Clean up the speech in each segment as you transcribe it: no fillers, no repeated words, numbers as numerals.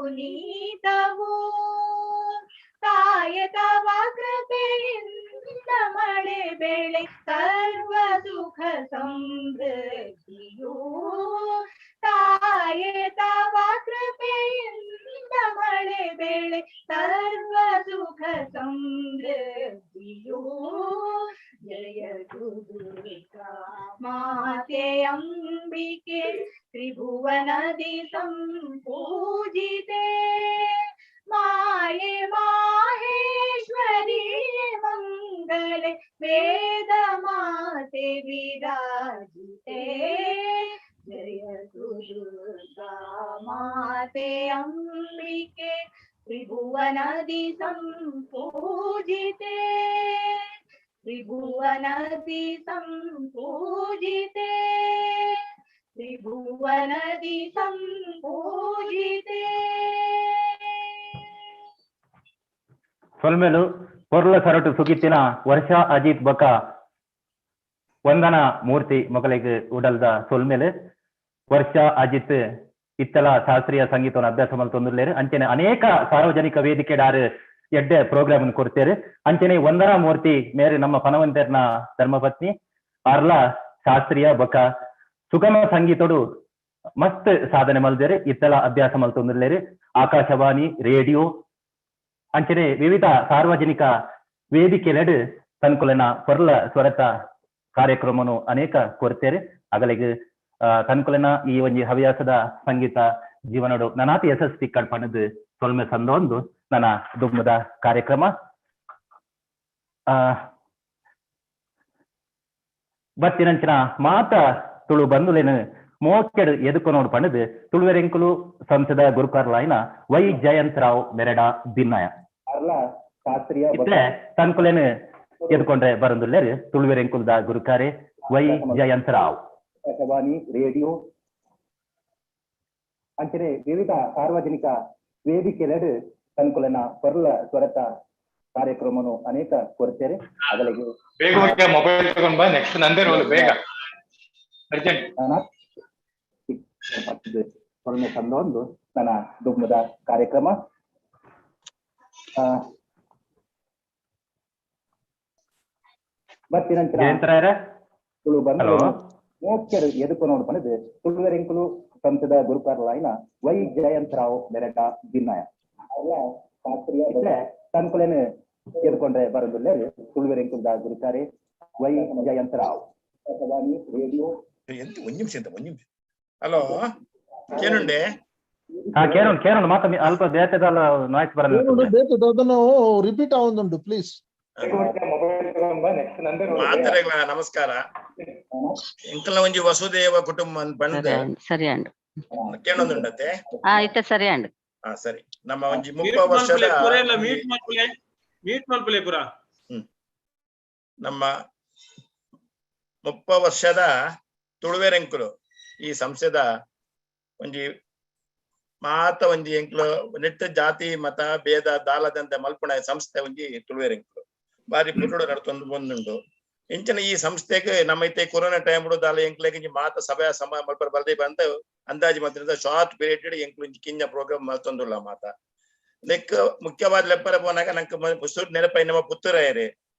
ಪುನೀತವು. ತಾಯ ತವ ಕೃಪೆಯಿಂದ ಮಳೆ ಬೆಳೆ ಸರ್ವ ಸುಖ ಸಮೃದ್ಧಿಯು. ತಾಯೆ ತವ ಕೃಪೆಯಿಂದ ಮಳೆ ಬೆಳೆ ಸರ್ವ ಸುಖ ಸಮೃದ್ಧಿಯು. ಜಯ ದುರ್ಗಾ ಮಾತೆ ಅಂಬಿಕೆ, ತ್ರಿಭುವನದಿ ಸಂಪೂಜಿತೆ. ಮಾಯೆ ಮಾಹೇಶ್ವರಿ ಮಂಗಲೆ, ವೇದ ಮಾತೆ ವಿರಾಜಿತೆ. ಜಯ ದುರ್ಗಾ ಮಾತೆ ಅಂಬಿಕೆ, ತ್ರಿಭುವನದಿ ಸಂಪೂಜಿತೆ. ತ್ರಿಭುವನದಿ ಸಂಪೂಜಿತೆ, ತ್ರಿಭುವನದಿ ಸಂಪೂಜಿತೆ. ಸೊಲ್ಮೆಲು. ಪೊರ್ಲ ಸರಟು ಸುಗಿತ್ತಿನ ವರ್ಷ ಅಜಿತ್ ಬೊಕ ವಂದನಾ ಮೂರ್ತಿ ಮೊಕಲೆಗ್ ಉಡಲ್ದ ಸೊಲ್ಮೆಲು. ವರ್ಷ ಅಜಿತ್ ಇತ್ತಲ ಶಾಸ್ತ್ರೀಯ ಸಂಗೀತವನ್ನು ಅಭ್ಯಾಸ ಮಲ್ತೊಂದುಲ್ಲೆರ್. ಅಂಚನೆ ಅನೇಕ ಸಾರ್ವಜನಿಕ ವೇದಿಕೆಡಾರು ಎಡ್ಡೆ ಪ್ರೋಗ್ರಾಮ್ ಕೊಡ್ತೇರು. ಅಂಚನೆ ವಂದನಾ ಮೂರ್ತಿ ಮೇರು ನಮ್ಮ ಪನವಂತೆರ್ನ ಧರ್ಮಪತ್ನಿ ಆರ್ಲ ಶಾಸ್ತ್ರೀಯ ಬೊಕ ಸುಗಮ ಸಂಗೀತೋಡು ಮಸ್ತ್ ಸಾಧನೆ ಮಲ್ದೇರು. ಇತ್ತಲ ಅಭ್ಯಾಸ ಮಲ್ತೊಂದುಲ್ಲೆರ್. ಆಕಾಶವಾಣಿ, ರೇಡಿಯೋ ಅಂಚನೆ ವಿವಿಧ ಸಾರ್ವಜನಿಕ ವೇದಿಕೆಲೆಡ್ ತನ್ಕುಲೆನ ಪೊರ್ಲ ಸ್ವರತ ಕಾರ್ಯಕ್ರಮನು ಅನೇಕ ಕೊರ್ತೆರ್. ಅಗಲಿಗ್ ತನ್ಕುಲೆನ ಈ ಒಂಜಿ ಹವ್ಯಾಸದ ಸಂಗೀತ ಜೀವನಡು ನನಾತಿ ಯಶಸ್ವಿ ತಿಕ್ಕಡ್ ಪಂಡುದು ಸೊಲ್ಮೆ ಸಂದೊಂದು ನನ್ನ ದುಮ್ಮದ ಕಾರ್ಯಕ್ರಮ. ಬತ್ತಿನಂಚಿನ ಮಾತ ತುಳು ಬಂಧುಲೆನ್ ಮೋಕೆಡ್ ಎದುಕೊನೋಡು ಪಂಡುದು ತುಳುವೆರೆಂಕುಲು ಸಂಸದ ಗುರುಕಾರ್ಲಾಯಿನ ವೈ ಜಯಂತ್ ರಾವ್ ಮೆರೆಡ ಬಿನ್ನಯ. ಇತ್ತೆ ತನ್ಕುಲೆನ್ ಎದುಕೊಂಡ್ರೆ ಬರಂದುಲ್ಲೆರ್ ತುಳುವೆರೆಂಕುಲ್ದ ಗುರುಕಾರೆ ವೈ ಜಯಂತ್ ರಾವ್. ಆಕಾಶವಾಣಿ, ರೇಡಿಯೋ ಅಂಚನೆ ವಿವಿಧ ಸಾರ್ವಜನಿಕ ವೇದಿಕೆಲೆಡ್ ತನ್ಕುಲೆನ ಪೊರ್ಲ ಸ್ವರತ ಕಾರ್ಯಕ್ರಮನು ಅನೇಕ ಕೊರ್ತೆರ್. ಅಗಲಿಗೆ ಬೇಗ ಹೋಗಿ ಮೊಬೈಲ್ ತಗೊಂಡ್ ಬಾ. ನೆಕ್ಸ್ಟ್ ನಂದೇ ರೋಲ್, ಬೇಗ, ಅರ್ಜೆಂಟ್. ಸೊಲ್ಮೆ ಸಂದೊಂದು ನನ್ನ ದುಮ್ಮದ ಕಾರ್ಯಕ್ರಮ. ಬತ್ತಿನಂಚಿನ ಜಯಂತರಾಯರೇ ತುಳು ಬಂಧು ಹಲೋ. ಮೋಕೆಡ್ ಎದುಕೊನೋಡು ಪಂಡುದು ತುಳುವೆರೆಂಕುಲು ಸಂಸದ ಗುರುಕಾರ್ಲಾಯಿನ ವೈ ಜಯಂತ್ ರಾವ್ ಮೆರೆಡ ಬಿನ್ನಯ. ಇತ್ತೆ ತನ್ಕುಲೆನ್ ಎದುಕೊಂಡ್ರೆ ಬರಂದುಲ್ಲೆರ್ ತುಳುವೆರೆಂಕುಲ್ದ ಗುರುಕಾರೆ ವೈ ಜಯಂತ್ ರಾವ್. ಆಕಾಶವಾಣಿ, ರೇಡಿಯೋ. ಎಂತ, ಒಂಜಿ ನಿಮಿಷ, ಎಂತ ಒಂಜಿ ನಿಮಿಷ. ಹಲೋ, ಕೇನುಂಡೆ? ಹಾ, ಕೇನುಂಡು ಕೇನುಂಡು. ಮಾತ ಅಲ್ಪ ಬೇತೆದಲ್ಲ ನಾಯ್ಸ್ ಬರಲ್ಲ. ಬೇತೆ ಅದನ್ನು ರಿಪೀಟ್ ಆವೊಂದುಂಡು, ಪ್ಲೀಸ್. ಮೊಬೈಲ್ ತಗೊಂಡ್ ಬಾ, ನೆಕ್ಸ್ಟ್ ನಂದೇ ರೋಲ್, ಬೇಗ. ಮಾತೆರೆಗ್ಲ ನಮಸ್ಕಾರ. ಎಂಕಲ್ನ ಒಂಜಿ ವಸುದೇವ ಕುಟುಂಬ ಅಂತ ಸರಿ ಪಂದ್ ಅಂಡ್ ಸರಿ ಅಂಡ್ ಕೇಳೊಂದುಂಡತೆ? ಆ ಇತ್ತೆ ಸರಿ ಅಂಡ್. ಹಾ ಸರಿ, ನಮ್ಮ ಒಂಜಿ 30 ಮ್ಯೂಟ್ ವರ್ಷದ ಮಲ್ಪುಲೆ ಪೂರ ಎಲ್ಲ, ಮ್ಯೂಟ್ ಮಲ್ಪುಲೆ, ಮ್ಯೂಟ್ ಮಲ್ಪುಲೆ ಪೂರ. ನಮ್ಮ 30 ವರ್ಷದ ತುಳುವೆರೆಂಕುಲು ಈ ಸಂಸ್ಥೆದ ಒಂಜಿ ಮಾತ ಒಂಜಿ ಎಂಕ್ಲು ನೆಟ್ಟ ಜಾತಿ ಮತ ಭೇದ ದಾಲದಂತೆ ಮಲ್ಪುಣ ಸಂಸ್ಥೆ ಒಂಜಿ ತುಳುವೆರೆಂಕುಲು ಬಾರಿ ಪುರುಡು ನಡತೊಂದು ಬಂದುಂಡು. ಇಂಚಿನ ಈ ಸಂಸ್ಥೆಗೆ ನಮ್ಮ ಇತ್ತೆ ಕೊರೋನಾ ಟೈಮ್ ದಾಲ ಎಂಕ್ಲೆಗ್ ಇಂಚಿ ಮಾತ ಸಭೆ ಸಮ ಮಲ್ಪರ ಬಲ್ದೆ ಬಂದ ಅಂದಾಜಿ ಮಲ್ತಿನ ಶಾರ್ಟ್ ಪೀರಿಯಡ್ ಎಂಕ್ಲು ಇಂಚಿ ಕಿಂಜ ಪ್ರೋಗ್ರಾಮ್ ಮಲ್ತೊಂದುಲ್ಲ. ಮಾತ ನೆಕ್ ಮುಖ್ಯವಾದ ಲೆಪ್ಪರ ಪೋನಾಗ ನಂಕ್ ಸುರು ನೆನಪೈ ನಮ್ಮ ಪುತ್ತೂರಾಯರೇ.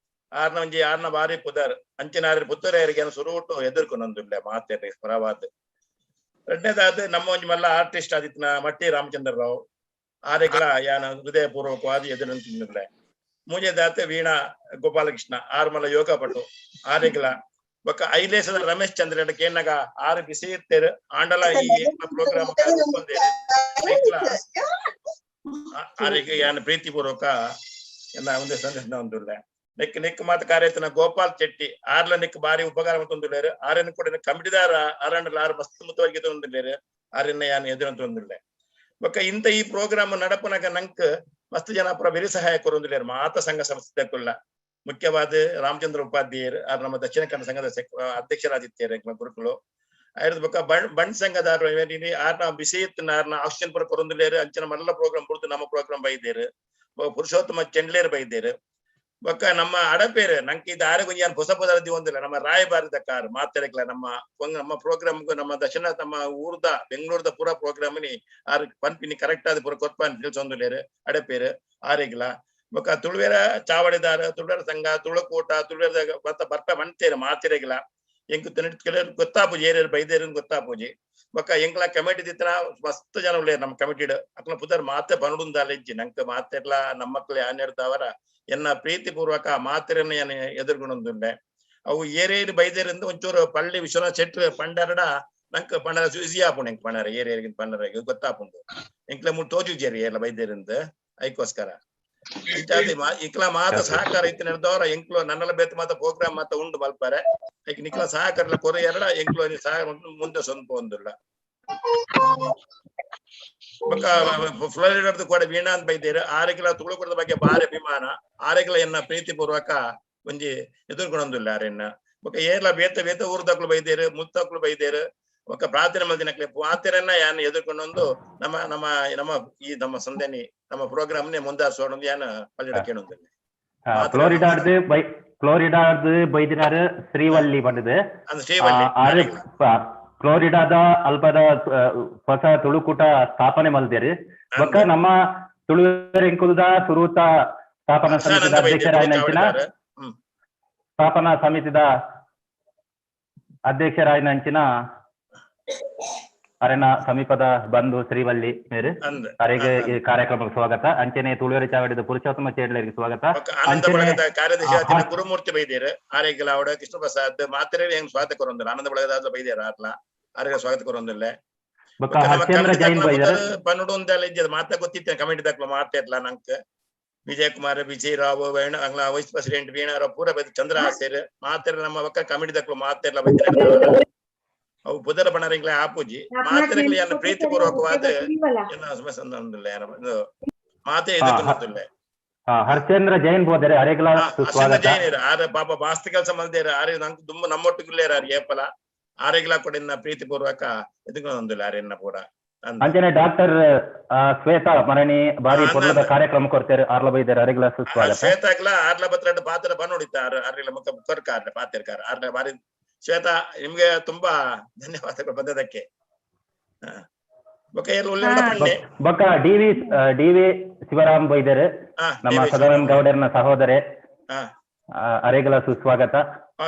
ಆರ್ನ ಒಂಜಿ ಆರ್ನ ಬಾರಿ ಪುದರ್ ಅಂಚಿನ ಆರ್ ಪುತ್ತೂರಾಯರಿಗೆ ಸುರುಟು ಎದುರ್ಕೊನೊಂದುಲ್ಲೆ ಮಾತೆರ್ರೆ ಪರವಾದ್. ಎರಡನೇದಾದ ನಮ್ಮ ಒಂಜಿ ಮಲ್ಲ ಆರ್ಟಿಸ್ಟ್ ಆದಿತ್ನ ಮಟ್ಟಿ ರಾಮಚಂದ್ರ ರಾವ್ ಆರೆಗ್ಲ ಯಾನ ಹೃದಯ ಪೂರ್ವಕವಾದ ಎದುರಂತಿನ್ನುಲ್ಲೆ. ಮೂಜನೇದಾತ ವೀಣಾ ಗೋಪಾಲಕೃಷ್ಣ ಆರ್ ಮಲ್ಲ ಯೋಗ ಪಟು ಆರೆಗ್ಲ. ಬೊಕ್ಕ ಐಲೇಸದ ರಮೇಶ್ ಚಂದ್ರ ಕೇನಾಗ ಆರು ಬಿಸಿ ಇರ್ತೇರು ಆಂಡಲ ಈ ಪ್ರೋಗ್ರಾಮ್ ಆರಿಗೆ ಯಾನ ಪ್ರೀತಿಪೂರ್ವಕ ಎಲ್ಲ ಒಂದೇ ಸಂದೇಶ ಒಂದುಲ್ಲೆ. ನೆಕ್ ನೆಕ್ ಮಾತ ಕಾರ್ಯತನ ಗೋಪಾಲ್ ಚೆಟ್ಟಿ ಆರ್ಲ ನೆಕ್ ಬಾರಿ ಉಪಕಾರ ಮತ್ತೊಂದುಲ್ಲೇರು. ಆರನ್ನು ಕೂಡ ಕಮಿಟಿದಾರ ಆರಂಡಲ ಆರು ಮಸ್ತ್ ಮುತ್ತವರಿಗೆ ತೊಂದುಲ್ಲೇರು. ಆರನ್ನ ಯಾನ್ ಎದುರಂತೊಂದುಲ್ಲೆ. ಬೊಕ್ಕ ಇಂತ ಈ ಪ್ರೋಗ್ರಾಮ್ ನಡಪುನಗ ನಂಕ್ ಮಸ್ತ್ ಜನ ಪುರ ಬೆರಿ ಸಹಾಯ ಕೊರೊಂದುಲ್ಲೇರು ಮಾತ ಸಂಘ ಸಂಸ್ಥೆಕುಲ್ಲ. ಮುಖ್ಯವಾದ ರಾಮಚಂದ್ರ ಉಪಾಧ್ಯಾಯರು ಆರ್ ನಮ್ಮ ದಕ್ಷಿಣ ಕನ್ನಡ ಸಂಘದ ಅಧ್ಯಕ್ಷರಾದಿತ್ಯರು ಗುರುಕುಲು. ಆಯ್ರದ್ ಬೊಕ್ಕ ಬಣ್ ಬಣ್ ಸಂಘದ ಆರ್ನ ಬಿಸಿ ಆರ್ನ ಆಕ್ಸಿಜನ್ ಪುರ ಕೊರೊಂದುಲ್ಲೇರು. ಅಂಚಿನ ಮಲ್ಲ ಪ್ರೋಗ್ರಾಮ್ ಬುಡ್ದು ನಮ್ಮ ಪ್ರೋಗ್ರಾಮ್ ಬೈದೇರು. ಪುರುಷೋತ್ತಮ ಚೆಂಡ್ಲೇರು ಬೈದೇರು. ಬೊಕ್ಕ ನಮ್ಮ ಅಡಪೇರು ನಂಗೆ ಇದು ಆರೋಗ್ಯ ಏನ್ ಹೊಸ ಪದಾರ್ಥ ಒಂದಿಲ್ಲ. ನಮ್ಮ ರಾಯಬಾರದ ಕಾರ್ ಮಾತೆರೆಕ್ಲ ನಮ್ಮ ನಮ್ಮ ಪ್ರೋಗ್ರಾಮ್, ನಮ್ಮ ದಕ್ಷಿಣ ನಮ್ಮ ಊರ್ದ ಬೆಂಗಳೂರದ ಪೂರ ಪ್ರೋಗ್ರಾಮ್ ನಿ ಆರ್ ಪನ್ಪಿನಿ ಕರೆಕ್ಟ್ ಆದ ಪೂರ ಕೊರ್ಪಾನ್ ತಿಳಿಸೊಂದುಲೇರು ಅಡಪೇರು ಆರೆಗ್ಲ. ಬೊಕ್ಕ ತುಳುವೆರ ಚಾವಡಿದಾರ, ತುಳುವೆರ ಸಂಘ, ತುಳುಕೂಟ, ತುಳುವೆರ ಬತ್ತ ಬರ್ಪ ಮಂತೇರು ಮಾತಿರೆಗ್ಲ. ಎಂಕ್ ಕೆಲವರು ಗೊತ್ತಾಪುಜಿ, ಏರೇರು ಬೈದೇರು ಗೊತ್ತಾಪುಜಿ. ಬೊಕ್ಕ ಎಂಕ್ಲ ಕಮಿಟಿ ದಿತ್ತನ ಮಸ್ತ್ ಜನ ಉಳ್ಳೇರು ನಮ್ಮ ಕಮಿಟಿಡ್. ಅಕ್ಲ ಪುದರ್ ಮಾತೆ ಬನುಡುಂದಾಲ ಇಜ್ಜಿ ನಂಕ್ ಮಾತೆರ್ಲ ನಮ್ಮಕ್ಲೆ ಆನೆರ್ದವರ ಎನ್ನ ಪ್ರೀತಿ ಪೂರ್ವಕ ಮಾತೆರನ್ನ ಏನ್ ಎದುರ್ಗೊಂಡುಂಡೆ. ಅವು ಏರೇರು ಬೈದೇರಿಂದ ಒಂಚೂರು ಪಳ್ಳಿ ವಿಶ್ವನಾಥ್ ಶೆಟ್ರ್ ಪಂಡರಡ ನಂಕ್ ಪಂಡರ ಈಸಿ ಆಪುಂಡು. ಎಂಕ್ ಪಂಡರ ಏರೇರಿಗೆ ಪಂಡರ ಗೊತ್ತಾಪುಂಡು. ಎಂಕ್ಲ ಮೂರು ತೋಜುಜೇರಿ ಎಲ್ಲ ಬೈದೇರಿಂದ ಐಕೋಸ್ಕರ ಇಂಚಾತಿ ಇಕ್ಲ ಮಾತ ಸಹಕಾರ ಇತ್ತು ನಡೆದವರ ಎಂಕ್ಲು ನನ್ನೆಲ್ಲ ಬೇತ್ ಮಾತ ಪ್ರೋಗ್ರಾಮ್ ಮಾತ ಉಂಡು ಮಲ್ಪಾರೆ. ಐಕ್ ನಿಕ್ಲ ಸಹಕಾರ ಕೊರೆ ಎರಡ ಎಂಕ್ಲು ಸಹಕಾರ ಮುಂದೆ ಸ್ವಂತ ಒಂದುಲ್ಲ. ಬೊಕ್ಕ ಫ್ಲೋರಿಡಾದ ಕೂಡ ವೀಣಾ ಅಂತ ಬೈದೇರು ಆರೆಗ್ಲ ತುಳುಕುಡದ ಬಗ್ಗೆ ಬಾರಿ ಅಭಿಮಾನ. ಆರೆಗ್ಲ ಎನ್ನ ಪ್ರೀತಿ ಪೂರ್ವಕ ಒಂಜಿ ಎದುರ್ಕೊಂಡೊಂದುಲ್ಲ ಆರೆನ್ನ. ಬೊಕ್ಕ ಏರ್ಲ ಬೇತ ಬೇತ ಊರ್ದಕ್ಲು ಬೈದೇರು, ಮುತ್ತಕ್ಲು ಬೈದೇರು. ಬೊಕ್ಕ ಪ್ರಾರ್ಥನೆ ಮಲ್ದಿನಕ್ಲೆ ಆತೆರನ್ನ ಯಾನ್ ಎದುರ್ಕೊಂಡೊಂದು ನಮ್ಮ ನಮ್ಮ ನಮ್ಮ ಈ ನಮ್ಮ ಸಂದೇನಿ ನಮ್ಮ ಪ್ರೋಗ್ರಾಮ್ ನೇ ಮುಂದಾರಿಸೋಣ ಯಾನ್ ಪಲ್ಲಿಡ ಕೇಳೊಂದಿಲ್ಲ. ಫ್ಲೋರಿಡಾರ್ದು ಬೈ ಫ್ಲೋರಿಡಾರ್ದು ಬೈದಿನಾರು ಶ್ರೀವಲ್ಲಿ ಬಂದಿದೆ. ಅಂದ್ ಶ್ರೀವಲ್ಲಿ ಆರೆ ಫ್ಲೋರಿಡಾದ ಅಲ್ಪದ ಹೊಸ ತುಳುಕೂಟ ಸ್ಥಾಪನೆ ಮಲ್ದೇರಿ. ಬೊಕ್ಕ ನಮ್ಮ ತುಳುವೆರೆಂಕುಲ್ದ ಸುರೂತ ಸ್ಥಾಪನಾ ಸಮಿತಿದ ಅಧ್ಯಕ್ಷರಾಯಿನಂಚಿನ ಸ್ಥಾಪನಾ ಸಮಿತಿದ ಅಧ್ಯಕ್ಷರಾಯಿನಂಚಿನ ಅರೆನ ಸಮೀಪದ ಬಂಧು ಶ್ರೀವಲ್ಲಿ ಮೇರು ಅರೆಗೆ ಈ ಕಾರ್ಯಕ್ರಮಕ್ಕೆ ಸ್ವಾಗತ. ಅಂಚನೆ ತುಳುವೆರೆ ಚಾವಡಿದ ಪುರುಷೋತ್ತಮ ಚೇಡ್ಲರಿಗೆ ಸ್ವಾಗತ. ಆನಂದ ಬಳಗದ ಕಾರ್ಯದರ್ಶಿ ಗುರುಮೂರ್ತಿ ಬೈದೇರು ಆರೆಗ್ಲ ಅವಡ ಕೃಷ್ಣ ಪ್ರಸಾದ್ ಮಾತ್ರೆ ಹೆಂಗ್ ಸ್ವಾಗತ ಕೊರೊಂದಿಲ್ಲ. ಆನಂದ ಬಳಗದ ಬೈದೇರು ಆರ್ಲ ಆರೆಗೆ ಸ್ವಾಗತ ಕೊರೊಂದಿಲ್ಲ. ಪನ್ನುಡು ಒಂದೆಲ್ಲ ಇಜ್ಜದ ಮಾತಾ ಗೊತ್ತಿತ್ತೆ ಕಮಿಟಿ ದಾಖಲು ಮಾತಾ ಇರ್ಲ ನಂಕ್. ವಿಜಯ್ ಕುಮಾರ್, ವಿಜಯ್ ರಾವ್, ವೇಣು ಅಂಗ್ಲ ವೈಸ್ ಪ್ರೆಸಿಡೆಂಟ್ ವೀಣಾರಾವ್ ಪೂರ ಬೈದ ಚಂದ್ರ ಆಸೇರ್ ಮಾತೆರ ನಮ್ಮ ಒಕ್ಕ ಕಮಿಟಿ ದಾಖಲು ಮಾತೆರ್ಲ ಬೈದ. ಅವು ಬುಧರ ಬಣ್ಣರಿಂಗ್ಲ ಆಪೂಜಿ ಮಾತೆರೆಗ್ಲ ಏನ್ ಪ್ರೀತಿಪೂರ್ವಕವಾದ ಮಾತೆ ಎದುರ್ಕೊಂಡೊಂದಿಲ್ಲ. ಹರ್ಷೇಂದ್ರ ಜೈನ್ ಬೋದರೆ ಅರೆಗ್ಲ ಸುಸ್ವಾಗತ. ಜೈನ್ ಆರೆ ಪಾಪ ಬಾಸ್ತಿ ಕೆಲಸ ಮಲ್ದೇರು ಆರೆ ನಂಗೆ ತುಂಬ ನಮ್ಮೊಟ್ಟಿಗೆ ಆರ್ ಏಪಲ ಆರೆಗ್ಲ ಕೂಡ ಪ್ರೀತಿಪೂರ್ವಕ ಎದುರ್ಕೊಂಡೊಂದಿಲ್ಲ ಆರೆನ್ನ ಪೂರ. ಅಂಚನೆ ಡಾಕ್ಟರ್ ಶ್ವೇತಾ ಮರಣಿ ಬಾರಿ ಪೊರ್ಲದ ಕಾರ್ಯಕ್ರಮ ಕೊಡ್ತಾರೆ ಆರ್ಲ ಬೈದಾರೆ ಅರೆಗ್ಲ ಸುಸ್ವಾಗತ. ಶ್ವೇತಾಗ್ಲ ಆರ್ಲ ಬತ್ರ ಪಾತ್ರ ಬನ್ನೋಡಿತ್ತ ಆರ್ಲ ಮುಖ ಕೊರ್ಕ ಆರ್ಲ ಪಾತಿರ್ಕಾರ ಆರ್ಲ ಬಾರಿ. ಶ್ವೇತಾ ನಿಮ್ಗೆ ತುಂಬಾ ಧನ್ಯವಾದಗಳು ಬಂದದಕ್ಕೆ. ಬೊಕ್ಕ ಡಿ ವಿ ಶಿವರಾಮ್ ಬೈದರು ನಮ್ಮ ಸದಾನಂದ ಗೌಡರ್ನ ಸಹೋದರೆ ಅರೆಗಲ ಸುಸ್ವಾಗತ.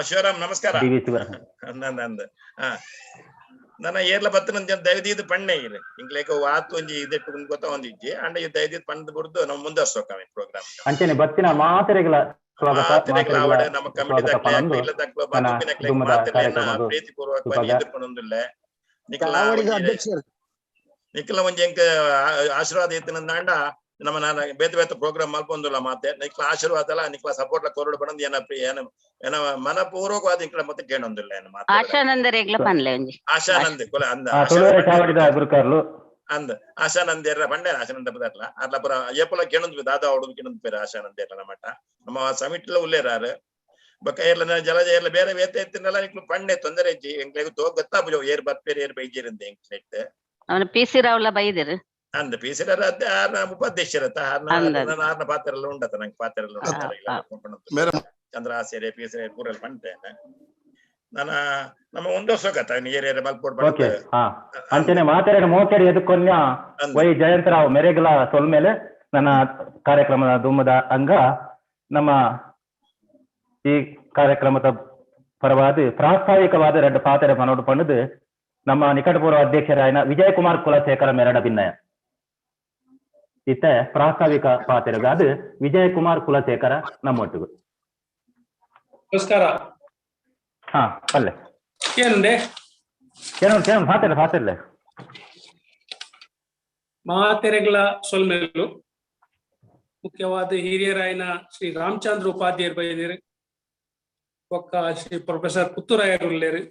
ಶಿವರಾಮ್ ನಮಸ್ಕಾರ. ಡಿ ವಿ ಶಿವರಾಮ್ ಅಂದ ನನ್ನ ಏರ್ಲ ಬತ್ತನ ದಯದೀದ್ ಪಣ್ಣೆ ಇರು ಇಂಕ್ಲೇಕ ವಾತ್ ಒಂಜಿ ಇದೆಟ್ಟು ಗೊತ್ತ ಒಂದಿಜ್ಜಿ ಅಂಡ ಈ ದಯದೀದ್ ಪಂಡ್ ಬುಡ್ದು ನಮ್ಮ ಮುಂದೆ ಪ್ರೋಗ್ರಾಮ್. ಅಂಚನೆ ಬತ್ತಿನ ಮಾತೆರೆಗಳ ಸ್ವಾಗತ. ನಮ್ಮ ಕಮಿಟಿ ಪ್ರೀತಿಪೂರ್ವಕ ಎದುರ್ಕೊಂಡೊಂದಿಲ್ಲ. ನಿಖಲ ಒಂಜಿ ಎಂಕ್ ಆಶೀರ್ವಾದ ಇತ್ತಿನಂದಾಂಡ ನಮ್ಮ ನಾನು ಬೇತೆ ಬೇತೆ ಪ್ರೋಗ್ರಾಮ್ ಮಲ್ಪೊಂದುಲ್ಲ ಮಾತೆ ನಿಕ್ಲ ಆಶೀರ್ವಾದ ಅಲ್ಲ ನಿಕ್ಲ ಸಪೋರ್ಟ್ ಕೊರಡು ಬಣಂದು ಏನ ಏನ ಏನ ಮನಪೂರ್ವಕವಾದ ನಿಕ್ಲ ಮತ್ತೆ ಕೇಳೊಂದಿಲ್ಲ. ಏನ ಮಾತೆ ಆಶಾನಂದರೆಗ್ಲ ಪನ್ಲೆ ಒಂಜಿ ಆಶಾನಂದ್ ಕೊಲ ಅಂದ ಅಂದ ಆಶಾನಂದ ಏರ್ರ ಪಂಡೆ ಆಶಾನಂದ ಪದರ್ಲ ಅರ್ಲ ಪುರ ಏಪಲ ಕೇಳೊಂದು ದಾದಾ ಅವಡು ಕೇಳೊಂದು ಪೇರು ಆಶಾನಂದ ಏರ್ಲ ನಮ್ಮಟ್ಟ ನಮ್ಮ ಸಮಿಟ್ಲ ಉಲ್ಲೇರಾರು. ಬೊಕ್ಕ ಏರ್ಲ ಜಲಜ ಏರ್ಲ ಬೇರೆ ಬೇತೆ ಎತ್ತಿನಲ್ಲ ನಿಕ್ಲು ಪಂಡೆ ತೊಂದರೆ ಇಜ್ಜಿ ಎಂಕ್ಲೆಗ್ ತೋ ಗೊತ್ತಾಪುಜ ಏರ್ ಬರ್ಪೇರು ಏರ್ ಬೈಜೇರಿಂದ ಎಂಕ್ಲೆಟ್. ಅವನ ಪಿ ಸಿ ರಾವ್ಲ ಬೈದಿರು ಅಂದ ಪಿ ಸಿ ಆರ್ನ ಉಪಾಧ್ಯಕ್ಷರತ್ತ ಆರ್ನ ಆರ್ನ ಪಾತ್ರ ಎಲ್ಲ ಉಂಡತ್ತ ನಂಗೆ ಪಾತ್ರ ಎಲ್ಲ ಉಂಟು. ಚಂದ್ರ ಆಸೇರೆ ಪಿ ಸಿ ಪೂರೆಲ್ಲ ಪಂಟೇನೆ ನನ್ನ ನಮ್ಮ ಒಂದು ವರ್ಷ ಕಥ ಏರಿಯಾ ಮಲ್ಪೋಡ್. ಅಂಚನೆ ಮಾತೆರೆನ ಮೋಕೆಡ್ ಎದುಕೊನ್ಯ ವೈ ಜಯಂತರಾವ್ ಮೆರೆಗಲ ಸೊಲ್ಮೇಲೆ ನನ್ನ ಕಾರ್ಯಕ್ರಮದ ದುಮ್ಮದ ಅಂಗ ನಮ್ಮ ಈ ಕಾರ್ಯಕ್ರಮದ ಪರವಾದ ಪ್ರಾಸ್ತಾವಿಕವಾದ ಎರಡು ಪಾತ್ರೆ ಮನೋಡು ಪಂಡದು ನಮ್ಮ ನಿಕಟಪೂರ್ವ ಅಧ್ಯಕ್ಷರಾಯನ ವಿಜಯ್ ಕುಮಾರ್ ಕುಲಶೇಖರ ಮೆರಡ ಭಿನ್ನಯ ಇತ್ತ ಪ್ರಾಸ್ತಾವಿಕ ಪಾತ್ರೆಗಾದ ವಿಜಯ್ ಕುಮಾರ್ ಕುಲಶೇಖರ ನಮ್ಮೊಟ್ಟಿಗೆ. ನಮಸ್ಕಾರ. ಹಾ ಅಲ್ಲೇ ಏನುಂಡೆ ಏನೋ ಏನೋ ಪಾತಿಲ್ಲ ಪಾತಿಲ್ಲ ಮಾತೆರೆಗಳ ಸೊಲ್ಮೆಲು ಮುಖ್ಯವಾದ ಹಿರಿಯರಾಯನ ಶ್ರೀ ರಾಮಚಂದ್ರ ಉಪಾಧ್ಯಾಯರು ಬೈದಿರು, ಒಕ್ಕ ಶ್ರೀ ಪ್ರೊಫೆಸರ್ ಪುತ್ತೂರಾಯರು ಉಳ್ಳೇರು,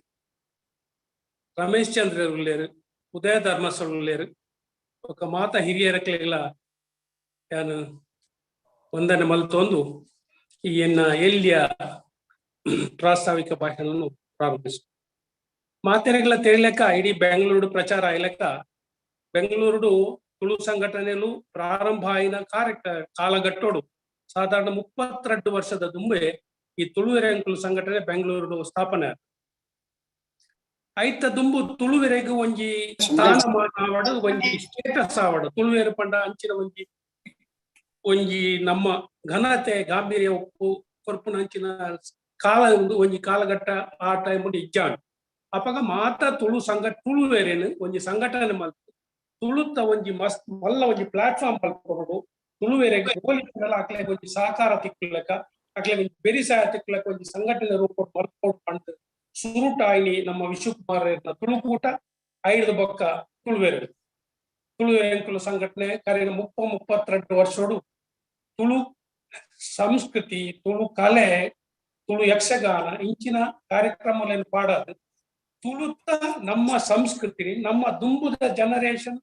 ರಮೇಶ್ ಚಂದ್ರ ಉಳ್ಳೇರು, ಉದಯ ಧರ್ಮಸ್ಥಳ ಉಳ್ಳೇರು, ಒಕ್ಕ ಮಾತ ಹಿರಿಯರಕ್ಲೆಗಳ ಯಾನು ವಂದನೆ ಮಲ್ತೊಂದು ಈ ಎನ್ನ ಎಲ್ಲಿಯ ಪ್ರಾಸ್ತಾವಿಕ ಭಾಷಣವನ್ನು ಪ್ರಾರಂಭಿಸ. ಮಾತೆರೆಗಳ ತಿಳಿಲೆಕ್ಕ ಇಡೀ ಬೆಂಗಳೂರು ಪ್ರಚಾರ ಆಯ್ಲೆಕ್ಕ ಬೆಂಗಳೂರು ತುಳು ಸಂಘಟನೆಲು ಪ್ರಾರಂಭ ಆಯಿನ ಕಾರ್ಯ ಕಾಲಘಟ್ಟೋಡು ಸಾಧಾರಣ 32 ವರ್ಷದ ದುಂಬೆ ಈ ತುಳುವೆರೆಂಕುಲು ಸಂಘಟನೆ ಬೆಂಗಳೂರು ಸ್ಥಾಪನೆ ಆತು. ಐತ ದುಂಬು ತುಳುವೆರೆಗ್ ಒಂಜಿ ಸ್ಥಾನಮಾನ ಆವಡ್, ಒಂಜಿ ಸ್ಟೇಟಸ್ ಆವಡ್, ತುಳುವೆರ್ ಪಂಡ ಅಂಚಿನ ಒಂಜಿ ಒಂಜಿ ನಮ್ಮ ಘನತೆ ಗಾಂಭೀರ್ಯ ಉಪ್ಪು ಕೊರ್ಪುನ ಅಂಚಿನ ಕಾಲ ಒಂದು ಒಂಜಿ ಕಾಲಘಟ್ಟ ಆ ಟೈಮ್ ಇಜ್ಜಾಂಡ್. ಅಪಗ ಮಾತ ತುಳು ಸಂಘ ತುಳುವೆರೇನು ಒಂಜಿ ಸಂಘಟನೆ ಮಲ್ತು ತುಳುತ್ತ ಒಂಜಿ ಮಸ್ತ್ ಮಲ್ಲ ಒಂಜಿ ಪ್ಲಾಟ್ಫಾರ್ಮ್ ಮಲ್ಕೊಡು, ತುಳುವೆರೆಗ್ ಹೋಲಿಕೆಲ್ಲ ಅಕ್ಲೆಗ್ ಒಂಜಿ ಸಹಕಾರ ತಿಕ್ಕುಲೆಕ, ಅಕ್ಲೆಗ್ ಒಂಜಿ ಬೆರಿಸಾಯ ತಿಕ್ಕುಲೆಕ ಒಂಜಿ ಸಂಘಟನೆ ರೂಪ ಮಲ್ಕೊಡು ಪಂಡ್ ಸುರುಟಾಯಿನಿ ನಮ್ಮ ವಿಶ್ವಕುಮಾರ್ ತುಳುಕೂಟ. ಐದು ಬೊಕ್ಕ ತುಳುವೆರು ತುಳುವೆರೆಂಕುಲು ಸಂಘಟನೆ ಕರಿನ 32 ವರ್ಷೋಡು ತುಳು ಸಂಸ್ಕೃತಿ, ತುಳು ಕಲೆ, ತುಳು ಯಕ್ಷಗಾನ ಇಂಚಿನ ಕಾರ್ಯಕ್ರಮಗಳನ್ನು ಪಾಡದು ತುಳುತ್ತ ನಮ್ಮ ಸಂಸ್ಕೃತಿ ನಮ್ಮ ದುಂಬುದ ಜನರೇಷನ್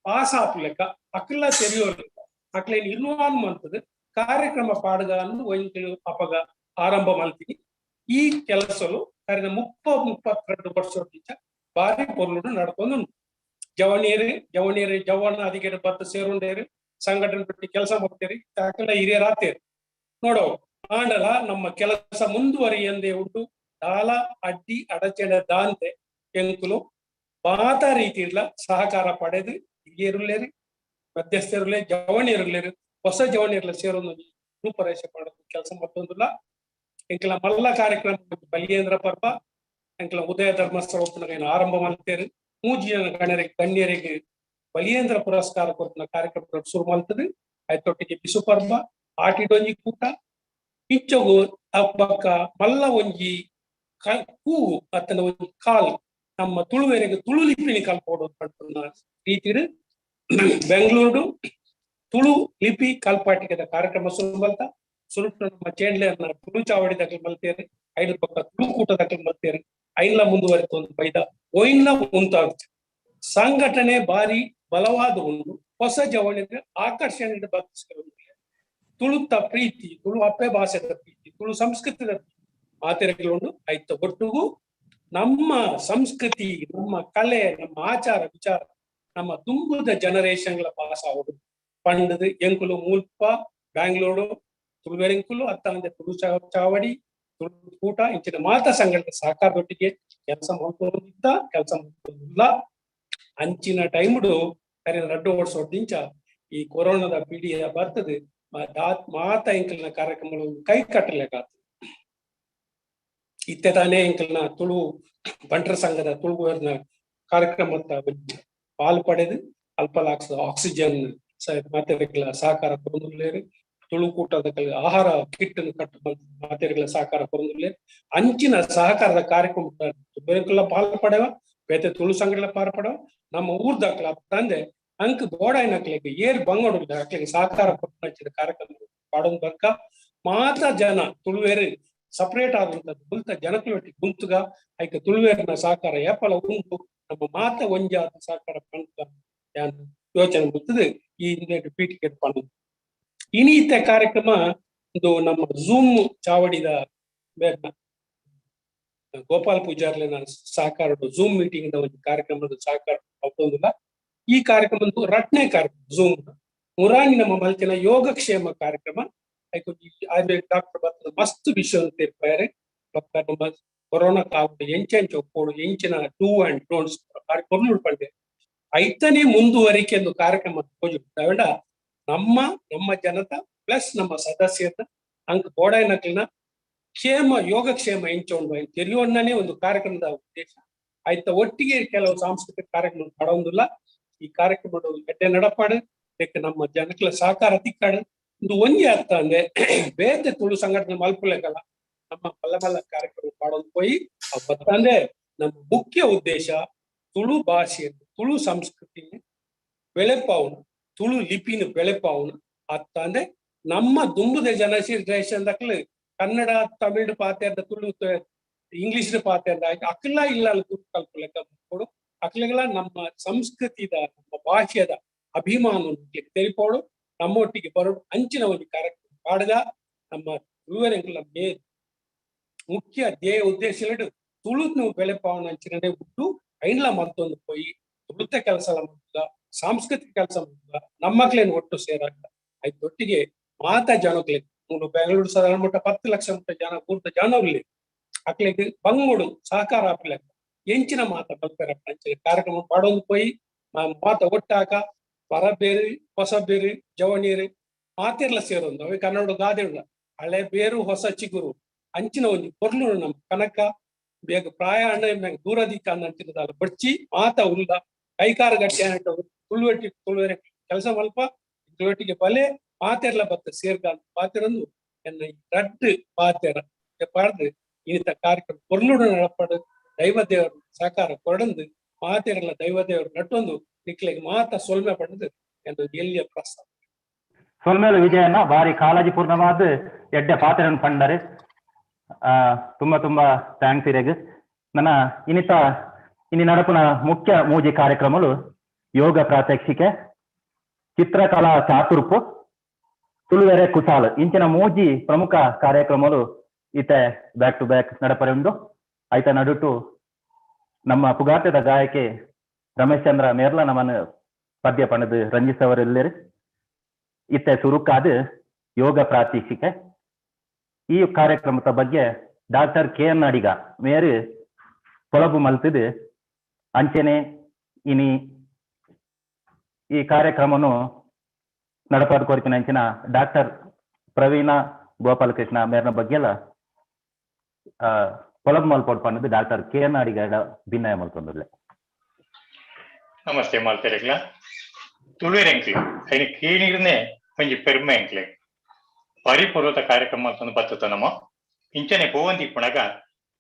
ಪಾಸ್ ಆಪುಲೆಕ, ಅಕ್ಲ ತೆರಿಯೋಲೆಕ, ಅಕ್ಲೇನ್ ಇನ್ವಾಲ್ವ್ ಮಂತದ ಕಾರ್ಯಕ್ರಮ ಪಾಡುಗಾನು ಒಂಜಿ ಅಪಗ ಆರಂಭ ಮಲ್ತೀನಿ. ಈ ಕೆಲಸಲು ಕರಿನ 32 ವರ್ಷ ಬಾರಿ ಪೊರ್ಲುಡು ನಡ್ಕೊಂಡು ಜವಣಿಯರು ಜವಣಿಯರು ಜವನ ಅಧಿಕಾರ ಬತ್ತ ಸೇರುಂಡೇರು ಸಂಘಟನೆ ಬಿಟ್ಟು ಕೆಲಸ ಮಾಡ್ತೇರಿ, ಅಕ್ಲ ಹಿರಿಯರಾತೇರಿ ನೋಡೋ ಆಂಡಲ ನಮ್ಮ ಕೆಲಸ ಮುಂದುವರಿಯಂದೇ ಉಂಟು. ದಾಲ ಅಡ್ಡಿ ಅಡಚಣೆ ದಾಂತೆ ಎಂಕುಲು ಮಾತ ರೀತಿಯಿಲ್ಲ ಸಹಕಾರ ಪಡೆದು ಹಿರಿಯರುಲ್ಲೇರಿ, ಮಧ್ಯಸ್ಥರುಲೇ, ಜವಣಿಯರುಲ್ಲೇರು, ಹೊಸ ಜವಣಿಯರ್ಲ ಸೇರೊಂದು ರೂಪರೇಷೆ ಮಾಡೋದು ಕೆಲಸ ಮತ್ತೊಂದಿಲ್ಲ. ಎಂಕಲ ಮಲ್ಲ ಕಾರ್ಯಕ್ರಮ ಬಲಿಯೇಂದ್ರ ಪರ್ಬ ಎಂಕಲ ಉದಯ ಧರ್ಮಸ್ಥಳ ಒಪ್ಪುನಗ ಆರಂಭ ಮಾಡ್ತೇವೆ. ಮೂಜಿ ಜನ ಗಣ್ಯರಿಗೆ ಗಣ್ಯರಿಗೆ ಬಲಿಯೇಂದ್ರ ಪುರಸ್ಕಾರ ಕೊರ್ಪುನ ಕಾರ್ಯಕ್ರಮ ಶುರು ಮಾಡ್ತದೆ. ಆಯ್ತೊಟ್ಟಿಗೆ ಬಿಸು ಪರ್ಬ, ಆಟಿಡೊಂಜಿ ಕೂಟ, ಇಚ್ಚಗು ಅಬ್ಬಕ್ಕ ಮಲ್ಲ ಒಂಜಿ ಹೂವು ಅತ್ತನ ಒಂಜಿ ಕಾಲ್ ನಮ್ಮ ತುಳುವೆರೆಗ್ ತುಳು ಲಿಪಿನಿ ಕಲ್ಪೋಡು ಪನ್ಪುನ ರೀತಿಡ್ ಬೆಂಗಳೂರು ತುಳು ಲಿಪಿ ಕಲ್ಪಾಟಿಕೆದ ಕಾರ್ಯಕ್ರಮ ಶುರು ಮಲ್ತ. ಸುರುಟ್ಟು ನಮ್ಮ ಚೇಂಡ್ಲೆರ್ನ ತುಳು ಚಾವಡಿ ದಾಖಲೆ ಮಲ್ತೇರು, ಐದು ಪಕ್ಕ ತುಳು ಕೂಟ ದಾಖಲೆ ಮಲ್ತೇರು. ಐನ್ಲ ಮುಂದುವರಿತು ಒಂದು ಬೈದ ಒಯ್ನ್ಲ ಉಂತಾಗ್ತದೆ. ಸಂಘಟನೆ ಬಾರಿ ಬಲವಾದ ಉಂಡು, ಹೊಸ ಜವಳಿಗೆ ಆಕರ್ಷಣೆ ಬತ್ತಿಸ್ಕೊಂಡು ತುಳುತ್ತ ಪ್ರೀತಿ, ತುಳು ಅಪ್ಪೆ ಭಾಷೆದ ಪ್ರೀತಿ, ತುಳು ಸಂಸ್ಕೃತಿದ ಪ್ರೀತಿ ಆತರೆಗಳುಂಡು. ಐತ ಒಟ್ಟುಗು ನಮ್ಮ ಸಂಸ್ಕೃತಿ, ನಮ್ಮ ಕಲೆ, ನಮ್ಮ ಆಚಾರ ವಿಚಾರ ನಮ್ಮ ತುಂಬುದ ಜನರೇಷನ್ಗಳ ಪಾಸ್ ಆಗೋದು ಪಂಡದು ಎಂಕುಲು ಮೂಲ್ಪ ಬ್ಯಾಂಗ್ಳೂರು ತುಳುವೆರೆಂಕುಲು ಅತ್ತಾಂದೆ ತುಳು ಚಾವಡಿ, ತುಳು ಕೂಟ ಇಂಚಿನ ಮಾತ ಸಂಘಟನೆ ಸಹಕಾರದೊಟ್ಟಿಗೆ ಕೆಲಸ ಮಾಡ್ಕೊಂಡಿದ್ದ ಕೆಲಸ ಮಾಡ್ಕೊಂಡಿಲ್ಲ. ಅಂಚಿನ ಟೈಮ್ಡು ಕರಿನ ರಡ್ಡು ವರ್ಷ ಈ ಕೊರೋನಾದ ಪೀಡಿಯ ಬರ್ತದೆ ಮಾತ ಎಂಕಲ್ನ ಕಾರ್ಯಕ್ರಮಗಳು ಕೈ ಕಟ್ಟಲೇಕಾತು. ಇತ್ತೆ ತಾನೇ ಎಂಕಲ್ನ ತುಳು ಬಂಟರ ಸಂಘದ ತುಳುವರ್ನ ಕಾರ್ಯಕ್ರಮ ಪಾಲ್ ಪಡೆದು ಅಲ್ಪ ಆಕ್ಸಿಜನ್ ಮಾತೆರೆಗಳ ಸಹಕಾರ ಕೊರೊಂದುಲ್ಲೆರ್. ತುಳು ಕೂಟದ ಆಹಾರ ಕಿಟ್ ಕಟ್ಟು ಮಾತೆರೆಗಳ ಸಹಕಾರ ಕೊರೊಂದುಲ್ಲೆರ್. ಅಂಚಿನ ಸಹಕಾರದ ಕಾರ್ಯಕ್ರಮ ಬೇರೆಲ್ಲ ಪಾಲ್ ಪಡೆವ, ಬೇತೆ ತುಳು ಸಂಘಗಳ ಪಾಲ್ ಪಡೆವ. ನಮ್ಮ ಊರ್ದಕ್ಲ ತಂದೆ ಅಂಕ್ ಬೋಡಾಯಿನಕ್ಲೆಗ್ ಏರ್ ಬಂಗೋಡು ಅಕ್ಲೆಗ್ ಸಹಕಾರ ಕೊಟ್ಟು ಕಾರ್ಯಕ್ರಮ ಪಾಡೊಂದು ಬರ್ಕ ಮಾತ ಜನ ತುಳುವೇರು ಸಪರೇಟ್ ಆದಂತದ್ದು ಗುಲ್ತ ಜನಕುಲೊಟ್ಟಿ ಗುಂತುಗ ಐಕ ತುಳುವೇರಿನ ಸಹಕಾರ ಏಪಲ ಉಂಟು. ನಮ್ಮ ಮಾತ ಒಂಜಾದ ಸಹಕಾರ ಪಂತ ಯಾನ್ ಯೋಚನೆ ಬರ್ತದೆ. ಈ ಪೀಠಿಕೆ ಪಂಡ ಇನೀತ ಕಾರ್ಯಕ್ರಮ ಒಂದು ನಮ್ಮ ಝೂಮ್ ಚಾವಡಿದ ಬೇರ್ನ ಗೋಪಾಲ್ ಪೂಜಾರ್ಲಿನ ಸಹಕಾರ ಝೂಮ್ ಮೀಟಿಂಗ್ ಒಂದು ಕಾರ್ಯಕ್ರಮದ ಸಹಕಾರ ಮತ್ತೊಂದಿಲ್ಲ. ಈ ಕಾರ್ಯಕ್ರಮ ಒಂದು ರಟ್ನೆ ಕಾರ್ಯಕ್ರಮ ಝೂಮ್ ಮುರಾನಿ ನಮ್ಮ ಮಲ್ತಿನ ಯೋಗಕ್ಷೇಮ ಕಾರ್ಯಕ್ರಮ. ಆಯುರ್ವೇದ ಡಾಕ್ಟರ್ ಬರ್ತದೆ ಮಸ್ತ್ ವಿಷಯ ತೀರ್ಪಾರೆ. ಬೊಕ್ಕ ನಮ್ಮ ಕೊರೋನಾ ಕಾಲದ ಎಂಚೆಂಚ ಒಪ್ಪೋಡು ಎಂಚಿನ do and don'ts ಕೊರ್ನುಡು ಪಂಡೆ ಐತನೇ ಮುಂದುವರಿಕೆ ಒಂದು ಕಾರ್ಯಕ್ರಮ ತೋಜು. ನಮ್ಮ ನಮ್ಮ ಜನತಾ ಪ್ಲಸ್ ನಮ್ಮ ಸದಸ್ಯರ ಅಂಕ್ ಬೋಡಾಯ್ನಕ್ಲಿನ ಕ್ಷೇಮ ಯೋಗಕ್ಷೇಮ ಎಂಚ ಉಂಡು ತೆರಿಯೋಣ್ಣನೇ ಒಂದು ಕಾರ್ಯಕ್ರಮದ ಉದ್ದೇಶ ಆಯ್ತ. ಒಟ್ಟಿಗೆ ಕೆಲವು ಸಾಂಸ್ಕೃತಿಕ ಕಾರ್ಯಕ್ರಮ ಪಡೊಂದಿಲ್ಲ. ಈ ಕಾರ್ಯಕ್ರಮ ಎಡ್ಡೆ ನಡಪಾಡು ಇದಕ್ಕೆ ನಮ್ಮ ಜನಕ್ಲ ಸಹಕಾರ ತಿಕ್ಕಾಡು. ಒಂದು ಒಂಜಿ ಅರ್ಥ ಅಂದ್ರೆ ಬೇತೆ ತುಳು ಸಂಘಟನೆ ಮಲ್ಪುಲೆಕಲ್ಲ ನಮ್ಮ ಮಲ್ಲ ಮಲ್ಲ ಕಾರ್ಯಕ್ರಮ ಪಾಡೊಂದು ಪೋಯಿ ಬತ್ತಂದ್ರೆ ನಮ್ಮ ಮುಖ್ಯ ಉದ್ದೇಶ ತುಳು ಭಾಷೆಯನ್ನು, ತುಳು ಸಂಸ್ಕೃತಿ ಬೆಳೆಪಾವುನ, ತುಳು ಲಿಪಿನ ಬೆಳೆಪಾವುನ. ಅತ್ತಂದ್ರೆ ನಮ್ಮ ದುಂಬುದ ಜನರೇಷನ್ ದಕ್ಲು ಕನ್ನಡ ತಮಿಳ್ ಪಾತೆರ್ದ ತುಳು ಇಂಗ್ಲಿಷ್ ಪಾತೆರ್ದ ಅಕ್ಲ ಇಲ್ಲ ತುಳು ಕಲ್ಪುಲೆಕ್ಕ ಕೊಡು, ಅಕ್ಲೆಗಳ ನಮ್ಮ ಸಂಸ್ಕೃತಿದ ನಮ್ಮ ಭಾಷೆದ ಅಭಿಮಾನ ತೆರಿಪೋಡು, ನಮ್ಮೊಟ್ಟಿಗೆ ಬರೋಡು ಅಂಚಿನ ಒಂದು ಕಾರ್ಯಕ್ರಮ ಪಾಡದ. ನಮ್ಮ ತುಳುವೆರೆಂಕುಲ ಮುಖ್ಯ ಧ್ಯೇಯ ಉದ್ದೇಶ ತುಳುನು ಬೆಳೆಪಾವನ ಅಂಚಿನನೇ ಹುಟ್ಟು ಐನ್ಲ ಮತ್ತೊಂದು ಪೋಯಿ ತುಳುತ ಕೆಲಸ ಮಾಡ್ತದ, ಸಾಂಸ್ಕೃತಿಕ ಕೆಲಸ ಮಾಡ್ತದ, ನಮ್ಮಕ್ಲೇನು ಒಟ್ಟು ಸೇರಾಕ ಐತೊಟ್ಟಿಗೆ ಮಾತ ಜನಕ್ಲೆ ಮೂಲು ಬೆಂಗಳೂರು ಸಾಧಾರಣ ಮುಟ್ಟ 10 ಲಕ್ಷ ಮುಟ್ಟ ಜನ ಪೂರ್ತ ಜನರ್ಲಿ ಅಕ್ಲೆಗ್ ಬಂಗೋಡು ಸಹಕಾರ ಆಪಿಲೆಕ್ಕ ಎಂಚಿನ ಮಾತ ಬಲ್ಪೆರ ಅಂಚಿನ ಕಾರ್ಯಕ್ರಮ ಪಾಡೊಂದು ಪೋಯಿ ಮಾತ ಒಟ್ಟಾಕ ಬರ ಬೇರು ಹೊಸ ಬೇರು ಜವನೀರು ಮಾತೆರ್ಲ ಸೇರೊಂದು ಅವೆ ಕನ್ನಡ ಗಾದೆ ಉಂಡ ಹಳೆ ಬೇರು ಹೊಸ ಚಿಗುರು ಅಂಚಿನ ಒಂಜಿ ಪೊರ್ಲು ನಮ್ಮ ಕನಕ ಬೇಗ ಪ್ರಾಯ ಅಣ್ಣ ದೂರ ದಿಕ್ಕ ಅಂಚಿನದಾಲ ಬಡ್ಚಿ ಮಾತ ಉಲ್ಲ ಕೈಕಾರ ಗಟ್ಟಿ ಅನ್ನಟ ತುಳುವೆಟ್ಟಿ ತುಳುವೆರೆ ಕೆಲಸ ಮಲ್ಪ ತುಳುವೆಟ್ಟಿಗೆ ಬಲೆ ಮಾತೆರ್ಲ ಬತ್ತ ಸೇರ್ಗ ಪಾತೆರೊಂದು ಎನ್ನ ಈ ರಡ್ಡ್ ಪಾತೆರ ಪಾಡ್ದು ಇನ್ನಿತ ಕಾರ್ಯಕ್ರಮ ಪೊರ್ಲುಡು ನಡಪಡು ದೈವ ದೇವರು ಸಹಕಾರ ಕೊಡಂದು ಮಾತೆರೆಲ್ಲ ದೈವ ದೇವರು ನಟ್ಟೊಂದು ನಿಕ್ಲೆಗ್ ಮಾತ ಸೊಲ್ಮೆ ಪಡೆದು ಎಂದು ಎಲ್ಲಿಯ ಪ್ರಸ್ತಾವ. ಸೊಲ್ಮೇಲು ವಿಜಯನ್ನ ಬಾರಿ ಕಾಳಜಿ ಪೂರ್ಣವಾದ ಎಡ್ಡೆ ಪಾತ್ರವನ್ನು ಪಂಡರು. ತುಂಬಾ ತುಂಬಾ thanks ಇರೆಗ್. ನನ್ನ ಇನ್ನಿತ ಇನಿ ನಡಪುನ ಮುಖ್ಯ ಮೂಜಿ ಕಾರ್ಯಕ್ರಮಲು ಯೋಗ ಪ್ರಾತ್ಯಕ್ಷಿಕೆ, ಚಿತ್ರಕಲಾ ಚಾತುರ್ಪು, ತುಳುವೆರೆ ಕುಸಾಲ್ ಇಂಚಿನ ಮೂಜಿ ಪ್ರಮುಖ ಕಾರ್ಯಕ್ರಮಲು ಈತೆ back to back ನಡಪರೆ ಉಂಡು. ಐತ ನಡುಟು ನಮ್ಮ ಪುಗಾಟದ ಗಾಯಕಿ ರಮೇಶ್ ಚಂದ್ರ ಮೇರ್ಲ ನಮ್ಮನ್ನು ಪದ್ಯ ಪಣದು ರಂಜಿಸವರು ಎಲ್ಲರು. ಇತ್ತೆ ಸುರುಕಾದ ಯೋಗ ಪ್ರಾತ್ಯಕ್ಷಿಕೆ ಈ ಕಾರ್ಯಕ್ರಮದ ಬಗ್ಗೆ doctor K N ಅಡಿಗ ಮೇರು ಪೊಲಬು ಮಲ್ತದು ಅಂಚನೆ ಇನಿ ಈ ಕಾರ್ಯಕ್ರಮನು ನಡಪಾದ ಕೋರಿಕಿನ ಅಂಚಿನ ಡಾಕ್ಟರ್ ಪ್ರವೀಣ ಗೋಪಾಲಕೃಷ್ಣ ಮೇರ್ನ ಬಗ್ಗೆ ಎಲ್ಲ ಪೊಲಬು ಮಲ್ಪೋಡ್ ಪನ್ನದು doctor K N ಅಡಿಗ ಭಿನ್ನಯ ಮಲ್ತೊಂದುಲ್ಲೆ. ನಮಸ್ತೆ ಮಾಲ್ತೆರೆಗ್ಲ. ತುಳುವೆರೆಂಕ್ಲೆ ಐನ ಕೀಣಿರ್ನೆ ಒಂಜಿ ಪೆರ್ಮೆ ಎಂಕ್ಲೆ ಪರಿಪೂರ್ವತ ಕಾರ್ಯಕ್ರಮ ಮಲ್ತೊಂದು ಬತ್ತುತ್ತ ನಮ್ಮ ಇಂಚನೆ ಪೋವಂದಿ ಪುಣಗ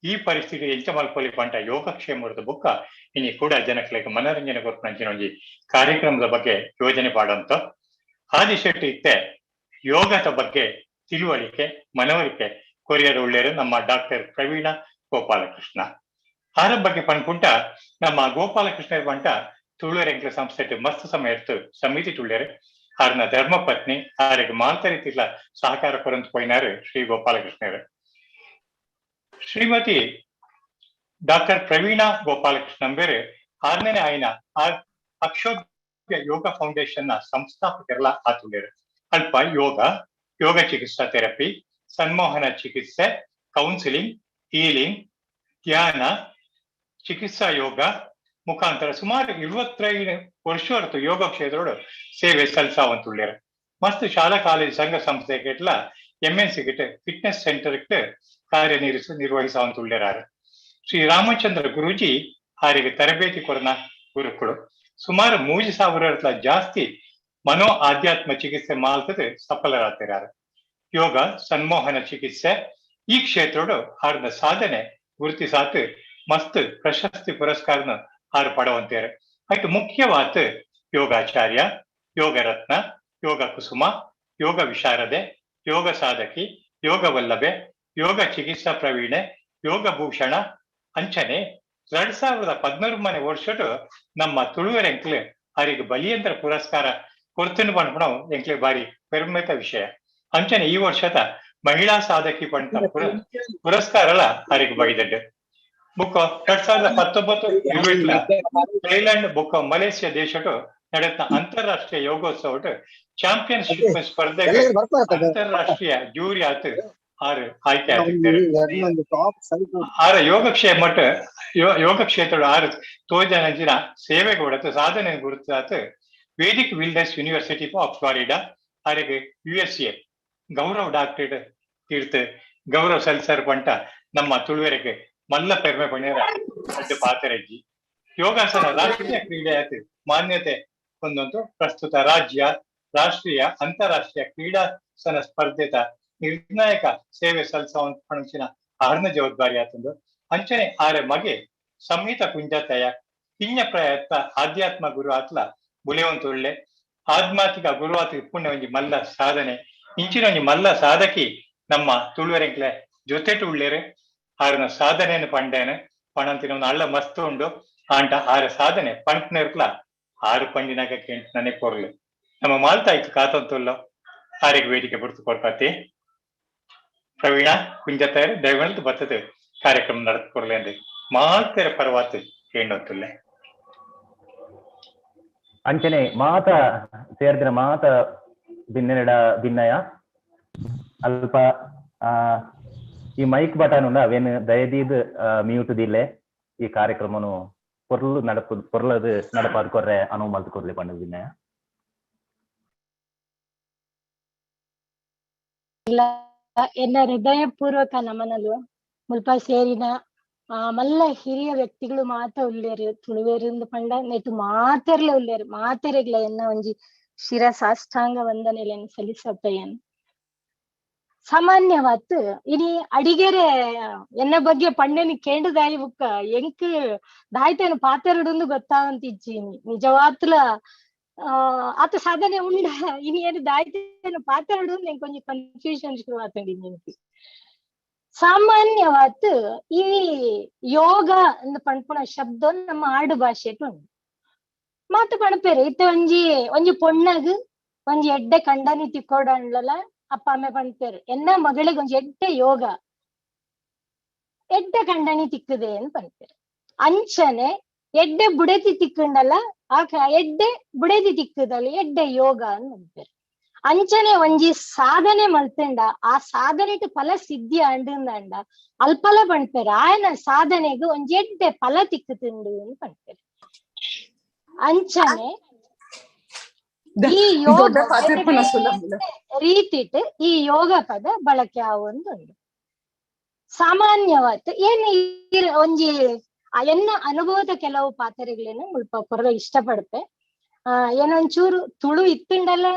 ಈ ಪರಿಸ್ಥಿತಿ ಎಂಚ ಮಲ್ಪೊಲಿ ಪಂಟ ಯೋಗಕ್ಷೇಮದ ಬುಕ್ಕ ಇನಿ ಕೂಡ ಜನಕ್ಲೆಗ್ ಮನರಂಜನೆ ಕೊರ್ಪುನ ಅಂಚಿನ ಒಂಜಿ ಕಾರ್ಯಕ್ರಮದ ಬಗ್ಗೆ ಯೋಜನೆ ಪಾಡಂತ ಆದಿಶೆಟ್ಟಿ ಇತ್ತೆ ಯೋಗದ ಬಗ್ಗೆ ತಿಳುವಳಿಕೆ ಮನವರಿಕೆ ಕೊರಿಯರ್ ಉಳ್ಳೇರು ನಮ್ಮ ಡಾಕ್ಟರ್ ಪ್ರವೀಣ ಗೋಪಾಲಕೃಷ್ಣ ಆರ ಬಗ್ಗೆ ಪನ್ಪುಂಟ. ನಮ್ಮ ಗೋಪಾಲಕೃಷ್ಣ ಪಂಟ ತುಳುವೆರೆಂಕ್ಲೆ ಸಂಸ್ಥೆ ಮಸ್ತ್ ಸಮಯ ಇತ್ತು ಸಮಿತಿ ತುಳ್ಯರು ಆರ್ನ ಧರ್ಮಪತ್ನಿ ಆರಿಗೆ ಮಾಲ್ತ ರೀತಿಲ ಸಹಕಾರ ಕೊರಂತ ಪೋಯಿನಾರು ಶ್ರೀ ಗೋಪಾಲಕೃಷ್ಣರು. ಶ್ರೀಮತಿ ಡಾಕ್ಟರ್ ಪ್ರವೀಣ ಗೋಪಾಲಕೃಷ್ಣ ಬೇರೆ ಆರ್ನೇ ಆಯ್ನ ಅಕ್ಷೋಭ್ಯ ಯೋಗ ಫೌಂಡೇಶನ್ ನ ಸಂಸ್ಥಾಪಕರೆಲ್ಲ ಆತುಳ್ಳೇರು. ಅಲ್ಪ ಯೋಗ, ಯೋಗ ಚಿಕಿತ್ಸಾ ಥೆರಪಿ, ಸನ್ಮೋಹನ ಚಿಕಿತ್ಸೆ, ಕೌನ್ಸಿಲಿಂಗ್, ಹೀಲಿಂಗ್, ಧ್ಯಾನ, ಚಿಕಿತ್ಸಾ ಯೋಗ ಮುಖಾಂತರ ಸುಮಾರು 25 ವರ್ಷ ಯೋಗ ಕ್ಷೇತ್ರೋಡು ಸೇವೆ ಸಲ್ಲಿಸಾವಂತುಳ್ಳೇರು. ಮಸ್ತ್ ಶಾಲಾ ಕಾಲೇಜ್ ಸಂಘ ಸಂಸ್ಥೆ ಗಿಟ್ಲ M N C ಗಿಟ್ fitness centre ಕಾರ್ಯನಿರ್ವಹಿಸಾವಂತುಳ್ಳೇರಾರು. Shri Ramachandra Guruji ಆರಿಗೆ ತರಬೇತಿ ಕೊರನ ಗುರುಕುಳು ಸುಮಾರು 3000 ಜಾಸ್ತಿ ಮನೋ ಆಧ್ಯಾತ್ಮ ಚಿಕಿತ್ಸೆ ಮಾಲ್ತದೆ ಸಫಲರಾತಿರಾರು. ಯೋಗ ಸನ್ಮೋಹನ ಚಿಕಿತ್ಸೆ ಈ ಕ್ಷೇತ್ರೋಡು ಆರ್ನ ಸಾಧನೆ ಗುರುತಿಸಾತು ಮಸ್ತ್ ಪ್ರಶಸ್ತಿ ಪುರಸ್ಕಾರನ ಆರು ಪಡವಂತೇರು. ಆಯ್ತು ಮುಖ್ಯವಾದ ಯೋಗಾಚಾರ್ಯ, ಯೋಗರತ್ನ, ಯೋಗ ಕುಸುಮ, ಯೋಗ ವಿಶಾರದೆ, ಯೋಗ ಸಾಧಕಿ, ಯೋಗ ವಲ್ಲಭೆ, ಯೋಗ ಚಿಕಿತ್ಸಾ ಪ್ರವೀಣೆ, ಯೋಗ ಭೂಷಣ ಅಂಚನೆ 2013 ವರ್ಷಡು ನಮ್ಮ ತುಳುವೆರೆಂಕ್ಲೆ ಅವರಿಗೆ ಬಲಿಯಂದ್ರ ಪುರಸ್ಕಾರ ಕೊಡ್ತೀನಿ ಪನ್ಪುಣ ಎಂಕ್ಲೆ ಬಾರಿ ಪೆರ್ಮೆತ ವಿಷಯ. ಅಂಚನೆ ಈ ವರ್ಷದ ಮಹಿಳಾ ಸಾಧಕಿ ಪಂಡ ಪುರಸ್ಕಾರಲ ಅವರಿಗೆ ಬೈದಡ್ಡು. ಬುಕ್ಕ 2019 ಥೈಲ್ಯಾಂಡ್ ಬುಕ್ಕ ಮಲೇಷ್ಯಾ ದೇಶಟು ನಡೆದ ಅಂತಾರಾಷ್ಟ್ರೀಯ ಯೋಗೋತ್ಸವ ಚಾಂಪಿಯನ್ಶಿಪ್ ಸ್ಪರ್ಧೆಗೆ ಅಂತಾರಾಷ್ಟ್ರೀಯ ಜೂರಿ ಆತು ಆರು ಆಯ್ಕೆ ಆಗಿದ್ದಾರೆ. ಆರ ಯೋಗಕ್ಷೇಮ ಯೋಗ ಕ್ಷೇತ್ರ ಆರು ತೋಜನ ಸೇವೆಗೆ ಹೊಡೆತು ಸಾಧನೆ ಗುರುತಾತು Vedic wellness university of Florida ಆರಿಗೆ USA Gaurav doctorate ತೀರ್ಥ ಗೌರವ್ ಸಲ್ಸರ್ ಪಂಟ ನಮ್ಮ ತುಳುವೆರೆಗೆ ಮಲ್ಲ ಪೆರ್ಮೆ ಪಣ್ಯರ ಅಡ್ಡ ಪಾತರಜ್ಜಿ. ಯೋಗಾಸನ ರಾಷ್ಟ್ರೀಯ ಕ್ರೀಡೆ ಆಯ್ತು ಮಾನ್ಯತೆ ಒಂದೊಂದು ಪ್ರಸ್ತುತ ರಾಜ್ಯ ರಾಷ್ಟ್ರೀಯ ಅಂತಾರಾಷ್ಟ್ರೀಯ ಕ್ರೀಡಾಸನ ಸ್ಪರ್ಧೆತ ನಿರ್ಣಾಯಕ ಸೇವೆ ಸಲ್ಲಿಸುವ ಆರ್ನ ಜವಾಬ್ದಾರಿ ಆತಂದು. ಅಂಚನೆ ಆರೆ ಮಗೆ ಸಂಹಿತ ಕುಂಜತಯ ಕಿಂಜ ಪ್ರಯತ್ನ ಆಧ್ಯಾತ್ಮ ಗುರು ಆತ್ಲ ಬುಲೆವಂತುಳ್ಳೆ ಆಧ್ಯಾತ್ಮಿಕ ಗುರು ಆತ ಪುಣ್ಯ ಒಂಜಿ ಮಲ್ಲ ಸಾಧನೆ ಇಂಚಿನ ಒಂಜಿ ಮಲ್ಲ ಸಾಧಕಿ ನಮ್ಮ ತುಳುವೆರೆಂಕ್ಲೆ ಜೊತೆಟು ಉಳ್ಳೇರು. ಆರನ ಸಾಧನೆಯನ್ನು ಪಂಡೇನೆ ಪಣಂತಿನ ಒಂದು ಅಳ್ಳ ಮಸ್ತು ಉಂಡು ಆಂಟ ಆರ ಸಾಧನೆ ಪಂಟ್ನೇರ್ಕ್ಲ ಆರು ಪಂಡಿನಾಗ ಕೇಂಟ್ ನನೆ ಕೊರ್ಲು ನಮ್ಮ ಮಾಲ್ತಾಯ್ತು ಕಾತಂತುಲ್ಲ ಆರಿಗೆ ವೇದಿಕೆ ಬಿಡ್ತು ಕೊಡ್ಪಾತಿ. ಪ್ರವೀಣ ಕುಂಜತಾಯರು ದಯವಂತ ಬರ್ತದೆ ಕಾರ್ಯಕ್ರಮ ನಡೆದುಕೊರ್ಲೆ ಅಂದೆ ಮಾಲ್ತೆರ ಪರವಾತು ಕೇಂಡೊತ್ತುಲ್ಲೆ. ಅಂಚನೆ ಮಾತ ಸೇರ್ದಿನ ಮಾತ ಬಿನ್ನೆರಡ ಭಿನ್ನಯ ಅಲ್ಪ ಈ ಮೈಕ್ ಬಟನ್ ಉಂಡು ಅವೇನು ದಯದೀದ್ ಮ್ಯೂಟ್ ದಿಲ್ಲೆ ಈ ಕಾರ್ಯಕ್ರಮನು ಪೊರ್ಲು ನಡಪು ಪೊರ್ಲದು ನಡಪಾದ್ ಕೊರ್ರೆ ಅನುವು ಮಲ್ತ್ ಕೊರ್ಲೆ ಪಂಡುದಿನ. ಎನ್ನ ಹೃದಯಪೂರ್ವಕ ನಮನಲು ಮುಲ್ಪ ಸೇರಿನ ಮಲ್ಲ ಹಿರಿಯ ವ್ಯಕ್ತಿಗಳು ಮಾತ ಉಲ್ಲೇರು ತುಳುವೇರಿಂದ ಪಂಡ ನೆಟ್ಟು ಮಾತೆರ್ಲ ಉಲ್ಲೇರು ಮಾತೆರೆಗ್ಲ ಎನ್ನ ಒಂಜಿ ಶಿರ ಸಾಷ್ಟಾಂಗ ವಂದನೆಲೆನ್ ಸಲ್ಲಿಸಪ್ಪಯ್ಯನ್. ಸಾಮಾನ್ಯವಾತ್ ಇನಿ ಅಡಿಗೆರೆ ಎನ್ನ ಬಗ್ಗೆ ಪಣ್ಣೆನಿ ಕೇಂಡುದಾಯಿ ಬುಕ್ಕ ಎಂಕ್ ದಾಯ್ತೇನು ಪಾತೆರಡುಂದು ಗೊತ್ತಾವಂತಿಜ್ಜಿ ನಿಜವಾತ್ಲ ಆತ ಸಾಧನೆ ಉಂಡ ಇನಿ ಏನು ದಾಯ್ತೇನು ಪಾತೆರಡು ಎಂಕ್ ಒಂಜಿ ಕನ್ಫ್ಯೂಷನ್ ಶುರು ಆತಂಡಿ ನಿಂಕ್. ಸಾಮಾನ್ಯವಾತ್ ಈ ಯೋಗ ಅಂದ್ ಪನ್ಪುನ ಶಬ್ದ ನಮ್ಮ ಆಡು ಭಾಷೆಟ್ ಉಂಡು ಮಾತು ಪಣಪೇರು ಇತ್ತೆ ಒಂಜಿ ಒಂಜಿ ಪೊಣ್ಣಗ್ ಒಂಜಿ ಎಡ್ಡೆ ಕಂಡನಿ ತಿಕ್ಕೋಡಂಡ್ಲಲ ಅಪ್ಪ ಅಮ್ಮೆ ಪಣ್ಪೇರು ಎನ್ನ ಮಗಳಿಗೆ ಒಂಜಿ ಎಡ್ಡೆ ಯೋಗ ಎಡ್ಡೆ ಕಂಡನಿ ತಿಕ್ಕುದೆ ಅಂತ ಪಣ್ಪೇರು. ಅಂಚನೆ ಎಡ್ಡೆ ಬುಡೆತಿ ತಿಕ್ಕಂಡಲ್ಲ ಆ ಎಡ್ಡೆ ಬುಡೆದಿ ತಿಕ್ಕದಲ್ಲ ಎಡ್ಡೆ ಯೋಗ ಅಂತ ಪಣ್ಪೇರು. ಅಂಚನೆ ಒಂಜಿ ಸಾಧನೆ ಮಲ್ತಂಡ ಆ ಸಾಧನೆಟ್ ಫಲ ಸಿದ್ಧಿ ಅಂಡಂಡ ಅಲ್ಪಲ ಪಣ್ಪೇರು ಆಯನ ಸಾಧನೆಗೆ ಒಂಜಿ ಎಡ್ಡೆ ಫಲ ತಿಕ್ಕುತ್ತುಂಡು ಅಂತ ಪಣ್ಪೇರು. ಅಂಚನೆ ಈ ಯೋಗ ರೀತಿಟ್ ಈ ಯೋಗ ಪದ ಬಳಕೆ ಆವೊಂದುಂಡು. ಸಾಮಾನ್ಯವಾತ್ ಏನು ಒಂಜಿ ಎನ್ನ ಅನುಭವದ ಕೆಲವು ಪಾತ್ರೆಗಳನ್ನ ಮುಲ್ಪ ಕೊರಗ ಇಷ್ಟಪಡುತ್ತೆ. ಏನೊಂಚೂರು ತುಳು ಇತ್ತುಂಡಲ್ಲ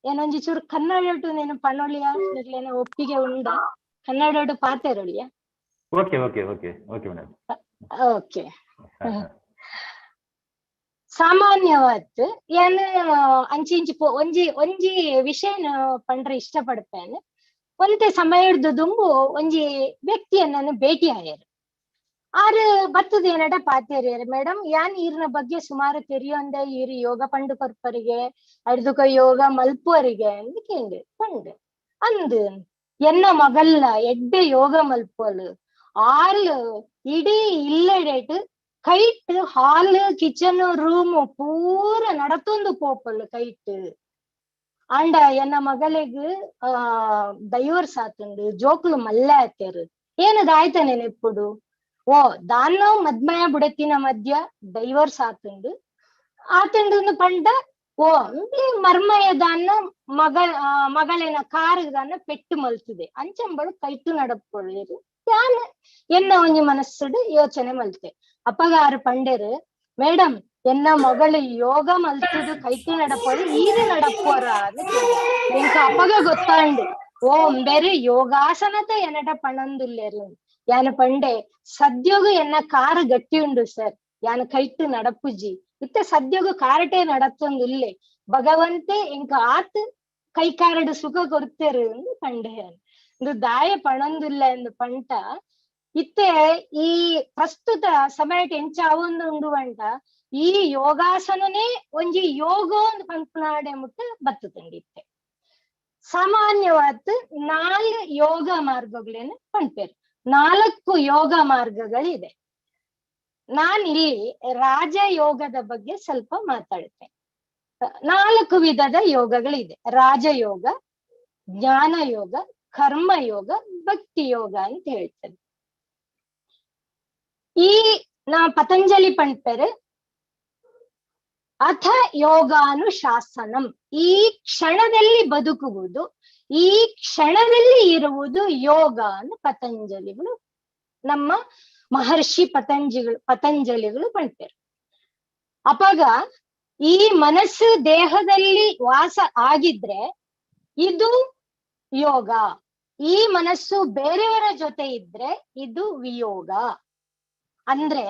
ಏನೊಂಜಿ ಚೂರು ಕನ್ನಡ ನೇನು ಪಣೊಳಿಯ ನಿಗ್ಲೇನ ಒಪ್ಪಿಗೆ ಉಂಡ Kannada ಪಾತೆರೊಳಿಯ? Okay okay okay okay madam. Okay. ಸಾಮಾನ್ಯವಾತ್ ಏನ್ ಅಂಚಿ ಇಂಚಿ ಒಂಜಿ ಒಂಜಿ ವಿಷಯನ ಪಂಡ್ರೆ ಇಷ್ಟಪಡ್ತೇನೆ. ಒಂತೆ ಸಮಯ ಹಿಡ್ದು ದುಂಬು ಒಂಜಿ ವ್ಯಕ್ತಿಯನ್ನ ಭೇಟಿ ಆಯರು. ಆರು ಬತ್ತದ ಏನಟ ಪಾತೇರಿಯರು, ಮೇಡಮ್ ಯಾನ್ ಈರ್ನ ಬಗ್ಗೆ ಸುಮಾರು ತೆರಿಯೊಂದೆ ಈರು ಯೋಗ ಪಂಡು ಕೊರ್ಪರಿಗೆ ಅರ್ದುಕ ಯೋಗ ಮಲ್ಪುವರಿಗೆ ಅಂದ್ ಕೇಂಡು ಪಂಡು ಅಂದ್ ಎನ್ನ ಮಗಲ್ಲ ಎಡ್ಡೆ ಯೋಗ ಮಲ್ಪೋಲು ಆರು ಇಡೀ ಇಲ್ಲಡೇಟ್ ಕೈಟ್ ಹಾಲ್ ಕಿಚನ್ ರೂಮ್ ಪೂರ ನಡತೊಂದು ಪೋಪಲ್ ಕೈಟ್ ಆಂಡ ಎನ್ನ ಮಗಳಿಗೆ ಡೈವರ್ಸ್ ಆತುಂಡು ಜೋಕ್ಲು ಮಲ್ಲೆ ಆತೇರು ಏನದ ಆಯ್ತ ನೆನೆಪ್ಪುಡು ಓ ದಾನ್ನ ಮದ್ಮಯ ಬುಡತಿನ ಮಧ್ಯ ಡೈವರ್ಸ್ ಆತುಂಡು ಆತುಂಡು ಪಂಡ ಓ ಮರ್ಮಯ ದಾನ್ನ ಮಗ ಮಗಳೇನ ಕಾರು ದಾನ್ನ ಪೆಟ್ಟು ಮಲ್ತದೆ ಅಂಚಂಬಳು ಕೈಟು ನಡಪೊಳ್ಳಿರು ಯಾನ್ ಎನ್ನ ಒಂಜಿ ಮನಸ್ಸುಡು ಯೋಚನೆ ಮಲ್ತೆ. ಅಪ್ಪಗಾರು ಪಂಡೇರು ಮೇಡಮ್ ಎನ್ನ ಮಗಳು ಯೋಗ ಮಲ್ತದು ಕೈಟು ನಡಪೋದು ಈರು ನಡಪೋರ ಎಂಕ ಅಪ್ಪಗ ಗೊತ್ತಾಂಡು ಓ ಬೇರೆ ಯೋಗಾಸನತ ಎನ್ನಟ ಪಣಂದುಲ್ಲೇರು ಯಾನ ಪಂಡೆ ಸದ್ಯೋಗು ಎನ್ನ ಕಾರು ಗಟ್ಟಿ ಉಂಡು ಸರ್ ಯಾನ ಕೈಟು ನಡಪುಜಿ ಇತ್ತೆ ಸದ್ಯೋಗು ಕಾರಟೆ ನಡತ್ತೊಂದುಲ್ಲೆ ಭಗವಂತೆ ಎಂಕ ಆತ್ ಕೈ ಕಾರಡು ಸುಖ ಕೊಡ್ತೇರು ಪಂಡೆ ಇಂದು ದಾಯ ಪಣಂದುಲ್ಲ ಎಂದು ಪಂಟ. ಇತ್ತೆ ಈ ಪ್ರಸ್ತುತ ಸಮಯಟ್ ಎಂಚ ಅವೊಂದು ಉಂಡು ಅಂಟ ಈ ಯೋಗಾಸನನೇ ಒಂಜಿ ಯೋಗ ಒಂದು ಪನ್ಪುನಾಡೆ ಮುಟ್ಟ ಬತ್ತುಂಡು. ಇತ್ತೆ ಸಾಮಾನ್ಯವಾದ 4 ಯೋಗ ಮಾರ್ಗಗಳೇನು ಪನ್ಪೇರು, 4 ಯೋಗ ಮಾರ್ಗಗಳಿದೆ. ನಾನಿಲ್ಲಿ ರಾಜಯೋಗದ ಬಗ್ಗೆ ಸ್ವಲ್ಪ ಮಾತಾಡುತ್ತೇನೆ. 4 ವಿಧದ ಯೋಗಗಳಿದೆ: ರಾಜಯೋಗ, ಜ್ಞಾನ ಯೋಗ, ಕರ್ಮಯೋಗ, ಭಕ್ತಿ ಯೋಗ ಅಂತ ಹೇಳ್ತೇನೆ. ಈ ನಾ ಪತಂಜಲಿ ಪಂಪೆರೆ ಅಥ ಯೋಗಾನುಶಾಸನಂ, ಈ ಕ್ಷಣದಲ್ಲಿ ಬದುಕುವುದು, ಈ ಕ್ಷಣದಲ್ಲಿ ಇರುವುದು ಯೋಗ ಅಂತ ಪತಂಜಲಿಗಳು, ನಮ್ಮ ಮಹರ್ಷಿ ಪತಂಜಲಿಗಳು ಪಂಪೆರು. ಅಪಾಗ ಈ ಮನಸ್ಸು ದೇಹದಲ್ಲಿ ವಾಸ ಆಗಿದ್ರೆ ಇದು ಯೋಗ, ಈ ಮನಸ್ಸು ಬೇರೆಯವರ ಜೊತೆ ಇದ್ರೆ ಇದು ವಿಯೋಗ. ಅಂದ್ರೆ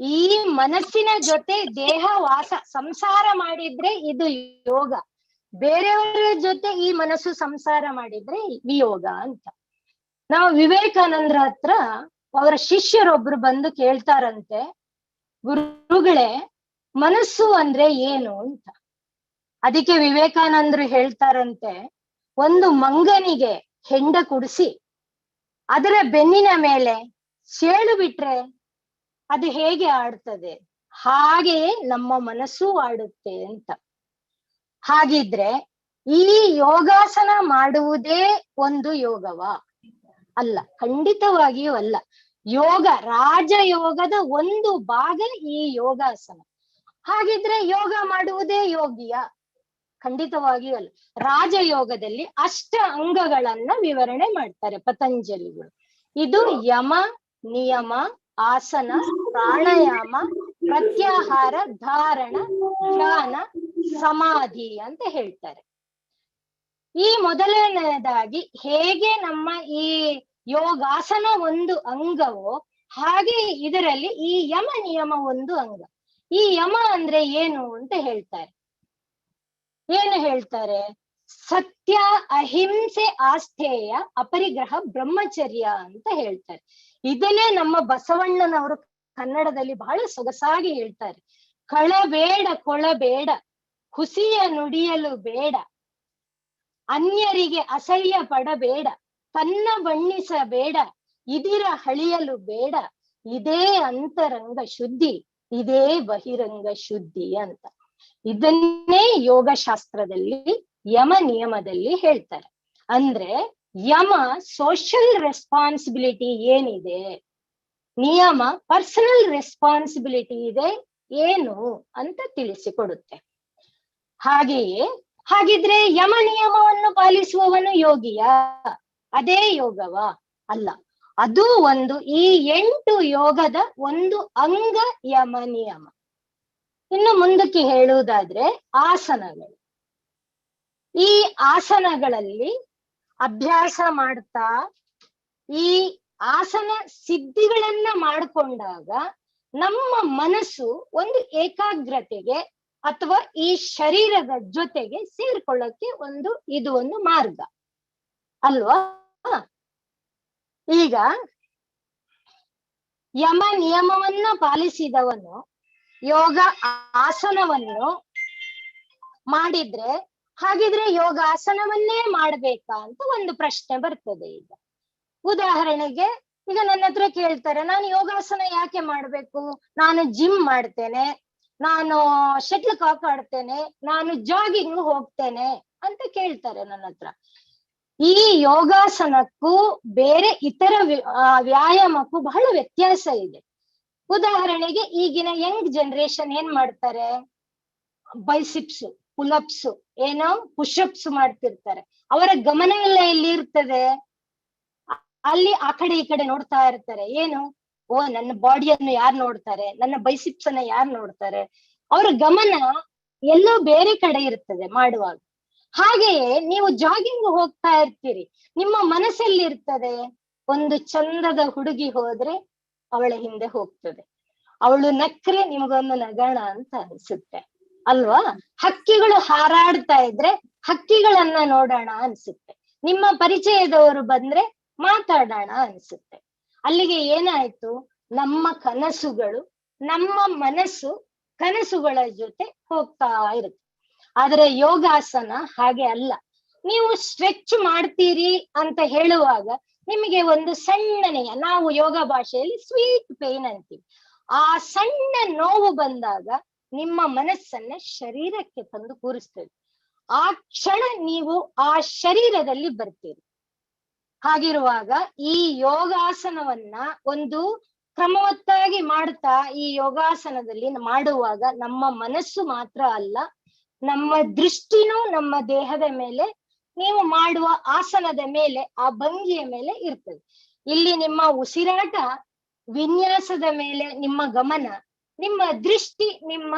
ಈ ಮನಸ್ಸಿನ ಜೊತೆ ದೇಹ ವಾಸ ಸಂಸಾರ ಮಾಡಿದ್ರೆ ಇದು ಯೋಗ, ಬೇರೆಯವರ ಜೊತೆ ಈ ಮನಸ್ಸು ಸಂಸಾರ ಮಾಡಿದ್ರೆ ವಿಯೋಗ ಅಂತ. ನಾವು ವಿವೇಕಾನಂದರ ಹತ್ರ ಅವರ ಶಿಷ್ಯರೊಬ್ರು ಬಂದು ಕೇಳ್ತಾರಂತೆ, ಗುರುಗಳೇ ಮನಸ್ಸು ಅಂದ್ರೆ ಏನು ಅಂತ. ಅದಕ್ಕೆ ವಿವೇಕಾನಂದರು ಹೇಳ್ತಾರಂತೆ, ಒಂದು ಮಂಗನಿಗೆ ಹೆಂಡ ಕುಡಿಸಿ ಅದರ ಬೆನ್ನಿನ ಮೇಲೆ ಚೇಳು ಬಿಟ್ರೆ ಅದು ಹೇಗೆ ಆಡ್ತದೆ, ಹಾಗೆಯೇ ನಮ್ಮ ಮನಸ್ಸು ಆಡುತ್ತೆ ಅಂತ. ಹಾಗಿದ್ರೆ ಈ ಯೋಗಾಸನ ಮಾಡುವುದೇ ಒಂದು ಯೋಗವಾ? ಅಲ್ಲ, ಖಂಡಿತವಾಗಿಯೂ ಅಲ್ಲ. ಯೋಗ ರಾಜಯೋಗದ ಒಂದು ಭಾಗ ಈ ಯೋಗಾಸನ. ಹಾಗಿದ್ರೆ ಯೋಗ ಮಾಡುವುದೇ ಯೋಗಿಯ? ಖಂಡಿತವಾಗಿಯೂ ಅಲ್ಲ. ರಾಜಯೋಗದಲ್ಲಿ ಅಷ್ಟ ಅಂಗಗಳನ್ನ ವಿವರಣೆ ಮಾಡ್ತಾರೆ ಪತಂಜಲಿಗಳು. ಇದು ಯಮ, ನಿಯಮ, ಆಸನ, ಪ್ರಾಣಾಯಾಮ, ಪ್ರತ್ಯಾಹಾರ, ಧಾರಣ, ಧ್ಯಾನ, ಸಮಾಧಿ ಅಂತ ಹೇಳ್ತಾರೆ. ಈ ಮೊದಲನೆಯದಾಗಿ ಹೇಗೆ ನಮ್ಮ ಈ ಯೋಗಾಸನ ಒಂದು ಅಂಗವೋ ಹಾಗೆ ಇದರಲ್ಲಿ ಈ ಯಮ ನಿಯಮ ಒಂದು ಅಂಗ. ಈ ಯಮ ಅಂದ್ರೆ ಏನು ಅಂತ ಹೇಳ್ತಾರೆ. ಏನು ಹೇಳ್ತಾರೆ? ಸತ್ಯ, ಅಹಿಂಸೆ, ಆಸ್ಥೇಯ, ಅಪರಿಗ್ರಹ, ಬ್ರಹ್ಮಚರ್ಯ ಅಂತ ಹೇಳ್ತಾರೆ. ಇದನ್ನೇ ನಮ್ಮ ಬಸವಣ್ಣನವರು ಕನ್ನಡದಲ್ಲಿ ಬಹಳ ಸೊಗಸಾಗಿ ಹೇಳ್ತಾರೆ. ಕಳಬೇಡ, ಕೊಳಬೇಡ, ಹುಸಿಯ ನುಡಿಯಲು ಬೇಡ, ಅನ್ಯರಿಗೆ ಅಸಹ್ಯ ಪಡಬೇಡ, ತನ್ನ ಬಣ್ಣಿಸಬೇಡ, ಇದಿರ ಹಳಿಯಲು ಬೇಡ, ಇದೇ ಅಂತರಂಗ ಶುದ್ಧಿ, ಇದೇ ಬಹಿರಂಗ ಶುದ್ಧಿ ಅಂತ. ಇದನ್ನೇ ಯೋಗಶಾಸ್ತ್ರದಲ್ಲಿ ಯಮ ನಿಯಮದಲ್ಲಿ ಹೇಳ್ತಾರೆ. ಅಂದ್ರೆ ಯಮ ಸೋಷಿಯಲ್ ರೆಸ್ಪಾನ್ಸಿಬಿಲಿಟಿ ಏನಿದೆ, ನಿಯಮ ಪರ್ಸನಲ್ ರೆಸ್ಪಾನ್ಸಿಬಿಲಿಟಿ ಇದೆ ಏನು ಅಂತ ತಿಳಿಸಿಕೊಡುತ್ತೆ. ಹಾಗೆಯೇ ಹಾಗಿದ್ರೆ ಯಮ ನಿಯಮವನ್ನು ಪಾಲಿಸುವವನು ಯೋಗಿಯಾ? ಅದೇ ಯೋಗವಾ? ಅಲ್ಲ, ಅದು ಒಂದು ಈ 8 ಯೋಗದ ಒಂದು ಅಂಗ ಯಮ ನಿಯಮ. ಇನ್ನು ಮುಂದಕ್ಕೆ ಹೇಳುವುದಾದ್ರೆ ಆಸನಗಳು. ಈ ಆಸನಗಳಲ್ಲಿ ಅಭ್ಯಾಸ ಮಾಡ್ತಾ ಈ ಆಸನ ಸಿದ್ಧಿಗಳನ್ನ ಮಾಡಿಕೊಂಡಾಗ ನಮ್ಮ ಮನಸ್ಸು ಒಂದು ಏಕಾಗ್ರತೆಗೆ ಅಥವಾ ಈ ಶರೀರದ ಜೊತೆಗೆ ಸೇರ್ಕೊಳ್ಳಕ್ಕೆ ಒಂದು ಇದು ಒಂದು ಮಾರ್ಗ ಅಲ್ವಾ? ಈಗ ಯಮ ನಿಯಮವನ್ನ ಪಾಲಿಸಿದವನು ಯೋಗ ಆಸನವನ್ನು ಮಾಡಿದ್ರೆ, ಹಾಗಿದ್ರೆ ಯೋಗಾಸನವನ್ನೇ ಮಾಡ್ಬೇಕಾ ಅಂತ ಒಂದು ಪ್ರಶ್ನೆ ಬರ್ತದೆ. ಈಗ ಉದಾಹರಣೆಗೆ ಈಗ ನನ್ನ ಹತ್ರ ಕೇಳ್ತಾರೆ, ನಾನು ಯೋಗಾಸನ ಯಾಕೆ ಮಾಡ್ಬೇಕು, ನಾನು ಜಿಮ್ ಮಾಡ್ತೇನೆ, ನಾನು ಶಟ್ಲ್ ಕಾಕ್ ಆಡ್ತೇನೆ, ನಾನು ಜಾಗಿಂಗ್ ಹೋಗ್ತೇನೆ ಅಂತ ಕೇಳ್ತಾರೆ ನನ್ನ ಹತ್ರ. ಈ ಯೋಗಾಸನಕ್ಕೂ ಬೇರೆ ಇತರ ವ್ಯಾಯಾಮಕ್ಕೂ ಬಹಳ ವ್ಯತ್ಯಾಸ ಇದೆ. ಉದಾಹರಣೆಗೆ ಈಗಿನ ಯಂಗ್ ಜನರೇಷನ್ ಏನ್ ಮಾಡ್ತಾರೆ, ಬೈಸಿಪ್ಸ್, ಪುಲಪ್ಸ್, ಏನೋ ಪುಷಪ್ಸ್ ಮಾಡ್ತಿರ್ತಾರೆ. ಅವರ ಗಮನ ಎಲ್ಲ ಎಲ್ಲಿ ಇರ್ತದೆ? ಅಲ್ಲಿ ಆ ಕಡೆ ಈ ಕಡೆ ನೋಡ್ತಾ ಇರ್ತಾರೆ. ಏನು, ಓ ನನ್ನ ಬಾಡಿಯನ್ನು ಯಾರು ನೋಡ್ತಾರೆ, ನನ್ನ ಬೈಸಿಪ್ಸ್ ಅನ್ನ ಯಾರು ನೋಡ್ತಾರೆ, ಅವ್ರ ಗಮನ ಎಲ್ಲೋ ಬೇರೆ ಕಡೆ ಇರ್ತದೆ ಮಾಡುವಾಗ. ಹಾಗೆಯೇ ನೀವು ಜಾಗಿಂಗ್ ಹೋಗ್ತಾ ಇರ್ತೀರಿ, ನಿಮ್ಮ ಮನಸ್ಸಲ್ಲಿ ಇರ್ತದೆ ಒಂದು ಚಂದದ ಹುಡುಗಿ ಹೋದ್ರೆ ಅವಳ ಹಿಂದೆ ಹೋಗ್ತದೆ, ಅವಳು ನಕ್ರೆ ನಿಮಗೊಂದು ನಗಣ ಅಂತ ಅನ್ಸುತ್ತೆ ಅಲ್ವಾ? ಹಕ್ಕಿಗಳು ಹಾರಾಡ್ತಾ ಇದ್ರೆ ಹಕ್ಕಿಗಳನ್ನ ನೋಡೋಣ ಅನ್ಸುತ್ತೆ, ನಿಮ್ಮ ಪರಿಚಯದವರು ಬಂದ್ರೆ ಮಾತಾಡೋಣ ಅನ್ಸುತ್ತೆ. ಅಲ್ಲಿಗೆ ಏನಾಯ್ತು, ನಮ್ಮ ಕನಸುಗಳು, ನಮ್ಮ ಮನಸ್ಸು ಕನಸುಗಳ ಜೊತೆ ಹೋಗ್ತಾ ಇರುತ್ತೆ. ಆದ್ರೆ ಯೋಗಾಸನ ಹಾಗೆ ಅಲ್ಲ. ನೀವು ಸ್ಟ್ರೆಚ್ ಮಾಡ್ತೀರಿ ಅಂತ ಹೇಳುವಾಗ ನಿಮಗೆ ಒಂದು ಸಣ್ಣನೆಯ, ನಾವು ಯೋಗ ಭಾಷೆಯಲ್ಲಿ ಸ್ವೀಟ್ ಪೇನ್ ಅಂತೀವಿ, ಆ ಸಣ್ಣ ನೋವು ಬಂದಾಗ ನಿಮ್ಮ ಮನಸ್ಸನ್ನ ಶರೀರಕ್ಕೆ ತಂದು ಕೂರಿಸ್ತದೆ. ಆ ಕ್ಷಣ ನೀವು ಆ ಶರೀರದಲ್ಲಿ ಬರ್ತೀರಿ. ಹಾಗಿರುವಾಗ ಈ ಯೋಗಾಸನವನ್ನ ಒಂದು ಕ್ರಮವತ್ತಾಗಿ ಮಾಡ್ತಾ ಈ ಯೋಗಾಸನದಲ್ಲಿ ಮಾಡುವಾಗ ನಮ್ಮ ಮನಸ್ಸು ಮಾತ್ರ ಅಲ್ಲ, ನಮ್ಮ ದೃಷ್ಟಿನೂ ನಮ್ಮ ದೇಹದ ಮೇಲೆ, ನೀವು ಮಾಡುವ ಆಸನದ ಮೇಲೆ, ಆ ಭಂಗಿಯ ಮೇಲೆ ಇರ್ತದೆ. ಇಲ್ಲಿ ನಿಮ್ಮ ಉಸಿರಾಟ ವಿನ್ಯಾಸದ ಮೇಲೆ ನಿಮ್ಮ ಗಮನ, ನಿಮ್ಮ ದೃಷ್ಟಿ, ನಿಮ್ಮ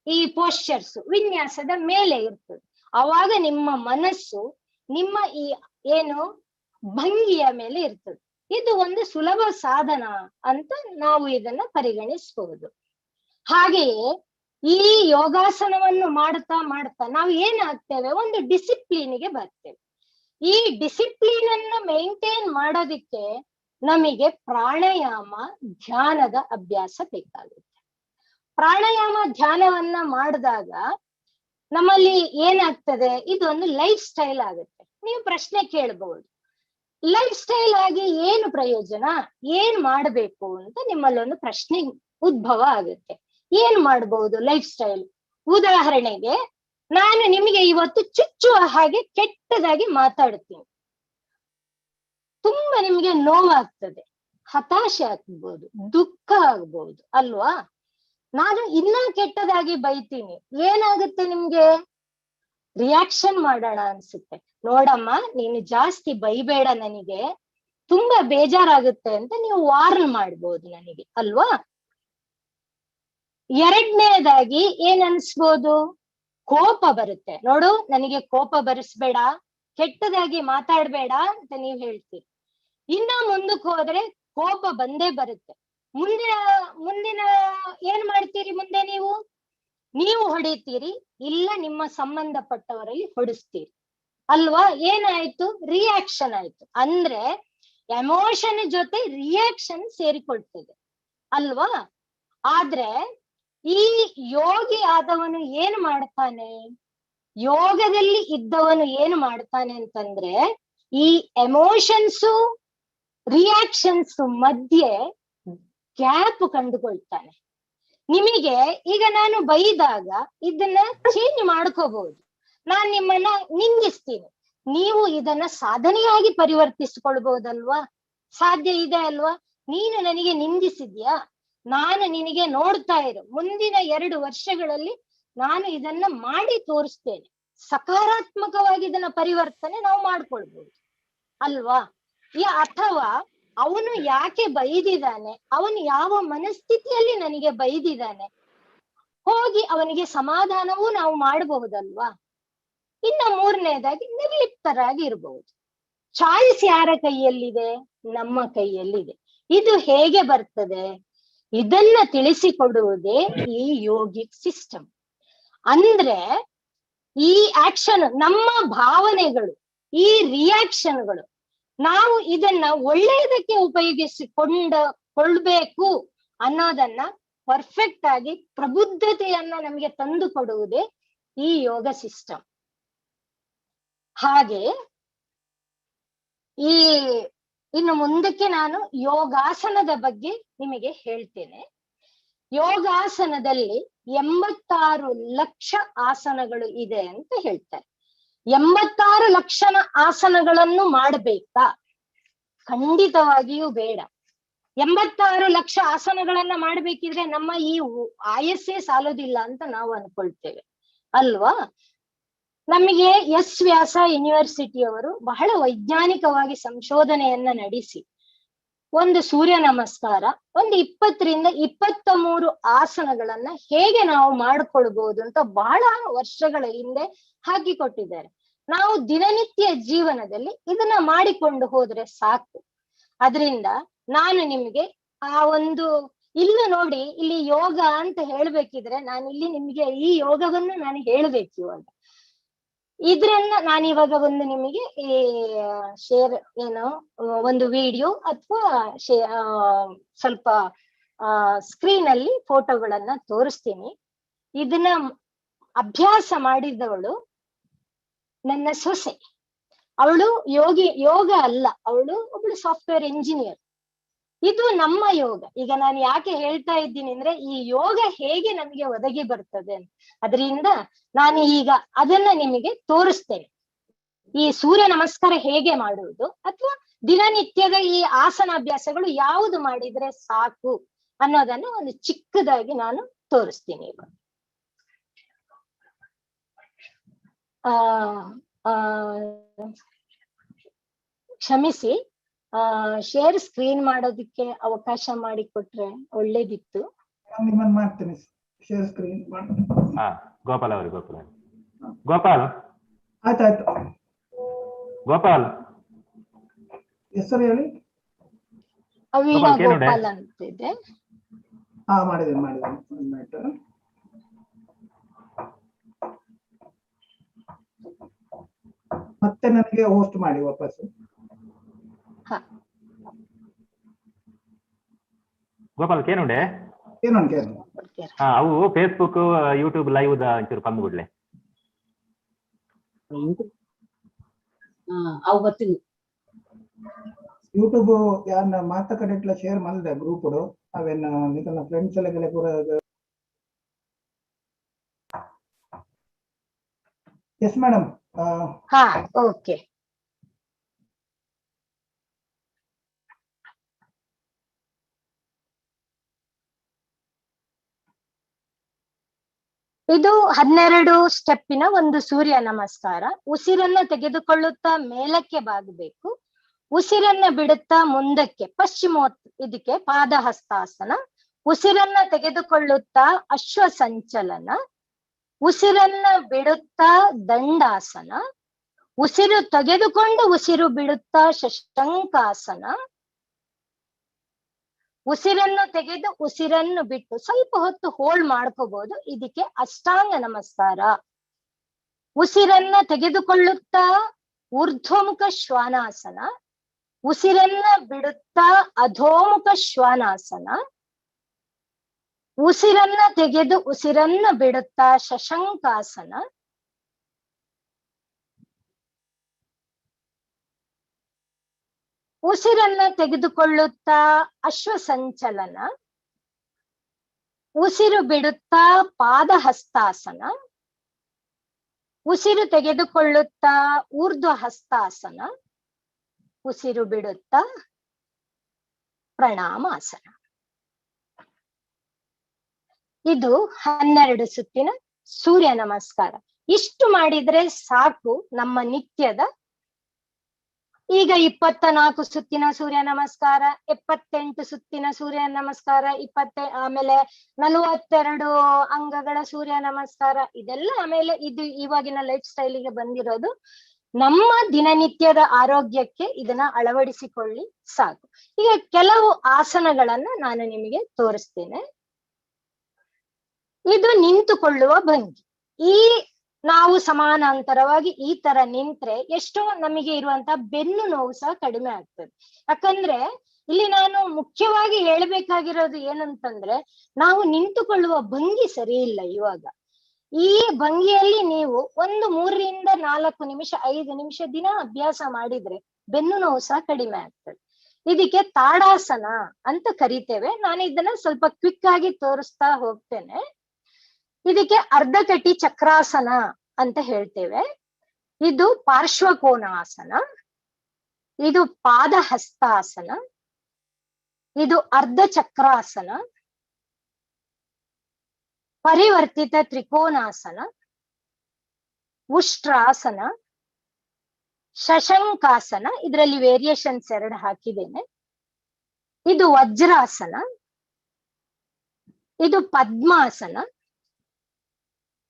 ಈ ಪೋಶ್ಚರ್ಸ್ ವಿನ್ಯಾಸದ ಮೇಲೆ ಇರ್ತದೆ. ಆವಾಗ ನಿಮ್ಮ ಮನಸ್ಸು ನಿಮ್ಮ ಈ ಏನು ಭಂಗಿಯ ಮೇಲೆ ಇರ್ತದೆ. ಇದು ಒಂದು ಸುಲಭ ಸಾಧನ ಅಂತ ನಾವು ಇದನ್ನ ಪರಿಗಣಿಸಬಹುದು. ಹಾಗೆಯೇ ಈ ಯೋಗಾಸನವನ್ನು ಮಾಡ್ತಾ ಮಾಡ್ತಾ ನಾವು ಏನಾಗ್ತೇವೆ, ಒಂದು ಡಿಸಿಪ್ಲಿನ್ಗೆ ಬರ್ತೇವೆ. ಈ ಡಿಸಿಪ್ಲಿನ್ ಅನ್ನು ಮೇಂಟೈನ್ ಮಾಡೋದಿಕ್ಕೆ ನಮಗೆ ಪ್ರಾಣಾಯಾಮ ಧ್ಯಾನದ ಅಭ್ಯಾಸ ಬೇಕಾಗುತ್ತೆ. ಪ್ರಾಣಾಯಾಮ ಧ್ಯಾನವನ್ನ ಮಾಡಿದಾಗ ನಮ್ಮಲ್ಲಿ ಏನಾಗ್ತದೆ, ಇದು ಒಂದು ಲೈಫ್ ಸ್ಟೈಲ್ ಆಗುತ್ತೆ. ನೀವು ಪ್ರಶ್ನೆ ಕೇಳಬಹುದು, ಲೈಫ್ ಸ್ಟೈಲ್ ಆಗಿ ಏನು ಪ್ರಯೋಜನ, ಏನ್ ಮಾಡ್ಬೇಕು ಅಂತ ನಿಮ್ಮಲ್ಲೊಂದು ಪ್ರಶ್ನೆ ಉದ್ಭವ ಆಗುತ್ತೆ. ಏನ್ ಮಾಡ್ಬಹುದು ಲೈಫ್ ಸ್ಟೈಲ್? ಉದಾಹರಣೆಗೆ ನಾನು ನಿಮಗೆ ಇವತ್ತು ಚುಚ್ಚುವ ಹಾಗೆ ಕೆಟ್ಟದಾಗಿ ಮಾತಾಡ್ತೀನಿ, ತುಂಬಾ ನಿಮ್ಗೆ ನೋವಾಗ್ತದೆ, ಹತಾಶೆ ಆಗ್ಬೋದು, ದುಃಖ ಆಗ್ಬೋದು ಅಲ್ವಾ? ನಾನು ಇನ್ನೂ ಕೆಟ್ಟದಾಗಿ ಬೈತೀನಿ, ಏನಾಗುತ್ತೆ ನಿಮ್ಗೆ? ರಿಯಾಕ್ಷನ್ ಮಾಡೋಣ ಅನ್ಸುತ್ತೆ. ನೋಡಮ್ಮ, ನೀನು ಜಾಸ್ತಿ ಬೈಬೇಡ, ನನಗೆ ತುಂಬಾ ಬೇಜಾರಾಗುತ್ತೆ ಅಂತ ನೀವು ವಾರ್ನ್ ಮಾಡ್ಬೋದು ನನಗೆ ಅಲ್ವಾ? ಎರಡನೇದಾಗಿ ಏನ್ ಅನ್ಸ್ಬೋದು? ಕೋಪ ಬರುತ್ತೆ. ನೋಡು, ನನಗೆ ಕೋಪ ಬರಿಸ್ಬೇಡ, ಕೆಟ್ಟದಾಗಿ ಮಾತಾಡ್ಬೇಡ ಅಂತ ನೀವ್ ಹೇಳ್ತೀರಿ. ಇನ್ನ ಮುಂದಕ್ಕೆ ಹೋದ್ರೆ ಕೋಪ ಬಂದೇ ಬರುತ್ತೆ. ಮುಂದಿನ ಮುಂದಿನ ಏನ್ ಮಾಡ್ತೀರಿ? ಮುಂದೆ ನೀವು ನೀವು ಹೊಡಿತೀರಿ, ಇಲ್ಲ ನಿಮ್ಮ ಸಂಬಂಧಪಟ್ಟವರಲ್ಲಿ ಹೊಡಿಸ್ತೀರಿ ಅಲ್ವಾ? ಏನಾಯ್ತು? ರಿಯಾಕ್ಷನ್ ಆಯ್ತು. ಅಂದ್ರೆ ಎಮೋಷನ್ ಜೊತೆ ರಿಯಾಕ್ಷನ್ ಸೇರಿಕೊಳ್ತದೆ ಅಲ್ವಾ? ಆದ್ರೆ ಈ ಯೋಗಿ ಆದವನು ಏನ್ ಮಾಡ್ತಾನೆ, ಯೋಗದಲ್ಲಿ ಇದ್ದವನು ಏನ್ ಮಾಡ್ತಾನೆ ಅಂತಂದ್ರೆ, ಈ ಎಮೋಷನ್ಸು ರಿಯಾಕ್ಷನ್ಸ್ ಮಧ್ಯೆ ಗ್ಯಾಪ್ ಕಂಡುಕೊಳ್ತಾನೆ. ನಿಮಗೆ ಈಗ ನಾನು ಬೈದಾಗ ಇದನ್ನ ಚೇಂಜ್ ಮಾಡ್ಕೋಬಹುದು. ನಾನ್ ನಿಮ್ಮನ್ನ ನಿಂದಿಸ್ತೀನಿ, ನೀವು ಇದನ್ನ ಸಾಧನೆಯಾಗಿ ಪರಿವರ್ತಿಸಿಕೊಳ್ಬಹುದಲ್ವಾ? ಸಾಧ್ಯ ಇದೆ ಅಲ್ವಾ? ನೀನು ನನಗೆ ನಿಂದಿಸಿದ್ಯಾ, ನಾನು ನಿನಗೆ ನೋಡ್ತಾ ಇರು, ಮುಂದಿನ 2 ವರ್ಷಗಳಲ್ಲಿ ನಾನು ಇದನ್ನ ಮಾಡಿ ತೋರಿಸ್ತೇನೆ. ಸಕಾರಾತ್ಮಕವಾಗಿ ಇದನ್ನ ಪರಿವರ್ತನೆ ನಾವು ಮಾಡ್ಕೊಳ್ಬಹುದು ಅಲ್ವಾ? ಅಥವಾ ಅವನು ಯಾಕೆ ಬೈದಿದ್ದಾನೆ, ಅವನು ಯಾವ ಮನಸ್ಥಿತಿಯಲ್ಲಿ ನನಗೆ ಬೈದಿದ್ದಾನೆ, ಹೋಗಿ ಅವನಿಗೆ ಸಮಾಧಾನವೂ ನಾವು ಮಾಡಬಹುದಲ್ವಾ? ಇನ್ನ ಮೂರನೇದಾಗಿ ನಿರ್ಲಿಪ್ತರಾಗಿ ಇರಬಹುದು. ಚಾಯ್ಸ್ ಯಾರ ಕೈಯಲ್ಲಿದೆ? ನಮ್ಮ ಕೈಯಲ್ಲಿದೆ. ಇದು ಹೇಗೆ ಬರ್ತದೆ? ಇದನ್ನ ತಿಳಿಸಿಕೊಡುವುದೇ ಈ ಯೋಗಿಕ್ ಸಿಸ್ಟಮ್. ಅಂದ್ರೆ ಈ ಆಕ್ಷನ್, ನಮ್ಮ ಭಾವನೆಗಳು, ಈ ರಿಯಾಕ್ಷನ್ಗಳು, ನಾವು ಇದನ್ನ ಒಳ್ಳೆಯದಕ್ಕೆ ಉಪಯೋಗಿಸಿಕೊಂಡ ಕೊಳ್ಳಬೇಕು ಅನ್ನೋದನ್ನ ಪರ್ಫೆಕ್ಟ್ ಆಗಿ ಪ್ರಬುದ್ಧತೆಯನ್ನ ನಮಗೆ ತಂದು ಕೊಡುವುದೇ ಈ ಯೋಗ ಸಿಸ್ಟಮ್. ಹಾಗೆ ಈ ಇನ್ನು ಮುಂದಕ್ಕೆ ನಾನು ಯೋಗಾಸನದ ಬಗ್ಗೆ ನಿಮಗೆ ಹೇಳ್ತೇನೆ. ಯೋಗಾಸನದಲ್ಲಿ 86 ಲಕ್ಷ ಆಸನಗಳು ಇದೆ ಅಂತ ಹೇಳ್ತಾರೆ. 86 ಲಕ್ಷ ಆಸನಗಳನ್ನು ಮಾಡಬೇಕಾ? ಖಂಡಿತವಾಗಿಯೂ ಬೇಡ. 86 ಲಕ್ಷ ಆಸನಗಳನ್ನ ಮಾಡ್ಬೇಕಿದ್ರೆ ನಮ್ಮ ಈ ಆಯಸ್ಸೇ ಸಾಲೋದಿಲ್ಲ ಅಂತ ನಾವು ಅನ್ಕೊಳ್ತೇವೆ ಅಲ್ವಾ? ನಮಗೆ ಎಸ್ ವ್ಯಾಸ ಯೂನಿವರ್ಸಿಟಿಯವರು ಬಹಳ ವೈಜ್ಞಾನಿಕವಾಗಿ ಸಂಶೋಧನೆಯನ್ನ ನಡೆಸಿ ಒಂದು ಸೂರ್ಯ ನಮಸ್ಕಾರ, ಒಂದು 20 ರಿಂದ 23 ಆಸನಗಳನ್ನ ಹೇಗೆ ನಾವು ಮಾಡ್ಕೊಳ್ಬಹುದು ಅಂತ ಬಹಳ ವರ್ಷಗಳ ಹಿಂದೆ ಹಾಕಿಕೊಟ್ಟಿದ್ದಾರೆ. ನಾವು ದಿನನಿತ್ಯ ಜೀವನದಲ್ಲಿ ಇದನ್ನ ಮಾಡಿಕೊಂಡು ಹೋದ್ರೆ ಸಾಕು. ಅದರಿಂದ ನಾನು ನಿಮ್ಗೆ ಆ ಒಂದು ಇಲ್ಲೂ ನೋಡಿ, ಇಲ್ಲಿ ಯೋಗ ಅಂತ ಹೇಳ್ಬೇಕಿದ್ರೆ ನಾನು ಇಲ್ಲಿ ನಿಮ್ಗೆ ಈ ಯೋಗವನ್ನು ನಾನು ಹೇಳ್ಬೇಕು ಇವಾಗ. ಇದ್ರನ್ನ ನಾನು ಇವಾಗ ಒಂದು ನಿಮಗೆ ಈ ಶೇರ್ ಏನೋ ಒಂದು ವಿಡಿಯೋ ಅಥವಾ ಸ್ವಲ್ಪ ಸ್ಕ್ರೀನ್ ಅಲ್ಲಿ ಫೋಟೋಗಳನ್ನ ತೋರಿಸ್ತೀನಿ. ಇದನ್ನ ಅಭ್ಯಾಸ ಮಾಡಿದವಳು ನನ್ನ ಸೊಸೆ. ಅವಳು ಯೋಗಿ, ಯೋಗ ಅಲ್ಲ, ಅವಳು ಒಬ್ಳು ಸಾಫ್ಟ್ವೇರ್ ಇಂಜಿನಿಯರ್. ಇದು ನಮ್ಮ ಯೋಗ. ಈಗ ನಾನು ಯಾಕೆ ಹೇಳ್ತಾ ಇದ್ದೀನಿ ಅಂದ್ರೆ ಈ ಯೋಗ ಹೇಗೆ ನಮಗೆ ಒದಗಿ ಬರ್ತದೆ ಅಂತ. ಅದರಿಂದ ನಾನು ಈಗ ಅದನ್ನ ನಿಮಗೆ ತೋರಿಸ್ತೇನೆ. ಈ ಸೂರ್ಯ ನಮಸ್ಕಾರ ಹೇಗೆ ಮಾಡುವುದು ಅಥವಾ ದಿನನಿತ್ಯದ ಈ ಆಸನಾಭ್ಯಾಸಗಳು ಯಾವುದು ಮಾಡಿದ್ರೆ ಸಾಕು ಅನ್ನೋದನ್ನ ಒಂದು ಚಿಕ್ಕದಾಗಿ ನಾನು ತೋರಿಸ್ತೀನಿ ಇವಾಗ. ಆ ಆ ಕ್ಷಮಿಸಿ, ಶೇರ್ ಸ್ಕ್ರೀನ್ ಮಾಡೋದಕ್ಕೆ ಅವಕಾಶ ಮಾಡಿಕೊಟ್ರೆ ಒಳ್ಳೇದಿತ್ತು. ಮಾಡ್ತೇನೆ ಶೇರ್ ಸ್ಕ್ರೀನ್. ಗೋಪಾಲ್ ಅವರು, ಗೋಪಾಲ್ ಗೋಪಾಲ್ ಆಯ್ತಾಯ್ತು, ಗೋಪಾಲ್ ಹೆಸರು ಹೇಳಿ. ಅವೀನಾ ಗೋಪಾಲ್ ಅಂತಿದೆ. ಹಾ, ಮಾಡಿದ್ದೇನೆ ಮಾಡಿದ್ದೇನೆ, ಒಂದು ಮಿನಿಟ್. ಮತ್ತೆ ನನಗೆ ಹೋಸ್ಟ್ ಮಾಡಿ ವಾಪಸ್. ಗೋಪಾಲ್ ಕೇನುಂಡೆ ಕೇನುಂಡು ಕೇನು. ಹಾ, ಅವು ಫೇಸ್ಬುಕ್ ಯೂಟ್ಯೂಬ್ ಲೈವ್ the ಒಂಚೂರು ಪಂದ್ ಬಿಡ್ಲೆ. ಅವು ಬರ್ತೀನಿ. ಯೂಟ್ಯೂಬ್ ಯಾರನ್ನ ಮಾತ ಕಡೆಟ್ಲ ಶೇರ್ ಮಲ್ದೆ ಗ್ರೂಪ್ ಅವೇನ ನಿಕಲ್ನ ಫ್ರೆಂಡ್ಸ್ ಎಲ್ಲ ಪೂರ. Yes madam. ಹಾ, ಓಕೆ. ಇದು 12 ಸ್ಟೆಪ್ಪಿನ ಒಂದು ಸೂರ್ಯ ನಮಸ್ಕಾರ. ಉಸಿರನ್ನ ತೆಗೆದುಕೊಳ್ಳುತ್ತಾ ಮೇಲಕ್ಕೆ ಬಾಗಬೇಕು, ಉಸಿರನ್ನ ಬಿಡುತ್ತಾ ಮುಂದಕ್ಕೆ ಪಶ್ಚಿಮೋ ಇದಕ್ಕೆ ಪಾದಹಸ್ತಾಸನ, ಉಸಿರನ್ನ ತೆಗೆದುಕೊಳ್ಳುತ್ತಾ ಅಶ್ವ ಸಂಚಲನ, ಉಸಿರನ್ನ ಬಿಡುತ್ತಾ ದಂಡಾಸನ, ಉಸಿರು ತೆಗೆದುಕೊಂಡು ಉಸಿರು ಬಿಡುತ್ತಾ ಶಶಂಕಾಸನ, ಉಸಿರನ್ನು ತೆಗೆದು ಉಸಿರನ್ನು ಬಿಟ್ಟು ಸ್ವಲ್ಪ ಹೊತ್ತು ಹೋಲ್ಡ್ ಮಾಡ್ಕೋಬಹುದು, ಇದಕ್ಕೆ ಅಷ್ಟಾಂಗ ನಮಸ್ಕಾರ. ಉಸಿರನ್ನ ತೆಗೆದುಕೊಳ್ಳುತ್ತಾ ಊರ್ಧ್ವಮುಖ ಶ್ವಾನಾಸನ, ಉಸಿರನ್ನ ಬಿಡುತ್ತಾ ಅಧೋಮುಖ ಶ್ವಾನಾಸನ, ಉಸಿರನ್ನ ತೆಗೆದು ಉಸಿರನ್ನ ಬಿಡುತ್ತಾ ಶಶಂಕಾಸನ, ಉಸಿರನ್ನ ತೆಗೆದುಕೊಳ್ಳುತ್ತಾ ಅಶ್ವಸಂಚಲನ, ಉಸಿರು ಬಿಡುತ್ತಾ ಪಾದಹಸ್ತಾಸನ, ಉಸಿರು ತೆಗೆದುಕೊಳ್ಳುತ್ತಾ ಊರ್ಧ್ವ ಹಸ್ತಾಸನ, ಉಸಿರು ಬಿಡುತ್ತಾ ಪ್ರಣಾಮಾಸನ. ಇದು 12 ಸುತ್ತಿನ ಸೂರ್ಯ ನಮಸ್ಕಾರ. ಇಷ್ಟು ಮಾಡಿದ್ರೆ ಸಾಕು ನಮ್ಮ ನಿತ್ಯದ. ಈಗ 24 ಸುತ್ತಿನ ಸೂರ್ಯ ನಮಸ್ಕಾರ, 78 ಸುತ್ತಿನ ಸೂರ್ಯ ನಮಸ್ಕಾರ, ಆಮೇಲೆ 42 ಅಂಗಗಳ ಸೂರ್ಯ ನಮಸ್ಕಾರ, ಇದೆಲ್ಲ ಆಮೇಲೆ ಇದು ಇವಾಗಿನ ಲೈಫ್ ಸ್ಟೈಲಿಗೆ ಬಂದಿರೋದು. ನಮ್ಮ ದಿನನಿತ್ಯದ ಆರೋಗ್ಯಕ್ಕೆ ಇದನ್ನ ಅಳವಡಿಸಿಕೊಳ್ಳಿ ಸಾಕು. ಈಗ ಕೆಲವು ಆಸನಗಳನ್ನ ನಾನು ನಿಮಗೆ ತೋರಿಸ್ತೇನೆ. ಇದು ನಿಂತುಕೊಳ್ಳುವ ಭಂಗಿ. ಈ ನಾವು ಸಮಾನಾಂತರವಾಗಿ ಈ ತರ ನಿಂತ್ರೆ ಎಷ್ಟೋ ನಮಗೆ ಇರುವಂತ ಬೆನ್ನು ನೋವು ಸಹ ಕಡಿಮೆ ಆಗ್ತದೆ. ಯಾಕಂದ್ರೆ ಇಲ್ಲಿ ನಾನು ಮುಖ್ಯವಾಗಿ ಹೇಳ್ಬೇಕಾಗಿರೋದು ಏನಂತಂದ್ರೆ, ನಾವು ನಿಂತುಕೊಳ್ಳುವ ಭಂಗಿ ಸರಿ ಇಲ್ಲ ಇವಾಗ. ಈ ಭಂಗಿಯಲ್ಲಿ ನೀವು ಒಂದು 3 ರಿಂದ 4 ನಿಮಿಷ 5 ನಿಮಿಷ ದಿನ ಅಭ್ಯಾಸ ಮಾಡಿದ್ರೆ ಬೆನ್ನು ನೋವು ಸಹ ಕಡಿಮೆ ಆಗ್ತದೆ. ಇದಕ್ಕೆ ತಾಡಾಸನ ಅಂತ ಕರಿತೇವೆ. ನಾನು ಇದನ್ನ ಸ್ವಲ್ಪ ಕ್ವಿಕ್ ಆಗಿ ತೋರಿಸ್ತಾ ಹೋಗ್ತೇನೆ. ಇದಕ್ಕೆ ಅರ್ಧಕಟಿ ಚಕ್ರಾಸನ ಅಂತ ಹೇಳ್ತೇವೆ. ಇದು ಪಾರ್ಶ್ವಕೋನಾಸನ, ಇದು ಪಾದಹಸ್ತಾಸನ, ಇದು ಅರ್ಧ ಚಕ್ರಾಸನ, ಪರಿವರ್ತಿತ ತ್ರಿಕೋನಾಸನ, ಉಷ್ಟ್ರಾಸನ, ಶಶಂಕಾಸನ, ಇದರಲ್ಲಿ ವೇರಿಯೇಷನ್ಸ್ 2 ಹಾಕಿದ್ದೇನೆ. ಇದು ವಜ್ರಾಸನ, ಇದು ಪದ್ಮಾಸನ,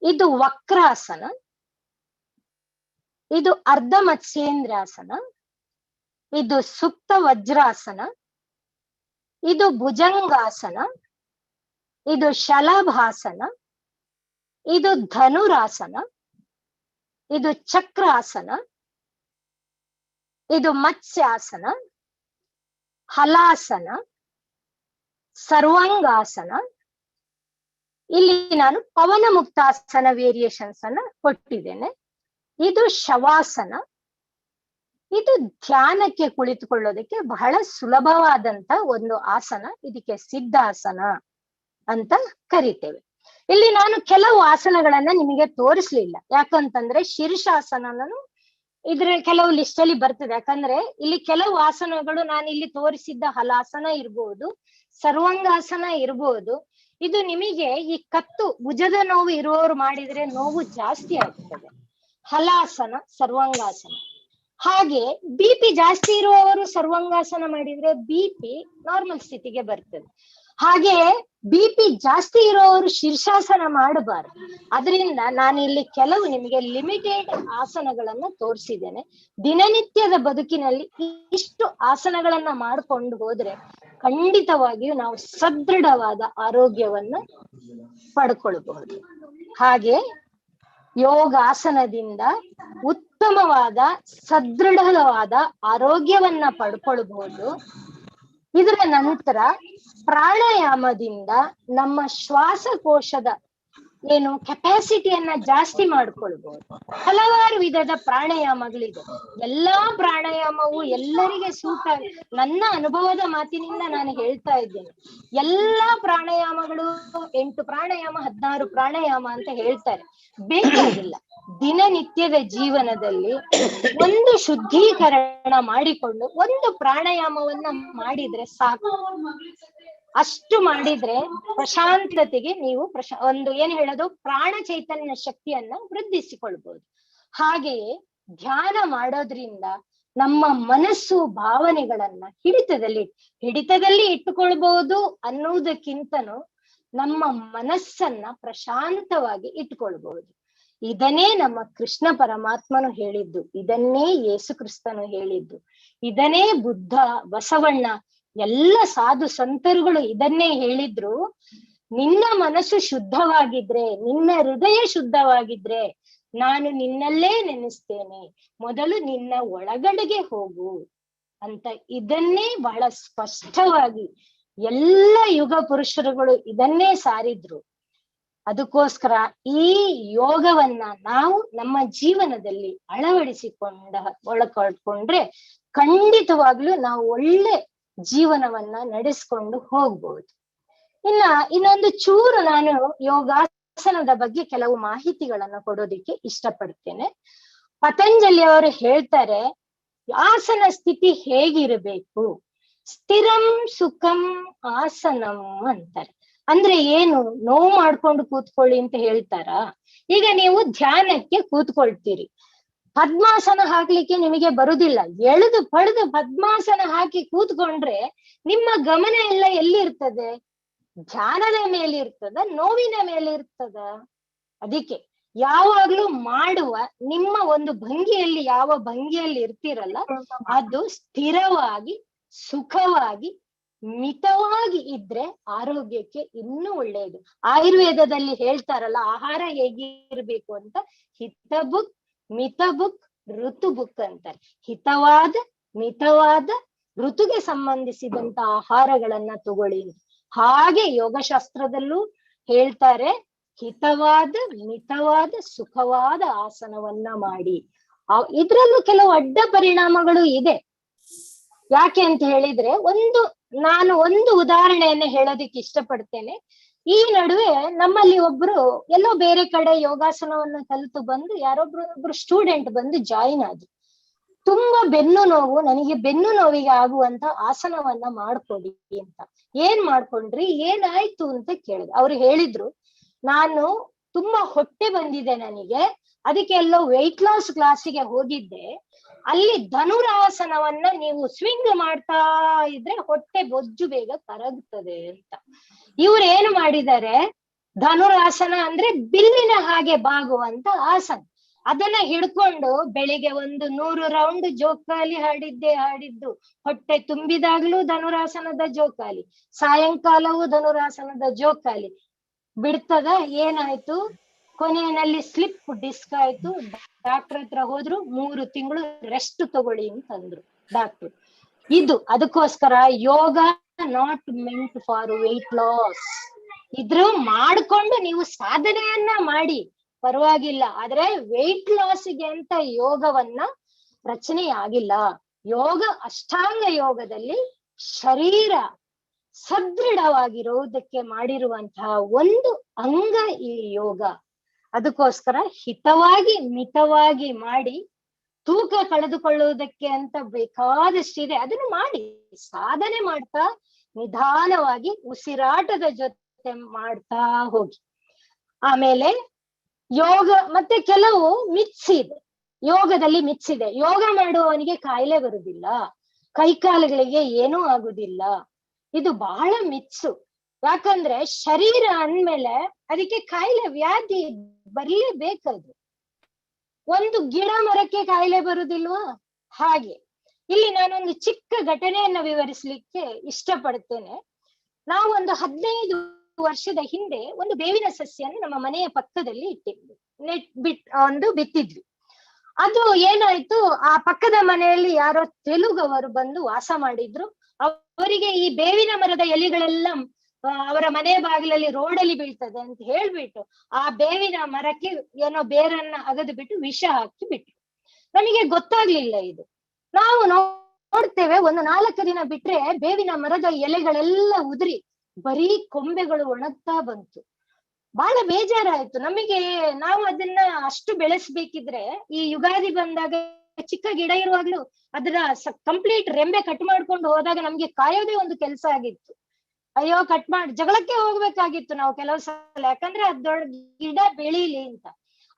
ಇದು ವಕ್ರಾಸನ, ಇದು ಅರ್ಧ ಮತ್ಸ್ಯೇಂದ್ರಾಸನ, ಇದು ಸುಪ್ತ ವಜ್ರಾಸನ, ಇದು ಭುಜಂಗಾಸನ, ಇದು ಶಲಭಾಸನ, ಇದು ಧನುರಾಸನ, ಇದು ಚಕ್ರಾಸನ, ಇದು ಮತ್ಸ್ಯಾಸನ, ಹಲಾಸನ, ಸರ್ವಾಂಗಾಸನ. ಇಲ್ಲಿ ನಾನು ಪವನ ಮುಕ್ತಾಸನ ವೇರಿಯೇಷನ್ಸ್ ಅನ್ನ ಕೊಟ್ಟಿದ್ದೇನೆ. ಇದು ಶವಾಸನ. ಇದು ಧ್ಯಾನಕ್ಕೆ ಕುಳಿತುಕೊಳ್ಳೋದಕ್ಕೆ ಬಹಳ ಸುಲಭವಾದಂತ ಒಂದು ಆಸನ. ಇದಕ್ಕೆ ಸಿದ್ಧಾಸನ ಅಂತ ಕರಿತೇವೆ. ಇಲ್ಲಿ ನಾನು ಕೆಲವು ಆಸನಗಳನ್ನ ನಿಮಗೆ ತೋರಿಸ್ಲಿಲ್ಲ, ಯಾಕಂತಂದ್ರೆ ಶೀರ್ಷಾಸನನು ಇದ್ರ ಕೆಲವು ಲಿಸ್ಟ್ ಅಲ್ಲಿ ಬರ್ತದೆ. ಯಾಕಂದ್ರೆ ಇಲ್ಲಿ ಕೆಲವು ಆಸನಗಳು ನಾನು ಇಲ್ಲಿ ತೋರಿಸಿದ್ದ ಹಲಾಸನ ಇರ್ಬೋದು, ಸರ್ವಾಂಗಾಸನ ಇರ್ಬೋದು. ಇದು ನಿಮಗೆ ಈ ಕತ್ತು ಭುಜದ ನೋವು ಇರುವವರು ಮಾಡಿದ್ರೆ ನೋವು ಜಾಸ್ತಿ ಆಗ್ತದೆ, ಹಲಾಸನ ಸರ್ವಾಂಗಾಸನ. ಹಾಗೆ BP ಜಾಸ್ತಿ ಇರುವವರು ಸರ್ವಾಂಗಾಸನ ಮಾಡಿದ್ರೆ BP normal ಸ್ಥಿತಿಗೆ ಬರ್ತದೆ. ಹಾಗೆ BP ಜಾಸ್ತಿ ಇರುವವರು ಶೀರ್ಷಾಸನ ಮಾಡಬಾರದು. ಅದರಿಂದ ನಾನು ಇಲ್ಲಿ ಕೆಲವು ನಿಮಗೆ ಲಿಮಿಟೆಡ್ ಆಸನಗಳನ್ನ ತೋರಿಸಿದ್ದೇನೆ. ದಿನನಿತ್ಯದ ಬದುಕಿನಲ್ಲಿ ಇಷ್ಟು ಆಸನಗಳನ್ನ ಮಾಡಿಕೊಂಡು ಹೋದ್ರೆ ಖಂಡಿತವಾಗಿಯೂ ನಾವು ಸದೃಢವಾದ ಆರೋಗ್ಯವನ್ನ ಪಡ್ಕೊಳ್ಬಹುದು. ಹಾಗೆ ಯೋಗಾಸನದಿಂದ ಉತ್ತಮವಾದ ಸದೃಢವಾದ ಆರೋಗ್ಯವನ್ನ ಪಡ್ಕೊಳ್ಬಹುದು. ಇದರ ನಂತರ ಪ್ರಾಣಾಯಾಮದಿಂದ ನಮ್ಮ ಶ್ವಾಸಕೋಶದ ಏನು ಕೆಪಾಸಿಟಿಯನ್ನ ಜಾಸ್ತಿ ಮಾಡ್ಕೊಳ್ಬಹುದು. ಹಲವಾರು ವಿಧದ ಪ್ರಾಣಾಯಾಮಗಳಿದೆ. ಎಲ್ಲಾ ಪ್ರಾಣಾಯಾಮವು ಎಲ್ಲರಿಗೆ ಸೂಟ್. ನನ್ನ ಅನುಭವದ ಮಾತಿನಿಂದ ನಾನು ಹೇಳ್ತಾ ಇದ್ದೇನೆ, ಎಲ್ಲಾ ಪ್ರಾಣಾಯಾಮಗಳು 8 ಪ್ರಾಣಾಯಾಮ 16 ಪ್ರಾಣಾಯಾಮ ಅಂತ ಹೇಳ್ತಾರೆ, ಬೇಕಾಗಿಲ್ಲ. ದಿನನಿತ್ಯದ ಜೀವನದಲ್ಲಿ ಒಂದು ಶುದ್ಧೀಕರಣ ಮಾಡಿಕೊಂಡು ಒಂದು ಪ್ರಾಣಾಯಾಮವನ್ನ ಮಾಡಿದ್ರೆ ಸಾಕು. ಅಷ್ಟು ಮಾಡಿದ್ರೆ ಪ್ರಶಾಂತತೆಗೆ ನೀವು ಒಂದು ಏನ್ ಹೇಳೋದು, ಪ್ರಾಣ ಚೈತನ್ಯ ಶಕ್ತಿಯನ್ನ ವೃದ್ಧಿಸಿಕೊಳ್ಬಹುದು. ಹಾಗೆಯೇ ಧ್ಯಾನ ಮಾಡೋದ್ರಿಂದ ನಮ್ಮ ಮನಸ್ಸು ಭಾವನೆಗಳನ್ನ ಹಿಡಿತದಲ್ಲಿ ಇಟ್ಟುಕೊಳ್ಬಹುದು ಅನ್ನುವುದಕ್ಕಿಂತನೂ ನಮ್ಮ ಮನಸ್ಸನ್ನ ಪ್ರಶಾಂತವಾಗಿ ಇಟ್ಕೊಳ್ಬಹುದು. ಇದನ್ನೇ ನಮ್ಮ ಕೃಷ್ಣ ಪರಮಾತ್ಮನು ಹೇಳಿದ್ದು, ಇದನ್ನೇ ಯೇಸು ಕ್ರಿಸ್ತನು ಹೇಳಿದ್ದು, ಇದನ್ನೇ ಬುದ್ಧ, ಬಸವಣ್ಣ, ಎಲ್ಲ ಸಾಧು ಸಂತರುಗಳು ಇದನ್ನೇ ಹೇಳಿದ್ರು. ನಿನ್ನ ಮನಸ್ಸು ಶುದ್ಧವಾಗಿದ್ರೆ, ನಿನ್ನ ಹೃದಯ ಶುದ್ಧವಾಗಿದ್ರೆ ನಾನು ನಿನ್ನಲ್ಲೇ ನೆನೆಸ್ತೇನೆ, ಮೊದಲು ನಿನ್ನ ಒಳಗಡೆಗೆ ಹೋಗು ಅಂತ. ಇದನ್ನೇ ಬಹಳ ಸ್ಪಷ್ಟವಾಗಿ ಎಲ್ಲ ಯುಗ ಪುರುಷರುಗಳು ಇದನ್ನೇ ಸಾರಿದ್ರು. ಅದಕ್ಕೋಸ್ಕರ ಈ ಯೋಗವನ್ನ ನಾವು ನಮ್ಮ ಜೀವನದಲ್ಲಿ ಒಳಕೊಂಡ್ರೆ ಖಂಡಿತವಾಗ್ಲೂ ನಾವು ಒಳ್ಳೆ ಜೀವನವನ್ನ ನಡೆಸ್ಕೊಂಡು ಹೋಗ್ಬೋದು. ಇನ್ನೊಂದು ಚೂರು ನಾನು ಯೋಗಾಸನದ ಬಗ್ಗೆ ಕೆಲವು ಮಾಹಿತಿಗಳನ್ನ ಕೊಡೋದಿಕ್ಕೆ ಇಷ್ಟಪಡ್ತೇನೆ. ಪತಂಜಲಿ ಅವರು ಹೇಳ್ತಾರೆ, ಆಸನ ಸ್ಥಿತಿ ಹೇಗಿರಬೇಕು, ಸ್ಥಿರಂ ಸುಖಂ ಆಸನಂ ಅಂತಾರೆ. ಅಂದ್ರೆ ಏನು, ನೋವು ಮಾಡ್ಕೊಂಡು ಕೂತ್ಕೊಳ್ಳಿ ಅಂತ ಹೇಳ್ತಾರಾ? ಈಗ ನೀವು ಧ್ಯಾನಕ್ಕೆ ಕೂತ್ಕೊಳ್ತೀರಿ, ಪದ್ಮಾಸನ ಹಾಕ್ಲಿಕ್ಕೆ ನಿಮಗೆ ಬರುದಿಲ್ಲ, ಎಳೆದು ಪಡೆದು ಪದ್ಮಾಸನ ಹಾಕಿ ಕೂತ್ಕೊಂಡ್ರೆ ನಿಮ್ಮ ಗಮನ ಎಲ್ಲ ಎಲ್ಲಿ ಇರ್ತದೆ? ಧ್ಯಾನದ ಮೇಲೆ ಇರ್ತದ, ನೋವಿನ ಮೇಲೆ ಇರ್ತದ? ಅದಕ್ಕೆ ಯಾವಾಗ್ಲೂ ಮಾಡುವ ನಿಮ್ಮ ಒಂದು ಭಂಗಿಯಲ್ಲಿ, ಯಾವ ಭಂಗಿಯಲ್ಲಿ ಇರ್ತೀರಲ್ಲ ಅದು ಸ್ಥಿರವಾಗಿ, ಸುಖವಾಗಿ, ಮಿತವಾಗಿ ಇದ್ರೆ ಆರೋಗ್ಯಕ್ಕೆ ಇನ್ನೂ ಒಳ್ಳೆಯದು. ಆಯುರ್ವೇದದಲ್ಲಿ ಹೇಳ್ತಾರಲ್ಲ ಆಹಾರ ಹೇಗಿರ್ಬೇಕು ಅಂತ, ಹಿತಬುಕ್, ಮಿತಬುಕ್, ಋತುಬುಕ್ ಅಂತಾರೆ. ಹಿತವಾದ, ಮಿತವಾದ, ಋತುಗೆ ಸಂಬಂಧಿಸಿದಂತ ಆಹಾರಗಳನ್ನ ತಗೊಳ್ಳಿ. ಹಾಗೆ ಯೋಗಶಾಸ್ತ್ರದಲ್ಲೂ ಹೇಳ್ತಾರೆ, ಹಿತವಾದ, ಮಿತವಾದ, ಸುಖವಾದ ಆಸನವನ್ನ ಮಾಡಿ. ಇದ್ರಲ್ಲೂ ಕೆಲವು ಅಡ್ಡ ಪರಿಣಾಮಗಳು ಇದೆ. ಯಾಕೆ ಅಂತ ಹೇಳಿದ್ರೆ, ನಾನು ಒಂದು ಉದಾಹರಣೆಯನ್ನ ಹೇಳೋದಿಕ್ಕೆ ಇಷ್ಟಪಡ್ತೇನೆ. ಈ ನಡುವೆ ನಮ್ಮಲ್ಲಿ ಒಬ್ರು ಎಲ್ಲೋ ಬೇರೆ ಕಡೆ ಯೋಗಾಸನವನ್ನು ಕಲಿತು ಬಂದು ಯಾರೊಬ್ರು ಸ್ಟೂಡೆಂಟ್ ಬಂದು ಜಾಯಿನ್ ಆದ್ರು. ತುಂಬಾ ಬೆನ್ನು ನೋವು, ನನಗೆ ಬೆನ್ನು ನೋವಿಗೆ ಆಗುವಂತ ಆಸನವನ್ನ ಮಾಡ್ಕೊಡಿ ಅಂತ. ಏನ್ ಮಾಡ್ಕೊಂಡ್ರಿ, ಏನಾಯ್ತು ಅಂತ ಕೇಳಿದ್ರು. ಅವ್ರು ಹೇಳಿದ್ರು, ನಾನು ತುಂಬಾ ಹೊಟ್ಟೆ ಬಂದಿದೆ ನನಗೆ, ಅದಕ್ಕೆ ಎಲ್ಲೋ ವೆಯ್ಟ್ ಲಾಸ್ ಕ್ಲಾಸಿಗೆ ಹೋಗಿದ್ದೆ, ಅಲ್ಲಿ ಧನುರಾಸನವನ್ನ ನೀವು ಸ್ವಿಂಗ್ ಮಾಡ್ತಾ ಇದ್ರೆ ಹೊಟ್ಟೆ ಬೊಜ್ಜು ಬೇಗ ಕರಗ್ತದೆ ಅಂತ. ಇವ್ರು ಏನು ಮಾಡಿದ್ದಾರೆ, ಧನುರಾಸನ ಅಂದ್ರೆ ಬಿಲ್ಲಿನ ಹಾಗೆ ಬಾಗುವಂತ ಆಸನ, ಅದನ್ನ ಹಿಡ್ಕೊಂಡು ಬೆಳಿಗ್ಗೆ 100 ರೌಂಡ್ ಜೋಕಾಲಿ ಹಾಡಿದ್ದು, ಹೊಟ್ಟೆ ತುಂಬಿದಾಗ್ಲೂ ಧನುರಾಸನದ ಜೋಕಾಲಿ, ಸಾಯಂಕಾಲವೂ ಧನುರಾಸನದ ಜೋಕಾಲಿ ಬಿಡ್ತದ. ಏನಾಯ್ತು, ಕೊನೆಯಲ್ಲಿ ಸ್ಲಿಪ್ ಡಿಸ್ಕ್ ಆಯ್ತು. ಡಾಕ್ಟರ್ ಹತ್ರ ಹೋದ್ರು, 3 ತಿಂಗಳು ರೆಸ್ಟ್ ತಗೊಳ್ಳಿ ಅಂತಂದ್ರು ಡಾಕ್ಟರ್. ಇದು ಅದಕ್ಕೋಸ್ಕರ yoga not meant for weight loss. ಇದ್ರು ಮಾಡ್ಕೊಂಡು ನೀವು ಸಾಧನೆಯನ್ನ ಮಾಡಿ ಪರವಾಗಿಲ್ಲ, ಆದ್ರೆ ವೆಯ್ಟ್ ಲಾಸ್ಗೆ ಅಂತ ಯೋಗವನ್ನ ರಚನೆ ಆಗಿಲ್ಲ. ಯೋಗ ಅಷ್ಟಾಂಗ ಯೋಗದಲ್ಲಿ ಶರೀರ ಸದೃಢವಾಗಿರುವುದಕ್ಕೆ ಮಾಡಿರುವಂತಹ ಒಂದು ಅಂಗ ಈ ಯೋಗ. ಅದಕ್ಕೋಸ್ಕರ ಹಿತವಾಗಿ ಮಿತವಾಗಿ ಮಾಡಿ, ತೂಕ ಕಳೆದುಕೊಳ್ಳುವುದಕ್ಕೆ ಅಂತ ಬೇಕಾದಷ್ಟಿದೆ, ಅದನ್ನು ಮಾಡಿ ಸಾಧನೆ ಮಾಡ್ತಾ ನಿಧಾನವಾಗಿ ಉಸಿರಾಟದ ಜೊತೆ ಮಾಡ್ತಾ ಹೋಗಿ. ಆಮೇಲೆ ಯೋಗ ಮತ್ತೆ ಕೆಲವು ಮಿತ್ಸ್ ಇದೆ, ಯೋಗದಲ್ಲಿ ಮಿತ್ಸ್ ಇದೆ. ಯೋಗ ಮಾಡುವವನಿಗೆ ಕಾಯಿಲೆ ಬರುದಿಲ್ಲ, ಕೈಕಾಲುಗಳಿಗೆ ಏನೂ ಆಗುದಿಲ್ಲ, ಇದು ಬಹಳ ಮಿತ್ಸು. ಯಾಕಂದ್ರೆ ಶರೀರ ಅಂದ್ಮೇಲೆ ಅದಕ್ಕೆ ಕಾಯಿಲೆ ವ್ಯಾಧಿ ಬರ್ಲೇಬೇಕದು. ಒಂದು ಗಿಡ ಮರಕ್ಕೆ ಕಾಯಿಲೆ ಬರುದಿಲ್ವಾ? ಹಾಗೆ ಇಲ್ಲಿ ನಾನೊಂದು ಚಿಕ್ಕ ಘಟನೆಯನ್ನ ವಿವರಿಸ್ಲಿಕ್ಕೆ ಇಷ್ಟಪಡ್ತೇನೆ. ನಾವೊಂದು 15 ವರ್ಷದ ಹಿಂದೆ ಒಂದು ಬೇವಿನ ಸಸ್ಯನ ನಮ್ಮ ಮನೆಯ ಪಕ್ಕದಲ್ಲಿ ಇಟ್ಟಿದ್ವಿ, ಒಂದು ಬಿತ್ತಿದ್ವಿ. ಅದು ಏನಾಯ್ತು, ಆ ಪಕ್ಕದ ಮನೆಯಲ್ಲಿ ಯಾರೋ ತೆಲುಗವರು ಬಂದು ವಾಸ ಮಾಡಿದ್ರು. ಅವರಿಗೆ ಈ ಬೇವಿನ ಮರದ ಎಲೆಗಳೆಲ್ಲ ಅವರ ಮನೆ ಬಾಗಿಲಲ್ಲಿ ರೋಡಲ್ಲಿ ಬೀಳ್ತದೆ ಅಂತ ಹೇಳ್ಬಿಟ್ಟು ಆ ಬೇವಿನ ಮರಕ್ಕೆ ಏನೋ ಬೇರನ್ನ ಅಗದು ಬಿಟ್ಟು ವಿಷ ಹಾಕಿ ಬಿಟ್ರು. ನಮಗೆ ಗೊತ್ತಾಗ್ಲಿಲ್ಲ ಇದು. ನಾವು ನೋಡ್ತೇವೆ, ಒಂದು 4 ದಿನ ಬಿಟ್ರೆ ಬೇವಿನ ಮರದ ಎಲೆಗಳೆಲ್ಲ ಉದುರಿ ಬರೀ ಕೊಂಬೆಗಳು ಒಣಗ್ತಾ ಬಂತು. ಬಹಳ ಬೇಜಾರಾಯ್ತು ನಮಗೆ. ನಾವು ಅದನ್ನ ಅಷ್ಟು ಬೆಳೆಸ್ಬೇಕಿದ್ರೆ, ಈ ಯುಗಾದಿ ಬಂದಾಗ ಚಿಕ್ಕ ಗಿಡ ಇರುವಾಗ್ಲೂ ಅದರ ಕಂಪ್ಲೀಟ್ ರೆಂಬೆ ಕಟ್ ಮಾಡ್ಕೊಂಡು ಹೋದಾಗ ನಮ್ಗೆ ಕಾಯೋದೇ ಒಂದು ಕೆಲಸ ಆಗಿತ್ತು. ಅಯ್ಯೋ ಕಟ್ ಮಾಡಿ ಜಗಳಕ್ಕೆ ಹೋಗ್ಬೇಕಾಗಿತ್ತು ನಾವು ಕೆಲವು ಸಲ, ಯಾಕಂದ್ರೆ ಅದ್ ದೊಡ್ಡ ಗಿಡ ಬೆಳೀಲಿ ಅಂತ.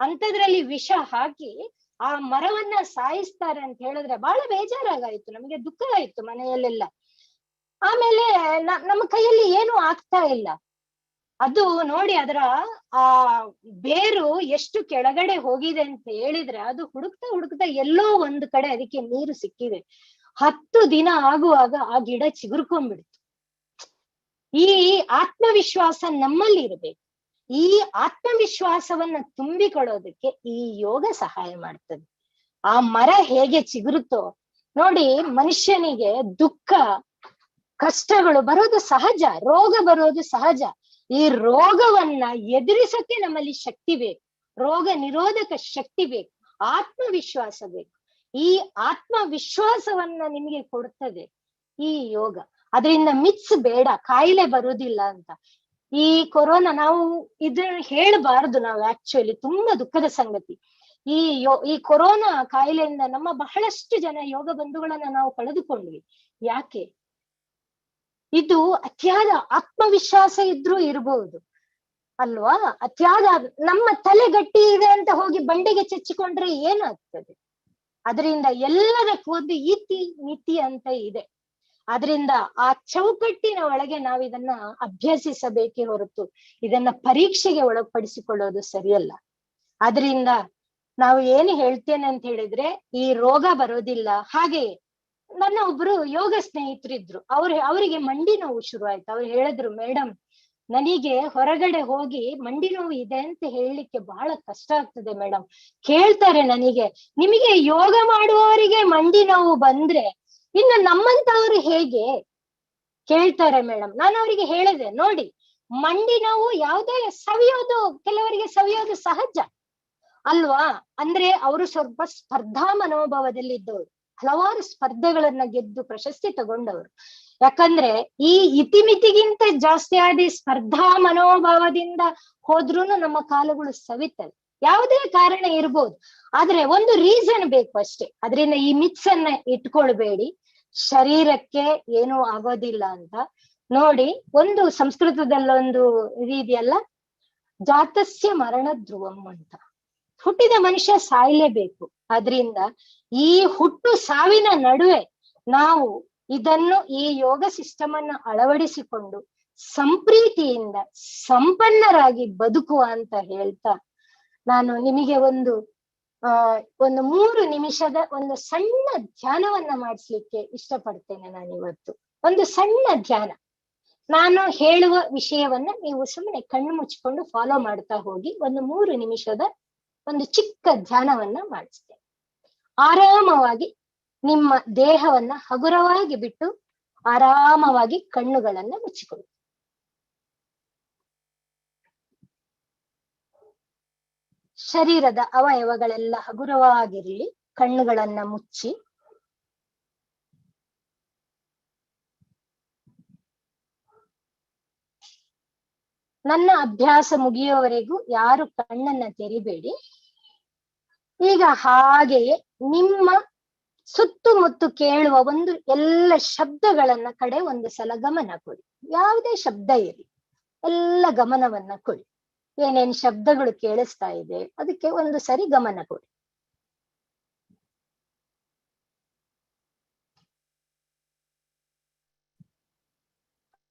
ಅಂತದ್ರಲ್ಲಿ ವಿಷ ಹಾಕಿ ಆ ಮರವನ್ನ ಸಾಯಿಸ್ತಾರೆ ಅಂತ ಹೇಳಿದ್ರೆ ಬಹಳ ಬೇಜಾರಾಗಾಯ್ತು ನಮಗೆ, ದುಃಖ ಆಯ್ತು ಮನೆಯಲ್ಲೆಲ್ಲ. ಆಮೇಲೆ ನಮ್ಮ ಕೈಯಲ್ಲಿ ಏನು ಆಗ್ತಾ ಇಲ್ಲ. ಅದು ನೋಡಿ ಅದರ ಆ ಬೇರು ಎಷ್ಟು ಕೆಳಗಡೆ ಹೋಗಿದೆ ಅಂತ ಹೇಳಿದ್ರೆ, ಅದು ಹುಡುಕ್ತಾ ಹುಡುಕ್ತಾ ಎಲ್ಲೋ ಒಂದು ಕಡೆ ಅದಕ್ಕೆ ನೀರು ಸಿಕ್ಕಿದೆ. 10 ದಿನ ಆಗುವಾಗ ಆ ಗಿಡ ಚಿಗುರ್ಕೊಂಡ್ಬಿಡ್ತು. ಈ ಆತ್ಮವಿಶ್ವಾಸ ನಮ್ಮಲ್ಲಿ ಇರ್ಬೇಕು. ಈ ಆತ್ಮವಿಶ್ವಾಸವನ್ನ ತುಂಬಿಕೊಳ್ಳೋದಕ್ಕೆ ಈ ಯೋಗ ಸಹಾಯ ಮಾಡ್ತದೆ. ಆ ಮರ ಹೇಗೆ ಚಿಗುರುತ್ತೋ ನೋಡಿ, ಮನುಷ್ಯನಿಗೆ ದುಃಖ ಕಷ್ಟಗಳು ಬರೋದು ಸಹಜ, ರೋಗ ಬರೋದು ಸಹಜ. ಈ ರೋಗವನ್ನ ಎದುರಿಸಕ್ಕೆ ನಮ್ಮಲ್ಲಿ ಶಕ್ತಿ ಬೇಕು, ರೋಗ ನಿರೋಧಕ ಶಕ್ತಿ ಬೇಕು, ಆತ್ಮವಿಶ್ವಾಸ ಬೇಕು. ಈ ಆತ್ಮವಿಶ್ವಾಸವನ್ನ ನಿಮಗೆ ಕೊಡ್ತದೆ ಈ ಯೋಗ. ಅದರಿಂದ ಮಿತ್ಸ್ ಬೇಡ, ಕಾಯಿಲೆ ಬರುದಿಲ್ಲ ಅಂತ. ಈ ಕೊರೋನಾ ನಾವು ಇದನ್ನ ಹೇಳಬಾರದು, ನಾವು ಆಕ್ಚುಲಿ ತುಂಬಾ ದುಃಖದ ಸಂಗತಿ. ಈ ಕೊರೋನಾ ಕಾಯಿಲೆಯಿಂದ ನಮ್ಮ ಬಹಳಷ್ಟು ಜನ ಯೋಗ ಬಂಧುಗಳನ್ನ ನಾವು ಕಳೆದುಕೊಂಡ್ವಿ. ಯಾಕೆ? ಇದು ಅತಿಯಾದ ಆತ್ಮವಿಶ್ವಾಸ ಇದ್ರೂ ಇರಬಹುದು ಅಲ್ವಾ? ಅತಿಯಾದ ನಮ್ಮ ತಲೆ ಗಟ್ಟಿ ಇದೆ ಅಂತ ಹೋಗಿ ಬಂಡೆಗೆ ಚಚ್ಚಿಕೊಂಡ್ರೆ ಏನಾಗ್ತದೆ? ಅದರಿಂದ ಎಲ್ಲದಕ್ಕೂ ಒಂದು ಇತಿ ಮಿತಿ ಅಂತ ಇದೆ. ಆದ್ರಿಂದ ಆ ಚೌಕಟ್ಟಿನ ಒಳಗೆ ನಾವಿದನ್ನ ಅಭ್ಯಸಿಸಬೇಕೇ ಹೊರತು ಇದನ್ನ ಪರೀಕ್ಷೆಗೆ ಒಳಪಡಿಸಿಕೊಳ್ಳೋದು ಸರಿಯಲ್ಲ. ಆದ್ರಿಂದ ನಾವು ಏನು ಹೇಳ್ತೇನೆ ಅಂತ ಹೇಳಿದ್ರೆ, ಈ ರೋಗ ಬರೋದಿಲ್ಲ. ಹಾಗೆಯೇ ನನ್ನ ಒಬ್ರು ಯೋಗ ಸ್ನೇಹಿತರಿದ್ರು, ಅವರಿಗೆ ಮಂಡಿ ನೋವು ಶುರು ಆಯ್ತು. ಅವ್ರು ಹೇಳಿದ್ರು, ಮೇಡಮ್ ನನಗೆ ಹೊರಗಡೆ ಹೋಗಿ ಮಂಡಿ ನೋವು ಇದೆ ಅಂತ ಹೇಳಲಿಕ್ಕೆ ಬಹಳ ಕಷ್ಟ ಆಗ್ತದೆ ಮೇಡಮ್. ಕೇಳ್ತಾರೆ ನನಗೆ, ನಿಮಗೆ ಯೋಗ ಮಾಡುವವರಿಗೆ ಮಂಡಿ ನೋವು ಬಂದ್ರೆ ಇನ್ನು ನಮ್ಮಂತವ್ರು ಹೇಗೆ ಕೇಳ್ತಾರೆ ಮೇಡಮ್. ನಾನು ಅವರಿಗೆ ಹೇಳಿದೆ, ನೋಡಿ ಮಂಡಿ ನೋವು ಯಾವುದೇ ಸವಿಯೋದು, ಕೆಲವರಿಗೆ ಸವಿಯೋದು ಸಹಜ ಅಲ್ವಾ? ಅಂದ್ರೆ ಅವರು ಸ್ವಲ್ಪ ಸ್ಪರ್ಧಾ ಮನೋಭಾವದಲ್ಲಿ ಇದ್ದವರು, ಹಲವಾರು ಸ್ಪರ್ಧೆಗಳನ್ನ ಗೆದ್ದು ಪ್ರಶಸ್ತಿ ತಗೊಂಡವರು. ಯಾಕಂದ್ರೆ ಈ ಇತಿಮಿತಿಗಿಂತ ಜಾಸ್ತಿ ಆದಿ ಸ್ಪರ್ಧಾ ಮನೋಭಾವದಿಂದ ಹೋದ್ರೂನು ನಮ್ಮ ಕಾಲುಗಳು ಸವಿತವೆ. ಯಾವುದೇ ಕಾರಣ ಇರ್ಬೋದು, ಆದ್ರೆ ಒಂದು ರೀಸನ್ ಬೇಕು ಅಷ್ಟೇ. ಅದರಿಂದ ಈ ಮಿತ್ಸ್ ಅನ್ನ ಇಟ್ಕೊಳ್ಬೇಡಿ, ಶರೀರಕ್ಕೆ ಏನೂ ಆಗೋದಿಲ್ಲ ಅಂತ. ನೋಡಿ, ಒಂದು ಸಂಸ್ಕೃತದಲ್ಲೊಂದು ಇದೆಯಲ್ಲ, ಜಾತಸ್ಯ ಮರಣ ಧ್ರುವಂ ಅಂತ. ಹುಟ್ಟಿದ ಮನುಷ್ಯ ಸಾಯ್ಲೇಬೇಕು. ಆದ್ರಿಂದ ಈ ಹುಟ್ಟು ಸಾವಿನ ನಡುವೆ ನಾವು ಇದನ್ನು, ಈ ಯೋಗ ಸಿಸ್ಟಮ್ ಅನ್ನು ಅಳವಡಿಸಿಕೊಂಡು ಸಂಪ್ರೀತಿಯಿಂದ ಸಂಪನ್ನರಾಗಿ ಬದುಕುವ ಅಂತ ಹೇಳ್ತಾ ನಾನು ನಿಮಗೆ ಒಂದು ಒಂದು 3 ನಿಮಿಷದ ಒಂದು ಸಣ್ಣ ಧ್ಯಾನವನ್ನ ಮಾಡಿಸ್ಲಿಕ್ಕೆ ಇಷ್ಟಪಡ್ತೇನೆ. ನಾನಿವತ್ತು ಒಂದು ಸಣ್ಣ ಧ್ಯಾನ, ನಾನು ಹೇಳುವ ವಿಷಯವನ್ನ ನೀವು ಸುಮ್ಮನೆ ಕಣ್ಣು ಮುಚ್ಕೊಂಡು ಫಾಲೋ ಮಾಡ್ತಾ ಹೋಗಿ. ಒಂದು 3 ನಿಮಿಷದ ಒಂದು ಚಿಕ್ಕ ಧ್ಯಾನವನ್ನ ಮಾಡಿಸ್ತೇನೆ. ಆರಾಮವಾಗಿ ನಿಮ್ಮ ದೇಹವನ್ನ ಹಗುರವಾಗಿ ಬಿಟ್ಟು ಆರಾಮವಾಗಿ ಕಣ್ಣುಗಳನ್ನ ಮುಚ್ಚಿಕೊಳ್ಳಿ. ಶರೀರದ ಅವಯವಗಳೆಲ್ಲ ಹಗುರವಾಗಿರಲಿ, ಕಣ್ಣುಗಳನ್ನ ಮುಚ್ಚಿ. ನನ್ನ ಅಭ್ಯಾಸ ಮುಗಿಯುವವರೆಗೂ ಯಾರು ಕಣ್ಣನ್ನ ತೆರಿಬೇಡಿ. ಈಗ ಹಾಗೆಯೇ ನಿಮ್ಮ ಸುತ್ತಮುತ್ತ ಕೇಳುವ ಒಂದು ಎಲ್ಲ ಶಬ್ದಗಳನ್ನ ಕಡೆ ಒಂದು ಸಲ ಗಮನ ಕೊಡಿ. ಯಾವುದೇ ಶಬ್ದ ಇರಲಿ, ಎಲ್ಲ ಗಮನವನ್ನ ಕೊಡಿ. ಏನೇನ್ ಶಬ್ದಗಳು ಕೇಳಿಸ್ತಾ ಇದೆ ಅದಕ್ಕೆ ಒಂದು ಸರಿ ಗಮನ ಕೊಡಿ.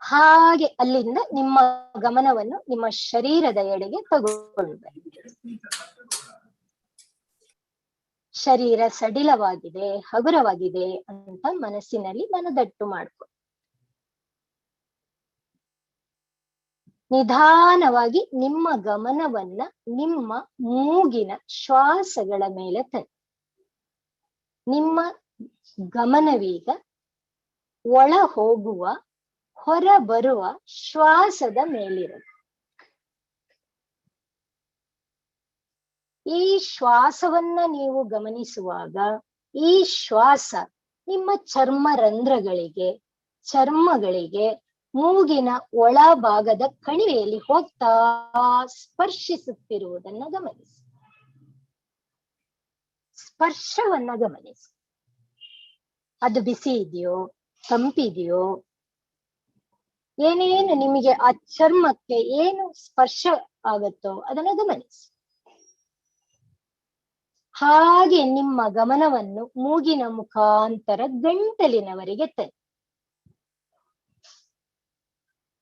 ಹಾಗೆ ಅಲ್ಲಿಂದ ನಿಮ್ಮ ಗಮನವನ್ನು ನಿಮ್ಮ ಶರೀರದ ಎಡೆಗೆ ತಗೊಳ್ಬೇಕು. ಶರೀರ ಸಡಿಲವಾಗಿದೆ, ಹಗುರವಾಗಿದೆ ಅಂತ ಮನಸ್ಸಿನಲ್ಲಿ ಮನದಟ್ಟು ಮಾಡ್ಕೊ. ನಿಧಾನವಾಗಿ ನಿಮ್ಮ ಗಮನವನ್ನ ನಿಮ್ಮ ಮೂಗಿನ ಶ್ವಾಸಗಳ ಮೇಲೆ ತನ್ನಿ. ನಿಮ್ಮ ಗಮನವೀಗ ಒಳ ಹೋಗುವ ಹೊರಬರುವ ಶ್ವಾಸದ ಮೇಲಿರಲಿ. ಈ ಶ್ವಾಸವನ್ನ ನೀವು ಗಮನಿಸುವಾಗ ಈ ಶ್ವಾಸ ನಿಮ್ಮ ಚರ್ಮ ರಂಧ್ರಗಳಿಗೆ, ಚರ್ಮಗಳಿಗೆ, ಮೂಗಿನ ಒಳಭಾಗದ ಕಣಿವೆಯಲ್ಲಿ ಹೋಗ್ತಾ ಸ್ಪರ್ಶಿಸುತ್ತಿರುವುದನ್ನ ಗಮನಿಸಿ. ಸ್ಪರ್ಶವನ್ನ ಗಮನಿಸಿ. ಅದು ಬಿಸಿ ಇದೆಯೋ ತಂಪಿದೆಯೋ, ಏನೇನು ನಿಮಗೆ ಆ ಚರ್ಮಕ್ಕೆ ಏನು ಸ್ಪರ್ಶ ಆಗತ್ತೋ ಅದನ್ನ ಗಮನಿಸಿ. ಹಾಗೆ ನಿಮ್ಮ ಗಮನವನ್ನು ಮೂಗಿನ ಮುಖಾಂತರ ಗಂಟಲಿನವರೆಗೆ ತನ್ನಿ.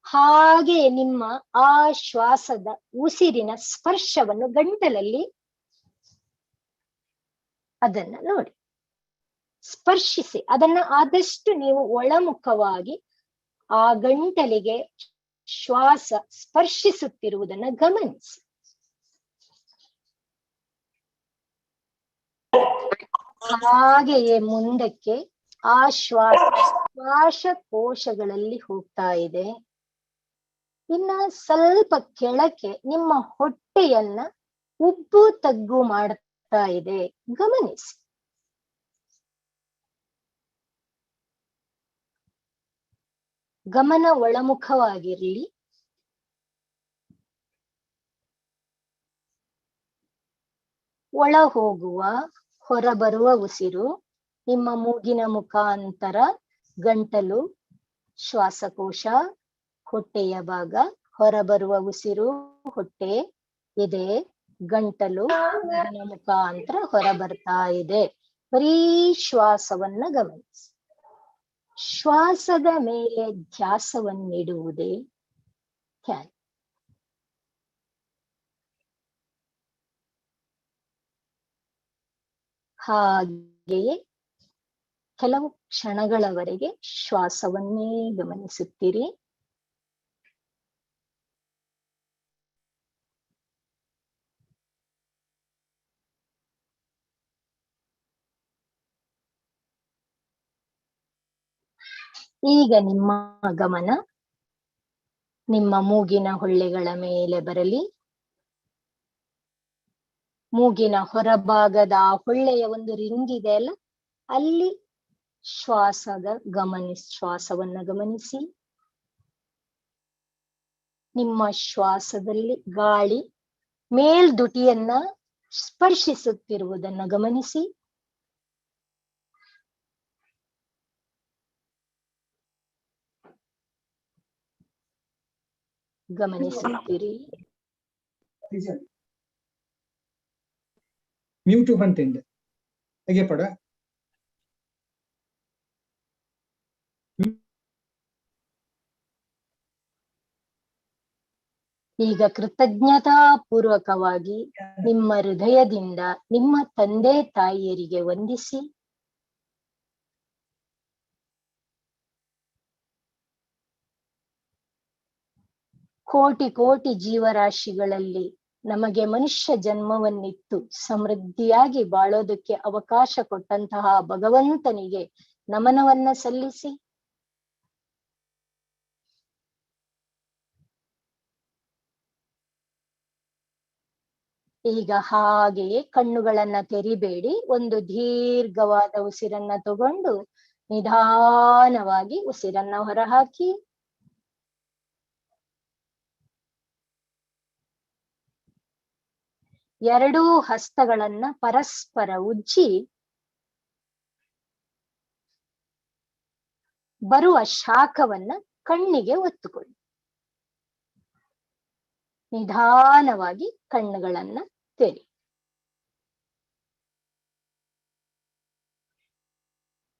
ಹಾಗೆ ನಿಮ್ಮ ಆ ಶ್ವಾಸದ ಉಸಿರಿನ ಸ್ಪರ್ಶವನ್ನು ಗಂಟಲಲ್ಲಿ ಅದನ್ನ ನೋಡಿ, ಸ್ಪರ್ಶಿಸಿ. ಅದನ್ನ ಆದಷ್ಟು ನೀವು ಒಳಮುಖವಾಗಿ ಆ ಗಂಟಲಿಗೆ ಶ್ವಾಸ ಸ್ಪರ್ಶಿಸುತ್ತಿರುವುದನ್ನ ಗಮನಿಸಿ. ಹಾಗೆಯೇ ಮುಂದಕ್ಕೆ ಆ ಶ್ವಾಸ ಶ್ವಾಸಕೋಶಗಳಲ್ಲಿ ಹೋಗ್ತಾ ಇದೆ. ಇನ್ನ ಸ್ವಲ್ಪ ಕೆಳಕ್ಕೆ ನಿಮ್ಮ ಹೊಟ್ಟೆಯನ್ನ ಉಬ್ಬು ತಗ್ಗು ಮಾಡ್ತಾ ಇದೆ, ಗಮನಿಸಿ. ಗಮನ ಒಳಮುಖವಾಗಿರ್ಲಿ. ಒಳ ಹೋಗುವ ಹೊರಬರುವ ಉಸಿರು ನಿಮ್ಮ ಮೂಗಿನ ಮುಖಾಂತರ ಗಂಟಲು, ಶ್ವಾಸಕೋಶ, ಹೊಟ್ಟೆಯ ಭಾಗ, ಹೊರಬರುವ ಉಸಿರು ಹೊಟ್ಟೆ, ಎದೆ, ಗಂಟಲು, ಮೂಗಿನ ಮುಖಾಂತರ ಹೊರಬರ್ತಾ ಇದೆ. ಬರೀ ಶ್ವಾಸವನ್ನ ಗಮನಿಸಿ. ಶ್ವಾಸದ ಮೇಲೆ ಧ್ಯಾಸವನ್ನಿಡುವುದೇ ಧ್ಯಾನ. ಹಾಗೆಯೇ ಕೆಲವು ಕ್ಷಣಗಳವರೆಗೆ ಶ್ವಾಸವನ್ನೇ ಗಮನಿಸುತ್ತೀರಿ. ಈಗ ನಿಮ್ಮ ಗಮನ ನಿಮ್ಮ ಮೂಗಿನ ಹೊಳ್ಳೆಗಳ ಮೇಲೆ ಬರಲಿ. ಮೂಗಿನ ಹೊರಭಾಗದ ಆ ಹೊಳ್ಳೆಯ ಒಂದು ರಿಂಗ್ ಇದೆ ಅಲ್ಲ, ಅಲ್ಲಿ ಶ್ವಾಸವನ್ನ ಗಮನಿಸಿ. ನಿಮ್ಮ ಶ್ವಾಸದಲ್ಲಿ ಗಾಳಿ ಮೇಲ್ದುಟಿಯನ್ನ ಸ್ಪರ್ಶಿಸುತ್ತಿರುವುದನ್ನ ಗಮನಿಸಿ. ಗಮನಿಸುತ್ತೀರಿ. ಮ್ಯೂಟ್ ಬಂತಿಂದ ಹೇಗೆ ಪಡ ಈಗ ಕೃತಜ್ಞತಾ ಪೂರ್ವಕವಾಗಿ ನಿಮ್ಮ ಹೃದಯದಿಂದ ನಿಮ್ಮ ತಂದೆ ತಾಯಿಯರಿಗೆ ವಂದಿಸಿ. ಕೋಟಿ ಕೋಟಿ ಜೀವರಾಶಿಗಳಲ್ಲಿ ನಮಗೆ ಮನುಷ್ಯ ಜನ್ಮವನ್ನಿತ್ತು ಸಮೃದ್ಧಿಯಾಗಿ ಬಾಳೋದಕ್ಕೆ ಅವಕಾಶ ಕೊಟ್ಟಂತಹ ಭಗವಂತನಿಗೆ ನಮನವನ್ನ ಸಲ್ಲಿಸಿ. ಈಗ ಹಾಗೆಯೇ ಕಣ್ಣುಗಳನ್ನ ತೆರಿಬೇಡಿ, ಒಂದು ದೀರ್ಘವಾದ ಉಸಿರನ್ನ ತಗೊಂಡು ನಿಧಾನವಾಗಿ ಉಸಿರನ್ನ ಹೊರಹಾಕಿ. ಎರಡೂ ಹಸ್ತಗಳನ್ನ ಪರಸ್ಪರ ಉಜ್ಜಿ ಬರುವ ಶಾಖವನ್ನ ಕಣ್ಣಿಗೆ ಒತ್ತುಕೊಳ್ಳಿ. ನಿಧಾನವಾಗಿ ಕಣ್ಣುಗಳನ್ನ ತೆರಿ.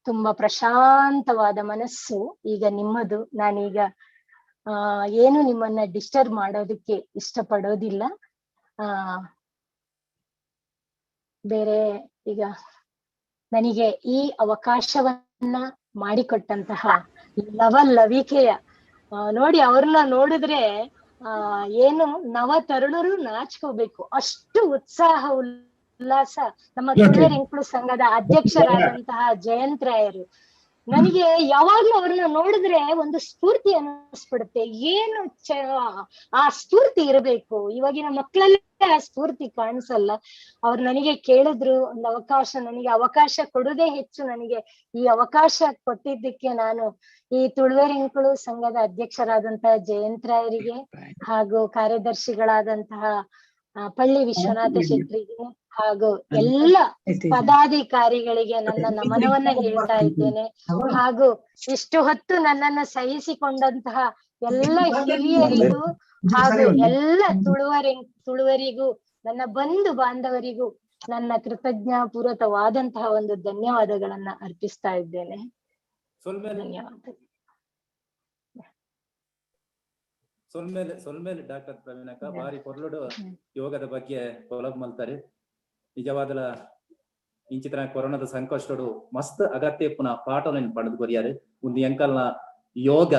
ತುಂಬಾ ಪ್ರಶಾಂತವಾದ ಮನಸ್ಸು ಈಗ ನಿಮ್ಮದು. ನಾನೀಗ ಏನು ನಿಮ್ಮನ್ನ ಡಿಸ್ಟರ್ಬ್ ಮಾಡೋದಕ್ಕೆ ಇಷ್ಟಪಡೋದಿಲ್ಲ. ಬೇರೆ ಈಗ ನನಗೆ ಈ ಅವಕಾಶವನ್ನ ಮಾಡಿಕೊಟ್ಟಂತಹ ಲವಲವಿಕೆಯ ನೋಡಿ, ಅವ್ರನ್ನ ನೋಡಿದ್ರೆ ಏನು ನವ ತರುಣರು ನಾಚ್ಕೋಬೇಕು, ಅಷ್ಟು ಉತ್ಸಾಹ ಉಲ್ಲಾಸ. ನಮ್ಮ ತುಳುವೆರೆಂಕುಳು ಸಂಘದ ಅಧ್ಯಕ್ಷರಾದಂತಹ ಜಯಂತ್ ರಾಯರು ನನಗೆ ಯಾವಾಗ್ಲೂ ಅವ್ರನ್ನ ನೋಡಿದ್ರೆ ಒಂದು ಸ್ಫೂರ್ತಿ ಅನ್ನಿಸ್ಬಿಡುತ್ತೆ. ಏನು ಆ ಸ್ಫೂರ್ತಿ ಇರಬೇಕು, ಇವಾಗಿನ ಮಕ್ಕಳಲ್ಲೇ ಆ ಸ್ಫೂರ್ತಿ ಕಾಣಿಸಲ್ಲ. ಅವ್ರು ನನಗೆ ಕೇಳಿದ್ರು ಒಂದು ಅವಕಾಶ, ನನಗೆ ಅವಕಾಶ ಕೊಡುದೇ ಹೆಚ್ಚು. ನನಗೆ ಈ ಅವಕಾಶ ಕೊಟ್ಟಿದ್ದಕ್ಕೆ ನಾನು ಈ ತುಳುವೆರೆಂಕುಳು ಸಂಘದ ಅಧ್ಯಕ್ಷರಾದಂತಹ ಜಯಂತರಾಯರಿಗೆ ಹಾಗೂ ಕಾರ್ಯದರ್ಶಿಗಳಾದಂತಹ ಪಳ್ಳಿ ವಿಶ್ವನಾಥ ಶೆಟ್ಟರಿಗೆ ಹಾಗೂ ಎಲ್ಲ ಪದಾಧಿಕಾರಿಗಳಿಗೆ ನನ್ನ ನಮನವನ್ನ ಹೇಳ್ತಾ ಇದ್ದೇನೆ. ಹಾಗೂ ಇಷ್ಟು ಹೊತ್ತು ನನ್ನನ್ನ ಸಹಿಸಿಕೊಂಡಂತಹ ಎಲ್ಲ ಹಿರಿಯರಿಗೂ ಹಾಗೂ ಎಲ್ಲ ತುಳುವರಿಗೂ ನನ್ನ ಬಂಧು ಬಾಂಧವರಿಗೂ ನನ್ನ ಕೃತಜ್ಞಾಪೂರ್ವಕವಾದಂತಹ ಒಂದು ಧನ್ಯವಾದಗಳನ್ನ ಅರ್ಪಿಸ್ತಾ ಇದ್ದೇನೆ. ಧನ್ಯವಾದ. ಸೊಲ್ಮೇಲೆ ಡಾಕ್ಟರ್ ಪ್ರವೀಣಕ್ಕ ಬಾರಿ ಪೊರ್ಲುಡು ಯೋಗದ ಬಗ್ಗೆ ಪೊಲಬ್ ಮಲ್ತಾರೆ. ನಿಜವಾದಲ ಇಂಚಿತ್ರ ಕೊರೋನಾದ ಸಂಕಷ್ಟಡು ಮಸ್ತ್ ಅಗತ್ಯ ಪುನಃ ಪಾಠ ಪಡೆದು ಕೊರಿಯಾರು. ಒಂದು ಎಂಕಲ್ನ ಯೋಗ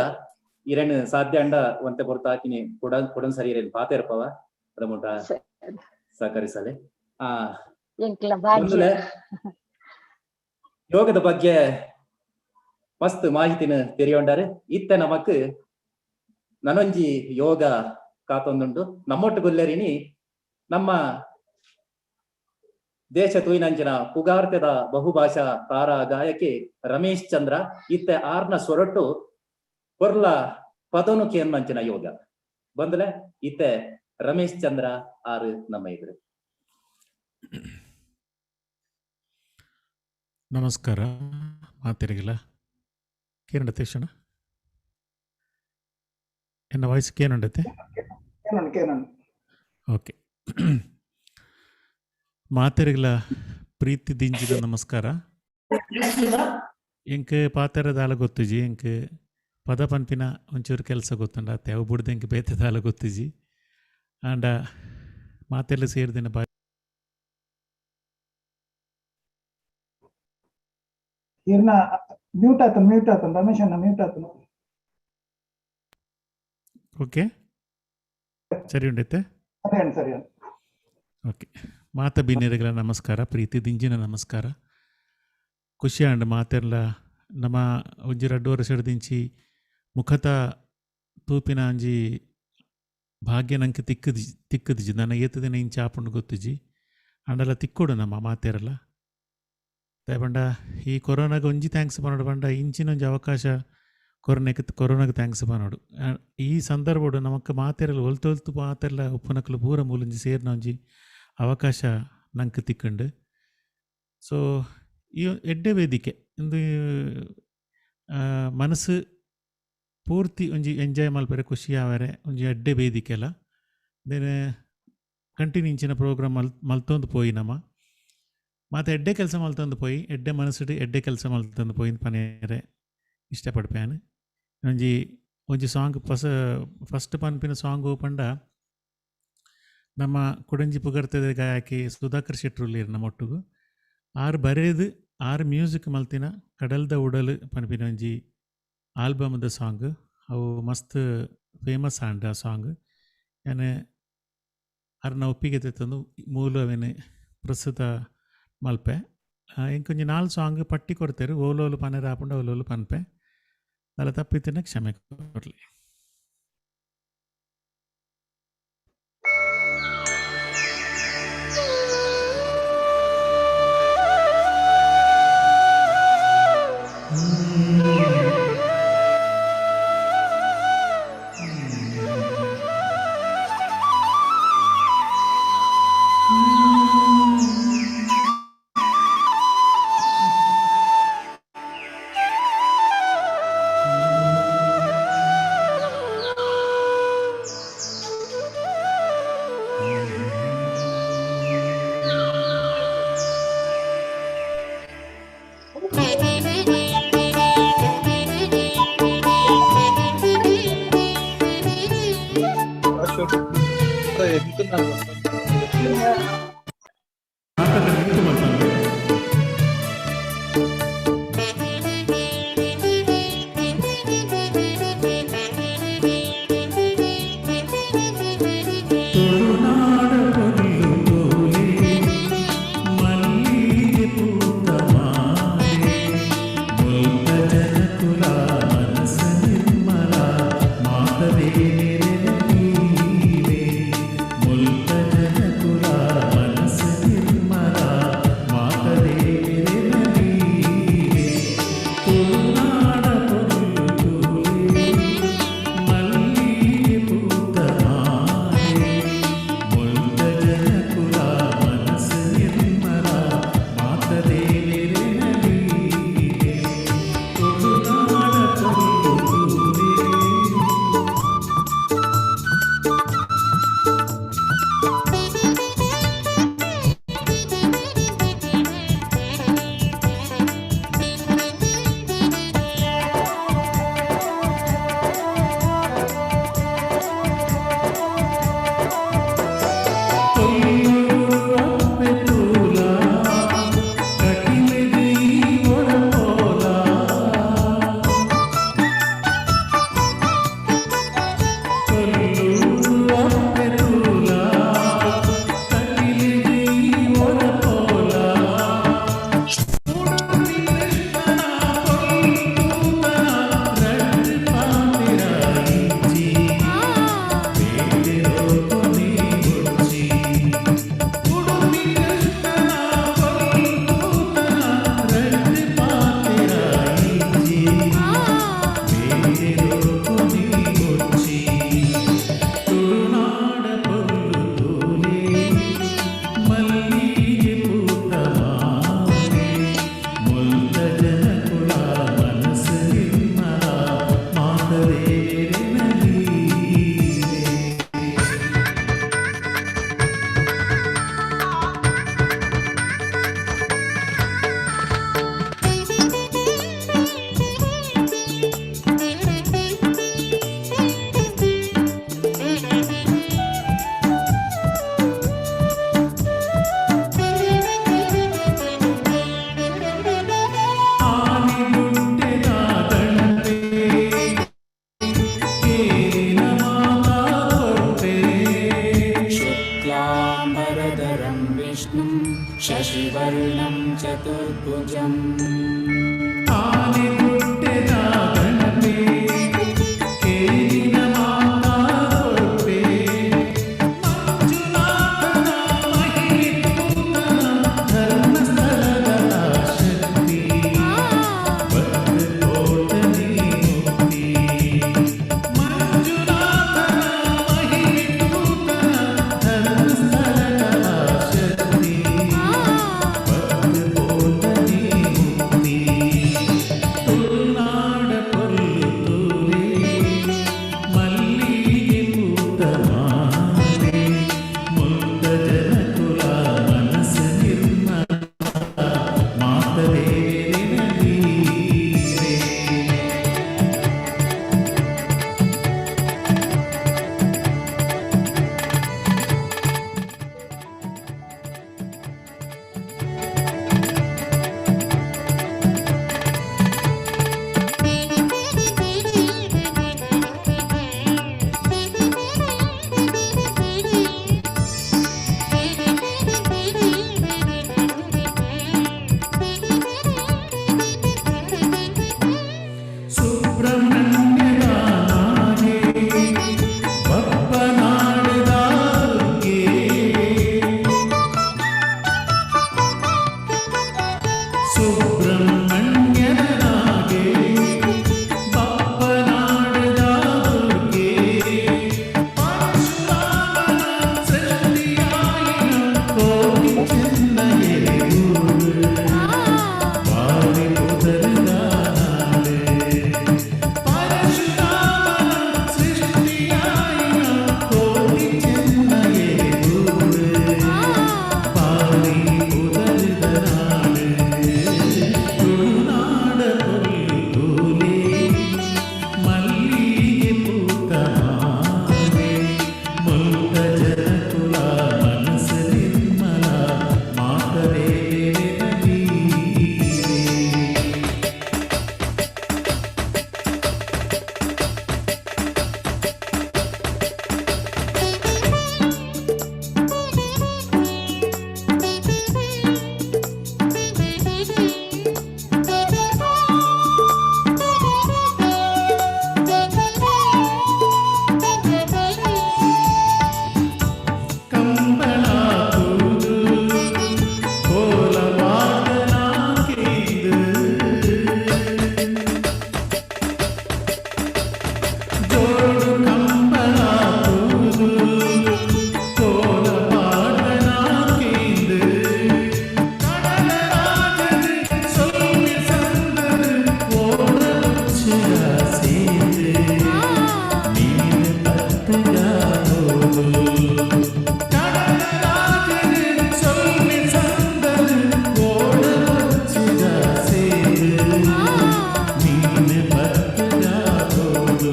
ಇರೇನು ಸಾಧ್ಯ ಅಂಡ ಒಂತೆ ಪೊರ್ತು ಹಾಕಿನಿ ಕೊಡನ್ ಸರಿ ಇರೇನು ಪಾತೆರ್ಪವ ಪ್ರಮುಖ ಸಹಕರಿಸಲೆ. ಆ ಯೋಗದ ಬಗ್ಗೆ ಮಸ್ತ್ ಮಾಹಿತಿನ ತೆರಿಯೊಂಡಾರೆ. ಇತ್ತ ನಮಕ್ ನನೊಂಜಿ ಯೋಗ ಕಾತೊಂದುಂಡು. ನಮ್ಮೊಟ್ಟು ಗುಲ್ಲೆರಿನಿ ನಮ್ಮ ದೇಶ ತೂಯಿನಂಚಿನ ಪುಗಾರ್ತೆದ ಬಹುಭಾಷಾ ತಾರಾ ಗಾಯಕಿ ರಮೇಶ್ ಚಂದ್ರ ಇತ್ತೆ ಆರ್ನ ಸೊರಟು ಕೊರ್ಲ ಪದನು ಕೇನ್ಮಂಚಿನ ಯೋಗ ಬಂದಲೆ ಇತ್ತೆ ರಮೇಶ್ ಚಂದ್ರ ಆರು ನಮ್ಮ ಇದ್ರು. ನಮಸ್ಕಾರ ಮಾತಿರಿಗಿಲ್ಲ ಕೇನಂಡತೆ ಕ್ಷಣ ಎನ್ನ ವಾಯ್ಸ್ ಕೇನಂಡತೆ? ಓಕೆ. ಮಾತೆರಿಗಲ ಪ್ರೀತಿ ದಿಂಜಿದ ನಮಸ್ಕಾರ. ಎಂಕ್ ಪಾತೆರ ದಾಲ ಗೊತ್ತುಜಿ, ಎಂಕ್ ಪದ ಪನ್ಪಿನ ಒಂಚೂರು ಕೆಲಸ ಗೊತ್ತುಂಡ ಅತ್ತೆ ಅವು ಬುಡ್ದು ಎಂಕ್ ಬೇತೆ ದಾಲ ಗೊತ್ತುಜಿ. ಆಂಡ ಮಾತೆಲ್ಲ ಸೇರ್ದಿನ ಬಾ ಮ್ಯೂಟ್ ಆತನು, ಮ್ಯೂಟ್ ಆತನು ರಮೇಶ್ ಅಣ್ಣ, ಮ್ಯೂಟ್ ಆತನು. ಓಕೆ ಸರಿ ಉಂಡೈತೆ? ಸರಿ ಸರಿ. ಓಕೆ. ಮಾತ ಬಿನ್ನೆರೆಗಳ ನಮಸ್ಕಾರ, ಪ್ರೀತಿ ದಿಂಜಿನ ನಮಸ್ಕಾರ. ಖುಷಿ ಆಂಡ್ ಮಾತೆರ್ಲ ನಮ್ಮ ಒಂಜಿ ರಡ್ಡು ವರ್ಷದಿಂಚಿ ಮುಖತ ತೂಪಿನ ಅಂಜಿ ಭಾಗ್ಯ ನಂಗೆ ತಿಕ್ಕದಿಜಿ ನನ್ನ ಏತ ದಿನ ಇಂಚಿ ಆಪುಂಡು ಗೊತ್ತಿಜಿ ಅಂಡಲ ತಿಕ್ಕೊಡು ನಮ್ಮ ಮಾತೇರಲ್ಲ. ದಯಪಂಡ ಈ ಕೊರೋನಾಗ ಒಂಜಿ thanks ಪನೋಡು ಪಂಡ ಇಂಚಿನ ಒಂಜಿ ಅವಕಾಶ ಕೊರೋನಾಗೆ ಕೊರೋನಾಗೆ thanks ಪನೋಡು. ಈ ಸಂದರ್ಭಡು ನಮಕ್ ಮಾತೆರಲ್ಲ ಒಲ್ತು ಒಲ್ತು ಮಾತೆಲ್ಲ ಉಪ್ಪುನಕಲು ಪೂರ ಮೂಲೊಂಜಿ ಸೇರಿನ ಒಂಜಿ ಅವಕಾಶ ನಂಗೆ ತಿಕ್ಕಂಡು. ಸೊ ಈ ಎಡ್ಡೆ ವೇದಿಕೆ ಇಂದು ಮನಸ್ಸು ಪೂರ್ತಿ ಒಂಜಿ ಎಂಜಾಯ್ ಮಲ್ಪರೆ ಖುಷಿ ಆವರೆ ಒಂಜಿ ಎಡ್ಡೆ ವೇದಿಕೆ ಅಲ್ಲ. ದೇನೆ ಕಂಟಿನ್ಯೂ ಇಂಚಿನ ಪ್ರೋಗ್ರಾಮ್ ಮಲ್ತೊಂದು ಪೋಯಿ ನಮ್ಮ ಮಾತೆ ಎಡ್ಡೆ ಕೆಲಸ ಮಲ್ತೊಂದು ಪೋಯಿ ಎಡ್ಡೆ ಮನಸ್ಸುಡು ಎಡ್ಡೆ ಕೆಲಸ ಮಲ್ತೊಂದು ಪೋಯಿ ಪನೇರೆ ಇಷ್ಟಪಡ್ಪೇನು. ಒಂಜಿ ಒಂಜಿ ಸಾಂಗ್ ಫಸ್ಟ್ ಪನ್ಪಿನ ಸಾಂಗ್ ಪಂಡ ನಮ್ಮ ಕುಡಂಜಿ ಪುಗರ್ತದ ಗಾಯಕಿ ಸುಧಾಕರ್ ಶೆಟ್ರುಲ್ಲಿರ್ ನಮ್ಮ ಒಟ್ಟುಗು ಆರು ಬರೇದು ಆರು ಮ್ಯೂಸಿಕ್ ಮಲ್ತಿನ ಕಡಲ್ದ ಉಡಲು ಪನ್ಪಿನ ಒಂಜಿ ಆಲ್ಬಮ್ದ ಸಾಂಗ್ ಅವು ಮಸ್ತ್ ಫೇಮಸ್ ಆಂಡ್ ಆ ಸಾಂಗ್. ಯಾನೆ ಅರ್ನ ಒಪ್ಪಿಗೆ ತಂದು ಮೂಲವೇನೆ ಪ್ರಸ್ತುತ ಮಲ್ಪೆ. ಇಂಕೊಂಜಿ 4 ಸಾಂಗ್ ಪಟ್ಟಿ ಕೊಡ್ತೇರು, ಓಲೋಲು ಪನೆರ ಆಪುಂಡ ಓಲೋಲು ಪನ್ಪೆ ಅಲ್ಲ ತಪ್ಪಿತ್ತಿನ ಕ್ಷಮೆ ಕೊಡ್ಲಿ. ಪದಾಂಬುಜಂ. ಆನೆಗುಡ್ಡೆದ ಗಣಪೆ, ಕೇನಿನ ಮಾತಾ ಕೊರ್ಪೆ. ಮಂಜುನಾಥನ ಮಹಿಮೆ ತೂತನ, ಧರ್ಮಸ್ಥಳದ ಶಕ್ತಿ, ಭಕ್ತ ಕೋಟನಿ ಮುಕ್ತಿ. ಮಂಜುನಾಥನ ಮಹಿಮೆ ತೂತನ, ಧರ್ಮಸ್ಥಳದ ಶಕ್ತಿ, ಭಕ್ತ ಕೋಟನಿ ಮುಕ್ತಿ. ತುಳುನಾಡ ಪೊರ್ಲು ತೂಲೆ, ಮಲ್ಲಿಗೆ ಪೂತ ಮಾಲೆ, ಮುಲ್ತ ಜನಕುಲ ಮನಸ್ಸು ನಿರ್ಮಲ, ಮಾತದೇವಿನ ಲೀಲೆ. ಸುಬ್ರಹ್ಮಣ್ಯದ ನಾಗೆ, ಬಪ್ಪನಾಡದ ದುರ್ಗೆ. ಸುಬ್ರಹ್ಮಣ್ಯನ ನಾಗೆ, ಬಪ್ಪನಾಡದ ದುರ್ಗೆ. ಪರಶುರಾಮನ ಸೃಷ್ಟಿಯಾಯಿನ ಕೋಟಿ ಚೆನ್ನಯೆರೆ ಊರು, ಬಾರಿ ಪುದರುದ ನಾಡು. ಪರಶುರಾಮನ ಸೃಷ್ಟಿಯಾಯಿನ ಕೋಟಿ ಚೆನ್ನಯೆರೆ ಊರು, ಬಾರಿ ಪುದರುದ ನಾಡು. ತುಳುನಾಡ ಪೊರ್ಲು ತೂಲೆ, ಮಲ್ಲಿಗೆ ಪೂತ ಮಾಲೆ, ಮುಲ್ತ ಜನಕುಲ ಮನಸ್ಸು ನಿರ್ಮಲ, ಮಾತದೇವಿನ ಲೀಲೆ. ಕಂಬಳ ತೂದು ಕೋಲವಾದನ ಕೇಂದು, ಜೋಡು ಕಂಬಳ ತೂದು ಕೋಲವಾದನ ಕೇಂದು, கடலராஜன் சொல்லி சந்தது ஓடச்சுக சேர்ந்து, நீர் பத்துக போது. கடலராஜன் சொல்லி சந்தது ஓடச்சுக சேர்ந்து, நீர் பத்துக போது.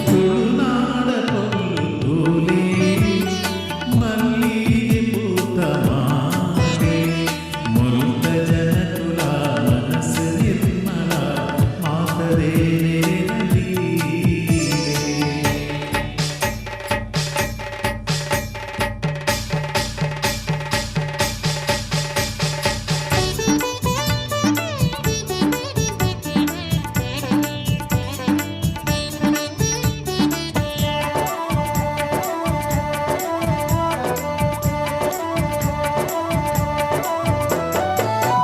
ತುಳುನಾಡ ಪೊರ್ಲು ತೂಲೆ, ಮಲ್ಲಿಗೆ ಪೂತ ಮಾಲೆ, ಮುಲ್ತ ಜನಕುಲ ಮನಸ್ಸು ನಿರ್ಮಲ, ಮಾತದೇವಿನ ಲೀಲೆ.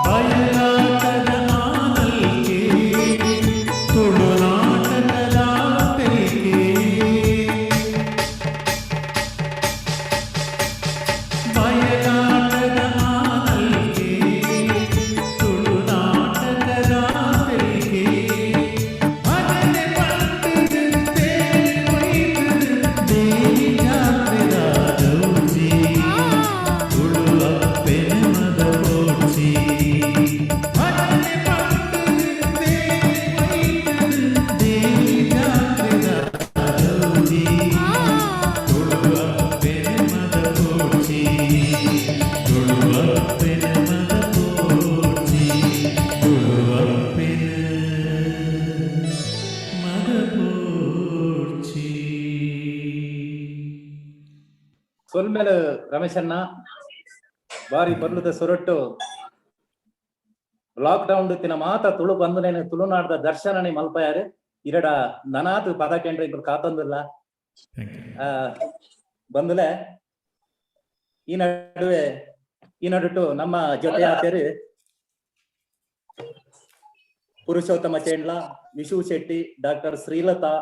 ಬಯಲಾಟದ ಆನಲ್ಕೆ, ತುಳುನಾಟಕದ ತೆಲಿಕೆ. ಬಯಲಾಟದ ಆನಲ್ಕೆ, ತುಳುನಾಟಕದ ತೆಲಿಕೆ. ಭಜನೆ ಪಂಟದು ತೇರು ಒಯ್ತದು, ದೇವಿ ಜಾತ್ರೆದ ಗೌಜಿ, ತುಳು ಅಪ್ಪೆನ ಮದ ಪೋಚಿ. ಭಜನೆ ಪಂಟದು ತೇರು ಒಯ್ತದು, ದೇವಿ ಜಾತ್ರೆದ ಗೌಜಿ, ತುಳು ಅಪ್ಪೆನ ಮದ ಪೋಚಿ. ತುಳು ಅಪ್ಪೆನ ಮದ ಪೋಚಿ. ತುಳು ಅಪ್ಪೆನ ಮದ ಪೋಚಿ. ಸೊಲ್ಮೆಲು ರಮೇಶಣ್ಣ, ಬಾರಿ ಪೊರ್ಲುದ ಸೊರೊಟ್ಟು. ಲಾಕ್ ಡೌನ್ ತಿನ ಮಾತ ತುಳು ಬಂಧುಲೇನ್ ತುಳುನಾಡ್ದ ದರ್ಶನನೆ ಮಲ್ಪಯಾರು. ಇರಡ ನನಾತ್ ಪದ ಕೇಂದ್ರ ಇಂಕುಲು ಕಾತೊಂದುಲ್ಲ. ಬಂಧುಲೆ, ಈ ನಡುವೆ ಈ ನಡುಟು ನಮ್ಮ ಜೊತೆ ಆತೇರು ಪುರುಷೋತ್ತಮ ಚೇಂಡ್ಲ, ವಿಶು ಶೆಟ್ಟಿ, ಡಾಕ್ಟರ್ ಶ್ರೀಲತಾ,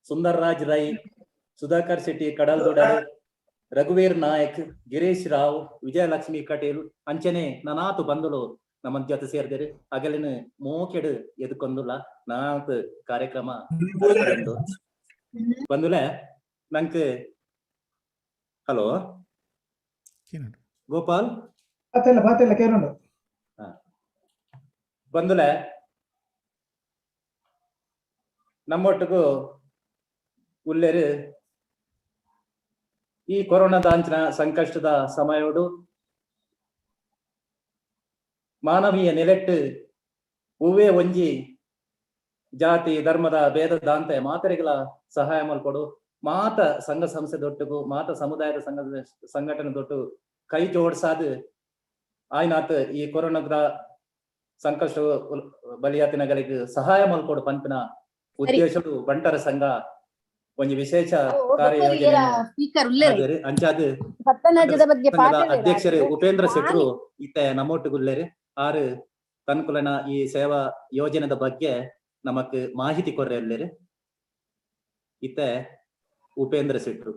ಸುಂದರ್ರಾಜ್ ರೈ, ಸುಧಾಕರ್ ಶೆಟ್ಟಿ ಕಡಲ್ದೊಡರ್, ರಘುವೀರ್ ನಾಯಕ್, ಗಿರೀಶ್ ರಾವ್, ವಿಜಯಲಕ್ಷ್ಮಿ ಕಟೀಲ್ ಅಂಚನೆ ನನಾತು ಬಂಧುಲು ನಮ್ಮ ಜೊತೆ ಸೇರ್ದಿರು. ಅಗಲಿನ ಮೋಕೆಡು ಎದುಕೊಂದುಲ್ಲ ನಾತ್ ಕಾರ್ಯಕ್ರಮ ಬಂಧುಲೆ. ನಂಕ್ ಹಲೋ ಗೋಪಾಲ್ ಪಾತೆಲ್ಲ ಪಾತೆಲ್ಲ ಕೇನುಂಡು. ಬಂಧುಲೆ, ನಮ್ಮೊಟ್ಟಿಗೂ ಉಲ್ಲೇರು ಈ ಕೊರೋನಾದ ಅಂಚಿನ ಸಂಕಷ್ಟದ ಸಮಯೋಡು ಮಾನವೀಯ ನೆಲೆಟ್ಟು ಹೂವೇ ಒಂಜಿ ಜಾತಿ ಧರ್ಮದ ಭೇದ ದಾಂತೆ ಮಾತರಿಗಳ ಸಹಾಯ ಮಲ್ಪಡು, ಮಾತ ಸಂಘ ಸಂಸ್ಥೆ ದೊಟ್ಟುಗು ಮಾತ ಸಮುದಾಯದ ಸಂಘ ಸಂಘಟನೆ ದೊಟ್ಟು ಕೈ ಜೋಡ್ಸಾದ್ ಆಯ್ನಾತ್ ಈ ಕೊರೋನಾದ ಸಂಕಷ್ಟ ಬಲಿಯಾತಿನಗಳಿಗೆ ಸಹಾಯ ಮಲ್ಕೊಡು ಪನ್ಪಿನ ಉದ್ದೇಶಡು ಬಂಟರ ಸಂಘ ಒಂಜಿ ವಿಶೇಷ ಕಾರ್ಯಯೋಜನೆ ಅಂಚಾದ್ ಅಧ್ಯಕ್ಷರು ಉಪೇಂದ್ರ ಶೆಟ್ರು ಇತ್ತೆ ನಮ್ಮೊಟ್ಟುಗುಲ್ಲೇರು. ಆರು ತನ್ಕುಲನ ಈ ಸೇವಾ ಯೋಜನೆದ ಬಗ್ಗೆ ನಮಕ್ ಮಾಹಿತಿ ಕೊರ್ರೆ ಇತ್ತೆ ಉಪೇಂದ್ರ ಶೆಟ್ರು.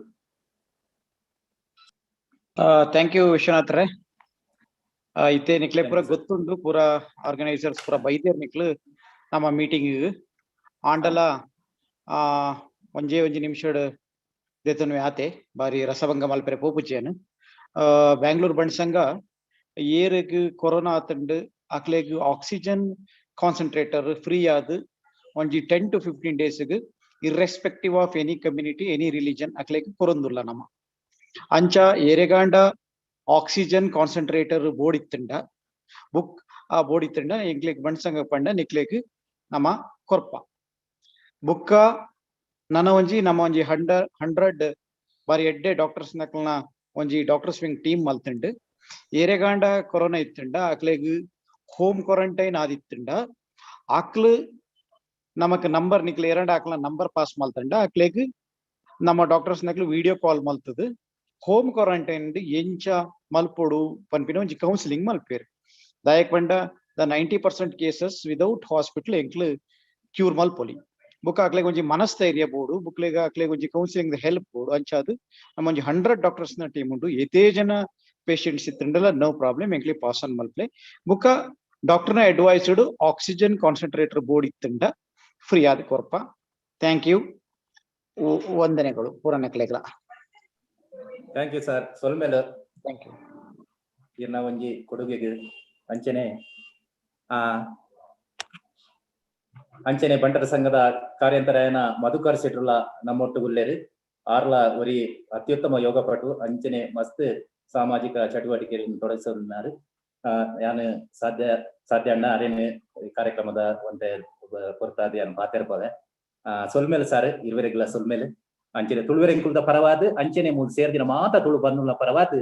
Thank you Vishwanath ರೇ. ಇತ್ತೆ ನಿಕ್ಲೆ ಪೂರ ಗೊತ್ತುಂಡು, ಪೂರ ಆರ್ಗನೈಸರ್ಸ್ ಪೂರ ಬೈದೇರ್ ನಿಕ್ಲು ನಮ್ಮ ಮೀಟಿಂಗ್ ಆಂಡಲ ಒಂಜೇ ಒಂಜಿ ನಿಮಿಷಡ್ ದೇತನು ಆತೆ ಬಾರಿ ರಸಭಂಗ ಮಲ್ಪೆರೆ ಪೋಪುಜ್ಜೇನು. ಬ್ಯಾಂಗ್ಳೂರ್ ಬಂಟ್ ಸಂಘ ಏರುಗ್ ಕೊರೋನಾ ಆತಂಡು ಅಕ್ಲೆಗ್ ಆಕ್ಸಿಜನ್ ಕಾನ್ಸಂಟ್ರೇಟರ್ ಫ್ರೀ ಆದ್ ಒಂಜಿ 10 to 15 ಡೇಸ್ಗ್ irrespective of any community any religion ಅಕ್ಲೆಗ್ ಕೊರೊಂದುಲ್ಲ ನಮ. ಅಂಚ ಏರೆಗಾಂಡ ಆಕ್ಸಿಜನ್ ಕಾನ್ಸಂಟ್ರೇಟರ್ ಬೋರ್ಡ್ ಇತ್ತಂಡ ಬುಕ್ ಆ ಬೋರ್ಡ್ ಇತ್ತಂಡ ಎಂಕ್ಲೆಗ್ ಬಂಟ್ ಸಂಘ ಪಂಡ ನಿಕ್ಲೆಗ್ ನಮ ಕೊರ್ಪ. ಬುಕ್ಕ ನನ ಒಂಜಿ ನಮ್ಮ ಒಂಜಿ 100 ಬಾರಿ ಎಡ್ಡೆ ಡಾಕ್ಟರ್ಸ್ ನಕ್ಲ್ನ ಒಂಜಿ ಡಾಕ್ಟರ್ಸ್ ವಿಂಗ್ ಟೀಮ್ ಮಲ್ತುಂಡು. ಏರೆಗಾಂಡ ಕೊರೋನಾ ಇತ್ತಂಡ ಅಕ್ಲೆಗ್ ಹೋಮ್ ಕ್ವಾರಂಟೈನ್ ಆದಿತ್ತಂಡ ಅಕ್ಲು ನಮಕ್ ನಂಬರ್ ನಿಕ್ಲೆ ಏರಂಡ ಅಕ್ಲ ನಂಬರ್ ಪಾಸ್ ಮಲ್ತಂಡ ಅಕ್ಲೆಗ್ ನಮ್ಮ ಡಾಕ್ಟರ್ಸ್ ನಕ್ಲು ವಿಡಿಯೋ ಕಾಲ್ ಮಲ್ತದ ಹೋಮ್ ಕ್ವಾರಂಟೈನ್ ಎಂಚ ಮಲ್ಪೊಡು ಪನ್ಪಿನ ಒಂಜಿ ಕೌನ್ಸಿಲಿಂಗ್ ಮಲ್ಪೇರು. ದಾಯಕ್ ಪಂಡ the 90% cases without hospital ಎಂಕ್ಲು cure ಮಲ್ಪೊಲಿ. ಬುಕ್ ಅಕ್ಲೆಗ್ ಒಂಜಿ ಮನಸ್ಥೈರ್ಯ ಬೋಡು, ಬುಕ್ಲೆಗ್ ಅಕ್ಲೆಗ್ ಒಂಜಿ ಕೌನ್ಸಿಲಿಂಗ್ ಹೆಲ್ಪ್ ಬೋಡು. ಅಂಚಾದ್ ನಮ್ಮ ಒಂಜಿ 100 ಡಾಕ್ಟರ್ಸ್ ನ ಟೀಮ್ ಉಂಡು. ಏತೇ ಜನ ಪೇಷಂಟ್ಸ್ ಇತ್ತಂಡಲ ನೋ ಪ್ರಾಬ್ಲಮ್ ಎಂಕ್ಲೆ ಪಾಸ್ ಆನ್ ಮಲ್ಪ್ಲೆ. ಬುಕ್ಕ ಡಾಕ್ಟರ್ನ ಅಡ್ವೈಸ್ಡ್ ಆಕ್ಸಿಜನ್ ಕಾನ್ಸಂಟ್ರೇಟರ್ ಬೋರ್ಡ್ ಇತ್ತಂಡ ಫ್ರೀ ಆದ ಕೊರ್ಪ. Thank you, ವಂದನೆಗಳು ಪೂರನಕ್ಲೆಗ್ಲ. Thank you sir. ಸೊಲ್ಮೆಲ್ thank you ಇರ್ನ ಒಂಜಿ ಕೊಡುಗೆಗೆ. ಅಂಚನೆ ಅಂಚನೆ ಬಂಟರ ಸಂಘದ ಕಾರ್ಯಂತರಾಯನ ಮಧುಕರ್ ಶೆಟ್ರುಲ ನಮ್ಮೊಟ್ಟುಗುಲ್ಲೇರು. ಆರ್ಲ ಒರಿ ಅತ್ಯುತ್ತಮ ಯೋಗಪಟು, ಅಂಚನೆ ಮಸ್ತ್ ಸಾಮಾಜಿಕ ಚಟುವಟಿಕೆಗಳನ್ನು ತೊಡಗಿಸಿದ್ದಾರೆ. ಯಾನು ಸಾಧ್ಯ ಸಾಧ್ಯ ಅಣ್ಣ ಅರೇನು ಕಾರ್ಯಕ್ರಮದ ಒಂತೆ ಪೊರ್ತಾದಿ ಅನ್ ಪಾತೆರ್ಪವೆ. ಸೊಲ್ಮೇಲೆ ಸಾರ್ ಇರುವರೆಗ್ಲ ಸೊಲ್ಮೇಲೆ. ಅಂಚನೆ ತುಳುವೆರೆಂಕುಲ್ದ ಪರವಾದ ಅಂಚನೆ ಮೂಲ ಸೇರ್ದಿನ ಮಾತ ತುಳು ಬಂಧುಲ ಪರವಾದ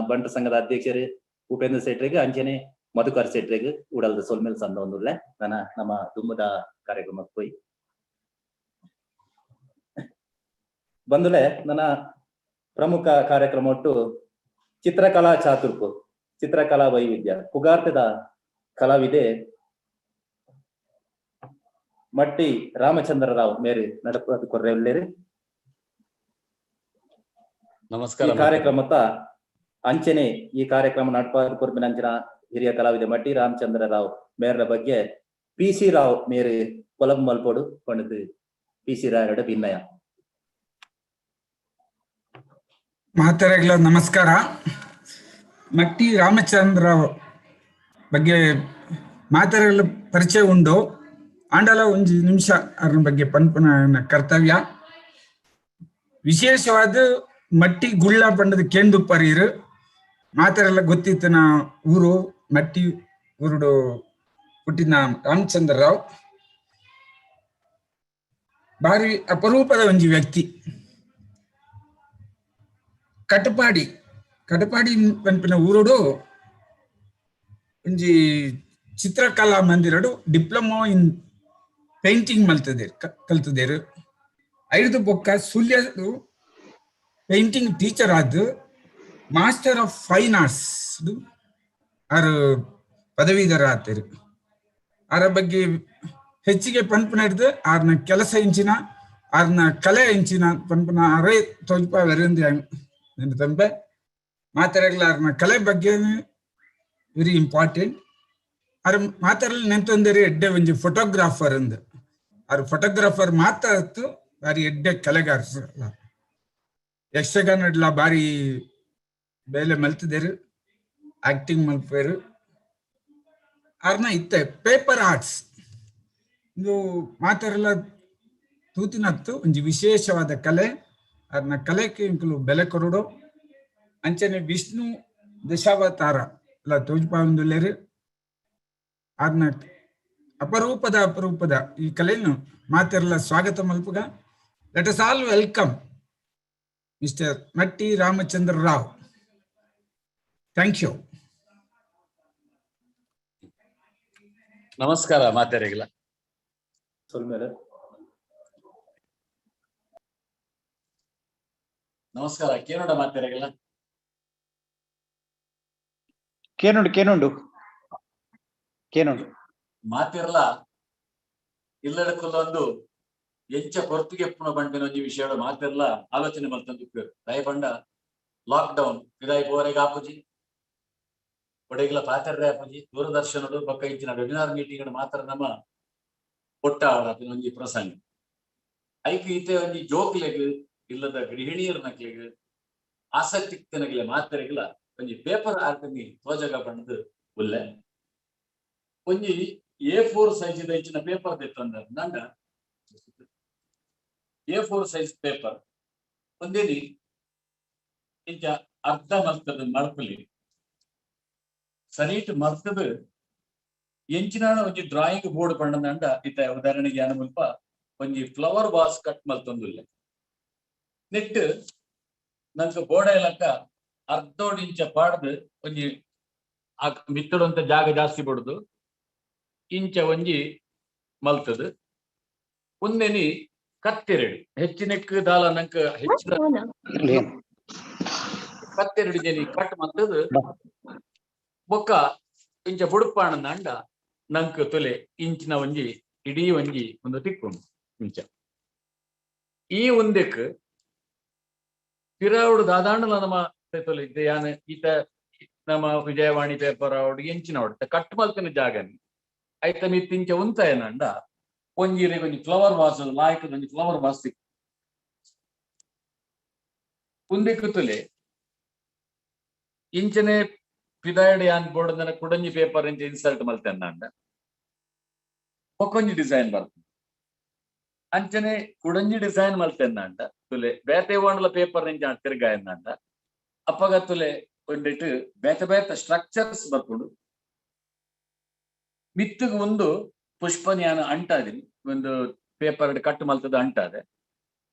ಬಂಟರ ಸಂಘದ ಅಧ್ಯಕ್ಷರು ಉಪೇಂದ್ರ ಶೆಟ್ರಿಗೆ ಅಂಚನೆ ಮಧುಕರ್ ಶೆಟ್ರಿಗೆ ಉಡಲ್ದ ಸೊಲ್ಮೇಲೆ ಸಂದ ಒಂದುಲ್ಲೆ. ನನ್ನ ನಮ್ಮ ದುಮ್ಮದ ಕಾರ್ಯಕ್ರಮಕ್ಕೆ ಹೋಯಿ ಬಂದುಲೆ. ನನ್ನ ಪ್ರಮುಖ ಕಾರ್ಯಕ್ರಮ ಒಟ್ಟು ಚಿತ್ರಕಲಾ ಚಾತುರ್ಪು, ಚಿತ್ರಕಲಾ ವೈವಿಧ್ಯ ಪುಗಾರ್ತೆದ ಕಲಾವಿದೆ ಮಟ್ಟಿ ರಾಮಚಂದ್ರ ರಾವ್ ಮೇರಿ ನಡಪ ಕೊರ್ರೆ ಉಲ್ಲೇರಿ. ನಮಸ್ಕಾರ. ಈ ಕಾರ್ಯಕ್ರಮದ ಅಂಚನೆ ಈ ಕಾರ್ಯಕ್ರಮ ನಡಪ ಕೊರ್ಪಿನ ಅಂಚಿನ ಹಿರಿಯ ಕಲಾವಿದೆ ಮಟ್ಟಿ ರಾಮಚಂದ್ರ ರಾವ್ ಮೇರರ ಬಗ್ಗೆ ಪಿ ಸಿ ರಾವ್ ಮೇರಿ ಕೊಲಂ ಮಲ್ಪೋಡು ಪಂಡದು ಪಿ ಸಿ ರಾಯರ ಭಿನ್ನಯ. ಮಾತರೆಗಳ ನಮಸ್ಕಾರ. ಮಟ್ಟಿ ರಾಮಚಂದ್ರ ಬಗ್ಗೆ ಮಾತರೆಗಳ ಪರಿಚಯ ಉಂಡು. ಆಂಡಲ ಒಂಜಿ ನಿಮಿಷ ಅದ್ರ ಬಗ್ಗೆ ಪನ್ಪುನ ಕರ್ತವ್ಯ. ವಿಶೇಷವಾದ ಮಟ್ಟಿ ಗುಳ್ಳ ಪಂಡದ ಕೇಂದು ಪರೀರು ಮಾತರೆಲ್ಲ ಗೊತ್ತಿತ್ತನ ಊರು ಮಟ್ಟಿ ಊರುಡು ಹುಟ್ಟಿನ ರಾಮಚಂದ್ರ ರಾವ್ ಬಾರಿ ಅಪರೂಪದ ಒಂಜಿ ವ್ಯಕ್ತಿ. ಕಟಪಾಡಿ ಕಟಪಾಡಿ ಪನ್ಪಿನ ಊರುಡು ಒಂಜಿ ಚಿತ್ರಕಲಾ ಮಂದಿರಡು ಡಿಪ್ಲೊಮೊ ಇನ್ ಪೇಂಟಿಂಗ್ ಮಲ್ತದೇರು, ಕಲ್ತದೇರು. ಐದು ಬೊಕ್ಕ ಸುಳ್ಯಡು ಪೇಂಟಿಂಗ್ ಟೀಚರ್ ಆದ್ ಮಾಸ್ಟರ್ ಆಫ್ ಫೈನ್ ಆರ್ಟ್ಸ್ ಆರು ಪದವೀಧರ ಆತೇರು. ಆರ ಬಗ್ಗೆ ಹೆಚ್ಚಿಗೆ ಪನ್ಪುನ ಹಿಡ್ದು ಆರ್ನ ಕೆಲಸ ಇಂಚಿನ, ಆರ್ನ ಕಲೆ ಇಂಚಿನ ಪನ್ಪುನ ಅರೇ ತೋಜ್ಪ ವೆರಂದಿ ತಂಬೆ ಮಾತಾಡಗ್ಲ. ಆರ್ನ ಕಲೆ ಬಗ್ಗೆ ವೆರಿ ಇಂಪಾರ್ಟೆಂಟ್. ಆರ್ ಮಾತಾಡಲಿ ನೆಂತೊಂದರೆ ಎಡ್ಡೆ ಒಂಜಿ ಫೋಟೋಗ್ರಾಫರ್ ಅಂದ್. ಆರ್ ಫೋಟೋಗ್ರಾಫರ್ ಮಾತ್ರ ಬಾರಿ ಎಡ್ಡೆ ಕಲೆಗಾರ. ಯಕ್ಷಗಾನಡ್ಲ ಬಾರಿ ಬೇಲೆ ಮಲ್ತದೇರು, ಆಕ್ಟಿಂಗ್ ಮಲ್ಪೇರು. ಆರ್ನ ಇತ್ತೆ ಪೇಪರ್ ಆರ್ಟ್ಸ್ ಇದು ಮಾತಾರೆಲ್ಲ ತೂತಿನತ್ತು ಒಂಜಿ ವಿಶೇಷವಾದ ಕಲೆ. ಅದನ್ನ ಕಲೆಗೆ ಇಂಕುಲು ಬೆಲೆ ಕೊರಡು. ಅಂಚನೆ ವಿಷ್ಣು ದಶಾವತಾರ ಎಲ್ಲ ತೋಜ್ಪಾವಂದುಲ್ಲೇರು. ಅದನ್ನ ಅಪರೂಪದ ಅಪರೂಪದ ಈ ಕಲೆಯನ್ನು ಮಾತೆಲ್ಲ ಸ್ವಾಗತ ಮಲ್ಪುಗ. Let us all welcome Mister Matti Ramachandra Rao. Thank you. ನಮಸ್ಕಾರ ಮಾತೆರೆಗ್ಲ. ಸೊಲ್ಮೆಲೆ. ನಮಸ್ಕಾರ ಕೇನೋಡ ಮಾತೆರೆಗ್ಲ. ಕೇನುಂಡು, ಕೇನುಂಡು, ಕೇನುಂಡು. ಮಾತಿರ್ಲ ಇಲ್ಲಡಕ್ಕುಲ್ಲೊಂದು ಎಂಚ ಪೊರ್ತುಗೆ ಎಪ್ಪುನ ಪಂಡಿನ ಒಂಜಿ ವಿಷಯ ಮಾತಿರ್ಲ ಆಲೋಚನೆ ಮಲ್ತೊಂದು ದಯಪಂಡ ಲಾಕ್ ಡೌನ್ ಪಿದಾಯಿ ಪೋವರೆಗ್ ಆಪುಜಿ, ಒಡೆಗ್ಲ ಪಾತೆರ್ರೆ ಆಪುಜಿ. ದೂರದರ್ಶನಡು ಬೊಕ್ಕ ಇಂಚಿನ ವೆಬಿನಾರ್ ಮೀಟಿಂಗ್ ಮಾತ್ರ ನಮ್ಮ ಪೊಟ್ಟ ಒಂಜಿ ಪ್ರಸಂಗ. ಐಕ್ ಈತೆ ಒಂಜಿ ಜೋಕ್ಲೆಗ್ ಇಲ್ಲದ ಗೃಹಿಣಿಯರ್ ನಕ್ಲೆಗ್ ಆಸಕ್ತಿ ತಿನಗ್ಲೆ ಮಾತೆರೆಗ್ಲ ಒಂಜಿ ಪೇಪರ್ ಆರ್ಟ್ ತೋಜಗ ಪಂಡ್ದು ಉಲ್ಲೆ. ಒಂಜಿ A4 size ಇಂಚಿನ ಪೇಪರ್ ದೆತ್ತಂದ ನಂಡ A4 size paper ಒಂದೇನಿ ಇಂಚ ಅರ್ಧ ಮಲ್ತದ ಮಡ್ಪಲಿ ಸರೀಟ್ ಮರ್ತದ ಎಂಚಿನಾಣ ಒಂಜಿ ಡ್ರಾಯಿಂಗ್ ಬೋರ್ಡ್ ಪಂಡಂಡ. ಇತ್ತ ಉದಾಹರಣೆಗೆ ಯಾನ ಮುಲ್ಪ ಒಂಜಿ ಫ್ಲವರ್ ವಾಸ್ ಕಟ್ ಮಲ್ತೊಂದುಲ್ಲೆ. ನೆಟ್ ನಂಗೆ ಬೋರ್ಡ್ ಇಲಕ್ಕ ಅರ್ಧೋಡ್ ಇಂಚ ಪಾಡ್ದು ಒಂಜಿ ಆ ಮಿತ್ತಡುವಂತ ಜಾಗ ಜಾಸ್ತಿ ಬಡ್ದು ಇಂಚ ಒಂಜಿ ಮಲ್ತದ. ಒಂದೇನಿ ಕತ್ತೆರಡು ಹೆಚ್ಚಿನಕ್ ದಾಲ ನಂಕ ಹೆಚ್ಚಿನ ಕತ್ತೆರಡು ಜನಿ ಕಟ್ ಮಲ್ತದ. ಬೊಕ್ಕ ಇಂಚ ಬುಡುಪಾಣ ಅಂಡ ನಂಕ್ ತೊಲೆ ಇಂಚಿನ ಒಂಜಿ ಇಡೀ ಒಂಜಿ ಒಂದು ತಿಕ್ಕೊಂಡು ಇಂಚ ಈ ಒಂದೆಕ್ ಪಿರಾವುಡು ದಾದಾಂಡಲ ನಮ್ಮ ತೊಲೆ ಯಾನ ಈತ ನಮ್ಮ ವಿಜಯವಾಣಿ ಪೇಪರ್ ಅವಡು ಎಂಚಿನ ಅವಡು ಕಟ್ ಮಲ್ತಿನ ಜಾಗನಿ ಐತ ಮಿತ್ ಇಂಚ ಉಂತಾಯನಂಡ ಒಂಜಿ ಒಂಜಿ ಫ್ಲವರ್ ವಾಸ್ ಲಾಯ್ಕದ ಒಂಜಿ ಫ್ಲವರ್ ವಾಸ್ ತಿಕ್ ಉಂದೆಕ್ ತುಲೆ ಇಂಚನೆ ಪಿದಾಯಡ್ ಯಾನ್ ಬೋರ್ಡ್ ಕುಡಂಜಿ ಪೇಪರ್ ಇಂಚ ಇನ್ಸರ್ಟ್ ಮಲ್ತೆನ್ನಾಂಡ ಬೊಕ್ಕೊಂಜಿ ಡಿಸೈನ್ ಬರ್ತದೆ. ಅಂಚನೆ ಕುಡಂಜಿ ಡಿಸೈನ್ ಮಲ್ತೆನ್ನಾಂಡ ತುಲೆ ಬೇತೆ ಓಂಡಲ ಪೇಪರ್ ಇಂಚ ತಿರ್ಗಾಯನ್ನಾಂಡ ಅಪ್ಪಗ ತುಲೆ ಒಂದಿಟ್ಟು ಬೇತೆ ಬೇತೆ ಸ್ಟ್ರಕ್ಚರ್ಸ್ ಬರ್ಕೊಂಡು. ಮಿತ್ತಗ್ ಒಂದು ಪುಷ್ಪನ್ಯಾನ ಅಂಟಾದಿನಿ ಒಂದು ಪೇಪರ್ ಕಟ್ ಮಲ್ತದ ಅಂಟಾದೆ.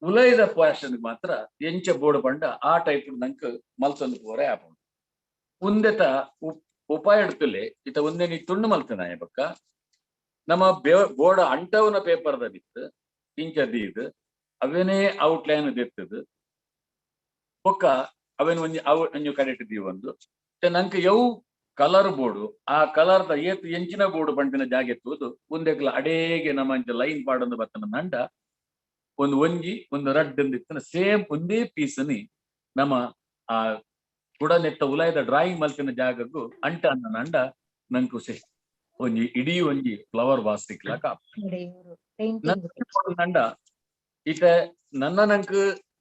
ಉಲೈದ ಪೋರ್ಷನ್ ಮಾತ್ರ ಎಂಚ ಬೋರ್ಡ್ ಪಂಡ ಆ ಟೈಪ್ ನಂಕ್ ಮಲ್ತೊಂದು ಪೋರೆ ಆಪುಂಡು. ಉಂದೆತ ಉಪಾಯ ಎಡ್ತುಲೆ ಇತ ಒಂದೇ ನೀ ತುಂಡು ಮಲ್ತನಾಯ ಬಕ್ಕ ನಮ್ಮ ಬೋರ್ಡ್ ಅಂಟವನ ಪೇಪರ್ ಬಿತ್ತು ಇಂಚ ದೀದ್ ಅವೇನೇ ಔಟ್ ಲೈನ್ ದೆತ್ತದು ಬೊಕ್ಕ ಅವೇನು ಒಂಜಿ ಅವು ಒಂಜಿ ಕಡೆಟ್ ದೀವೊಂದು ನಂಕ್ ಯವು ಕಲರ್ ಬೋರ್ಡು ಆ ಕಲರ್ ದ ಏತ್ ಎಂಚಿನ ಬೋರ್ಡು ಪಂಡಿನ ಜಾಗೆ ತೂದು ಒಂದೆಗ್ಲ ಅಡೇಗೆ ನಮ್ಮ ಅಂಚ ಲೈನ್ ಪಾಡೊಂದು ಬತ್ತನ ನಂಡ ಒಂದು ಒಂಜಿ ಒಂದು ರಡ್ಡ್ ಇತ್ತನ ಸೇಮ್ ಒಂದೇ ಪೀಸ್ ನಿ ನಮ್ಮ ಆ ಕುಡ ನೆತ್ತ ಉಲಾಯದ ಡ್ರಾಯಿಂಗ್ ಮಲ್ತಿನ ಜಾಗಕ್ಕೂ ಅಂಟ ಅನ್ನ ನಂಡ ನಂಕು ಸೆ ಒಂಜಿ ಇಡೀ ಒಂಜಿ ಫ್ಲವರ್ ವಾಸ್ ತಿಕ್ಲಾಕ ನಂಡ. ಇತ ನನ್ನ ನಂಕ್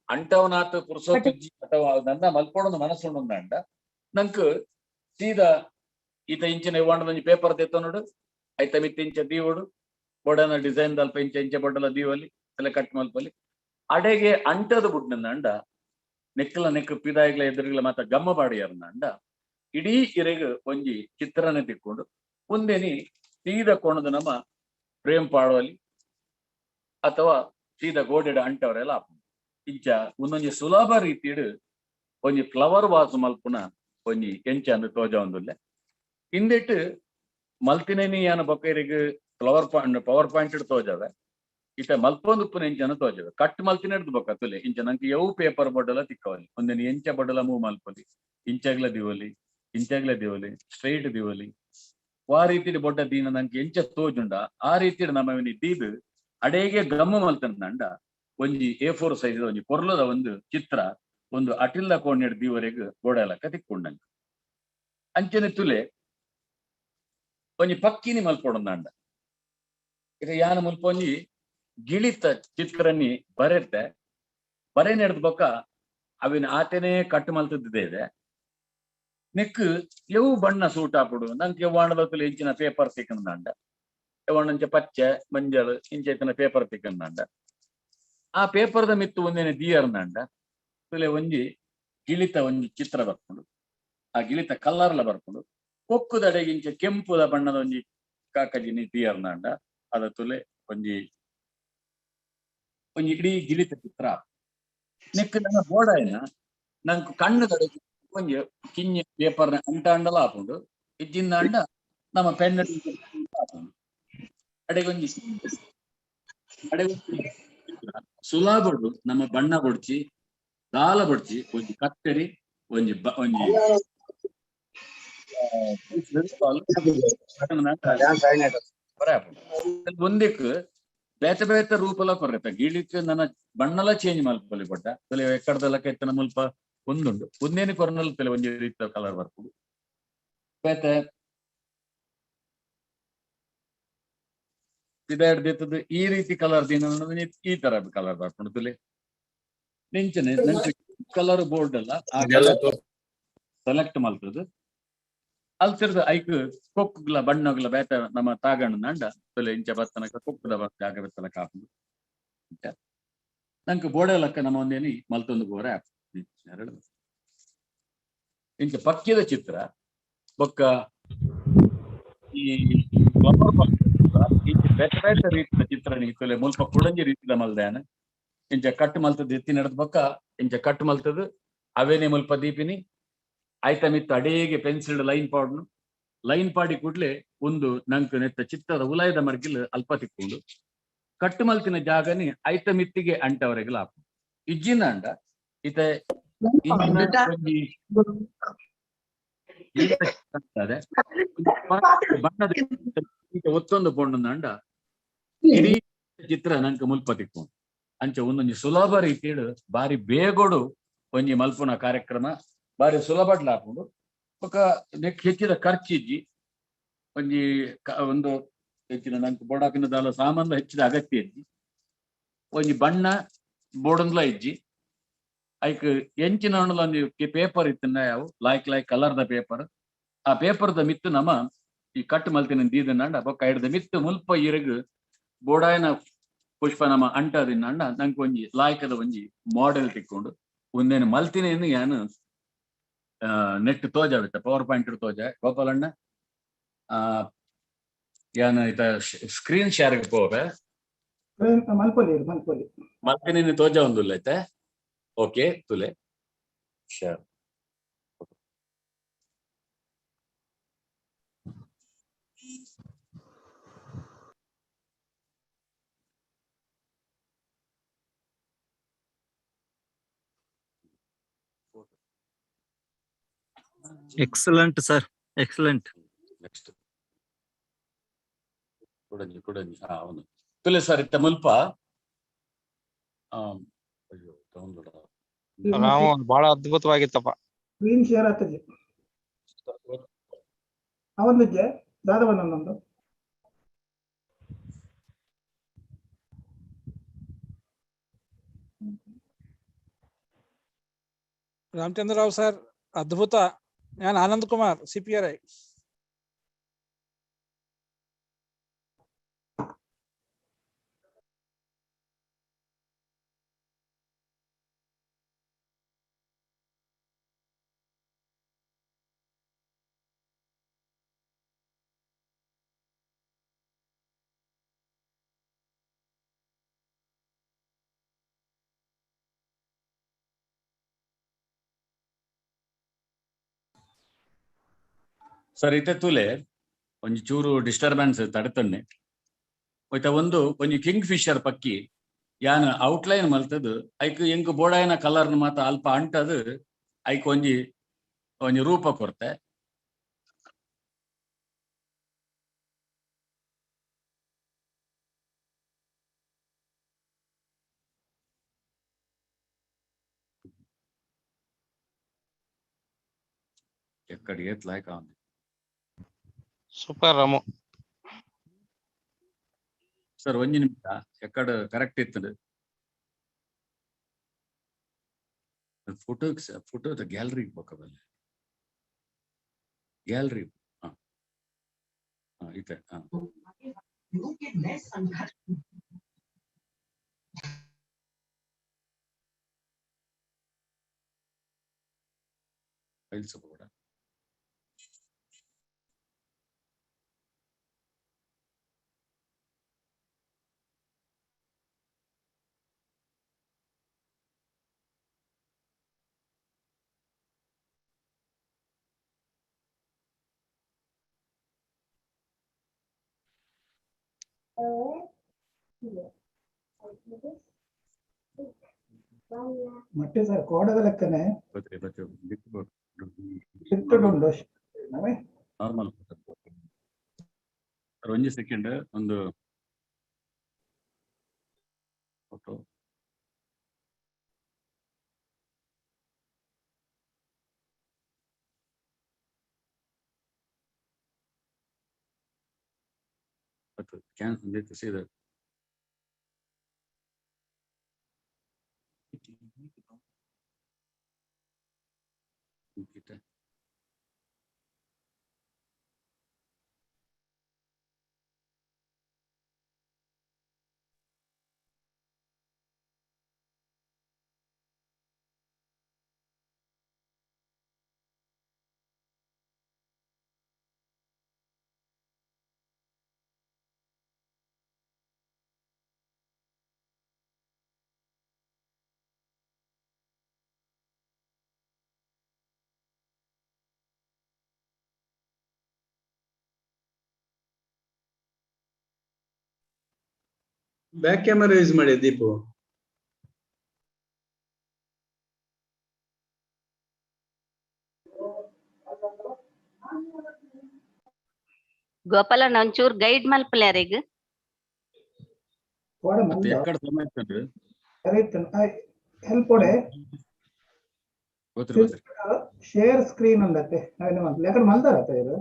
ಅಂಟವನಾತ್ ಪುರುಸೊತ್ತುಜ್ಜಿ ಅಥವಾ ನನ್ನ ಮಲ್ಪೊಡೊಂದು ಮನಸ್ಸುಂಡು ಅಂಡ ನಂಕ್ ಸೀದಾ ಈತ ಇಂಚಿನ ಇವಾಂಡ ಒಂಜಿ ಪೇಪರ್ ತೆತ್ತೊನೋಡು ಐತ ಮಿತ್ತ ಇಂಚ ದೀವೊಡು ಬೊಡನ ಡಿಸೈನ್ ದಲ್ಪ ಇಂಚ ಇಂಚ ಬೊಡ್ಡಲ ದೀವಲಿ ತಲೆ ಕಟ್ ಮಲ್ಪಲಿ ಅಡೆಗೆ ಅಂಟದ ಬುಡ್ನ ಅಂಡ ನೆಕ್ಕಲ ನೆಕ್ ಪಿದಾಯಿಗ್ಲ ಎದುರುಗ್ಲ ಮಾತ ಗಮ್ಮ ಬಾಡಿಯರ್ನ ಅಂಡ ಇಡೀ ಇರೆಗ್ ಒಂಜಿ ಚಿತ್ರನೆ ತಿಕ್ಕೊಂಡು ಒಂದೇನಿ ಸೀದ ಕೊಣದ ನಮ್ಮ ಪ್ರೇಮ್ ಪಾಡುವಲ್ಲಿ ಅಥವಾ ಸೀದ ಗೋಡೆಡ ಅಂಟವರೆಲ್ಲ ಇಂಚ ಒಂದೊಂಜಿ ಸುಲಭ ರೀತಿಡ್ ಒಂಜಿ ಫ್ಲವರ್ ವಾಸ್ ಮಲ್ಪುನ ಒಂಜಿ ಎಂಚ ಅಂದ್ ತೋಜ ಒಂದುಲ್ಲೆ. ಇಂದೆಟ್ ಮಲ್ತಿನೇನಿ ಯಾನ ಬೊಕ್ಕೈರಿಗೆ ಫ್ಲವರ್ ಪಾಯಿಂಟ್ ಪವರ್ ಪಾಯಿಂಟ್ ತೋಜವೆ ಇತ್ತ ಮಲ್ಪೊಂದು ಉಪ್ಪುನ ಇಂಚನ ತೋಜವೆ ಕಟ್ ಮಲ್ತಿನೆಡ್ದು ಬೊಕ್ಕ ತುಲೆ ಇಂಚ ನಂಗೆ ಯವು ಪೇಪರ್ ಬೊಡ್ಡಲ ತಿಕ್ಕವಲಿ ಒಂದೇನು ಎಂಚ ಬೊಡ್ಡಲ ಮೂವ್ ಮಲ್ಪೊಲಿ ಇಂಚಾಗ್ಲ ದಿವಲಿ ಇಂಚಾಗ್ಲ ದಿವಲಿ ಸ್ಟ್ರೈಟ್ ದಿವಲಿ ಆ ರೀತಿಡ್ ಬೊಡ್ಡ ದೀನ ನಂಗೆ ಎಂಚ ತೋಜುಂಡ ಆ ರೀತಿಡ್ ನಮ್ಮವಿನಿ ದೀದ್ ಅಡೇಗೆ ಗಮ್ಮ ಮಲ್ತಂಡ ಒಂಜಿ A4 size ಒಂಜಿ ಪೊರ್ಲದ ಒಂದು ಚಿತ್ರ ಒಂದು ಅಟಿಲ್ದ ಕೋಣೆಡ್ ದೀವರೆಗ್ ಗೋಡೆಲಕ್ಕ ತಿಕ್ಕೊಂಡಂಗ ಅಂಚನೆ ತುಲೆ ಒಂಜಿ ಪಕ್ಕಿನಿ ಮಲ್ಪೊಡಂದಾಂಡ ಇದು ಯಾನ ಮುಲ್ಪ ಒಂಜಿ ಗಿಳಿತ ಚಿತ್ರನಿ ಬರೆತೆ ಬರೆ ನೆಡ್ದ ಬೊಕ್ಕ ಅವಿನ ಆತನೇ ಕಟ್ ಮಲ್ತದ್ದೇ ಇದೆ ನೆಕ್ ಎವು ಬಣ್ಣ ಸೂಟ್ ಆಪುಡು ನಂಗೆ ಎವ್ವಾಣದ ತುಲೆ ಇಂಚಿನ ಪೇಪರ್ ತಿಕ್ಕಂದಾಂಡ ಎವ್ವಾಣಂಚ ಪಚ್ಚೆ ಮಂಜಲ್ ಇಂಚ ಇತ್ತಿನ ಪೇಪರ್ ತಿಕ್ಕಂದಾಂಡ ಆ ಪೇಪರ್ದ ಮಿತ್ತು ಒಂದೇನೆ ದಿಯರ್ನಾಂಡ ತುಲೆ ಒಂಜಿ ಗಿಳಿತ ಒಂಜಿ ಚಿತ್ರ ಬರ್ಕೊಂಡು ಆ ಗಿಳಿತ ಕಲ್ಲರ್ಲ ಬರ್ಕೊಂಡು ಕೊಕ್ಕುದಡೆಗೆ ಇಂಚ ಕೆಂಪುದ ಬಣ್ಣದ ಒಂಜಿ ಕಾಕಜಿನಿ ದಿಯರ್ನಾಂಡ ಅದ ತುಲೆ ಒಂಜಿ ಒಂಜಿ ಇಡೀ ಗಿಳಿತ ಚಿತ್ರ ನೆಕ್ ನನ್ನ ಬೋಡಾಯನ ನಂಗೆ ಕಣ್ಣು ತಡೆಗೆ ಒಂಜಿ ಕಿಂಜ ಪೇಪರ್ನ ಅಂಟಾಂಡಲ ಆಪುಂಡು ಇಜ್ಜಿಂದಾಂಡ ನಮ್ಮ ಪೆನ್ ಆಪುಂಡು ಅಡೆಗೊಂಜಿ ಅಡೆಗೊಂಜಿ ಸುಲಾಬೊಡು ನಮ್ಮ ಬಣ್ಣ ಬೊಡ್ಚಿ ದಾಲ ಬೊಡ್ಚಿ ಒಂಜಿ ಕತ್ತರಿ ಒಂಜಿ ಒಂಜಿ ಒಂದಕ್ಕೆ ಬೇತೆ ಬೇತೆ ರೂಪಲ ಕೊರ್ರೆತ ಗಿಳಿಕ್ ನನ್ನ ಬಣ್ಣಲ ಚೇಂಜ್ ಮಲ್ಪೊಲಿ ಬೊಡ್ಡ ತಲೆ ಎಕ್ಕಡ್ದಲ ಕೆತ್ತನ ಮುಲ್ಪ ಒಂದುಂಡು ಒಂದೇನು ಕೊರ್ನಲ್ ತಲೆ ಒಂಜಿ ರೀತಿಯ ಕಲರ್ ಬರ್ಪುಂಡು ಬೇತೆ ಇದಾಡ್ದಿತ್ತದು ಈ ರೀತಿ ಕಲರ್ ದಿನ ಈ ತರ ಕಲರ್ ಬರ್ಪುಂಡು ತುಲೆ ನಿಂಚನೆ ನಂಚೆ ಕಲರ್ ಬೋರ್ಡ್ ಅಲ್ಲ ಆ ಕಲರ್ ಸೆಲೆಕ್ಟ್ ಮಲ್ತದು ಅಲ್ತಿರ್ದ ಐಕ್ ಕೊಕ್ಕುಗ್ಲ ಬಣ್ಣಗ್ಲ ಬೇತ ನಮ್ಮ ತಾಗಣ್ಣ ಅಂಡ ತುಲೆ ಇಂಚ ಬತ್ತನಕ ಕೊಕ್ಕುದ ಜಾಗ ಬೆತ್ತಲ ಕಾಪುಂಡು ನಂಗೆ ಬೋಡೆ ಲಕ್ಕ ನಮ್ಮ ಒಂದೇನಿ ಮಲ್ತೊಂದು ಗೋರೆ ಇಂಚ ಪಕ್ಕಿದ ಚಿತ್ರ ಬೊಕ್ಕ ಈ ಇಂಚ ಬೇತೆ ಬೇತೆ ರೀತಿಯ ಚಿತ್ರ ತುಲೆ ಮುಲ್ಪ ಕುಡಂಜಿ ರೀತಿದ ಮಲ್ದಾನ ಇಂಚ ಕಟ್ ಮಲ್ತದ ಎತ್ತಿ ನಡೆದ ಬೊಕ್ಕ ಇಂಚ ಕಟ್ ಮಲ್ತದ ಅವೇನೆ ಮುಲ್ಪ ದೀಪಿನಿ ಆಯ್ತ ಮಿತ್ತು ಅಡೇಗೆ ಪೆನ್ಸಿಲ್ ಲೈನ್ ಪಾಡ್ನು ಲೈನ್ ಪಾಡಿ ಕೂಡ್ಲೆ ಒಂದು ನಂಕ್ ನೆತ್ತ ಚಿತ್ರದ ಉಲಾಯದ ಮರ್ಗಿಲ್ ಅಲ್ಪ ತಿಕ್ಕೊಂಡು ಕಟ್ಟು ಮಲ್ತಿನ ಜಾಗನಿ ಐತ ಮಿತ್ತಿಗೆ ಅಂಟವರೆಗೆ ಲಾಪ ಇಜ್ಜಿನ ಅಂಡ ಇತ ಬಣ್ಣದ ಒತ್ತೊಂದು ಪೊಂಡು ಇಡೀ ಚಿತ್ರ ನಂಕ ಮುಲ್ಪ ತಿಕ್ಕೊಂಡು ಅಂಚ ಒಂದೊಂಜಿ ಸುಲಭ ರೀತಿಡ್ ಬಾರಿ ಬೇಗೋಡು ಒಂಜಿ ಮಲ್ಪುನ ಕಾರ್ಯಕ್ರಮ ಬಾರಿ ಸುಲಭಡ್ಲ ಆಪುಂಡು ಬೊಕ ನೆಕ್ ಹೆಚ್ಚಿದ ಖರ್ಚಿಜ್ಜಿ ಒಂಜಿ ಒಂದು ಹೆಚ್ಚಿನ ನಂಕ್ ಬೋಡಾಕಿನ ದಾಲ ಸಾಮಾನ್ಲ ಹೆಚ್ಚಿದ ಅಗತ್ಯ ಇಜ್ಜಿ ಒಂಜಿ ಬಣ್ಣ ಬೋಡಂದ್ಲ ಇಜ್ಜಿ ಐಕ್ ಎಂಚಿನ ಒಂಜಿ ಪೇಪರ್ ಇತ್ತಿನ ಯಾವು ಲಾಯ್ಕ್ ಲಾಯ್ಕ್ ಕಲರ್ the paper ಆ ಪೇಪರ್ ದ ಮಿತ್ತು ನಮ ಈ ಕಟ್ ಮಲ್ತಿನ ದೀದನಾಂಡ ಬೊಕ್ಕ ಐಡ್ದ ಮಿತ್ತು ಮುಲ್ಪ ಇರಗ್ ಬೋಡಾಯನ ಪುಷ್ಪ ನಮ ಅಂಟದಿನಾಂಡ ನಂಕ್ ಒಂಜಿ ಲಾಯ್ಕದ ಒಂಜಿ ಮಾಡೆಲ್ ತಿಕ್ಕೊಂಡು ಒಂದೇನು ಮಲ್ತಿನೇನು ಯಾನು ನೆಟ್ ತೋಜಾವಿತ್ತ ಪವರ್ ಪಾಯಿಂಟ್ ತೋಜ ಗೋಪಾಲಣ್ಣ ಯಾನು ಇತ ಸ್ಕ್ರೀನ್ ಶೇರ್ ಪೋವೆ ಮಲ್ಪೊಲಿ ಮಲ್ಪೊಲಿ ಮಲ್ತಿನೇನು ತೋಜ ಒಂದುಲ್ಲ ಐತೆ ಓಕೆ ತುಲೆ share Excellent, sir. Excellent. Next. ಕುಡಂಜಿ ಕುಡಂಜಿ ಹಾ ಅವನು ತುಲೆ ಸರ್ ಇತ್ತ ಮುಲ್ಪ ಅಯ್ಯೋ ಡೌನ್ಲೋಡ್ ರಾಮು ಬಹಳ ಅದ್ಭುತವಾಗಿತ್ತಪ್ಪ. ಸ್ಕ್ರೀನ್ ಶೇರ್ ಆಗ್ತದೆ ಅವೊಂದಿಜ್ಜೆ ದಾದವನೊಂದು ರಾಮಚಂದ್ರ ರಾವ್ ಸರ್ ಅದ್ಭುತ. ನಾನು Anand Kumar CPRI. Sir ಇತ್ತೆ ತುಲೆ ಒಂಜಿ ಚೂರು ಡಿಸ್ಟರ್ಬೆನ್ಸ್ ತಡೆತಣ್ಣೆ. ಒಯ್ತ ಒಂದು ಒಂಜಿ ಕಿಂಗ್ ಫಿಶರ್ ಪಕ್ಕಿ ಯಾನ್ ಔಟ್ಲೈನ್ ಮಲ್ತದು ಐಕ್ ಎಂಕ್ ಬೋಡಾಯಿನ ಕಲರ್ ಮಾತ ಅಲ್ಪ ಅಂಟದು ಐಕ್ ಒಂಜಿ ಒಂಜಿ ರೂಪ ಕೊರ್ತೆ. ಎಕ್ಕಡ ಏತ್ ಲಾಯ್ಕ್ ಆವಂದಿ. ಸೂಪರ್ ರಾಮು. ಸರ್ ಒಂಜಿ ನಿಮಿಷ ಎಕ್ಕಡ ಕರೆಕ್ಟ್ ಇತ್ತದು. ಫೋಟೋ ಫೋಟೋದ ಗ್ಯಾಲರಿ ಬೊಕ್ಕ ಗ್ಯಾಲರಿ. ಹಾ ಹಾ ಇತ್ತೆ ಹಾ. ಫೈಲ್ಸ್ ಕೂಡ ಮತ್ತೆ ಸರ್ ಕೋಡದ ಲೆಕ್ಕನೆ ಬತ್ರಿ ಬತ್ರಿ ಚಿಕ್ಕದುಂಡು ನಮೆ ನಾರ್ಮಲ್ ಸರ್ ಒಂಜಿ ಸೆಕೆಂಡ್ ಒಂದು photo. Can see the back camera use ಮಾಡಿ ದೀಪು. ಗೋಪಾಲಣ್ಣ ಒಂಚೂರು ಗೈಡ್ ಮಲ್ಪಲೆ ಯಾರಿಗ್. ಕೋಡ ಮತ್ತೆ ಮಲ್ದ ಎಕ್ಕಡ ಸಮಯ ಇತ್ತಂದ್ರೆ ಕರೆಕ್ಟ್ ಹೆಲ್ಪ್ ಕೊಡೆ. ಗೊತ್ತಿರ ಗೊತ್ತಿರ. ಶೇರ್ ಸ್ಕ್ರೀನ್ ಉಂಡತ್ತೆ ನಾವೇನು ಮಲ್ಪಲೆ ಯಾಕಡೆ ಮಲ್ದಾರತ್ತ ಇದು.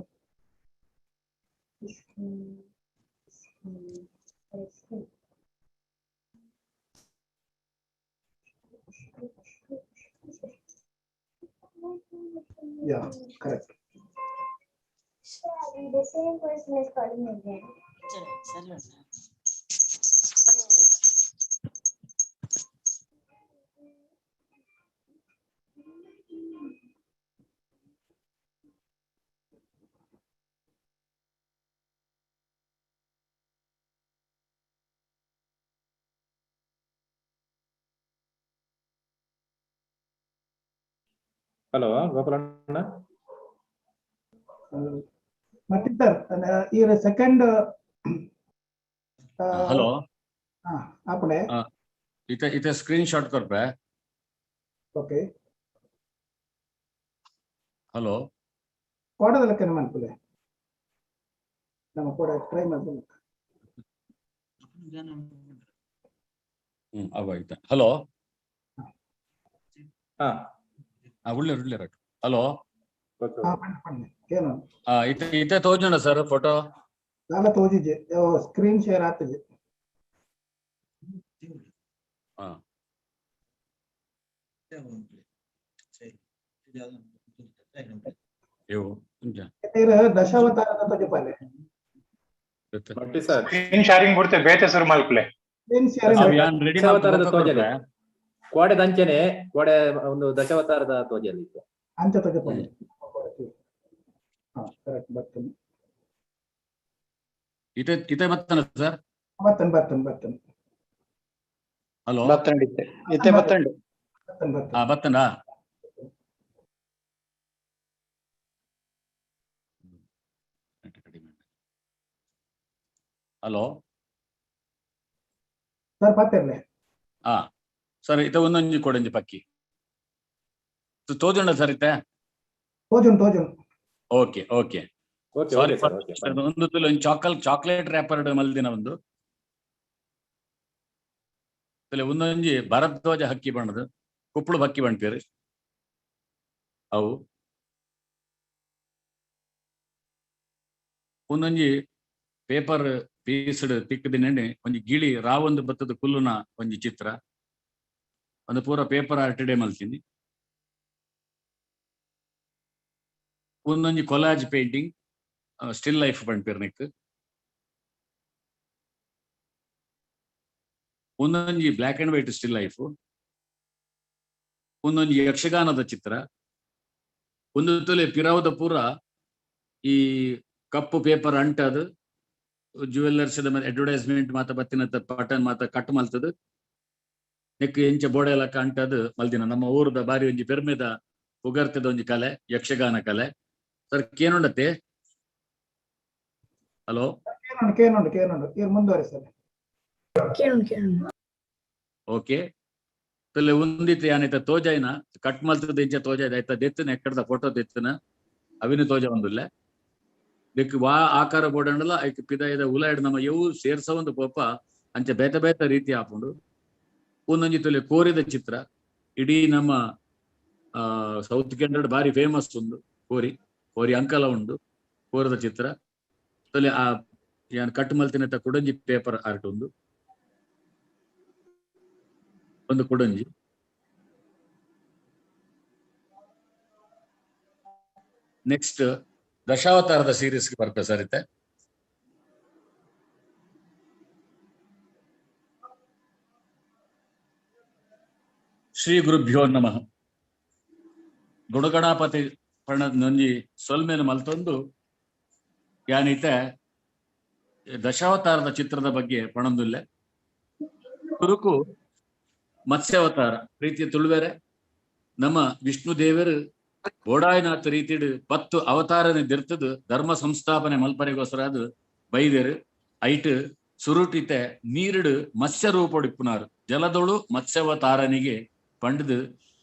Yeah, correct. The same person is calling again. Hello ಗೋಪಾಲಣ್ಣ. ಮತ್ತೆ ಸರ್ ಈ ಸೆಕೆಂಡ್ ಹಲೋ ಆಪಣೆ ಇತ್ತೆ ಇತ್ತೆ ಸ್ಕ್ರೀನ್ ಶಾಟ್ ಕೊರ್ಪೆ. ಓಕೆ. ಹಲೋ ಕೋಡದ ಲೆಕ್ಕನೆ ಮಲ್ಪಲೆ ನಮ್ಮ ಕೋಡ ಟ್ರೈ ಮಲ್ಪಲೆ. ಅವ ಇತ್ತೆ ಹಲೋ ಹಾ ಉಳ್ಳೇರು ಉಳ್ಳೇರು. ಹಲೋ ಹಾ ಪಂಡೆ ಪಂಡೆ ಏನು ಇತ್ತೆ ಇತ್ತೆ ತೋಜುಂಡ ಸರ್ ಫೋಟೋ. ದಾಲ ತೋಜಿಜೆ ಸ್ಕ್ರೀನ್ ಶೇರ್ ಆತಜೆ. ಹಾ ಇವು ದಶಾವತಾರದ ತೋಜಿಪಾಲೆ. ಮಟ್ಟಿ ಸರ್ ಸ್ಕ್ರೀನ್ ಶೇರಿಂಗ್ ಬಿಡ್ತೆ ಬೇತೆ ಸುರು ಮಲ್ಪಲೆ. ಸ್ಕ್ರೀನ್ ಶೇರಿಂಗ್ ಯಾನ್ ರೆಡಿ ದಶಾವತಾರದ ತೋಜಲೆ ಕೋಡೆ ದಂಚನೆ ಕೋಡೆ ಒಂದು ದಶಾವತಾರದ ತೋಜಲಿ ಇತ್ತು. ಅಂಚ ತೋಜಿಪಾಲೆ. ಹಾ ಕರೆಕ್ಟ್ ಬರ್ತೇನೆ. ಇತ್ತೆ ಇತ್ತೆ ಬತ್ತನ ಸರ್? ಬರ್ತೇನೆ ಬರ್ತೇನೆ ಬರ್ತೇನೆ. ಹಲೋ ಬತ್ತಂಡು ಇತ್ತೆ ಇತ್ತೆ ಬತ್ತಂಡು. ಬರ್ತೇನೆ ಬರ್ತೇನೆ. ಹಾ ಬತ್ತನಾ? ಹಲೋ. ಸರ್ ಪತ್ತಿರ್ಲೆ. ಹಾ ಸರ್, ಇತ ಒಂದೊಂಜಿ ಕೊಡೊಂಜಿ ಪಕ್ಕಿ ತೋಜುಂಡ ಸರ್ ಇತ್ತೆ? ತೋಜುಂಡು ತೋಜುಂಡು. Okay okay. Okay. Sorry. Okay sir, okay. ಒಂದು ತುಲು ಒಂಜಿ ಚಾಕ್ಲೇಟ್ ರ್ಯಾಪರ್ ಮಲ್ದಿನ ಒಂದು ತುಲೆ. ಒಂದೊಂಜಿ ಭರದ್ವಾಜ ಹಕ್ಕಿ ಬಣ್ಣದ ಕುಪ್ಪಳು ಹಕ್ಕಿ ಬಣ್ಪೇರು ಅವು. ಒಂದೊಂಜಿ ಪೇಪರ್ ಪೀಸ್ಡ್ ತಿಕ್ಕದಿನ ಒಂಜಿ ಗಿಳಿ ರಾವೊಂದು ಬತ್ತದ ಕುಲ್ಲುನ ಒಂಜಿ ಚಿತ್ರ. ಒಂದು ಪೂರ ಪೇಪರ್ ಆರ್ಟ್ ಡೇ ಮಲ್ತೀನಿ. ಒಂದೊಂಜಿ ಕೊಲಾಜ್ ಪೇಂಟಿಂಗ್, ಸ್ಟಿಲ್ ಲೈಫ್ ಪನ್ಪೇರ್ ನೆಕ್. ಒಂದೊಂಜಿ black and white still life. ಒಂದೊಂಜಿ ಯಕ್ಷಗಾನದ ಚಿತ್ರ. ಒಂದು ತುಲೆ ಪಿರಾವದ ಪೂರ ಈ ಕಪ್ಪು ಪೇಪರ್ ಅಂಟದು ಜುವೆಲ್ಲರ್ಸ್ ಅಡ್ವರ್ಟೈಸ್ಮೆಂಟ್ ಮಾತ ಬತ್ತಿನ ಪಟನ್ ಮಾತ ಕಟ್ ಮಲ್ತದ ನೆಕ್ ಎಂಚ ಬೋಡೆ ಲಕ್ಕ ಅಂಟದು ಮಲ್ದಿನ. ನಮ್ಮ ಊರದ ಬಾರಿ ಒಂಜಿ ಪೆರ್ಮೆದ ಪುಗರ್ತೆದ ಒಂಜಿ ಕಲೆ ಯಕ್ಷಗಾನ ಕಲೆ ಸರ್. ಕೇನುಂಡತ್ತೆ? ಹಲೋ? ಕೇನುಂಡು ಕೇನುಂಡು ಕೇನುಂಡು, ಇವ್ರು ಮುಂದುವರಿ ಸರ್. ಕೇಳುಂಡು ಕೇಳುಂಡು. ಓಕೆ, ತುಲೆ ಉಂದಿತ್ ಯಾನಿತ ತೋಜಾಯ್ನ ಕಟ್ ಮಲ್ತದ ಇಂಚ ತೋಜಾಯ್ದ ಆಯ್ತ ದೆತ್ತನ ಎಕ್ಕಡ್ದ ಫೋಟೋ ದೆತ್ತನ ಅವಿನ ತೋಜ ಒಂದುಲ್ಲೆ ದಿಕ್ ವಾ ಆಕಾರ ಬೋಡಂಡಲ ಐಕ್ ಪಿದಾಯದ ಉಲಾಯ್ಡ್ ನಮ್ಮ ಯವು ಸೇರ್ಸ ಒಂದು ಪೋಪ ಅಂಚ ಬೇತೆ ಬೇತೆ ರೀತಿ ಆಪುಂಡು. ಒಂದೊಂಜಿ ತುಲೆ ಕೋರಿದ ಚಿತ್ರ. ಇಡೀ ನಮ್ಮ ಸೌತ್ ಕೆನಡ ಬಾರಿ ಫೇಮಸ್ ಉಂದು ಕೋರಿ. ಕೋರಿ ಅಂಕಲ ಉಂಡು ಕೋರದ ಚಿತ್ರ. ತುಲೆ ಆ ಯಾನ್ ಕಟ್ ಮಲ್ತಿನ ಕುಡಂಜಿ ಪೇಪರ್ ಆರ್ಟ್ ಉಂದು ಒಂದು ಕುಡಂಜಿ. ನೆಕ್ಸ್ಟ್ ದಶಾವತಾರದ ಸೀರೀಸ್ ಬರ್ತದೆ ಸರ್ ಇತ್ತೆ. ಶ್ರೀ ಗುರುಭ್ಯೋ ನಮಃ. ಗುಣಗಣಪತಿ ಪಣನೊಂಜಿ ಸೊಲ್ಮೆನು ಮಲ್ತೊಂದು ಯಾನೀತೆ ದಶಾವತಾರದ ಚಿತ್ರದ ಬಗ್ಗೆ ಪಣಂದುಲ್ಲೆ. ತುರುಕು ಮತ್ಸ್ಯಾವತಾರ ಪ್ರೀತಿಯ ತುಳುವೆರೆ, ನಮ್ಮ ವಿಷ್ಣು ದೇವರು ಬೋಡಾಯನಾಥ ರೀತಿಡು 10 ಅವತಾರನೆ ದಿರ್ತದು ಧರ್ಮ ಸಂಸ್ಥಾಪನೆ ಮಲ್ಪರೆಗೋಸ್ಕರ ಅದು ಬೈದೇರು. ಐಟ್ ಸುರುಟಿತೆ ನೀರುಡು ಮತ್ಸ್ಯ ರೂಪೊಡಿಪ್ಪುನಾರು ಜಲದೊಳು ಮತ್ಸ್ಯಾವತಾರನಿಗೆ ಪಂಡದು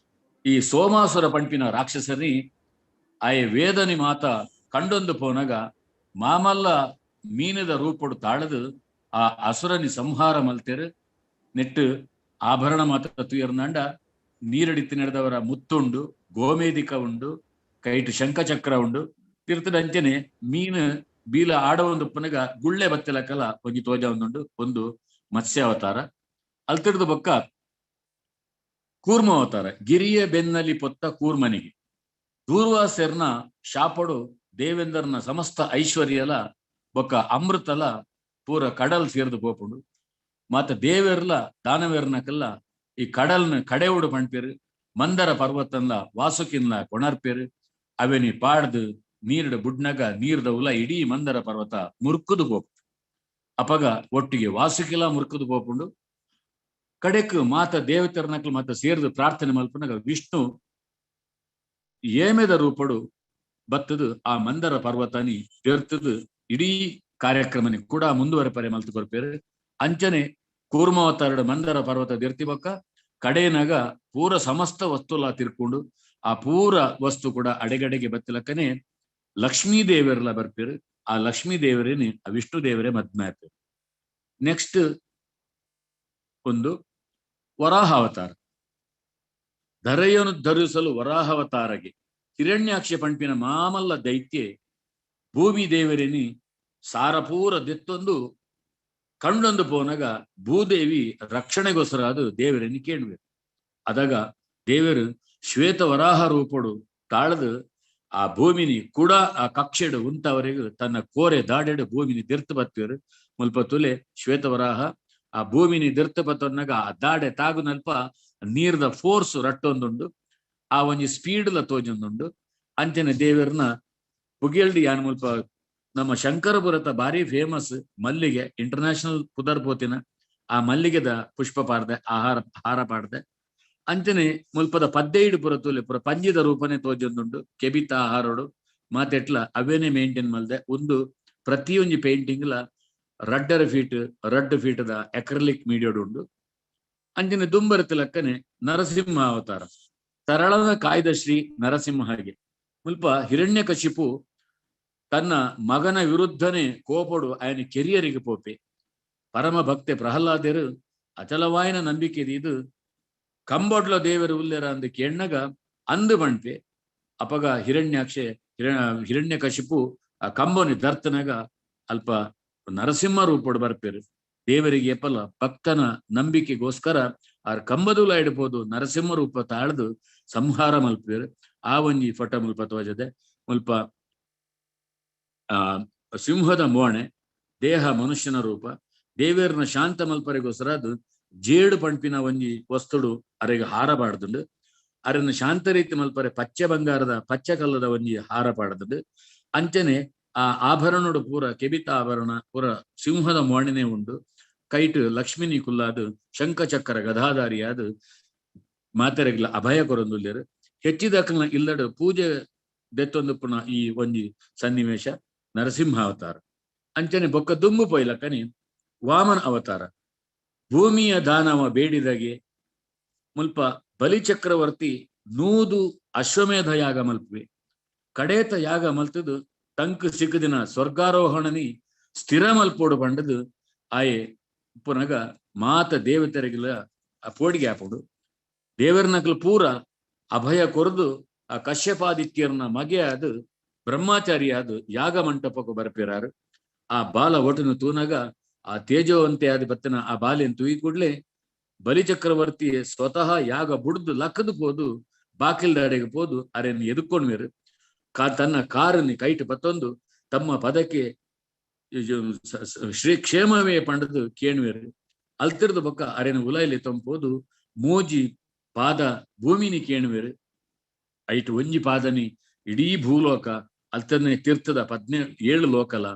ಈ ಸೋಮಾಸುರ ಪಂಪಿನ ರಾಕ್ಷಸನಿ ಆಯ ವೇದನಿ ಮಾತ ಕಂಡೊಂದು ಪೋನಗ ಮಾಮಲ್ಲ ಮೀನದ ರೂಪೊಡು ತಾಳದು ಆ ಅಸುರನಿ ಸಂಹಾರ ಮಲ್ತೇರು. ನೆಟ್ಟು ಆಭರಣ ಮಾತ ತುಯರ್ನಾಂಡ ನೀರಡಿತ್ತು ನಡೆದವರ ಮುತ್ತುಂಡು, ಗೋಮೇಧಿಕ ಉಂಡು, ಕೈಟು ಶಂಖಚಕ್ರ ಉಂಡು. ತೀರ್ಥದ ಅಂಚನೆ ಮೀನು ಬೀಲ ಆಡ ಒಂದು ಪನಗ ಗುಳ್ಳೆ ಬತ್ತೆಲಕಲ ಒಂಜಿ ತೋಜ ಒಂದುಂಡು ಒಂದು ಮತ್ಸ್ಯಾವತಾರ. ಅಲ್ತಿಡ್ದು ಬೊಕ್ಕ ಕೂರ್ಮ ಅವತಾರ. ಗಿರಿಯ ಬೆನ್ನಲ್ಲಿ ಪೊತ್ತ ಕೂರ್ಮನಿಗೆ ದೂರ್ವಾಸೆರ್ನ ಶಾಪಡು ದೇವೇಂದ್ರನ ಸಮಸ್ತ ಐಶ್ವರ್ಯಲ ಬೊಕ್ಕ ಅಮೃತಲ ಪೂರ ಕಡಲ್ ಸೇರ್ದು ಪೋಪುಂಡು. ಮಾತ ದೇವೆರ್ಲ ದಾನವೇರ್ನಕಲ್ಲ ಈ ಕಡಲ್ನ ಕಡೆವುಡು ಪಣ್ಪೇರು. ಮಂದರ ಪರ್ವತನ್ಲ ವಾಸುಕಿನ್ಲ ಕೊಣರ್ಪೇರು. ಅವೆನಿ ಪಾಡ್ದು ನೀರ್ಡು ಬುಡ್ನಗ ನೀರ್ದ ಉಲ ಇಡೀ ಮಂದರ ಪರ್ವತ ಮುರ್ಕುದು ಪೋಪು. ಅಪಗ ಒಟ್ಟಿಗೆ ವಾಸುಕಿಲ ಮುರ್ಕುದು ಪೋಪುಂಡು. ಕಡೆಕ್ ಮಾತ ದೇವತೆರ್ನಕ್ಲು ಮಾತ ಸೇರ್ದು ಪ್ರಾರ್ಥನೆ ಮಲ್ಪನಗ ವಿಷ್ಣು ಏಮೆದ ರೂಪಡು ಬತ್ತದು ಆ ಮಂದರ ಪರ್ವತನಿ ದೇರ್ತದು ಇಡೀ ಕಾರ್ಯಕ್ರಮನಿ ಕೂಡ ಮುಂದುವರೆಪರೆ ಮಲ್ತು ಕೊರ್ಪೇರು. ಅಂಚನೆ ಕೂರ್ಮಾವತಾರಡು ಮಂದರ ಪರ್ವತ ದೇರ್ತಿ ಬೊಕ್ಕ ಕಡೆನಗ ಪೂರ ಸಮಸ್ತ ವಸ್ತುಲ ತಿರ್ಕೊಂಡು ಆ ಪೂರ ವಸ್ತು ಕೂಡ ಅಡೆಗಡೆಗೆ ಬತ್ತಿಲಕ್ಕನೆ ಲಕ್ಷ್ಮೀ ದೇವರೆಲ್ಲ ಬರ್ಪೇರು. ಆ ಲಕ್ಷ್ಮೀ ದೇವರೇನೆ ಆ ವಿಷ್ಣು ದೇವರೇ ಮದ್ಮೆ ಆಪೇರು. ನೆಕ್ಸ್ಟ್ ಒಂದು ವರಾಹ ಅವತಾರ. ಧರೆಯನ್ನು ಧರಿಸಲು ವರಾಹಾವತಾರಗೆ ಹಿರಣ್ಯಾಕ್ಷ ಪಂಪಿನ ಮಾಮಲ್ಲ ದೈತ್ಯೆ ಭೂಮಿ ದೇವರೇನಿ ಸಾರಪೂರ ದೆತ್ತೊಂದು ಕಂಡೊಂದು ಪೋನಗ ಭೂದೇವಿ ರಕ್ಷಣೆಗೋಸ್ಕರ ಅದು ದೇವರನ್ನು ಕೇಳುವೆ. ಅದಾಗ ದೇವರು ಶ್ವೇತ ವರಾಹ ರೂಪಡು ತಾಳದು ಆ ಭೂಮಿನಿ ಕೂಡ ಆ ಕಕ್ಷೆಡು ಉಂಟವರೆಗೂ ತನ್ನ ಕೋರೆ ದಾಡೆಡು ಭೂಮಿನಿ ದಿರ್ತು ಬತ್ತೇರು. ಮುಲ್ಪ ತುಲೆ ಶ್ವೇತ ವರಾಹ ಆ ಭೂಮಿನಿ ದಿರ್ತು ಬತ್ತೊನ್ನಾಗ ಆ ದಾಡೆ ತಾಗುನಲ್ಪ ನೀರ್ದ ಫೋರ್ಸ್ ರಟ್ಟೊಂದುಂಡು, ಆ ಒಂಜಿ ಸ್ಪೀಡ್ಲ ತೋಜೊಂದುಂಡು. ಅಂಚನೆ ದೇವರನ್ನ ಪುಗೆಲ್ಡಿ ಯಾನ್ ಮುಲ್ಪ ನಮ್ಮ ಶಂಕರಪುರತ ಭಾರಿ ಫೇಮಸ್ ಮಲ್ಲಿಗೆ, ಇಂಟರ್ನ್ಯಾಷನಲ್ ಪುದರ್ ಪೋತಿನ ಆ ಮಲ್ಲಿಗೆದ ಪುಷ್ಪ ಪಾಡ್ದೆ, ಆಹಾರ ಹಾರ ಪಾಡ್ದೆ. ಅಂಚನೆ ಮುಲ್ಪದ ಪದ್ದೈಡು ಪುರ ತೂಲೆ ಪುರ ಪಂಜಿದ ರೂಪನೆ ತೋಜೊಂದುಂಡು. ಕೆಬಿತ ಆಹಾರೋಡು ಮಾತೆಟ್ಲ ಅವೇನೆ ಮೇಂಟೈನ್ ಮಲ್ದೆ. ಒಂದು ಪ್ರತಿಯೊಂಜಿ ಪೇಂಟಿಂಗ್ಲ ರಡ್ಡರ ಫೀಟ್ ರಡ್ಡು ಫೀಟ್ದ ಎಕ್ರಲಿಕ್ ಮೀಡಿಯೋಡ್ ಉಂಡು. ಅಂಚಿನ ದುಂಬರತ ಲಕ್ಕನೆ ನರಸಿಂಹ ಅವತಾರ ತರಳದ ಕಾಯ್ದ ಶ್ರೀ ನರಸಿಂಹಗೆ ಮುಲ್ಪ ಹಿರಣ್ಯಕಶಿಪು ತನ್ನ ಮಗನ ವಿರುದ್ಧನೇ ಕೋಪಡು ಆಯನ ಕೆರಿಯರಿಗೆ ಪೋಪೆ. ಪರಮ ಭಕ್ತೆ ಪ್ರಹ್ಲಾದರು ಅಚಲವಾಯನ ನಂಬಿಕೆ ಇದು ಕಂಬೊಡ್ಲ ದೇವರು ಉಲ್ಲೇರ ಅಂದ ಕೇಣ್ಣಗ ಅಂದು ಬಣ್ಪೆ. ಅಪಗ ಹಿರಣ್ಯಾಕ್ಷೆ ಹಿರಣ್ಯಕಶಿಪು ಆ ಕಂಬನಿ ದರ್ತನಗ ಅಲ್ಪ ನರಸಿಂಹ ರೂಪಡು ಬರ್ಪೇರು. ದೇವರಿಗೆ ಎಪ್ಪಲ ಭಕ್ತನ ನಂಬಿಕೆಗೋಸ್ಕರ ಆರ್ ಕಂಬದುಲ ಇಡ್ಬೋದು ನರಸಿಂಹ ರೂಪ ತಾಳ್ದು ಸಂಹಾರ ಮಲ್ಪೇರು. ಆ ಒಂಜಿ ಫಟ ಮುಲ್ಪ ತೋಜದೆ ಮುಲ್ಪ ಆ ಸಿಂಹದ ಮೋಣೆ ದೇಹ ಮನುಷ್ಯನ ರೂಪ ದೇವೇರ್ನ ಶಾಂತ ಮಲ್ಪರಿಗೋಸ್ಕರ ಅದು ಜೇಡು ಪಂಪಿನ ಒಂಜಿ ವಸ್ತುಡು ಅರೆಗೆ ಹಾರ ಪಾಡ್ದುಂಡು. ಅರೆನ ಶಾಂತ ರೀತಿ ಮಲ್ಪರೆ ಪಚ್ಚೆ ಬಂಗಾರದ ಪಚ್ಚೆ ಕಲ್ಲದ ಒಂಜಿ ಹಾರ ಪಾಡ್ದುಂಡು. ಅಂಚನೆ ಆ ಆಭರಣಡು ಪೂರ ಕೆಬಿತ ಆಭರಣ ಪೂರ ಸಿಂಹದ ಮೋಣೆನೆ ಉಂಡು. ಕೈಟು ಲಕ್ಷ್ಮಿನಿ ಕುಲ್ಲಾದು ಶಂಖಚಕ್ರ ಗದಾಧಾರಿಯಾದ ಮಾತೆರೆಗ್ಲ ಅಭಯ ಕೊರೊಂದುಲ್ಲೇರು. ಹೆಚ್ಚಿದಕ್ಕಲ್ನ ಇಲ್ಲಡು ಪೂಜೆ ದೆತ್ತೊಂದು ಪುನ ಈ ಒಂಜಿ ಸನ್ನಿವೇಶ ನರಸಿಂಹ ಅವತಾರ. ಅಂಚನೆ ಬೊಕ್ಕ ದುಂಬು ಪೊಯ್ಲಕ್ಕನಿ ವಾಮನ ಅವತಾರ ಭೂಮಿಯ ದಾನವ ಬೇಡಿದಾಗೆ ಮುಲ್ಪ ಬಲಿಚಕ್ರವರ್ತಿ 100 ಅಶ್ವಮೇಧ ಯಾಗ ಮಲ್ಪುವೆ. ಕಡೇತ ಯಾಗ ಮಲ್ತದು ತಂಕು ಸಿಕ್ಕದಿನ ಸ್ವರ್ಗಾರೋಹಣನಿ ಸ್ಥಿರ ಮಲ್ಪೋಡು ಪಂಡದು ಆಯೆ ಪುನಗ ಮಾತ ದೇವತೆರಿಗಿಲ್ಲ ಆ ಪೋಡಿಗೆ ಆಪೋಡು. ದೇವರನಕಲು ಪೂರ ಅಭಯ ಕೊರದು ಆ ಕಶ್ಯಪಾದಿತ್ಯರ್ನ ಮಗೆ ಅದು ಬ್ರಹ್ಮಚಾರಿ ಅದು ಯಾಗ ಮಂಟಪಕ್ಕೂ ಬರ್ಪಿರಾರು. ಆ ಬಾಲ ಒಟನು ತೂನಗ ಆ ತೇಜೋವಂತೆ ಆದ ಬತ್ತನ ಆ ಬಾಲೆನ್ ತೂಯಿ ಕೂಡ್ಲೆ ಬಲಿಚಕ್ರವರ್ತಿ ಸ್ವತಃ ಯಾಗ ಬುಡ್ದು ಲಕ್ಕದು ಪೋದು ಬಾಕಿಲ್ದಾಡೆಗೆ ಪೋದು ಅರೆನ್ ಎದುಕೊಂಡ್ಮೇರು ತನ್ನ ಕಾರನ್ನು ಕೈಟು ಬತ್ತೊಂದು ತಮ್ಮ ಪದಕ್ಕೆ ಶ್ರೀ ಕ್ಷೇಮವೇ ಪಂಡದು ಕೇಣ್ವೇರು. ಅಲ್ತಿರ್ದು ಬೊಕ್ಕ ಅರೆನ ಉಲೈಲಿ ತಂಪೋದು ಮೋಜಿ ಪಾದ ಭೂಮಿನಿ ಕೇಣ್ವೇರು. ಐಟು ಒಂಜಿ ಪಾದನಿ ಇಡೀ ಭೂಲೋಕ ಅಲ್ತನೆ ತೀರ್ಥದ 17 ಲೋಕಲ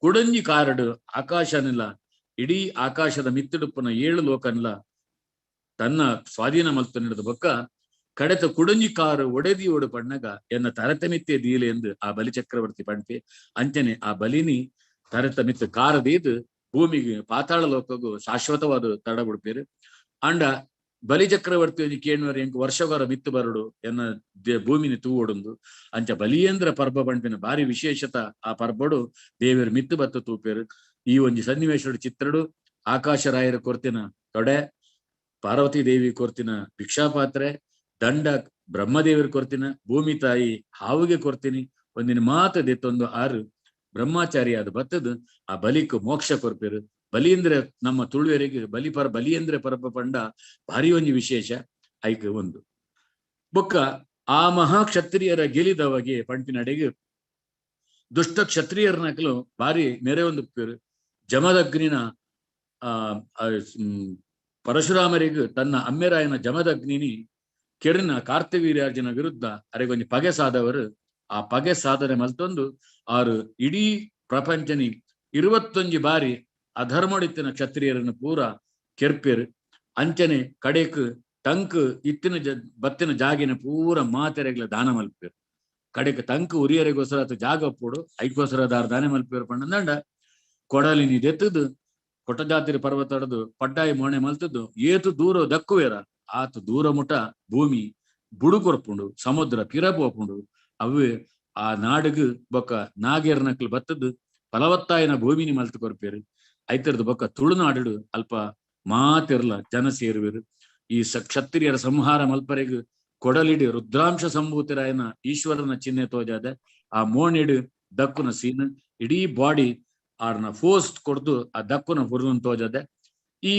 ಕುಡಂಜಿ ಕಾರಡು ಆಕಾಶನಿಲ್ಲ ಇಡೀ ಆಕಾಶದ ಮಿತ್ತಿಡುಪ್ಪನ 7 ಲೋಕನಿಲ್ಲ ತನ್ನ ಸ್ವಾಧೀನ ಮಲ್ತು ನಡೆದ ಬೊಕ್ಕ ಕಡೆತ ಕುಡಂಜಿ ಕಾರು ಒಡೆದಿ ಓಡು ಪಣ್ಣಗ ಎನ್ನ ತರತಮಿತ್ತೆ ದೀಲೆ ಎಂದು ಆ ಬಲಿಚಕ್ರವರ್ತಿ ಪಂಪೆ. ಅಂಚನೆ ಆ ಬಲಿನಿ ತರತಮಿತ್ತು ಕಾರದೀದು ಭೂಮಿಗೆ ಪಾತಾಳ ಲೋಕಗೂ ಶಾಶ್ವತವಾದ ತಡ ಬಿಡ್ಪೇರು. ಅಂಡ ಬಲಿಚಕ್ರವರ್ತಿ ಒಂಜಿ ಕೇಣ್ವರ್ ಎಂಕ್ ವರ್ಷಗಾರ ಮಿತ್ತು ಬರಡು ಎನ್ನ ಭೂಮಿನಿ ತೂವೊಡುಂದು. ಅಂಚ ಬಲಿಯೇಂದ್ರ ಪರ್ಬ ಪಂಪಿನ ಭಾರಿ ವಿಶೇಷತ ಆ ಪರ್ಬಡು ದೇವರು ಮಿತ್ತು ಬತ್ತು ತೂಪೇರು. ಈ ಒಂಜಿ ಸನ್ನಿವೇಶಡು ಚಿತ್ರಡು ಆಕಾಶರಾಯರ ಕೊರ್ತಿನ ತೊಡೆ, ಪಾರ್ವತಿ ದೇವಿ ಕೊರ್ತಿನ ಭಿಕ್ಷಾಪಾತ್ರೆ, ದಂಡ ಬ್ರಹ್ಮದೇವರು ಕೊರ್ತಿನ, ಭೂಮಿ ತಾಯಿ ಹಾವಿಗೆ ಕೊರ್ತೀನಿ ಒಂದಿನ ಮಾತು ದೆತ್ತೊಂದು ಆರು ಬ್ರಹ್ಮಚಾರಿ ಅದು ಬತ್ತದು ಆ ಬಲಿಕ್ ಮೋಕ್ಷ ಕೊರ್ಪೇರು. ಬಲಿಯಂದ್ರೆ ನಮ್ಮ ತುಳುವರಿಗೆ ಬಲಿಯಂದ್ರೆ ಪರಪ ಪಂಡ ಭಾರಿ ಒಂಜಿ ವಿಶೇಷ ಐಕ್ ಒಂದು ಬೊಕ್ಕ ಆ ಮಹಾಕ್ಷತ್ರಿಯರ ಗೆಲಿದವಗೆ ಪಂಪಿನಡೆಗೆ ದುಷ್ಟ ಕ್ಷತ್ರಿಯರ್ನಕಲು ಭಾರಿ ನೆರೆ ಒಂದು ಪೇರು. ಜಮದಗ್ನಿನ ಆ ಪರಶುರಾಮರಿಗೆ ತನ್ನ ಅಮ್ಮೆರಾಯನ ಜಮದಗ್ನಿನಿ ಕೆರನ ಕಾರ್ತವೀರ್ಯಾರ್ಜುನ ವಿರುದ್ಧ ಅರೆಗೊಂಜಿ ಪಗೆ ಸಾದವರು. ಆ ಪಗೆ ಸಾಧನೆ ಮಲ್ತೊಂದು ಆರು ಇಡೀ ಪ್ರಪಂಚನಿ 21 ಬಾರಿ ಅಧರ್ಮಡಿತ್ತಿನ ಕ್ಷತ್ರಿಯರನ್ನು ಪೂರ ಕೆರ್ಪೇರು. ಅಂಚನೆ ಕಡೆಕ್ ತಂಕ್ ಇತ್ತಿನ ಬತ್ತಿನ ಜಾಗಿನ ಪೂರ ಮಾತೆರೆಗ್ಲ ದಾನ ಮಲ್ಪೇರು. ಕಡೆಕ್ ತಂಕ್ ಉರಿಯರಿಗೋಸ್ಕರ ಆತ ಜಾಗ ಪೋಡು ಐಕೋಸ್ಕರ ದಾರ ದಾನ ಮಲ್ಪೇರು ಪಂಡಂದಂಡ ಕೊಡಲಿನಿ ದೆತ್ತದು ಕೊಟ್ಟಜಾತಿರಿ ಪರ್ವತಡದು ಪಡ್ಡಾಯಿ ಮೋಣೆ ಮಲ್ತದ್ದು ಏತು ದೂರ ದಕ್ಕುವೇರ ಆತ ದೂರ ಮುಟ ಭೂಮಿ ಬುಡುಕೊರ್ಪುಂಡು ಸಮುದ್ರ ಪಿರಪೋಪುಂಡು ಅವೇ ಆ ನಾಡುಗು ಬೊಕ್ಕ ನಾಗೇರ್ನಕ್ಲು ಬತ್ತದ್ದು ಫಲವತ್ತಾಯಿನ ಭೂಮಿನಿ ಮಲ್ತು ಕೊರ್ಪೇರು. ಐತರದು ಬೊಕ್ಕ ತುಳುನಾಡು ಅಲ್ಪ ಮಾತಿರ್ಲ ಜನ ಸೇರುವೆರು. ಈ ಕ್ಷತ್ರಿಯರ ಸಂಹಾರ ಮಲ್ಪರೆಗು ಕೊಡಲಿಡಿ ರುದ್ರಾಂಶ ಸಂಭೂತಿರಾಯನ ಈಶ್ವರನ ಚಿಹ್ನೆ ತೋಜಾದ ಆ ಮೋಣಿಡು ದಕ್ಕುನ ಸೀನ್ ಇಡೀ ಬಾಡಿ ಆರ್ನ ಫೋರ್ಸ್ ಕೊಡ್ದು ಆ ದಕ್ಕುನ ಹುರ್ನ ತೋಜಾದ. ಈ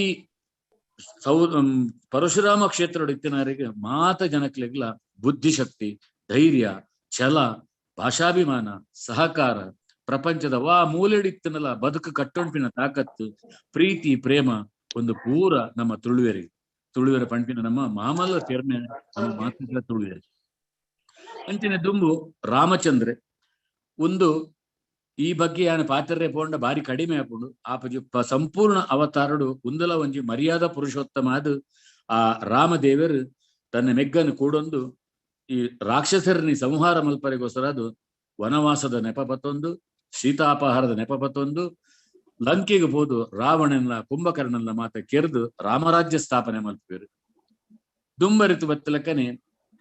ಪರಶುರಾಮ ಕ್ಷೇತ್ರ ಇತ್ತಿನವರಿಗೆ ಮಾತ ಜನಕ್ಲೆಗ್ಲ ಬುದ್ಧಿಶಕ್ತಿ, ಧೈರ್ಯ, ಛಲ, ಭಾಷಾಭಿಮಾನ, ಸಹಕಾರ, ಪ್ರಪಂಚದ ವಾ ಮೂಲೆಡಿತ್ತನಲ್ಲ ಬದುಕು ಕಟ್ಟೊಂಪಿನ ತಾಕತ್ತು, ಪ್ರೀತಿ, ಪ್ರೇಮ ಒಂದು ಪೂರ ನಮ್ಮ ತುಳುವೆರಿಗೆ. ತುಳುವೆರ ಪಂಪಿನ ನಮ್ಮ ಮಾಮಲ್ಲ ಪೆರ್ಮೆ ನಮ್ಮ ಮಾತಿನ ತುಳುವೆರೆ. ಅಂಚಿನ ದುಂಬು ರಾಮಚಂದ್ರೆ ಒಂದು ಈ ಬಗ್ಗೆ ಯಾನ ಪಾತ್ರೆ ಪೋಂಡ ಬಾರಿ ಕಡಿಮೆ ಆಪುಂಡು. ಆಪಜಿ ಸಂಪೂರ್ಣ ಅವತಾರಡು ಉಂದಲ ಒಂಜಿ ಮರ್ಯಾದ ಪುರುಷೋತ್ತಮ ಅದು ಆ ರಾಮದೇವರು ತನ್ನ ಮೆಗ್ಗನ್ನು ಕೂಡೊಂದು ಈ ರಾಕ್ಷಸರನಿ ಸಂಹಾರ ಮಲ್ಪರಿಗೋಸ್ಕರ ಅದು ವನವಾಸದ ನೆಪ ಪತ್ತೊಂದು, ಸೀತಾಪಹಾರದ ನೆಪ ಪತ್ತೊಂದು, ಲಂಕೆಗೆ ಪೋದು ರಾವಣನ ಕುಂಭಕರ್ಣನ ಮಾತ ಕೆರೆದು ರಾಮರಾಜ್ಯ ಸ್ಥಾಪನೆ ಮಲ್ಪೇರು. ದುಂಬರಿತು ಬತ್ತಲಕ್ಕನೆ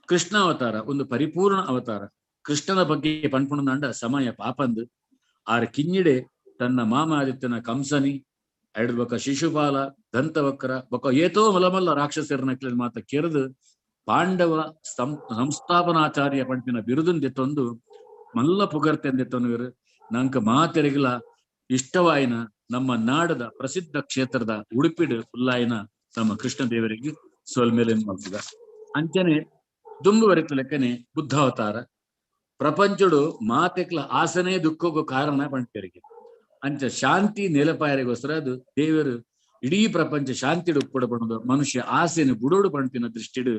ಕೃಷ್ಣ ಅವತಾರ ಒಂದು ಪರಿಪೂರ್ಣ ಅವತಾರ. ಕೃಷ್ಣನ ಬಗ್ಗೆ ಪಣ್ಪುಣಂಡ ಸಮಯ ಪಾಪಂದು ಆರ್ ಕಿಂಜಿಡೆ ತನ್ನ ಮಾಮ ಆದಿತ್ಯನ ಕಂಸನಿ ಐಡ್ ಬೊಕ ಶಿಶುಪಾಲ ದಂತವಕ್ರ ಬೊಕ ಏತೋ ಮಲಮಲ್ಲ ರಾಕ್ಷಸರನಕ್ಲೆ ಮಾತ ಕೆರೆದು ಪಾಂಡವ ಸಂಸ್ಥಾಪನಾಚಾರ್ಯ ಪಂಪಿನ ಬಿರುದುಂದೆತ್ತೊಂದು ಮಲ್ಲ ಪುಗರ್ತೆಂದೆತ್ತೊಂದು ನಂಕ ಮಾತೆರೆಗಿಲ ಇಷ್ಟವಾಯಿನ ನಮ್ಮ ನಾಡದ ಪ್ರಸಿದ್ಧ ಕ್ಷೇತ್ರದ ಉಡುಪಿಡು ಉಲ್ಲಾಯಿನ ನಮ್ಮ ಕೃಷ್ಣ ದೇವರಿಗೆ ಸೋಲ್ಮೇಲೆ ಮಾಡ್ತದ. ಅಂಚನೆ ದುಂಬು ಲೆಕ್ಕನೆ ಬುದ್ಧಾವತಾರ ಪ್ರಪಂಚಡು ಮಾತೆಕ್ಲ ಆಸನೆ ದುಃಖಕ್ಕೂ ಕಾರಣ ಪಂಪರಿಗೆ. ಅಂಚ ಶಾಂತಿ ನೆಲಪಾಯರಿಗೋಸ್ಕರ ಅದು ದೇವರು ಇಡೀ ಪ್ರಪಂಚ ಶಾಂತಿಡು ಉಪ್ಪುಡ ಮನುಷ್ಯ ಆಸೆನ ಬುಡೋಡು ಪಣ್ಪಿನ ದೃಷ್ಟಿಡು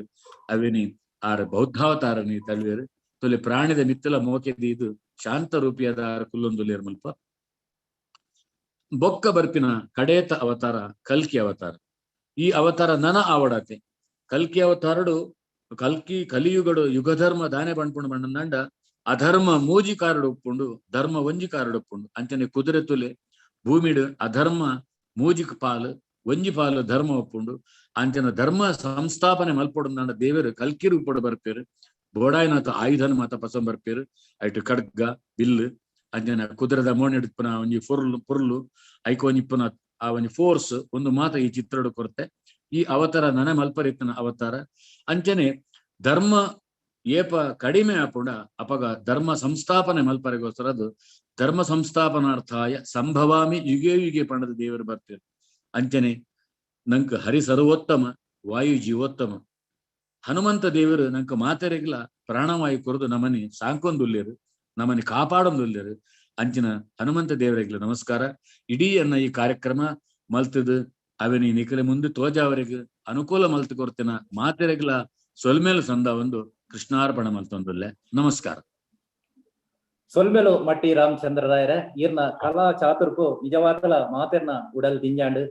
ಅವೇನಿ ಆರ್ ಬೌದ್ಧಾವತಾರನಿ ತಳ್ವೇರು ತೊಲೆ ಪ್ರಾಣಿದ ಮಿತ್ತಲ ಮೋಕೆದಿ ಇದು ಶಾಂತ ರೂಪಿಯಾದ ಆರ್ ಕುಲ್ಲೊಂದುಲೇರ್ ಮಲ್ಪ. ಬೊಕ್ಕ ಬರ್ಪಿನ ಕಡೇತ ಅವತಾರ ಕಲ್ಕಿ ಅವತಾರ. ಈ ಅವತಾರ ನನ ಆವಡತೆ ಕಲ್ಕಿ ಅವತಾರಡು ಕಲ್ಕಿ ಕಲಿಯುಗಡು ಯುಗಧರ್ಮ ದಾನೆ ಪಣ್ಪುಂಡು ಬಣ್ಣಂಡ ಅಧರ್ಮ ಮೂಜಿ ಕಾರಡು ಉಪ್ಪುಂಡು ಧರ್ಮ ಒಂಜಿ ಕಾರಡು ಉಪ್ಪುಂಡು. ಅಂಚನೆ ಕುದುರೆ ತುಲೆ ಭೂಮಿಡು ಅಧರ್ಮ ಮೂಜಿಕ್ ಪಾಲು ಒಂಜಿ ಪಾಲು ಧರ್ಮ ಒಪ್ಪುಂಡು. ಅಂಚನ ಧರ್ಮ ಸಂಸ್ಥಾಪನೆ ಮಲ್ಪೊಡು ದೇವರು ಕಲ್ಕಿ ರೂಪಡು ಬರ್ಪೇರು. ಬೋಡಾಯಿನಾಥ ಆಯುಧನ ಮಾತ ಪಸಂ ಬರ್ಪೇರು. ಐಟು ಖಡ್ಗ ಬಿಲ್ಲು ಅಂಚನ ಕುದುರೆದ ಮೋಣೆಡುಪ್ಪುನ ಒಂಜಿ ಪೊರ್ಲು ಪೊರ್ಲು ಐಕ ಒಂಜಿಪ್ಪುನ ಆ ಒಂಜಿ ಫೋರ್ಸ್ ಒಂದು ಮಾತ ಈ ಚಿತ್ರಡು ಕೊರತೆ. ಈ ಅವತಾರ ನನ ಮಲ್ಪರಿತ್ತನ ಅವತಾರ. ಅಂಚನೆ ಧರ್ಮ ಏಪ ಕಡಿಮೆ ಆಪುಂಡ ಅಪಗ ಧರ್ಮ ಸಂಸ್ಥಾಪನೆ ಮಲ್ಪರಿಗೋಸ್ಕರ ಅದು ಧರ್ಮ ಸಂಸ್ಥಾಪನಾರ್ಥಾಯ ಸಂಭವಾಮಿ ಯುಗೆ ಯುಗೆ ಪಣದ ದೇವರು ಬರ್ತೀರ. ಅಂಚನೆ ನಂಕ್ ಹರಿ ಸರ್ವೋತ್ತಮ ವಾಯು ಜೀವೋತ್ತಮ ಹನುಮಂತ ದೇವರು ನಂಕ್ ಮಾತೆರೆಗ್ಲ ಪ್ರಾಣವಾಯು ಕೊರದು ನಮನಿ ಸಾಂಕೊಂದುಲ್ಲೇರು ನಮನಿ ಕಾಪಾಡೊಂದುಲ್ಲೇರು. ಅಂಚಿನ ಹನುಮಂತ ದೇವರಿಗ್ಲ ನಮಸ್ಕಾರ. ಇಡೀ ಅನ್ನ ಈ ಕಾರ್ಯಕ್ರಮ ಮಲ್ತದು ಅವನಿ ನಿಖಲೆ ಮುಂದೆ ತೋಜಾವರಿಗೆ ಅನುಕೂಲ ಮಲ್ತು ಕೊರ್ತಿನ ಮಾತೆರೆಗ್ಲ ಸೊಲ್ಮೇಲು ಸಂದ ಒಂದು ಕೃಷ್ಣಾರ್ಪಣ ಮಲ್ತೊಂದುಲ್ಲೆ. ನಮಸ್ಕಾರ. ಸೊಲ್ಮೆಲು ಮಟ್ಟಿ ರಾಮಚಂದ್ರ ರಾಯರ ಈರ್ನ ಕಲಾ ಚಾತುರ್ಕು ನಿಜವಾದಲ ಮಾತೆರ್ನ ಉಡಲ್ ದಿಂಜಾಂಡ್.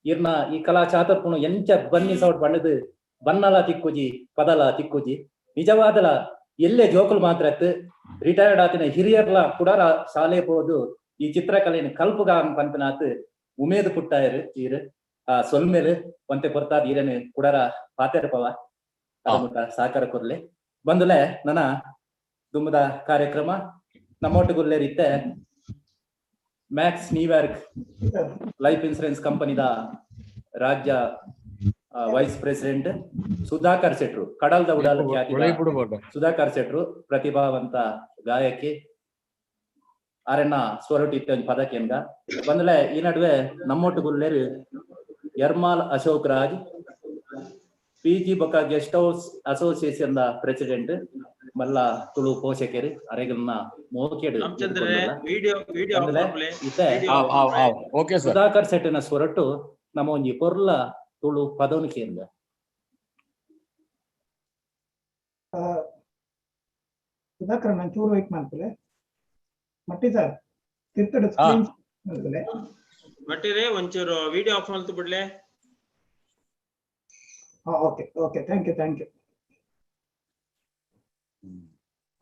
ಈರ್ನ ಈ ಕಲಾ ಚಾತುರ್ಕುನು ಎಂಚ ಬನ್ನಿ ಸೌಟ್ ಬಣ್ಣದು ಬನ್ನಲ ತಿಕ್ಕುಜಿ ಪದಲ ತಿಕ್ಕುಜಿ ನಿಜವಾದಲ ಎಲ್ಲೆ ಜೋಕುಲು ಮಾತ್ರ ರಿಟೈರ್ಡ್ ಆತಿನ ಹಿರಿಯರ್ಲ ಕುಡಾರ ಶಾಲೆ ಪೋದು ಈ ಚಿತ್ರಕಲೆಯನ್ನು ಕಲ್ಪುಗ ಪನ್ಪಿನಾತ್ ಉಮೇದು ಪುಟ್ಟಾಯರು ಈರ್. ಆ ಸೊಲ್ಮೆಲು ಒಂತೆ ಪೊರ್ತಾದ್ ಈರನು ಕುಡಾರ ಪಾತೆರ್ಪವ ಸಹಕಾರ ಕೊರ್ಲೆ ಬಂದುಲೆ ನನ್ನ ದುಮ್ಮದ ಕಾರ್ಯಕ್ರಮ ನಮ್ಮೊಟ್ಟುಗುಲ್ಲೇರಿತ್ತೆ Max New York life insurance ಕಂಪನಿದ ರಾಜ್ಯ ವೈಸ್ ಪ್ರೆಸಿಡೆಂಟ್ ಸುಧಾಕರ್ ಶೆಟ್ರು, ಕಡಲ್ದ ಉಡಾಲ ಖ್ಯಾತಿ ಸುಧಾಕರ್ ಶೆಟ್ರು, ಪ್ರತಿಭಾವಂತ ಗಾಯಕಿ ಆರಣ್ಣ ಸ್ವರಟಿ ಒಂಜಿ ಪದಕೇಂದ ಬಂದಲೆ. ಈ ನಡುವೆ ನಮ್ಮೊಟ್ಟುಗುಲ್ಲೇರು ಯರ್ಮಾಲ್ ಅಶೋಕ್ ರಾಜ್ ಪಿ ಜಿ ಬೊಕ guest house association the president ಮಲ್ಲ ತುಳು ಪೋಷಕರು ಅರೆಗಲ್ನ ಮೋಕೆಡು ಸುಧಾಕರ್ ಸೆಟ್ಟಿನ ಸ್ವರಟು ನಮ್ಮ ಒಂಜಿ ಪೊರ್ಲ ತುಳು ಪದವನು ಕೇಂದ್ರ. ಸುಧಾಕರ್ ನಾನು ಚೂರು ವೇಟ್ ಮಾಡ್ತೇನೆ. ಮಟ್ಟಿ ಸರ್ ತಿರ್ತಡು ಸ್ಕ್ರೀನ್ ಮಾಡ್ತೇನೆ. ಮಟ್ಟಿರೇ ಒಂಚೂರು ವಿಡಿಯೋ ಆಫ್ ಮಾಡ್ತು ಬಿಡ್ಲೆ. Okay okay thank you thank you.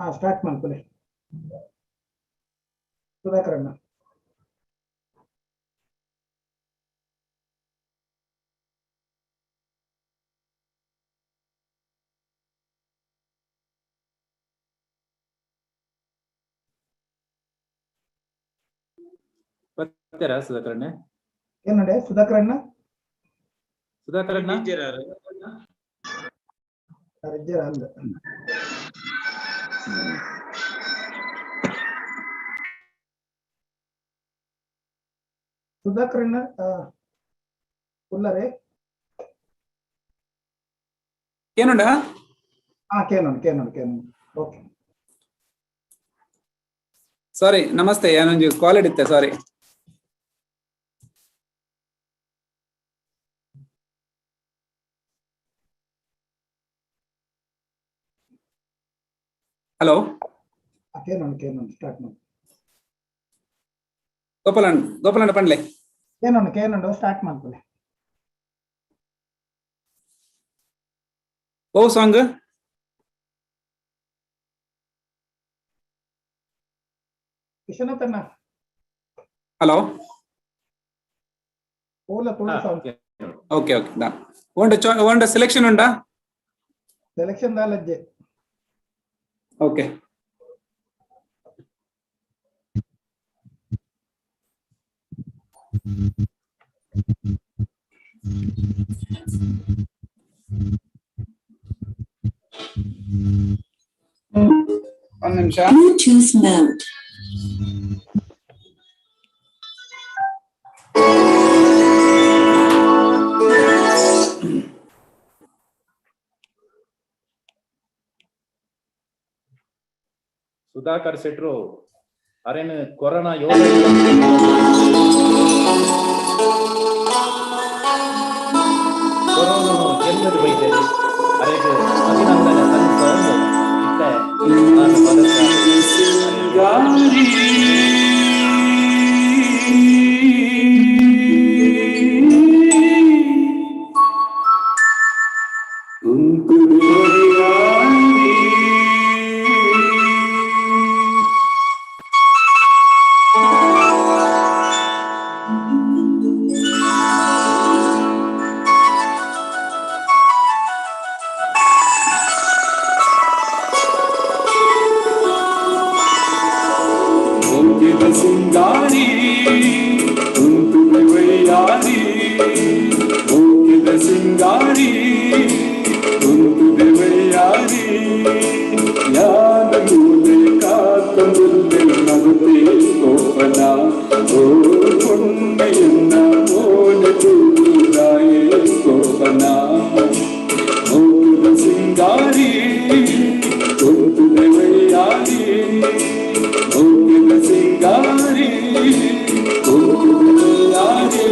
ಹಾ ಸ್ಟಾರ್ಟ್ ಮಾಡ್ಕೊಳ್ಳಿ ಸುಧಾಕರ್ ಅಣ್ಣ. ಬರ್ತೀರಾ ಸುಧಾಕರ್ ಅಣ್ಣ? ಏನಂಡೆ ಸುಧಾಕರ್ ಅಣ್ಣ? ಸುಧಾಕರ್ ಅಣ್ಣ ಅಂದ. ಸುಧಾಕರ್ ಅಣ್ಣ ಉಲ್ಲರೆ ಏನುಂಡ? ಹಾ ಕೇನೋಣ ಕೇನೋಣ ಕೇನೋಣ. ಓಕೆ ಸಾರಿ ನಮಸ್ತೆ, ಏನೊಂಜಿ ಕಾಲ್ ಇಡಿತ್ತೆ ಸಾರಿ. ಹಲೋ ಕೇನೋಣ ಕೇನೋಣ ಸ್ಟಾರ್ಟ್ ಮಾಡಿ. ಗೋಪಾಲಣ್ಣ ಗೋಪಾಲಣ್ಣ ಪಂಡ್ಲೆ ಕೇನೋಣ ಕೇನೋಣ ಸ್ಟಾರ್ಟ್ ಮಾಡ್ಕೊಳ್ಳಿ. ಓ ಸಾಂಗ್ ವಿಶ್ವನಾಥ್ ಅಣ್ಣ. ಹಲೋ ಓಲ ತುಳು ಸಾಂಗ್. ಓಕೆ ಓಕೆ ದಾ ಓಂಡ ಓಂಡ ಸೆಲೆಕ್ಷನ್ ಉಂಡಾ? ಸೆಲೆಕ್ಷನ್ ದಾಲಜ್ಜೆ. ಓಕೆ. ಒಂದ್ ನಿಮಿಷ. Bluetooth mode. Sudhakar ಶೆಟ್ರು ಅರೇನು ಕೊರೋನಾ ಯೋಗ ಕೊರೋನಾ ಗೆಲ್ಲದು ಬೈದೇರಿ ಅರೆಗೆ ಅಭಿನಂದನೆ ಸಲ್ಲಿಸಲು ಇತ್ತೆ ನಾನು ಪದಕ ಮೋಕಿದ ಸಿಂಗಾರಿ ಉಂಟುದೆ ವೈಯಾರಿ, ಮೋಕಿದ ಸಿಂಗಾರಿ ಉಂಟುದೆ ವೈಯಾರಿ, ಯಾನ ಮೂಲೆ ಕಾತಂಬುಲ್ಲೆ ಮಗುತೆ ಕೋಪನ, ಓ ಪೊಣ್ಣೆಯನ್ನ ಮೋನೆ ತೂಗುದಾಯೆ ಕೋಪನ, ಮೋಕಿದ ಸಿಂಗಾರಿ ಉಂಟುದೆ ವೈಯಾರಿ, ಮೋಕಿದ ಸಿಂಗಾರಿ ಉಂಟುದೆ ವೈಯಾರಿ.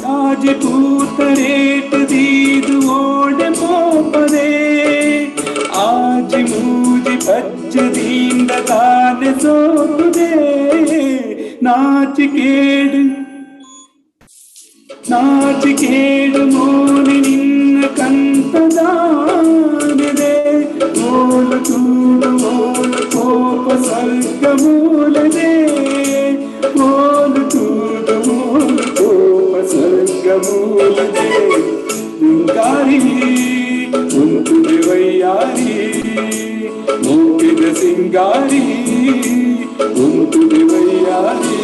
ರಾಜಪೂತ ರೇಟ್ ದೀದು ಓಡೆ ಪೋಪದೆ, ಆಜಿ ಮೂಜಿ ಪಚ್ಚದಿಂದ ತಾನೆ ಸೋತುದೆ, ನಾಚಿಕೇಡು ನಾಚಿಕೇಡು ಮೋನಿ ನಿನ್ನ ಕಂತದಾನಿದೆ, ಓಲು ತೂಡು ಓಲು ಕೋಪ ಸ್ವರ್ಗ ಮೂಲದೆ, ಓಲು ತೂಡು ಓಲು ಕೋಪ ಸ್ವರ್ಗ ಮೂಲದೆ, ನಿಂಗಾರಿ ಉಂಟುದೆ ವೈಯಾರಿ, ಮೋಕಿದ ಸಿಂಗಾರಿ ಉಂಟುದೆ ವೈಯಾರಿ.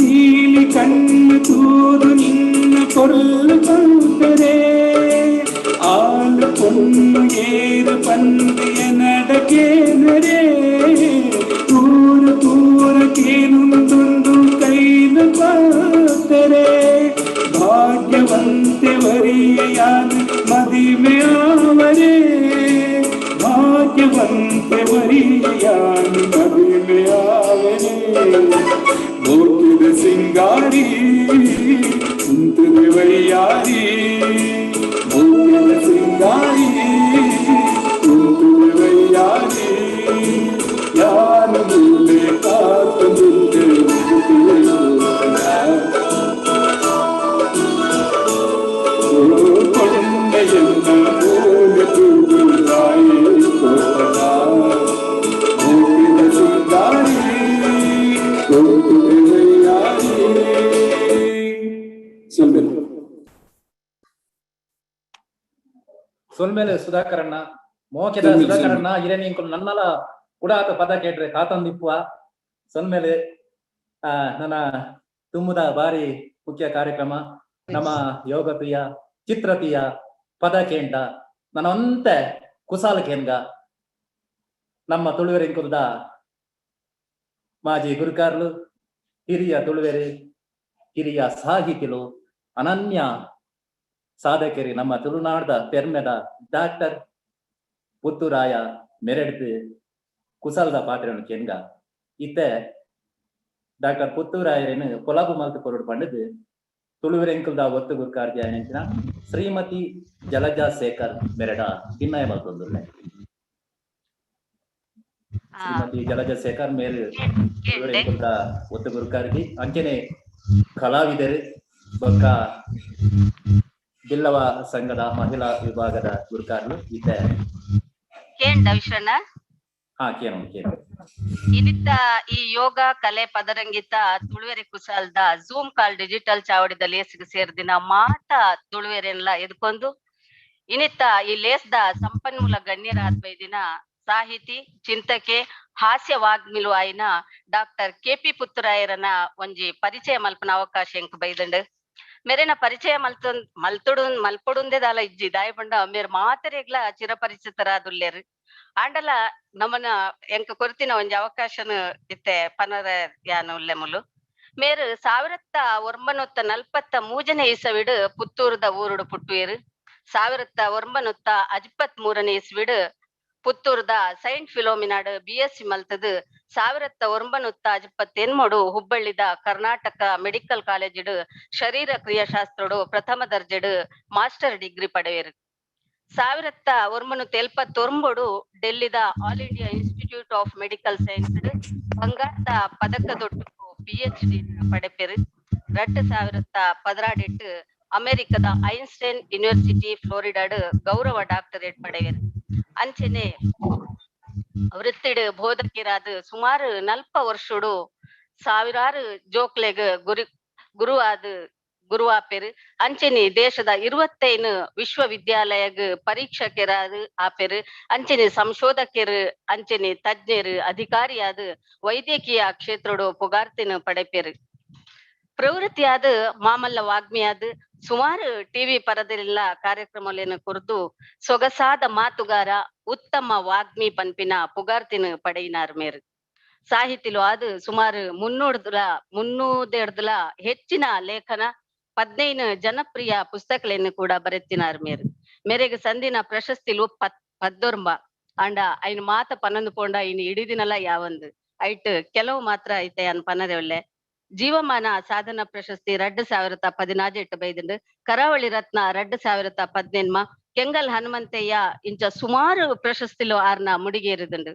ನೀಲಿ ಕಣ್ಣು ತೂದು ನಿನ್ನ ಕೊಲ್ಲು ಕಲ್ಪರೆ, ಆಲು ಪೊಣ್ಣು ಏರು ಪಂದಿಯ ನಡಕೇನರೆ, ತೂರು ತೂರ ಕೇನುಂದೊಂದು ಕೈನ ಪಾತರೆ, ಭಾಗ್ಯವಂತೆ ವರಿಯಾನ ಮದಿಮೆ ಆವರೆ, ಭಾಗ್ಯವಂತೆ ವರಿಯಾನ ಮದಿಮೆ ಆವರೆ, ಮೋಕಿದ ಸಿಂಗಾರಿ ಉಂಟುದೆ ವೈಯಾರಿ, ಮೋಕಿದ ಸಿಂಗಾರಿ ಉಂಟುದೆ ವೈಯಾರಿ, ಯಾನ ಮೂಲೆ ಕಾತಂಬುಲ್ಲೆ ಪೊಣ್ಣೆಯನ್ನ ಮೋನೆ ತೂಗುದಾಯೆ ಕೋಪನ, ಮೋಕಿದ ಸಿಂಗಾರಿ ಉಂಟುದೆ ವೈಯಾರಿ. ಸೊಲ್ಮೆಲು ಸೊಲ್ಮೇಲೆ ಸುಧಾಕರಣ್ಣ ಮೋಕೆದ ಸೊಲ್ಮೆಲು, ಸುಧಾಕರಣ್ಣ ಇರೇನಿ ನನ್ನಲ ಕುಡಾತ ಪದ ಕೇಟ್ರೆ ಕಾತಂದಿಪ್ಪುವ ಸೊಲ್ಮೇಲೆ. ನನ್ನ ತುಂಬುದ ಬಾರಿ ಮುಖ್ಯ ಕಾರ್ಯಕ್ರಮ ನಮ್ಮ ಯೋಗಪ್ರಿಯ ಚಿತ್ರತಿಯ ಪದ ಕೇಂಡ ನನ್ನೊಂತೆ ಕುಸಾಲ ಕೇನ್ಗ ನಮ್ಮ ತುಳುವೆರೆಂಕುಲ್ದ ಮಾಜಿ ಗುರುಕಾರ್ಲು ಹಿರಿಯ ತುಳುವೆರೆ ಹಿರಿಯ ಸಾಹಿತಿಲು ಅನನ್ಯ ಸಾಧಕರಿ ನಮ್ಮ ತುಳುನಾಡ್ದ ಪೆರ್ಮೆದ ಡಾಕ್ಟರ್ ಪುತ್ತೂರಾಯ ಮೆರೆಡ್ದು ಕುಸಲ್ದ ಪಾತ್ರೆಯನ್ನು ಕೆಂಗ ಇತ್ತೆ ಡಾಕ್ಟರ್ ಪುತ್ತೂರಾಯರೇನು ಪೊಲಬು ಮಲ್ತು ಕೊರಡು ಪಂಡದು ತುಳುವೆರೆಂಕುಲ್ದ ಒತ್ತು ಗುರುಕಾರ್ಜಿ ಆಯನಂಚಿನ ಶ್ರೀಮತಿ ಜಲಜಾ ಶೇಖರ್ ಮೆರಡ ಭಿನ್ನಯ ಮಲ್ತೊಂದುಲ್ಲೆ. ಶ್ರೀಮತಿ ಜಲಜಾ ಶೇಖರ್ ಮೇರು ತುಳುವೆರೆಂಕುಲ್ದ ಒತ್ತು ಗುರುಕಾರ್ಜಿ ಅಂಚನೆ ಕಲಾವಿದರು ಬೊಕ್ಕ ಬಿಲ್ಲವ ಸಂಘದ ಮಹಿಳಾ ವಿಭಾಗದ ಗುರುಕಾರ್ಲು ಇತ್ತೆ. ಕೇಂಡ ವಿಶ್ವನ ಹಾ ಕೇನು ಕೇನು. ಇನಿತ್ತ ಈ ಯೋಗ ಕಲೆ ಪದರಂಗಿತ ತುಳುವೆರೆ ಕುಸಾಲ್ದ ಜೂಮ್ ಕಾಲ್ ಡಿಜಿಟಲ್ ಚಾವಡಿದ ಲೇಸ್ಗೆ ಸೇರ್ದಿನ ಮಾತ ತುಳುವೆರೆನ್ಲ ಎದ್ಕೊಂಡು ಇನಿತ್ತ ಈ ಲೇಸ್ದ ಸಂಪನ್ಮೂಲ ಗಣ್ಯರಾದ ಬೈದಿನ ಸಾಹಿತಿ ಚಿಂತಕೆ ಹಾಸ್ಯ ವಾಗ್ಮಿಲು ಆಯಿನ ಡಾಕ್ಟರ್ ಕೆ ಪಿ ಪುತ್ತೂರಾಯರನ ಒಂಜಿ ಪರಿಚಯ ಮಲ್ಪನ ಅವಕಾಶ ಎಂಕ್ ಬೈದಂಡ್. ಮೇರೆನ ಪರಿಚಯ ಮಲ್ತೊಡು ಮಲ್ಪೊಡುಂದೇದಾಲ ಇಜ್ಜಿ ದಾಯಪಂಡ ಮೇರ್ ಮಾತೆರೆಗ್ಲ ಚಿರಪರಿಚಿತರಾದುಲ್ಲೇರು. ಆಂಡಲ ನಮನ ಎಂಕ ಕೊರ್ತಿನ ಒಂಜಿ ಅವಕಾಶನು ಇತ್ತೆ ಪನರ ಯಾನು ಉಲ್ಲೆ ಮುಲು. ಮೇರು 1943ನೇ ಇಸವಿಡು ಪುತ್ತೂರುದ ಊರುಡು ಪುಟ್ಟುವೇರು. 1953ನೇ ಇಸ್ವಿಡು ಪುತ್ತೂರುದ ಸೈಂಟ್ ಫಿಲೋಮಿನಾಡು BSc ಮಲ್ತದು 1958 ಹುಬ್ಬಳ್ಳಿದ ಕರ್ನಾಟಕ ಮೆಡಿಕಲ್ ಕಾಲೇಜಿಡು ಶರೀರ ಕ್ರಿಯಾಶಾಸ್ತ್ರಡು ಪ್ರಥಮ ದರ್ಜೆಡು ಮಾಸ್ಟರ್ ಡಿಗ್ರಿ ಪಡೆಯರು. 1979 ಡೆಲ್ಲಿದ All India Institute of Medical Science ಬಂಗಾರದ ಪದಕದೊಟ್ಟು PhD ಪಡೆಪೆರು. 2018 ಅಮೆರಿಕದ ಐನ್ಸ್ಟೈನ್ ಯೂನಿವರ್ಸಿಟಿ ಫ್ಲೋರಿಡಾಡು ಗೌರವ ಡಾಕ್ಟರೇಟ್ ಪಡೆಯರು. ಅಂಚನೆ ವೃತ್ತಿಡು ಬೋಧಕಿರಾದ ಸುಮಾರು 40 ವರ್ಷಡು ಸಾವಿರಾರು ಜೋಕ್ಲೆಗ್ ಗುರುವಾದ ಗುರುವಾಪೆರು. ಅಂಚನೆ ದೇಶದ 25 ವಿಶ್ವವಿದ್ಯಾಲಯಗ್ ಪರೀಕ್ಷಕರಾದ ಆಪೆರು. ಅಂಚನೆ ಸಂಶೋಧಕರು ಅಂಚನೆ ತಜ್ಞರು ಅಧಿಕಾರಿಯಾದ ವೈದ್ಯಕೀಯ ಕ್ಷೇತ್ರಡು ಪುಗಾರ್ತಿನ ಪಡೆಪೆರು. ಪ್ರವೃತ್ತಿಯಾದ ಮಾಮಲ್ಲ ವಾಗ್ಮಿಯಾದ ಸುಮಾರು ಟಿವಿ ಪರದೆಲ್ಲ ಕಾರ್ಯಕ್ರಮಗಳನ್ನು ಕುರಿತು ಸೊಗಸಾದ ಮಾತುಗಾರ ಉತ್ತಮ ವಾಗ್ಮಿ ಪನ್ಪಿನ ಪುಗಾರ್ತಿನ ಪಡೆಯಿನಾರ್ ಮೇರು. ಸಾಹಿತಿಲು ಆದ ಸುಮಾರು 300 ಹೆಚ್ಚಿನ ಲೇಖನ 15 ಜನಪ್ರಿಯ ಪುಸ್ತಕಗಳನ್ನು ಕೂಡ ಬರೆತಿನಾರ್ ಮೇರು. ಮೇರೆಗೆ ಸಂದಿನ ಪ್ರಶಸ್ತಿಲು 19 ಅಂಡ ಐನ್ ಮಾತ 12 ಪೋಂಡ ಇನ್ ಇಡಿದಿನಲ್ಲ ಯಾವೊಂದು ಐಟ್ ಕೆಲವು ಮಾತ್ರ ಐತೆ ಅನ್ ಪನರೆ ಒಳ್ಳೆ. ಜೀವಮಾನ ಸಾಧನ ಪ್ರಶಸ್ತಿ 2018 ಬೈದಿಂಡು. ಕರಾವಳಿ ರತ್ನ 2018 ಕೆಂಗಲ್ ಹನುಮಂತಯ್ಯ ಇಂಚ ಸುಮಾರು ಪ್ರಶಸ್ತಿಲು ಆರ್ನ ಮುಡಿಗೇರಿದಂಡು.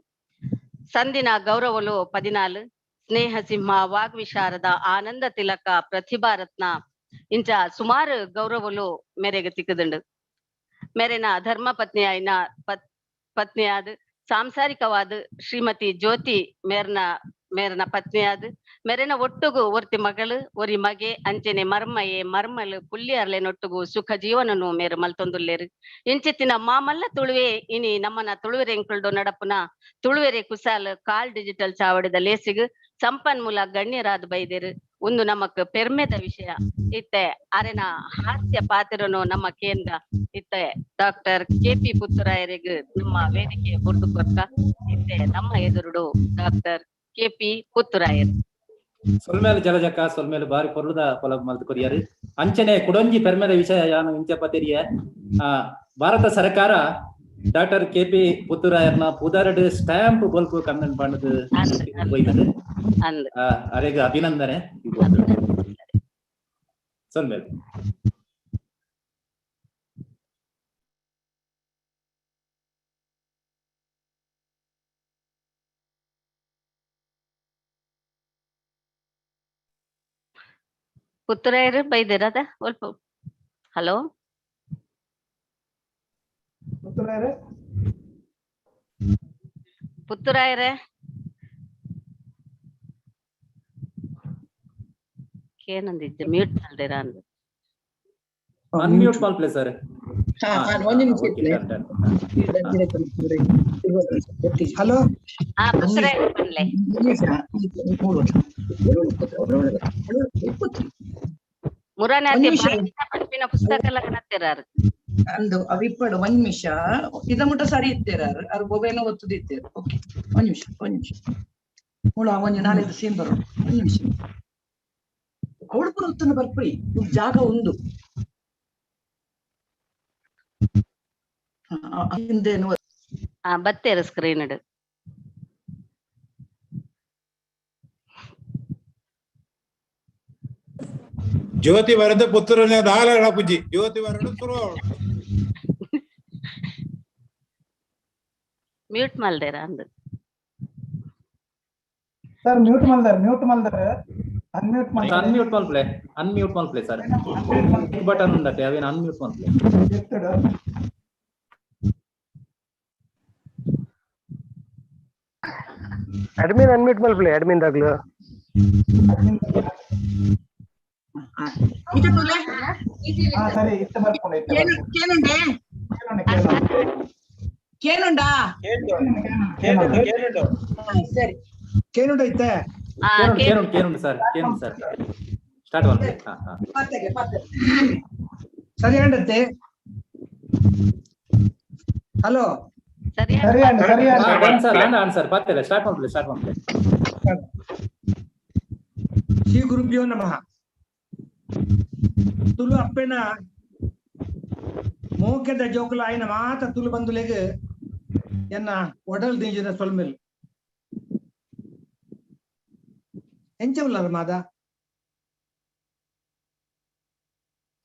ಸಂದಿನ ಗೌರವಲು 14 ಸ್ನೇಹ ಸಿಂಹ ವಾಗ್ವಿಶಾರದ ಆನಂದ ತಿಲಕ ಪ್ರತಿಭಾ ರತ್ನ ಇಂಚ ಸುಮಾರು ಗೌರವಲು ಮೇರೆಗೆ ತಿಕ್ಕದಂಡು. ಮೇರೆನ ಧರ್ಮ ಪತ್ನಿಯಾಯಿನ ಪತ್ನಿಯಾದ ಸಾಂಸಾರಿಕವಾದ ಶ್ರೀಮತಿ ಜ್ಯೋತಿ ಮೇರ್ನ ಪತ್ನಿಯಾದ ಮೇರೆನ ಒಟ್ಟುಗು ಒರ್ತಿ ಮಗಳು ಒರಿ ಮಗೆ ಅಂಚನೆ ಮರ್ಮಯೆ ಮರ್ಮಲು ಪುಲ್ಲಿಯರ್ಲೆನೊಟ್ಟುಗು ಸುಖ ಜೀವನನು ಮೇರು ಮಲ್ತೊಂದುಲ್ಲೇರು. ಇಂಚಿತ್ತಿನ ಮಾಮಲ್ಲ ತುಳುವೆ ಇನಿ ನಮ್ಮನ ತುಳುವೆರೆಂಕುಲ್ಡು ನಡಪುನ ತುಳುವೆರೆ ಕುಸಾಲ್ ಕಾಲ್ ಡಿಜಿಟಲ್ ಚಾವಡಿದ ಲೇಸಿಗ್ ಸಂಪನ್ಮೂಲ ಗಣ್ಯರಾದ ಬೈದೇರು. ಒಂದು ನಮಕ್ ಪೆರ್ಮೆದ ವಿಷಯ. ಇತ್ತೆ ಅರೆನ ಹಾಸ್ಯ ಪಾತ್ರನು ನಮ್ಮ ಕೇಂದ್ರ ಇತ್ತೆ ಡಾಕ್ಟರ್ ಕೆ ಪಿ ಪುತ್ತೂರಾಯರಿಗ್ ನಮ್ಮ ವೇದಿಕೆ ಬುರ್ದು ಕೊರ್ಕ. ಇತ್ತೆ ನಮ್ಮ ಎದುರುಡು ಡಾಕ್ಟರ್ ಕೆ ಪಿ ಪುತ್ತೂರಾಯರ್. ಸೊಲ್ಮೇಲೆ ಜಲಜಕ್ಕ ಸೊಲ್ಮೇಲೆ ಬಾರಿ ಪೊರ್ಲುದ ಪೊಲ ಮಲ್ತ್ ಕೊರಿಯರು. ಅಂಚನೆ ಕುಡೊಂಜಿ ಪೆರ್ಮೆದ ವಿಷಯ ಯಾನು ಇಂಚಪ್ಪ ತೆರಿಯ ಭಾರತ ಸರ್ಕಾರ ಡಾಕ್ಟರ್ ಕೆ ಪಿ ಪುತ್ತೂರಾಯರ್ನ ಪುದರಡು ಸ್ಟ್ಯಾಂಪ್ ಬೊಲ್ಪು ಕನ್ನಡ ಬಣ್ಣದ ಬೈದದು. ಅರೆಗ್ ಅಭಿನಂದನೆ. ಸೊಲ್ಮೇಲೆ ಪುತ್ತೂರಾಯರು ಬೈದಿರದ ಒಲ್ಪ. ಹಲೋ ಪುತ್ತೂರಾಯರೇ, ಪುತ್ತೂರಾಯರೇ ಏನಂದಿದ್ದೆ ಮ್ಯೂಟ್ ಅಲ್ದಿರ ಅಂದ್ ಅನ್ಮ್ಯೂಟ್ ಮಲ್ಪಲೆ ಸರ್. ಹಲೋ ಪುತ್ತೂರಾಯರೇ ಪನ್ಲೆ. ಮುರಾನಾತಿ ಪನ್ಪಿನ ಪುಸ್ತಕ ಎಲ್ಲ ಕನತ್ತಿರಾರು. ಅಂದು ಅವಿಪ್ಪಡು ಒಂದ್ ನಿಮಿಷ ಇದ ಮುಟ ಸರಿ ಇತ್ತೇರ ಅರ್ ಬೊಬೇನ ಒತ್ತುದಿತ್ತೇರು. ಓಕೆ, ಒಂದ್ ನಿಮಿಷ ಒಂದ್ ನಿಮಿಷ ಮುಳ ಒಂಜಿ ನಾಳೆದು ಸೀನ್ ಬರೋ ಒಂದ್ ನಿಮಿಷ. ಅವಳು ಪೂರ ಒತ್ತನ್ನು ಬರ್ಪುಡಿ ಜಾಗ ಉಂಡು ಹಿಂದೇನು. ಬತ್ತೇರು ಸ್ಕ್ರೀನ್. ಜ್ಯೋತಿ ಬರದ ಪುತ್ರನೇ ದಾಲ ಪುಜ್ಜಿ ಜ್ಯೋತಿ ಬರಡು ಶುರು. ಮ್ಯೂಟ್ ಮಲ್ದೇರ ಅಂದು ಸರ್, ಮ್ಯೂಟ್ ಮಲ್ದಾರ, ಮ್ಯೂಟ್ ಮಲ್ದಾರ, ಅನ್ಮ್ಯೂಟ್ ಮಲ್ದಾರ. ಅನ್ಮ್ಯೂಟ್ ಮಲ್ಪ್ಲೆ, ಅನ್ಮ್ಯೂಟ್ ಮಲ್ಪ್ಲೆ ಸರ್. ಬಟನ್ ಉಂಡತ್ತೆ, ಅವೇನು ಅನ್ಮ್ಯೂಟ್ ಮಲ್ಪ್ಲೆ. ಅಡ್ಮಿನ್ ಅನ್ಮ್ಯೂಟ್ ಮಲ್ಪ್ಲೆ, ಅಡ್ಮಿನ್ ದಾಗ್ಲು. ಸರಿ, ಇತ್ತ ಬರ್ಕೊಂಡು ಕೇನುಂಡೆ ಕೇನುಂಡಾ? ಸರಿ, ಕೇನುಂಡ ಐತೆ. ಕೇನುಂಡು ಕೇನುಂಡು ಸರ್, ಕೇನುಂಡು ಸರ್. ಸ್ಟಾರ್ಟ್ ಮಲ್ಪ್ಲೆ. ಹಾ ಹಾ ಸರಿ ಅಂಡತ್ತೆ. ಹಲೋ, ಸರಿ ಸರಿ. ಸರ್, ಆನ್ ಸರ್, ಪತ್ತಿಲ್ಲ. ಸ್ಟಾರ್ಟ್ ಮಲ್ಪ್ಲೆ, ಸ್ಟಾರ್ಟ್ ಮಲ್ಪ್ಲೆ. ಶ್ರೀ ಗುರುಭ್ಯೋ ನಮಃ. ತುಳು ಅಪ್ಪೆನ ಮೋಕೆದ ಜೋಕುಲ ಆಯ್ನ ಮಾತ ತುಳು ಬಂದುಲೆಗ್ ಎನ್ನ ಒಡಲ್ ದಿಂಜಿನ ಸೊಲ್ಮೆಲ್. ಎಂಚ ಉಲ್ಲರ ಮಾದ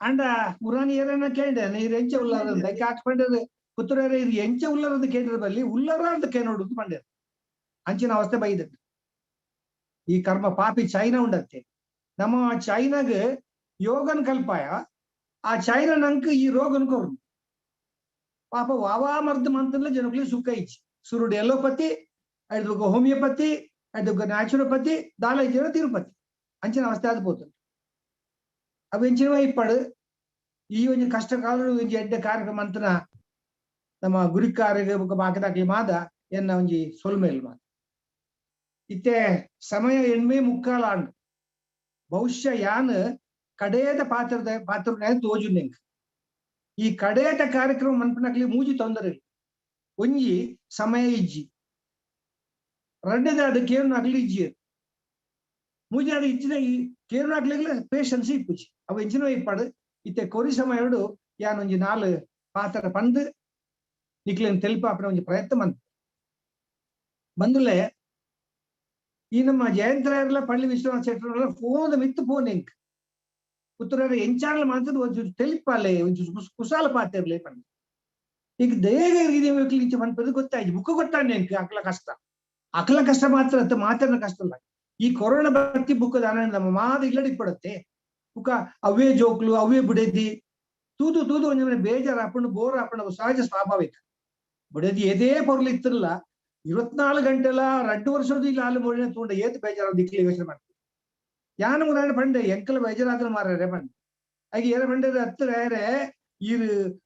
ಅಂಡ ಮುರಾನಿ ಏರನ್ನ ಕೇಂಡೆ ನೀರ್ ಎಂಚ ಉಲ್ಲಾರ ಅಂತ ಹಾಕ್ಸ್ಕೊಂಡ್ರೆ ಪುತ್ರರ ಇದು ಎಂಚ ಉಲ್ಲರದ ಕೇಂದ್ರ ಬಲ್ಲಿ ಉಲ್ಲರ ಅಂತ ಕೇನೋಡುದು ಪಂಡ್ಯರು. ಅಂಚಿನ ಅವಸ್ಥೆ ಬೈದಟ್ಟು ಈ ಕರ್ಮ ಪಾಪಿ ಚೈನಾ ಉಂಡತ್ತೆ. ನಮ್ಮ ಚೈನಾಗ ಯೋಗನ್ ಕಲ್ಪಾಯ, ಆ ಚೈನಾ ನಂಕ್ ಈ ರೋಗನ್ ಕೊರು ಪಾಪ ವಾವಾ ಮರ್ದು ಮಂತಲ್ಲ ಜನಕ್ಕೆ ಸುಖ ಇಚ್ಚಿ. ಸುರುಡು ಎಲೋಪತಿ, ಐದು ಹೋಮಿಯೋಪತಿ, ಐದು ನ್ಯಾಚುರೋಪತಿ, ದಾಲ ಇಜ್ಜ ತಿರುಪತಿ. ಅಂಚಿನ ಅವಸ್ಥೆ ಆದ್ ಪೋತುಂಡು. ಅವು ಎಂಚಿನ ಇಪ್ಪಡು ಈ ಒಂಜಿ ಕಷ್ಟ ಕಾಲ ಒಂಜಿ ಎಡ್ಡೆ ಕಾರ್ಯಕ್ರಮ ಅಂತನ ನಮ್ಮ ಗುರಿಕಾರಿಗೆ ಬೊಕ್ಕ ಬಾಕಿದಾಕ್ಲಿ ಮಾದ ಎನ್ನ ಒಂಜಿ ಸೊಲ್ಮೇಲ್ ಮಾದ. ಇತ್ತೆ ಸಮಯ ಎಣ್ಮೆ ಮುಕ್ಕಾಲ ಆಂಡ್. ಬಹುಶಃ ಯಾನ್ ಕಡೇದ ಪಾತ್ರದ ಪಾತ್ರ ತೋಜುನೆಂಕ್ ಈ ಕಡೇದ ಕಾರ್ಯಕ್ರಮ ಮನ್ಪನಕ್ಲಿ ಮೂಜಿ ತೊಂದರೆ. ಒಂಜಿ ಸಮಯ ಇಜ್ಜಿ, ರಡ್ಡದ ಅದು ಕೇರುನಾಕ್ಲಿ ಇಜ್ಜಿ, ಮೂಜಿ ಅದು ಇಜ್ಜಿನ ಈ ಕೇರುನಾಕ್ಲಿಗ್ಲ ಪೇಷನ್ಸ್ ಇಪ್ಪುಜಿ. ಅವು ಎಂಚಿನ ಇಪ್ಪಾಡು. ಇತ್ತೆ ಕೊರಿ ಸಮಯಡು ಯಾನ್ ಒಂಜಿ ನಾಲ್ ಪಾತ್ರ ಪಂದ್ ನಿಕ್ಲೇನ್ ತೆಲಿಪಾಪನ ಒಂಜಿ ಪ್ರಯತ್ನ ಮಂತ್ ಬಂದುಲೆ. ಈ ನಮ್ಮ ಜಯಂತರಾಯರ್ಲ ಪಳ್ಳಿ ವಿಶ್ವನಾಥ್ ಶೆಟ್ಟರ್ಲ ಫೋನ್ ಮಿತ್ತು ಫೋನ್ ಎಂಕ್ ಪುತ್ರರ ಎಂಚಾರ್ಲ ಮಾತದ ಒಂಚೂರು ತೆಲಿಪಾಲೆ ಒಂಚೂರು ಕುಸಾಲ ಪಾತಿರ್ಲೆ ಪಂಡ. ಈಗ ದೇಗ ಇಂಚ ಪನ್ಪದು ಗೊತ್ತಾಯ್ತು, ಬುಕ್ ಗೊತ್ತಾನೆ ಎಂಕ್ ಅಕ್ಲ ಕಷ್ಟ, ಅಕ್ಲ ಕಷ್ಟ ಮಾತ್ರ ಅತ್ತ ಮಾತಾಡ ಕಷ್ಟ ಅಲ್ಲ. ಈ ಕೊರೋನಾ ಬತ್ತಿ ಬುಕ್ ದಾನ ನಮ್ಮ ಮಾದ ಇಲ್ಲಡಿ ಪಡುತ್ತೆ ಬುಕ್ಕ ಅವೇ ಜೋಕ್ಲು ಅವೇ ಬಿಡೆದಿ ತೂದು ತೂದು ಒಂಜಿ ಬೇಜಾರು ಹಾಕೊಂಡು ಬೋರ್ ಹಾಕೊಂಡು ಸಹಜ ಸ್ವಾಭಾವಿಕ. ಬಿಡದಿ ಎದೇ ಪೊರ್ಲು ಇತ್ತಿರಲ್ಲ 24 ಗಂಟೆಲ 2 ವರ್ಷದ ಇಲ್ಲ ಅಲ್ಲಿ ಮೊഴിನ ತೂಂಡ ಏತ್ ಬೇಜಾರ ದಿಕ್ಲಿ ಯೋಚನೆ ಮಾಡ್ತೀವಿ. ಯಾನು ಮುರಾಣ ಪಂಡೆ ಎಂಕಲ ಬೇಜಾರಾದ್ರೆ ಮಾರ್ರೆ ಪಂಡೆ ಹಾಗೆ ಏರ ಪಂಡೆ ಹತ್ತಿರ ಈ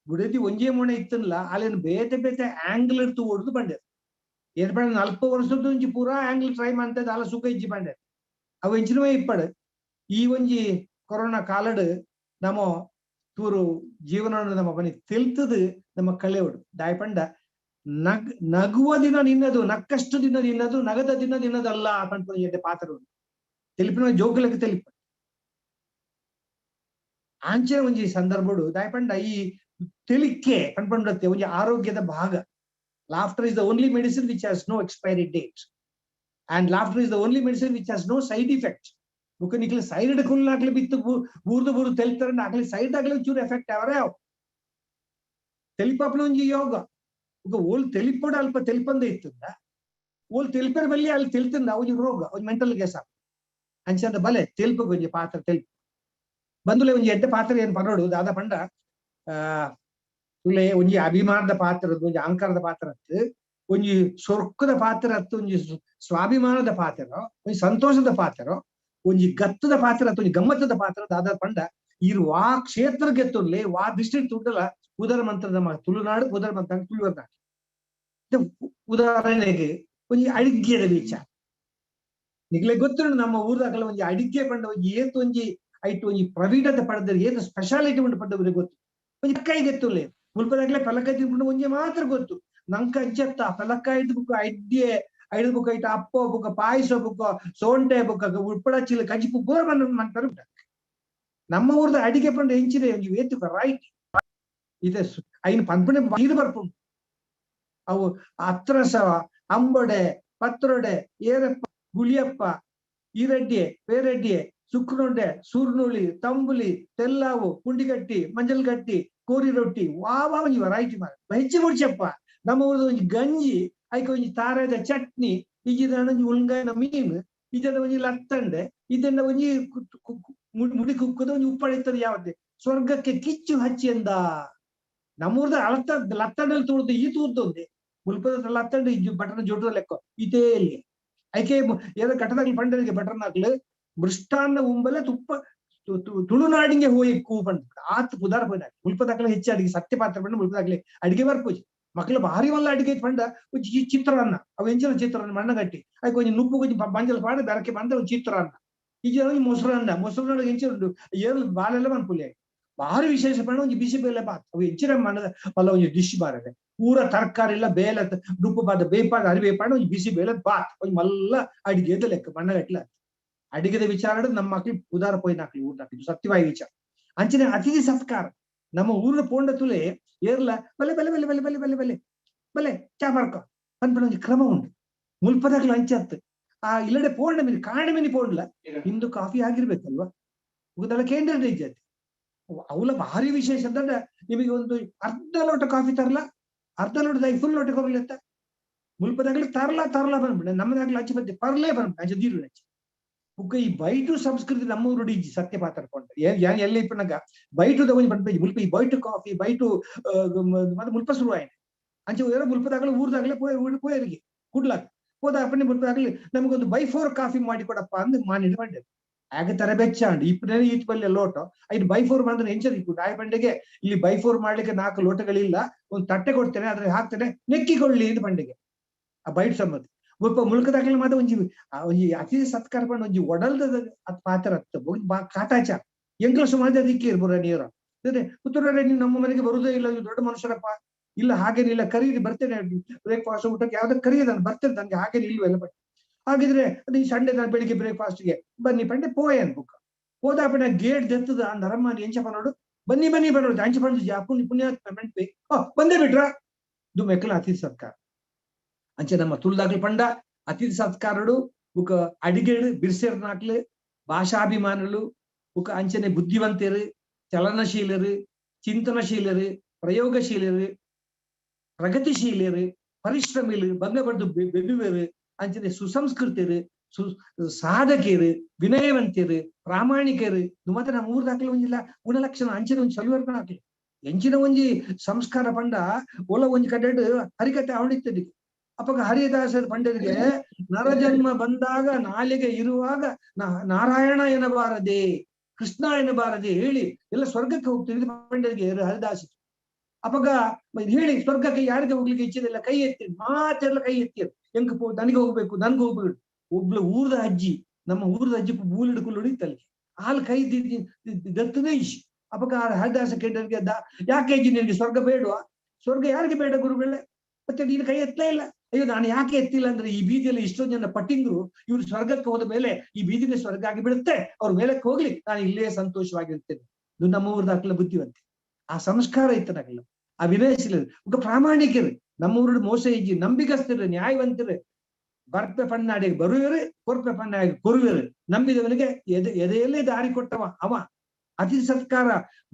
ಬುಡದಿ ಒಂಜೇ ಮೊಣೆ ಇತ್ತಲ್ಲ ಅಲ್ಲೇನು ಬೇತೆ ಬೇತೆ ಆಂಗಲ್ ಇರ್ತು ಓಡುದು ಪಂಡೆ. ಏನ್ ಪಂಡೆ 40 ವರ್ಷದ ಒಂಜಿ ಪೂರಾ ಆಂಗಲ್ ಟ್ರೈ ಮಾಡ್ತದ ಅಲ್ಲ ಸುಖ ಇಜ್ಜಿ ಪಂಡೆ. ಅವು ಎಂಚಿನವೇ ಇಪ್ಪಡು. ಈ ಒಂಜಿ ಕೊರೋನಾ ಕಾಲಡ್ ನಮ್ಮ ತೂರು ಜೀವನ ನಮ್ಮ ಬನ್ನಿ ತಿಳ್ತದು ನಮ್ಮ ಕಳೆಯೋಡು ದಾಯಪಂಡ ನಗುವ ದಿನ ನಿನ್ನದು, ನಕ್ಕಷ್ಟು ದಿನ ನಿನ್ನದು, ನಗದ ದಿನ ನಿನ್ನದಲ್ಲ ಪನ್ಪುನ ಪಾತ್ರ తెలిపిన ಜೋಕುలకు తెలిಪ ಆಂಚಿನ ಒಂಜಿ ಸಂದರ್ಭಡು ದಾಯಪಂಡ ಈ ತಿಳಿಕೆ ಪನ್ಪಂಡತ್ತೆ ಒಂಜಿ ಆರೋಗ್ಯದ ಭಾಗ. Laughter is the only medicine which has no expiry date and laughter is the only medicine which has no side effect. ಬುಕ್ಕ ನಿಕ್ಲೆ ಸೈಡ್ ಕುಲ್ಲಾಕ್ಲಿ ಬಿತ್ತು ಬೂರ್ದು ಬೂರ್ದು ತೆಲ್ತಾರೆ ಆಗ್ಲಿ ಸೈಡ್ ಆಗ್ಲಿ ಚೂರು ಎಫೆಕ್ಟ್ ಅವರೇ ಅವು ತೆಲಿಪಾಪ್ನ ಒಂಜಿ ಯೋಗ. ఒక ಓಲ್ తెలిపడు ಅಲ್ಪ తెలిపಂದ ಇತ್ತದ ಓಲ್ తెలిపರ ಬಲ್ಲಿ ಅಲ್ಲಿ తెలుతుంದ ಒಂಜಿ ರೋಗ ಒಂಜಿ ಮೆಂಟಲ್ ಕೇಸ ಅಂಚಂದ ಬಲೆ తెలుపు ಒಂಜಿ ಪಾತ್ರ తెలుపు ಬಂದುಲೆ ಒಂಜಿ ಎಡ್ಡೆ ಪಾತ್ರ ಏನ್ ಪನೋಡು ದಾದ ಪಂಡ ತುಲೆ ಒಂಜಿ ಅಭಿಮಾನದ ಪಾತ್ರ ಒಂಜಿ ಅಹಂಕಾರದ ಪಾತ್ರ ಅತ್ತು ಒಂಜಿ ಸೊರ್ಕದ ಪಾತ್ರ ಅತ್ತು ಒಂಜಿ ಸ್ವಾಭಿಮಾನದ ಪಾತ್ರ ಒಂಜಿ ಸಂತೋಷದ ಪಾತ್ರ ಒಂಜಿ ಗತ್ತದ ಪಾತ್ರ ಅತ್ತು ಒಂಜಿ ಗಮ್ಮತ್ತದ ಪಾತ್ರ ದಾದ ಪಂಡ ಇರು ವಾ ಕ್ಷೇತ್ರಕ್ಕೆ ತುಲ್ಲೆ ವಾ ದೃಷ್ಟಿ ತುಂಡಲ ಉದರ ಮಂತ್ರ ನಮ್ಮ ತುಳುನಾಡು ಉದರ ಮಂತ್ರ ತುಳುವರ್ನಾಡು. ಉದಾಹರಣೆಗೆ ಒಂಜಿ ಅಡಿಗೆದ ವಿಚಾರ ನಿಗ್ಲೆ ಗೊತ್ತುಂಡು ನಮ್ಮ ಊರ್ದಾಗಲ ಒಂಜಿ ಅಡಿಗೆ ಪಂಡ ಒಂಜಿ ಏತ್ ಒಂಜಿ ಐಟ್ ಒಂಜಿ ಪ್ರವೀಣತೆ ಪಡೆದರೆ ಏತು ಸ್ಪೆಷಾಲಿಟಿ ಉಂಟು ಪಂಡವರಿಗೆ ಗೊತ್ತು. ಒಂಜಿ ಕೈಗೆತ್ತುಲೆ ಮುಲ್ಪದಾಗ್ಲೆ ಪೆಲಕಾಯಿ ತಿನ್ಕೊಂಡು ಒಂಜಿ ಮಾತ್ರ ಗೊತ್ತು. ನಂಕ ಅಂಚತ್ತ ಪೆಲಕಾಯಿ ಬುಕ್ಕ ಐಡ್ಯೆ ಐದು ಬುಕ್ಕ ಐಟ ಅಪ್ಪೋ ಬುಕ್ಕ ಪಾಯಸ ಬುಕ್ಕ ಸೋಂಟೆ ಬುಕ್ಕ ಉಪ್ಪಳಚಿಲ್ ಕಜಿಪು ಬೋರ್ ಮನ್ಪರು. ನಮ್ಮ ಊರ್ದ ಅಡಿಗೆ ಪಂಡ ಎಂಚಿದೆ ಒಂಜಿ ವೇತು ರೈಟ್ ಇದೆ ಐನ್ ಪನ್ಪಣೆ ನೀರು ಬರ್ಪುಂಡು. ಅವು ಅತ್ರಸವ ಅಂಬೊಡೆ ಪತ್ರೊಡೆ ಏರಪ್ಪ ಗುಳಿಯಪ್ಪ ಈರಡ್ಡಿಯೆ ಪೇರಡ್ಡಿಯೆ ಸುಕ್ರುಂಡೆ ಸೂರ್ನುಳಿ ತಂಬುಲಿ ತೆಲ್ಲಾವು ಪುಂಡಿಗಟ್ಟಿ ಮಂಜಲ್ಗಟ್ಟಿ ಕೋರಿ ರೊಟ್ಟಿ ವಾ ಒಂಜಿ ವೆರೈಟಿ ಮಾರ ಹೆಚ್ಚು ಮುಡ್ಚಪ್ಪ. ನಮ್ಮ ಊರದ ಒಂಜಿ ಗಂಜಿ ಐಕೆ ಒಂಜಿ ತಾರೆದ ಚಟ್ನಿ ಇಜ್ಜಿದ ಒಂಜಿ ಉಲ್ಂಗಾಯಿನ ಮೀನು ಇದನ್ನ ಒಂಜಿ ಲತ್ತಂಡೆ ಇದನ್ನ ಒಂಜಿ ಮುಡಿ ಕುಕ್ಕದ ಒಂಜಿ ಉಪ್ಪಳಿತದೆ ಯಾವತ್ತೆ ಸ್ವರ್ಗಕ್ಕೆ ಕಿಚ್ಚು ಹಚ್ಚಿ ಎಂದ. ನಮ್ಮೂರ್ದ ಅಳತ ಲತ್ತಂಡಲ್ಲಿ ತೂರ್ದು ಈ ತೂರ್ದೊಂದೆ ಮುಲ್ಪದ ಲತ್ತಂಡೆ ಬಟನ್ ಜೋಟದ ಲೆಕ್ಕ ಇದೇ ಇಲ್ಲಿ ಐಕೆ ಏನೋ ಘಟದಾಗ್ಲಿ ಪಂಡರಿಗೆ ಬಟನ್ ಹಾಕ್ಲು ಮೃಷ್ಟಾನ್ನ ಉಂಬಲೆ ತುಪ್ಪ ತುಳುನಾಡಿಗೆ ಹೋಯಿ ಕೂ ಪಂಡ ಆತ್ ಪುದಾರ ಪೋಯ್ನ ಮುಲ್ಪದಾಕ್ಲೆ ಹೆಚ್ಚು ಅಡಿಗೆ ಸತ್ಯ ಪಾತ್ರ ಪಂಡ ಮುಲ್ಪದಾಗ್ಲೆ ಅಡಿಗೆ ಬರ್ಪೂಜಿ ಮಕ್ಕಳು ಭಾರಿ ವಲ್ಲ ಅಡಿಗೆ ಪಂಡ ಒಂಜಿ ಚಿತ್ರಾನ್ನ ಅವು ಎಂಚಿನ ಚಿತ್ರಾನ್ನ ಮಣ್ಣಗಟ್ಟಿ ಅದಕ್ಕೆ ಒಂಜಿ ನುಪ್ಪು ಒಂಜಿ ಮಂಜಲ್ ಪಾಡ ಬೆರಕೆ ಬಂದ ಒಂದು ಚಿತ್ರಾನ್ನ ಈ ಒಂಜಿ ಮೊಸರನ್ನ ಮೊಸರನ್ನ ಎಂಚಿನ ಉಂಟು ಏನು ಬಾಲೆಲ್ಲ ಮನ್ಪುಲಿ ಭಾರಿ ವಿಶೇಷ ಪಂಡ ಒಂಜಿ ಬಿಸಿ ಬೇಲೆ ಬಾತ್ ಅವು ಎಂಚಿನ ಮಣ್ಣದ ಅಲ್ಲ ಒಂಜಿ ಡಿಶ್ ಬಾರದೆ ಪೂರ ತರಕಾರಿ ಎಲ್ಲ ಬೇಲೆ ಡುಪ್ಪು ಬಾದ ಬೇಪಾದ ಅರಿ ಬೇಪಾಡ ಒಂಜಿ ಬಿಸಿ ಬೇಲೆ ಬಾತ್ ಒಂಜಿ ಮಲ್ಲ ಅಡಿಗೆದ ಲೆಕ್ಕ ಮಣ್ಣಗಟ್ಲ ಅಡಿಗೆದ ವಿಚಾರ ನಮ್ಮ ಮಕ್ಳು ಉದಾರ ಪೋಯಿನಾಕ್ಲಿ ಊರ್ದಾಕ್ಲಿ ಸತ್ಯವಾಗಿ ವಿಚಾರ. ಅಂಚನೆ ಅತಿಥಿ ಸತ್ಕಾರ ನಮ್ಮ ಊರಿನ ಪೋಂಡ ತುಲೆ ಏರ್ಲ ಬಲೆ ಬಲೆ ಬಲೆ ಬಲೆ ಬಲೆ ಬಲೆ ಬಲೆ ಬಲೆ ಚಾ ಮಾರ್ಕ ಪನ್ಪಣ ಒಂಜಿ ಕ್ರಮ ಉಂಟು. ಮುಲ್ಪದಾಗ್ಲ ಅಂಚತ್ತು ಆ ಇಲ್ಲಡೆ ಪೋಂಡ ಮೀನಿ ಕಾಣ ಮೀನಿ ಪೋಂಡ್ಲ ಇಂದು ಕಾಫಿ ಆಗಿರ್ಬೇಕಲ್ವಾ ಉಗದಲ್ಲ ಕೇಂದ್ರ ಇಜ್ಜಾತಿ ಅವಲ ಭಾರಿ ವಿಶೇಷ ಅಂದ್ರೆ ನಿಮಗೆ ಒಂದು ಅರ್ಧ ಲೋಟ ಕಾಫಿ ತರಲ ಅರ್ಧ ಲೋಟದ ಫುಲ್ ಲೋಟ ಕೊರಲಿ ಅಂತ ಮುಲ್ಪದಾಗ್ಲಿ ತರಲ ತರಲ ಬಂದ್ಬಿಡ ನಮ್ಮದಾಗ್ಲಿ ಅಂಚೆ ಬದ್ದೆ ಪರ್ಲೇ ಬಂದ್ಬಿಡ ಅಂಚೆ ನೀರು ಅಂಚೆ ಬುಕ್ಕ ಈ ಬೈಟು ಸಂಸ್ಕೃತಿ ನಮ್ಮ ಊರು ಇಜ್ಜಿ ಸತ್ಯ ಪಾತ್ರಕೊಂಡೆ ಎಲ್ಲ ಇಪ್ಪನಾಗ ಬೈಟು ಒಂಜಿ ಪಂಡ ಮುಲ್ಪ ಈ ಬೈಟು ಕಾಫಿ ಬೈಟು ಮತ್ತೆ ಮುಲ್ಪ ಶುರು ಆಯ್ತು ಅಂಚೆ ಏನೋ ಮುಲ್ಪದಾಗಲೇ ಊರ್ದಾಗಲೇ ಪೋಯ್ ಪೋಯರಿಗೆ ಕುಡ್ಲಾಕ ಹೋದ ಅಪ್ಪಣೆ ಮುಲ್ಪದಾಗಲಿ ನಮಗೊಂದು ಬೈ ಫೋರ್ ಕಾಫಿ ಮಾಡಿ ಕೊಡಪ್ಪ ಅಂದ್ ಮಾನಿಡ್ ಪಂಡೆ ಆಗ ತರ ಬೆಚ್ಚ ಅಂಡ್ ಇಪ್ಪನೇ ಈಟ್ ಬಲ್ಲೆ ಲೋಟ ಐದು ಬೈ ಫೋರ್ ಮಾಡಿದ್ರೆ ಎಂಚರ್ ಇಕ್ಕು ನಾಯಿ ಪಂಡೆಗೆ ಇಲ್ಲಿ ಬೈ ಫೋರ್ ಮಾಡ್ಲಿಕ್ಕೆ 4 ಲೋಟಗಳಿಲ್ಲ ಒಂದು ತಟ್ಟೆ ಕೊಡ್ತೇನೆ ಅದ್ರ ಹಾಕ್ತೇನೆ ನೆಕ್ಕಿಕೊಳ್ಳಿ ಇದು ಪಂಡೆಗೆ ಆ ಬೈಟ್ ಸಂಬಂಧ ಮುಲ್ಪ ಮುಲ್ಕದಾಗಲಿ ಮಾತ್ರ ಒಂಜಿ ಒಂಜಿ ಅತಿಥಿ ಸತ್ಕಾರ ಪಂಡ ಒಂಜಿ ಒಡಲ್ದ ಪಾತ್ರ ಕಾಟಾಚಾರ ಎಂಕ್ಲ ಸುಮಾರು ಅದಕ್ಕೆ ಇರ್ಬೋರ ನೀರ ಅದೇ ಪುತ್ತೂರೇ ನೀವು ನಮ್ಮ ಮನೆಗೆ ಬರುವುದೇ ಇಲ್ಲ, ನೀವು ದೊಡ್ಡ ಮನುಷ್ಯರಪ್ಪ, ಇಲ್ಲ ಹಾಗೇನಿಲ್ಲ, ಕರೀರಿ ಬರ್ತೇನೆ, ಬ್ರೇಕ್ಫಾಸ್ಟ್ ಊಟಕ್ಕೆ ಯಾವ್ದಕ್ಕೆ ಕರೀರಿ ನಾನು ಬರ್ತೇನೆ, ನನ್ಗೆ ಹಾಗೇನಿಲ್ವಲ್ಲ. ಬಟ್ ಹಾಗಿದ್ರೆ ಅದು ಈ ಸಂಡೆ ನಾನು ಬೆಳಿಗ್ಗೆ ಬ್ರೇಕ್ಫಾಸ್ಟ್ಗೆ ಬನ್ನಿ ಪಂಡೆ ಪೋಯ್ ಅನ್ಬುಕ್ ಹೋದಾಪಣ ಗೇಟ್ ದೆತ್ತದ ಅಂದ ಅರಮಾನಿ ಎಂಚಪ್ಪ ನೋಡು ಬನ್ನಿ ಬನ್ನಿ ಬರೋದು ಅಂಚ ಪಂಡು ಪುಣ್ಯ ಪುಣ್ಯ ಬಂದೇ ಬಿಟ್ರ ಇದು ಮೆಕ್ಕಲ ಅತಿಥಿ ಸತ್ಕಾರ. ಅಂಚೆ ನಮ್ಮ ತುಳುದಾಗ್ಲಿ ಪಂಡ ಅತಿಥಿ ಸತ್ಕಾರಡು ಬುಕ ಅಡಿಗೇಡು ಬಿರ್ಸೇರ್ನಾಕ್ಲು ಭಾಷಾಭಿಮಾನುಲು ಬುಕ ಅಂಚನೆ ಬುದ್ಧಿವಂತರು ಚಲನಶೀಲರು ಚಿಂತನಶೀಲರು ಪ್ರಯೋಗಶೀಲರು ಪ್ರಗತಿಶೀಲರು ಪರಿಶ್ರಮಿಲು ಬಂಗ ಬಡ್ದು ಬೆದುವೆರು ಅಂಚನೆ ಸುಸಂಸ್ಕೃತರು ಸಾಧಕಿಯರು ವಿನಯವಂತರು ಪ್ರಾಮಾಣಿಕರು ಮತ್ತೆ ನಮ್ಮ ಊರ್ದಾಕ್ಲಿ ಒಂಜಿಲ್ಲ ಗುಣಲಕ್ಷಣ ಅಂಚಿನ ಒಂಜಿ ಸಲುವರ್ನ ಹಾಕ್ಲಿ ಎಂಚಿನ ಒಂಜಿ ಸಂಸ್ಕಾರ ಪಂಡ ಒಲ ಒಂಜಿ ಕಡೆಡ್ ಹರಿಕತೆ ಅವಣಿತ್ತದಿ ಅಪ್ಪಗ ಹರಿದಾಸರ ಪಂಡರಿಗೆ ನರಜನ್ಮ ಬಂದಾಗ ನಾಲಿಗೆ ಇರುವಾಗ ನಾರಾಯಣ ಎನ್ನಬಾರದೆ ಕೃಷ್ಣ ಎನ್ನಬಾರದೆ ಹೇಳಿ ಎಲ್ಲ ಸ್ವರ್ಗಕ್ಕೆ ಹೋಗ್ತೀವಿ ಪಂಡರಿಗೆ ಹರಿದಾಸ. ಅಪ್ಪಗ ಹೇಳಿ ಸ್ವರ್ಗಕ್ಕೆ ಯಾರಿಗೆ ಹೋಗ್ಲಿಕ್ಕೆ ಇಚ್ಛೆದಿಲ್ಲ, ಕೈ ಎತ್ತಿ ಮಾತೆಲ್ಲ ಕೈ ಎತ್ತಿ ಹೆಂಗ್ ನನಗೆ ಹೋಗ್ಬೇಕು ನನ್ಗೆ ಹೋಗ್ಬೇಕು. ಒಬ್ಳು ಊರ್ದ ಅಜ್ಜಿ ನಮ್ಮ ಊರ್ದ ಅಜ್ಜಿ ಬೂಲಿಡ್ಕೊಳ್ಳಿ ತಲೆ ಹಾಲು ಕೈ ದತ್ತನೇ ಇಶ್. ಅಪ್ಪಗ ಹರಿದಾಸ ಕೇಂದ್ರರಿಗೆ ಯಾಕೆ ಅಜ್ಜಿ ನಿನಗೆ ಸ್ವರ್ಗ ಬೇಡವಾ, ಸ್ವರ್ಗ ಯಾರಿಗೆ ಬೇಡ ಗುರುಗಳೇ, ಮತ್ತೆ ನೀನು ಕೈ ಎತ್ತಲೇ ಇಲ್ಲ. ಅಯ್ಯೋ ನಾನು ಯಾಕೆ ಎತ್ತಿಲ್ಲ ಅಂದ್ರೆ ಈ ಬೀದಿಯಲ್ಲಿ ಇಷ್ಟೊಂದು ಜನ ಪಟ್ಟಿಂಗ್ರು, ಇವ್ರು ಸ್ವರ್ಗಕ್ಕೆ ಹೋದ ಮೇಲೆ ಈ ಬೀದಿನೇ ಸ್ವರ್ಗ ಆಗಿ ಬಿಡುತ್ತೆ, ಅವ್ರ ಮೇಲಕ್ಕೆ ಹೋಗ್ಲಿ, ನಾನು ಇಲ್ಲೇ ಸಂತೋಷವಾಗಿರ್ತೇನೆ. ಇದು ನಮ್ಮ ಊರ್ದಾಕ್ಲ ಬುದ್ಧಿವಂತೆ, ಆ ಸಂಸ್ಕಾರ ಇತ್ತನಾಗಲ್ಲ, ಆ ವಿನಯಶೀಲರು ಒಬ್ಬ ಪ್ರಾಮಾಣಿಕರು, ನಮ್ಮ ಊರು ಮೋಸ ಇಜ್ಜಿ ನಂಬಿಗಸ್ತರು ನ್ಯಾಯವಂತರು, ಬರ್ಪೆ ಪಣ್ಣಾಡಿಗೆ ಬರುವರು ಕೊರ್ಪೆ ಪಣ್ಣಾಡಿಗೆ ಕೊರುವರು, ನಂಬಿದವನಿಗೆ ಎದೆಯಲ್ಲೇ ದಾರಿ ಕೊಟ್ಟವ ಅವ. ಅತಿಥಿ ಸತ್ಕಾರ,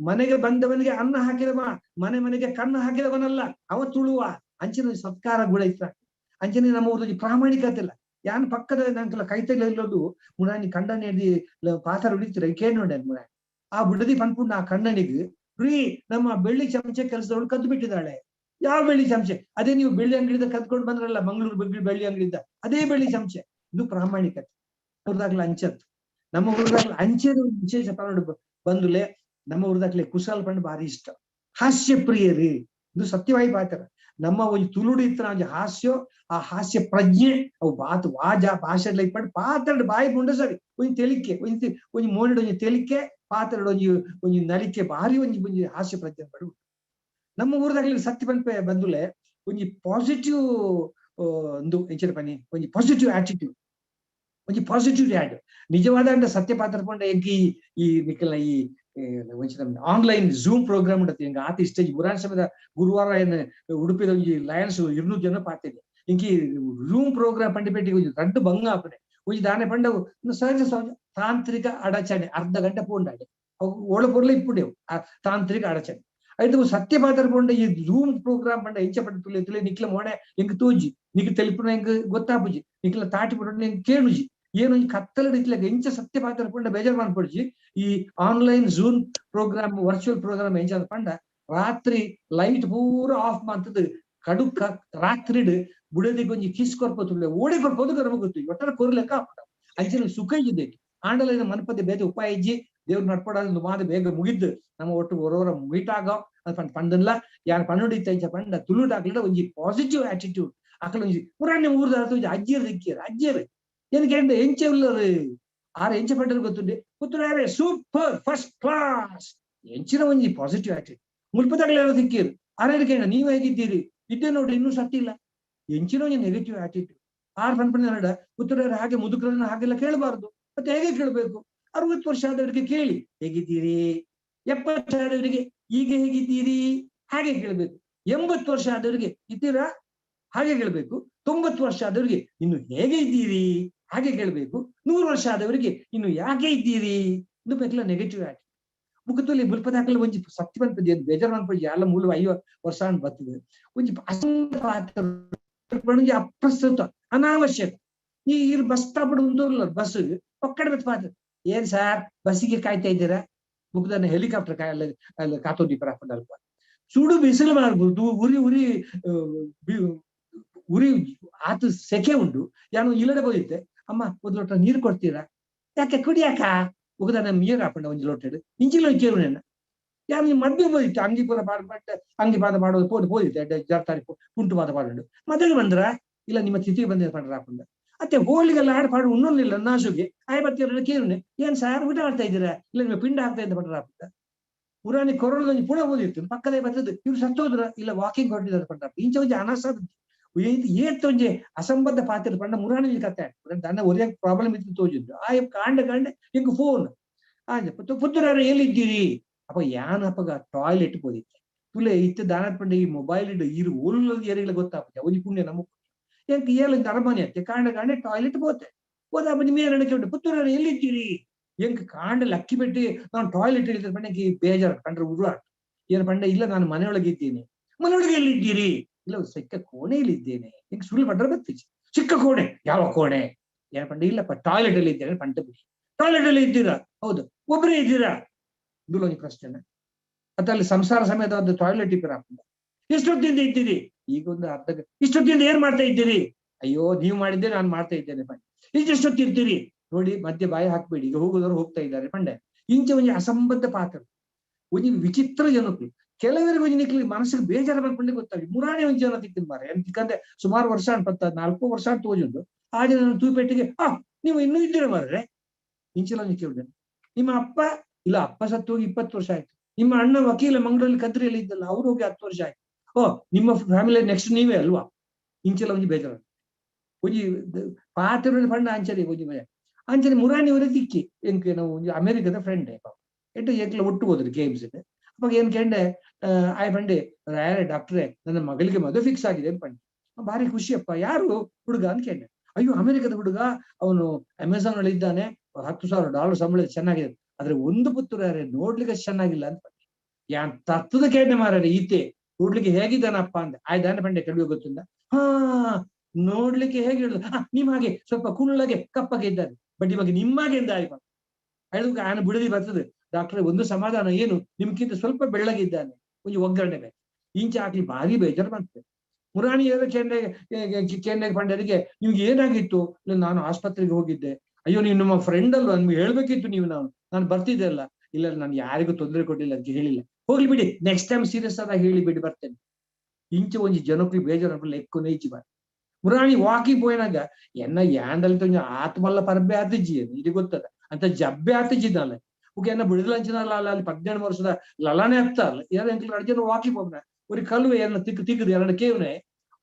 ಮನೆಗೆ ಬಂದವನಿಗೆ ಅನ್ನ ಹಾಕಿದವ, ಮನೆ ಮನೆಗೆ ಕಣ್ಣು ಹಾಕಿದವನಲ್ಲ ಅವ ತುಳುವ. ಅಂಚಿನ ಸತ್ಕಾರ ಗುಣ ಇತ್ತ. ಅಂಚನೆ ನಮ್ಮ ಊರಲ್ಲಿ ಪ್ರಾಮಾಣಿಕತೆ ಇಲ್ಲ. ಯಾನ್ ಪಕ್ಕದ ನಂಕಲ ಕೈತಲ್ಲ ಇಲ್ಲೋದು ಮುನಾನಿ ಕಂಡನಿ ಪಾತ್ರ ಹೊಡಿತೀರ ಕೇಳಿ ಮುನಾನಿ ಆ ಬುಡದಿ ಪನ್ಪುಂಡು ಆ ಕಣ್ಣನಿಗೆ ರೀ ನಮ್ಮ ಬೆಳ್ಳಿ ಚಮಚೆ ಕೆಲಸದವಳು ಕದ್ದು ಬಿಟ್ಟಿದ್ದಾಳೆ. ಯಾವ ಬೆಳ್ಳಿ ಚಮಚೆ? ಅದೇ ನೀವು ಬೆಳ್ಳಿ ಅಂಗಡಿಯಿಂದ ಕದ್ಕೊಂಡು ಬಂದ್ರಲ್ಲ, ಮಂಗಳೂರು ಬೆಳ್ಳಿ ಅಂಗಡಿಯಿಂದ, ಅದೇ ಬೆಳ್ಳಿ ಚಮಚೆ. ಇದು ಪ್ರಾಮಾಣಿಕತೆ. ಊರ್ದಾಗ್ಲ ಅಂಚತ್ತು ನಮ್ಮ ಊರ್ದಾಗ್ಲ ಅಂಚೆದ ವಿಶೇಷ ಪನ್ನಡು ಬಂದುಲೆ. ನಮ್ಮ ಊರ್ದಾಗ್ಲೆ ಕುಶಾಲ್ ಪಂಡು ಭಾರಿ ಇಷ್ಟ, ಹಾಸ್ಯ ಪ್ರಿಯರಿ, ಇದು ಸತ್ಯವಾಗಿ ಪಾತ್ರ. ನಮ್ಮ ಒಂಜಿ ತುಳುಡು ಇತ್ತಿನ ಒಂಜಿ ಹಾಸ್ಯ, ಆ ಹಾಸ್ಯ ಪ್ರಜ್ಞೆ ಅವು ಬಾತ್ ವಾಜ ಭಾಷೆ ಲೈಕ್ ಪಂಡ ಪಾತ್ರಡ್ ಬಾಯಿ ಪುಂಡ ಸರಿ ಒಂಜಿ ತೆಲಿಕೆ, ಒಂಜಿ ಒಂಜಿ ಮೋನಿಡ್ ಒಂಜಿ ತೆಲಿಕೆ, ಪಾತ್ರಡ್ ಒಂಜಿ ಒಂಜಿ ನಲಿಕೆ, ಭಾರಿ ಒಂಜಿ ಒಂಜಿ ಹಾಸ್ಯ ಪ್ರಜ್ಞೆ ಪಡು. ನಮ್ಮ ಊರದಾಗಲಿ ಸತ್ಯ ಪನ್ಪೆ ಬಂದುಲೆ ಒಂಜಿ ಪಾಸಿಟಿವ್ ಒಂದು ಎಂಚಿನ ಪನಿ, ಒಂಜಿ ಪಾಸಿಟಿವ್ ಆಟಿಟ್ಯೂಡ್, ಒಂಜಿ ಪಾಸಿಟಿವ್ ಆ್ಯಡ್. ನಿಜವಾದ ಅಂದ್ರೆ ಸತ್ಯ ಪಾತ್ರ ಪಂಡ ಎಂಕಿ ಈ ನಿಖಲ್ನ ಈ ಒಂಚಿನ ಆನ್ಲೈನ್ ಝೂಮ್ ಪ್ರೋಗ್ರಾಮ್ ಉಂಟು ಎಂಕ ಆತ ಇಷ್ಟ. ಬುರಾನ್ ಸಮಯದ ಗುರುವಾರ ಏನು ಉಡುಪಿದ ಒಂಜಿ ಲಯನ್ಸ್ 200 ಜನ ಪಾತಿದೆ. ಇಂಕಿ ಝೂಮ್ ಪ್ರೋಗ್ರಾಮ್ ಪಂಡಿಪೇಟಿಗೆ ಒಂಜಿ ರಡ್ಡು ಬಂಗ ಆಪನೆ ಒಂಜಿ ದಾನೆ ಪಂಡವು ಸಹಜ ಸಹಜ ತಾಂತ್ರಿಕ ಅಡಚಣೆ ಅರ್ಧ ಗಂಟೆ ಪೋಂಡಾಡೆ ಅವು ಓಳ ಪೊರ್ಲ ಇಪ್ಪುಡೆವು ಆ ತಾಂತ್ರಿಕ ಅಡಚಣೆ. ಐದು ಸತ್ಯ ಪಾತ್ರ ಪಂಡ ಈ ಝೂಮ್ ಪ್ರೋಗ್ರಾಮ್ ಪಂಡ ಎಂಚ ಪಂಡ ತುಲೆ ತುಲೆ ನಿಕ್ಲ ಮೋಣೆ ಎಂಕ್ ತೂಜಿ, ನಿಕ್ ತೆಲಿಪುನ ಎಂಕ್ ಗೊತ್ತಾಪುಜಿ, ನಿಕ್ಲ ತಾಟಿ ಪುಡ ಎಂಕ್ ಕೇಣುಜಿ, ಏನು ಈ ಕತ್ತಲ ಇತ್ಲಾಗ ಎಂಚ ಸತ್ಯ ಪಾತ್ರ ಪಂಡ ಬೇಜಾರ್ ಮಾಡ್ಪಡ್ಜಿ. ಈ online Zoom program virtual program ಎಂಚ ಪಂಡ ರಾತ್ರಿ ಲೈಟ್ ಪೂರ ಆಫ್ ಮಾಡ್ತದ, ಕಡುಕ ರಾತ್ರಿಡ್ ಬುಡದಿಗೆ ಒಂಜಿ ಕಿಸ್ ಕೊರ್ಪೋತು ಓಡಿ ಕೊರ್ಪೋದು ನಮಗೆ ಗೊತ್ತು ಒಟ್ಟಾರೆ ಕೊರ್ಲೆಕ್ಕ ಅಂಚಿನ ಸುಖ ಇದ್ದೆ. ಆಂಡಲ ಮನಪತಿ ಬೇಜ ಉಪಾಯ ಇಜ್ಜಿ ದೇವ್ರು ನಡ್ಪಡ ಮಾದ ಬೇಗ ಮುಗಿದ್ದು ನಮ್ಮ ಒಟ್ಟು ಒರೋರ ಮೀಟ್ ಆಗೋ ಅದು ಪಂಡನ್ಲ ಯಾರು ಪನ್ನುಡಿ ಎಂಚ ಪಂಡ ತುಳುಟಾಕ್ಲಿಡ ಒಂಜಿ ಪಾಸಿಟಿವ್ ಆಟಿಟ್ಯೂಡ್ ಅಕಲ ಒಂಜಿ ಪುರಾಣ ಊರ್ದ ಒಂಜಿ ಅಜ್ಜಿಯರ್ ದಿಕ್ಕಿಯರ್ ಅಜ್ಜಿಯರ್ ಏನಕ್ಕೆ ಎಂಚೆ ಉಲ್ಲರು ಆರು ಎಂಚೆ ಪಂಡರು ಗೊತ್ತುಂಡೆ ಪುತ್ತೂರು ಸೂಪರ್ ಫಸ್ಟ್ ಕ್ಲಾಸ್ ಎಂಚಿನ ಒಂಜಿ ಪಾಸಿಟಿವ್ ಆಟಿಟ್ಯೂಡ್. ಮುಲ್ಪದಾಗಲೇ ದಿಕ್ಕಿರು ಆರೇನು ನೀವು ಹೇಗಿದ್ದೀರಿ ಇದ್ದೇ ನೋಡಿ ಇನ್ನೂ ಸತ್ತಿಲ್ಲ ಎಂಚಿನ ಒಂಜಿ ನೆಗೆಟಿವ್ ಆಟಿಟ್ಯೂಡ್. ಆರು ಪನ್ಪಂಡ ಪುತ್ತೂರು ಹಾಗೆ ಮುದುಕರನ್ನ ಹಾಗೆಲ್ಲ ಕೇಳಬಾರ್ದು, ಮತ್ತೆ ಹೇಗೆ ಕೇಳಬೇಕು? 60 ವರ್ಷ ಆದವರಿಗೆ ಕೇಳಿ ಹೇಗಿದ್ದೀರಿ, 70 ಆದವರಿಗೆ ಈಗ ಹೇಗಿದ್ದೀರಿ ಹಾಗೆ ಕೇಳಬೇಕು, 80 ವರ್ಷ ಆದವರಿಗೆ ಇದ್ದೀರಾ ಹಾಗೆ ಕೇಳಬೇಕು, 90 ವರ್ಷ ಆದವರಿಗೆ ಇನ್ನು ಹೇಗೆ ಇದ್ದೀರಿ ಹಾಗೆ ಕೇಳಬೇಕು, 100 ವರ್ಷ ಆದವರಿಗೆ ಇನ್ನು ಯಾಕೆ ಇದ್ದೀರಿ ಇದು ಬೇಕಲ್ಲ ನೆಗೆಟಿವ್ ಆಟಿಟ್ಯೂಡ್. ಮುಖದಲ್ಲಿ ಮುಲ್ಪದಾಕಲ ಒಂಜಿ ಸತ್ಯ ಪನ್ಪದಿ ಬೇಜಾರು ಅನ್ಪಡಿ ಎಲ್ಲ ಮೂಲ 50 ವರ್ಷ ಅಂತ ಬರ್ತದೆ ಒಂಜಿ ಒಂಜಿ ಅಪ್ರಸ್ತುತ ಅನಾವಶ್ಯಕ. ಈ ಇರ್ ಬಸ್ ಸ್ಟಾಪ್ ಉಂದೋರ್ಲ ಬಸ್ ಒಕ್ಕಡೆ ಬತ್ ಪಾತ್ರ ಏನ್ ಸಾರ್ ಬಸ್ಸಿಗೆ ಕಾಯ್ತಾ ಇದ್ದೀರಾ ಮುಖದನ್ನ ಹೆಲಿಕಾಪ್ಟರ್ ಕಾಯಲ್ಲ ಅಲ್ಲಿ ಕಾತೋದಿ ಪರಾಪಂಡ ಅಲ್ಪ ಸುಡು ಬಿಸಿಲು ಮಾಡ್ಬೋದು ಉರಿ ಉರಿ ಉರಿ ಆತ ಸೆಕೆ ಉಂಟು ಯಾನು ಇಲ್ಲಡೆ ಹೋಗಿದ್ದೆ ಅಮ್ಮ ಒಂದು ಲೋಟ ನೀರು ಕೊಡ್ತೀರಾ ಯಾಕೆ ಕುಡಿಯಾಕ ಮುಖದನ್ನ ನೀರು ಹಾಕೊಂಡ ಒಂದು ಲೋಟ ಇಂಚಿಲ ಕೇಳು ಯಾರು ನೀವು ಮದ್ವೆ ಹೋದಿತ್ತು ಅಂಗಿ ಪೂರ ಪಾಡ ಅಂಗಿ ಪಾದ ಮಾಡೋದು ಪೋದು ಹೋದಿತ್ತೆ ಜರ್ತಾರಿ ಕುಂಟು ಪಾದ ಪಾಡು ಮದುವೆ ಬಂದ್ರ ಇಲ್ಲ ನಿಮ್ಮ ತಿಥಿಗೆ ಬಂದ ಪಂಡ್ರ ಹಾಕೊಂಡ ಅತ್ತೆ ಹೋಳಿಗೆಲ್ಲ ಆಡ್ ಪಾಡು ಉಣ್ಣೊಂದಿಲ್ಲ ನಾಸುಗೆ ಆಯ್ ಬರ್ತೀರ ಕೇಳುನೆ ಏನ್ ಸಾರ್ ಊಟ ಮಾಡ್ತಾ ಇದ್ದೀರಾ ಇಲ್ಲ ನಿಮ್ಮ ಪಿಂಡ ಹಾಕ್ತಾ ಇದ್ದ ಪಂಡ್ರ ಹಾಕೊಂಡ ಪುರಾಣಿ ಕೊರೋನಾ ಪುಣ ಓದಿತ್ತು ಪಕ್ಕದೇ ಬರ್ತದೆ ಇವ್ರು ಸತ್ತೋದ್ರ ಇಲ್ಲ ವಾಕಿಂಗ್ ಹೊರಟಿದ್ದಾರೆ ಪಂಡ್ರ ಇಂಚ ಒಂಜಿ ಅನಾಸ ಏತ್ ಒಂಜಿ ಅಸಂಬದ್ಧ ಪಾತ್ರ ಪಂಡ ಮುರಾಣಿ ಕತೆ ದನ್ನ ಒರೇ ಪ್ರಾಬ್ಲಮ್ ಇತ್ತು ತೋಜಿದ್ದು ಆ ಕಾಂಡ ಕಾಂಡ ಹಿಂಗ ಫೋನ್ ಆಯ್ತು ಪುತ್ತೂರಾರು ಎಲ್ಲಿದ್ದೀರಿ ಅಪ್ಪ ಯಾನ್ ಅಪ್ಪಗ ಟಾಯ್ಲೆಟ್ ಹೋದಿತ್ತೆ ತುಲೆ ಇತ್ತು ದಾನದ ಪಂಡ ಈ ಮೊಬೈಲ್ ಇಡು ಇರು ಓಲದ ಏರಿಗಳ ಗೊತ್ತಾಪುಜೆ ಒಂಜಿ ಪುಣ್ಯ ನಮ್ಮ ಎಂಕ್ ಏಲಂತ ಅರಮನೆ ಅತ್ತೆ ಕಾಂಡ ಕಾಂಡೆ ಟಾಯ್ಲೆಟ್ ಹೋತೆ ಹೋದ ನಿಮ್ಮ ಏನಕ್ಕೆ ಉಂಟು ಪುತ್ತೂರಾರು ಎಲ್ಲಿದ್ದೀರಿ ಎಂಕ್ ಕಾಂಡ ಲಕ್ಕಿ ಬಿಟ್ಟು ನಾನು ಟಾಯ್ಲೆಟ್ ಹೇಳಿದ್ರೆ ಪಂಡ ಈ ಬೇಜಾರು ಕಂಡ್ರೆ ಉರುಳಾಟ ಏನು ಪಂಡ ಇಲ್ಲ ನಾನು ಮನೆಯೊಳಗೆ ಇದ್ದೀನಿ ಮನೆಯೊಳಗೆ ಎಲ್ಲಿದ್ದೀರಿ ಇಲ್ಲ ಸಿಕ್ಕ ಕೋಣೆಯಲ್ಲಿ ಇದ್ದೇನೆ ಎಂಕ್ ಸುಳ್ಳು ಪಂಡ್ರೆ ಬತ್ತೀಚಿ ಚಿಕ್ಕ ಕೋಣೆ ಯಾವ ಕೋಣೆ ಏನ್ ಪಂಡ ಇಲ್ಲಪ್ಪ ಟಾಯ್ಲೆಟ್ ಅಲ್ಲಿ ಇದ್ದೇನೆ ಪಂಟ ಬಿಡಿ ಟಾಯ್ಲೆಟ್ ಅಲ್ಲಿ ಇದ್ದೀರಾ ಹೌದು ಒಬ್ಬರೇ ಇದ್ದೀರಾ ಇದು ಪ್ರಶ್ನೆ ಮತ್ತೆ ಅಲ್ಲಿ ಸಂಸಾರ ಸಮೇತ ಒಂದು ಟಾಯ್ಲೆಟ್ ಇಬ್ಬರ ಎಷ್ಟೊತ್ತಿಂದ ಇದ್ದೀರಿ ಈಗ ಒಂದು ಅರ್ಧ ಇಷ್ಟೊತ್ತಿಂದ ಏನ್ ಮಾಡ್ತಾ ಇದ್ದೀರಿ ಅಯ್ಯೋ ನೀವು ಮಾಡಿದ್ದೆ ನಾನು ಮಾಡ್ತಾ ಇದ್ದೇನೆ ಪಂಡೆ ಈಗ ಎಷ್ಟೊತ್ತಿರ್ತೀರಿ ನೋಡಿ ಮಧ್ಯೆ ಬಾಯಿ ಹಾಕ್ಬೇಡಿ ಈಗ ಹೋಗೋದವ್ರು ಹೋಗ್ತಾ ಇದ್ದಾರೆ ಪಂಡೆ ಇಂಚೆ ಒಂಜಿ ಅಸಂಬದ್ಧ ಪಾತ್ರ ಒಂಜಿ ವಿಚಿತ್ರ ಜನಕ್ಕೆ ಕೆಲವರಿಗೆ ಒಂಜಿ ನಿಕ್ಲಿ ಮನಸ್ಸಿಗೆ ಬೇಜಾರು ಮಾಡ್ಕೊಂಡೆ ಗೊತ್ತಾಗಿ ಮುರಾಣಿ ಒಂಜಿ ಜನ ತಿಕ್ಕಿನ ಮಾರೆ ಏನ್ ತಿಕ್ಕಂದ್ರೆ ಸುಮಾರು ವರ್ಷ ಅನ್ಪತ್ತ 4 ವರ್ಷ ಅಂತ ತೋಜುಂಡು ಆ ಜನ ತೂಪೆಟ್ಟಿಗೆ ಆ ನೀವು ಇನ್ನೂ ಇದ್ದೀರ ಮಾರ್ರೆ ಇಂಚೆಲ್ಲ ಒಂಜಿ ಕೇಳಿದೆ ನಿಮ್ಮ ಅಪ್ಪ ಇಲ್ಲ ಅಪ್ಪ ಸತ್ತು ಹೋಗಿ 20 ವರ್ಷ ಆಯ್ತು ನಿಮ್ಮ ಅಣ್ಣ ವಕೀಲ ಮಂಗಳೂರಲ್ಲಿ ಕದ್ರಿಯಲ್ಲಿ ಇದ್ದಲ್ಲ ಅವ್ರು ಹೋಗಿ 10 ವರ್ಷ ಆಯ್ತು ಓ ನಿಮ್ಮ ಫ್ಯಾಮಿಲಿ ನೆಕ್ಸ್ಟ್ ನೀವೇ ಅಲ್ವಾ ಇಂಚೆಲ್ಲ ಒಂಜಿ ಬೇಜಾರು ಒಂಜಿ ಪಾತ್ರ ಪಂಡ ಅಂಚನೆ ಒಂಜಿ ಮನೆ ಅಂಚನೆ ಮುರಾಣಿ ಅವರೇ ತಿಕ್ಕಿ ಎಂಕ್ ನಾವು ಒಂಜಿ ಅಮೆರಿಕದ ಫ್ರೆಂಡ್ ಎಟ್ಟು ಏಕ್ಲ ಒಟ್ಟು ಹೋದ್ರಿ ಗೇಮ್ಸ್ ಅವಾಗ ಏನ್ ಕೇಂಡೆ ಆಯ್ ಪಂಡೆ ಯಾರೇ ಡಾಕ್ಟ್ರೇ ನನ್ನ ಮಗಳಿಗೆ ಮದುವೆ ಫಿಕ್ಸ್ ಆಗಿದೆ ಅಂತ ಪಂಡೆ ಭಾರಿ ಖುಷಿಯಪ್ಪ ಯಾರು ಹುಡುಗ ಅಂತ ಕೇಂಡೆ ಅಯ್ಯೋ ಅಮೆರಿಕದ ಹುಡುಗ ಅವನು ಅಮೆಝಾನ್ ಅಲ್ಲಿ ಇದ್ದಾನೆ $10,000 ಸಂಬಳ ಚೆನ್ನಾಗಿದೆ ಆದ್ರೆ ಒಂದು ಪುತ್ರ ಯಾರೇ ನೋಡ್ಲಿಕ್ಕೆ ಚೆನ್ನಾಗಿಲ್ಲ ಅಂತ ಪಂಡೆ ಯಾನ್ ತತ್ತದ ಕೇಂಡೆ ಮಾರಾರೆ ಈತೆ ನೋಡ್ಲಿಕ್ಕೆ ಹೇಗಿದ್ದಾನಪ್ಪ ಅಂದೆ ಆಯ್ದಾನೆ ಪಂಡೆ ಕಡಿಮೆ ಗೊತ್ತಿಲ್ಲ ಹಾ ನೋಡ್ಲಿಕ್ಕೆ ಹೇಗೆ ಹೇಳುದು ನಿಮ್ಮ ಹಾಗೆ ಸ್ವಲ್ಪ ಕುಳ್ಳಗೆ ಕಪ್ಪಗೆ ಇದ್ದಾರೆ ಬಟ್ ಇವಾಗ ನಿಮ್ಮಾಗೆ ಎಂದ ಆಯ್ತು ಹೇಳಿದ ಆನ ಬಿಡದಿ ಬರ್ತದೆ ಡಾಕ್ಟ್ರೆ ಒಂದು ಸಮಾಧಾನ ಏನು ನಿಮ್ಗಿಂತ ಸ್ವಲ್ಪ ಬೆಳ್ಳಗಿದ್ದಾನೆ ಒಂದು ಒಗ್ಗರಣೆ ಬೇಕು ಇಂಚೆ ಹಾಕ್ಲಿ ಭಾರಿ ಬೇಜಾರು ಬಂತದೆ. ಮುರಾಣಿ ಚೆನ್ನೈ ಪಂಡರಿಗೆ ನಿಮ್ಗೆ ಏನಾಗಿತ್ತು? ಇಲ್ಲ ನಾನು ಆಸ್ಪತ್ರೆಗೆ ಹೋಗಿದ್ದೆ. ಅಯ್ಯೋ ನೀವು ನಮ್ಮ ಫ್ರೆಂಡ್ ಅಲ್ವಾ, ನಿಮ್ಗೆ ಹೇಳ್ಬೇಕಿತ್ತು ನೀವು, ನಾನು ಬರ್ತಿದ್ದೆ ಅಲ್ಲ. ಇಲ್ಲ ನಾನು ಯಾರಿಗೂ ತೊಂದರೆ ಕೊಟ್ಟಿಲ್ಲ ಅಂತ ಹೇಳಿಲ್ಲ. ಹೋಗ್ಲಿ ಬಿಡಿ, ನೆಕ್ಸ್ಟ್ ಟೈಮ್ ಸೀರಿಯಸ್ ಆದಾಗ ಹೇಳಿ ಬಿಡಿ ಬರ್ತೇನೆ. ಇಂಚ ಒಂಜಿ ಜನಕ್ಲು ಬೇಜಾರು ಲೆಕ್ಕನೆ ಇಜ್ಜಿ ಬಾರಿ. ಮುರಾಣಿ ವಾಕಿಂಗ್ ಪೋಯಿನಾಗ ಎನ್ನ ಯಾಂಡಲ್ ಒಂಜಿ ಆತ್ಮಲ್ಲ ಪರ್ಬೆ ಆತಿಜ್ಜಿ ಇದು ಗೊತ್ತದ ಅಂತ ಜಬ್ಬೆ ಆತಿಜ್ಜಿದ್ದಾನೆ ಓಕೆ ಎನ್ನ ಬಿಡದಲಂಚಿನ ಅಲ್ಲಿ 18 ವರ್ಷದ ಲಲನೆ ಆಗ್ತಾರಲ್ಲ ಯಾರು ಎಂಕ್ಲು 2 ಜನ ವಾಕಿಂಗ್ ಹೋಗ್ನ ஒரு ಕಲ್ಲು ಏನ ತಿಕ್ಕು ತಿಕ್ಕದು ಎರಡು ಕೇವ್ನೆ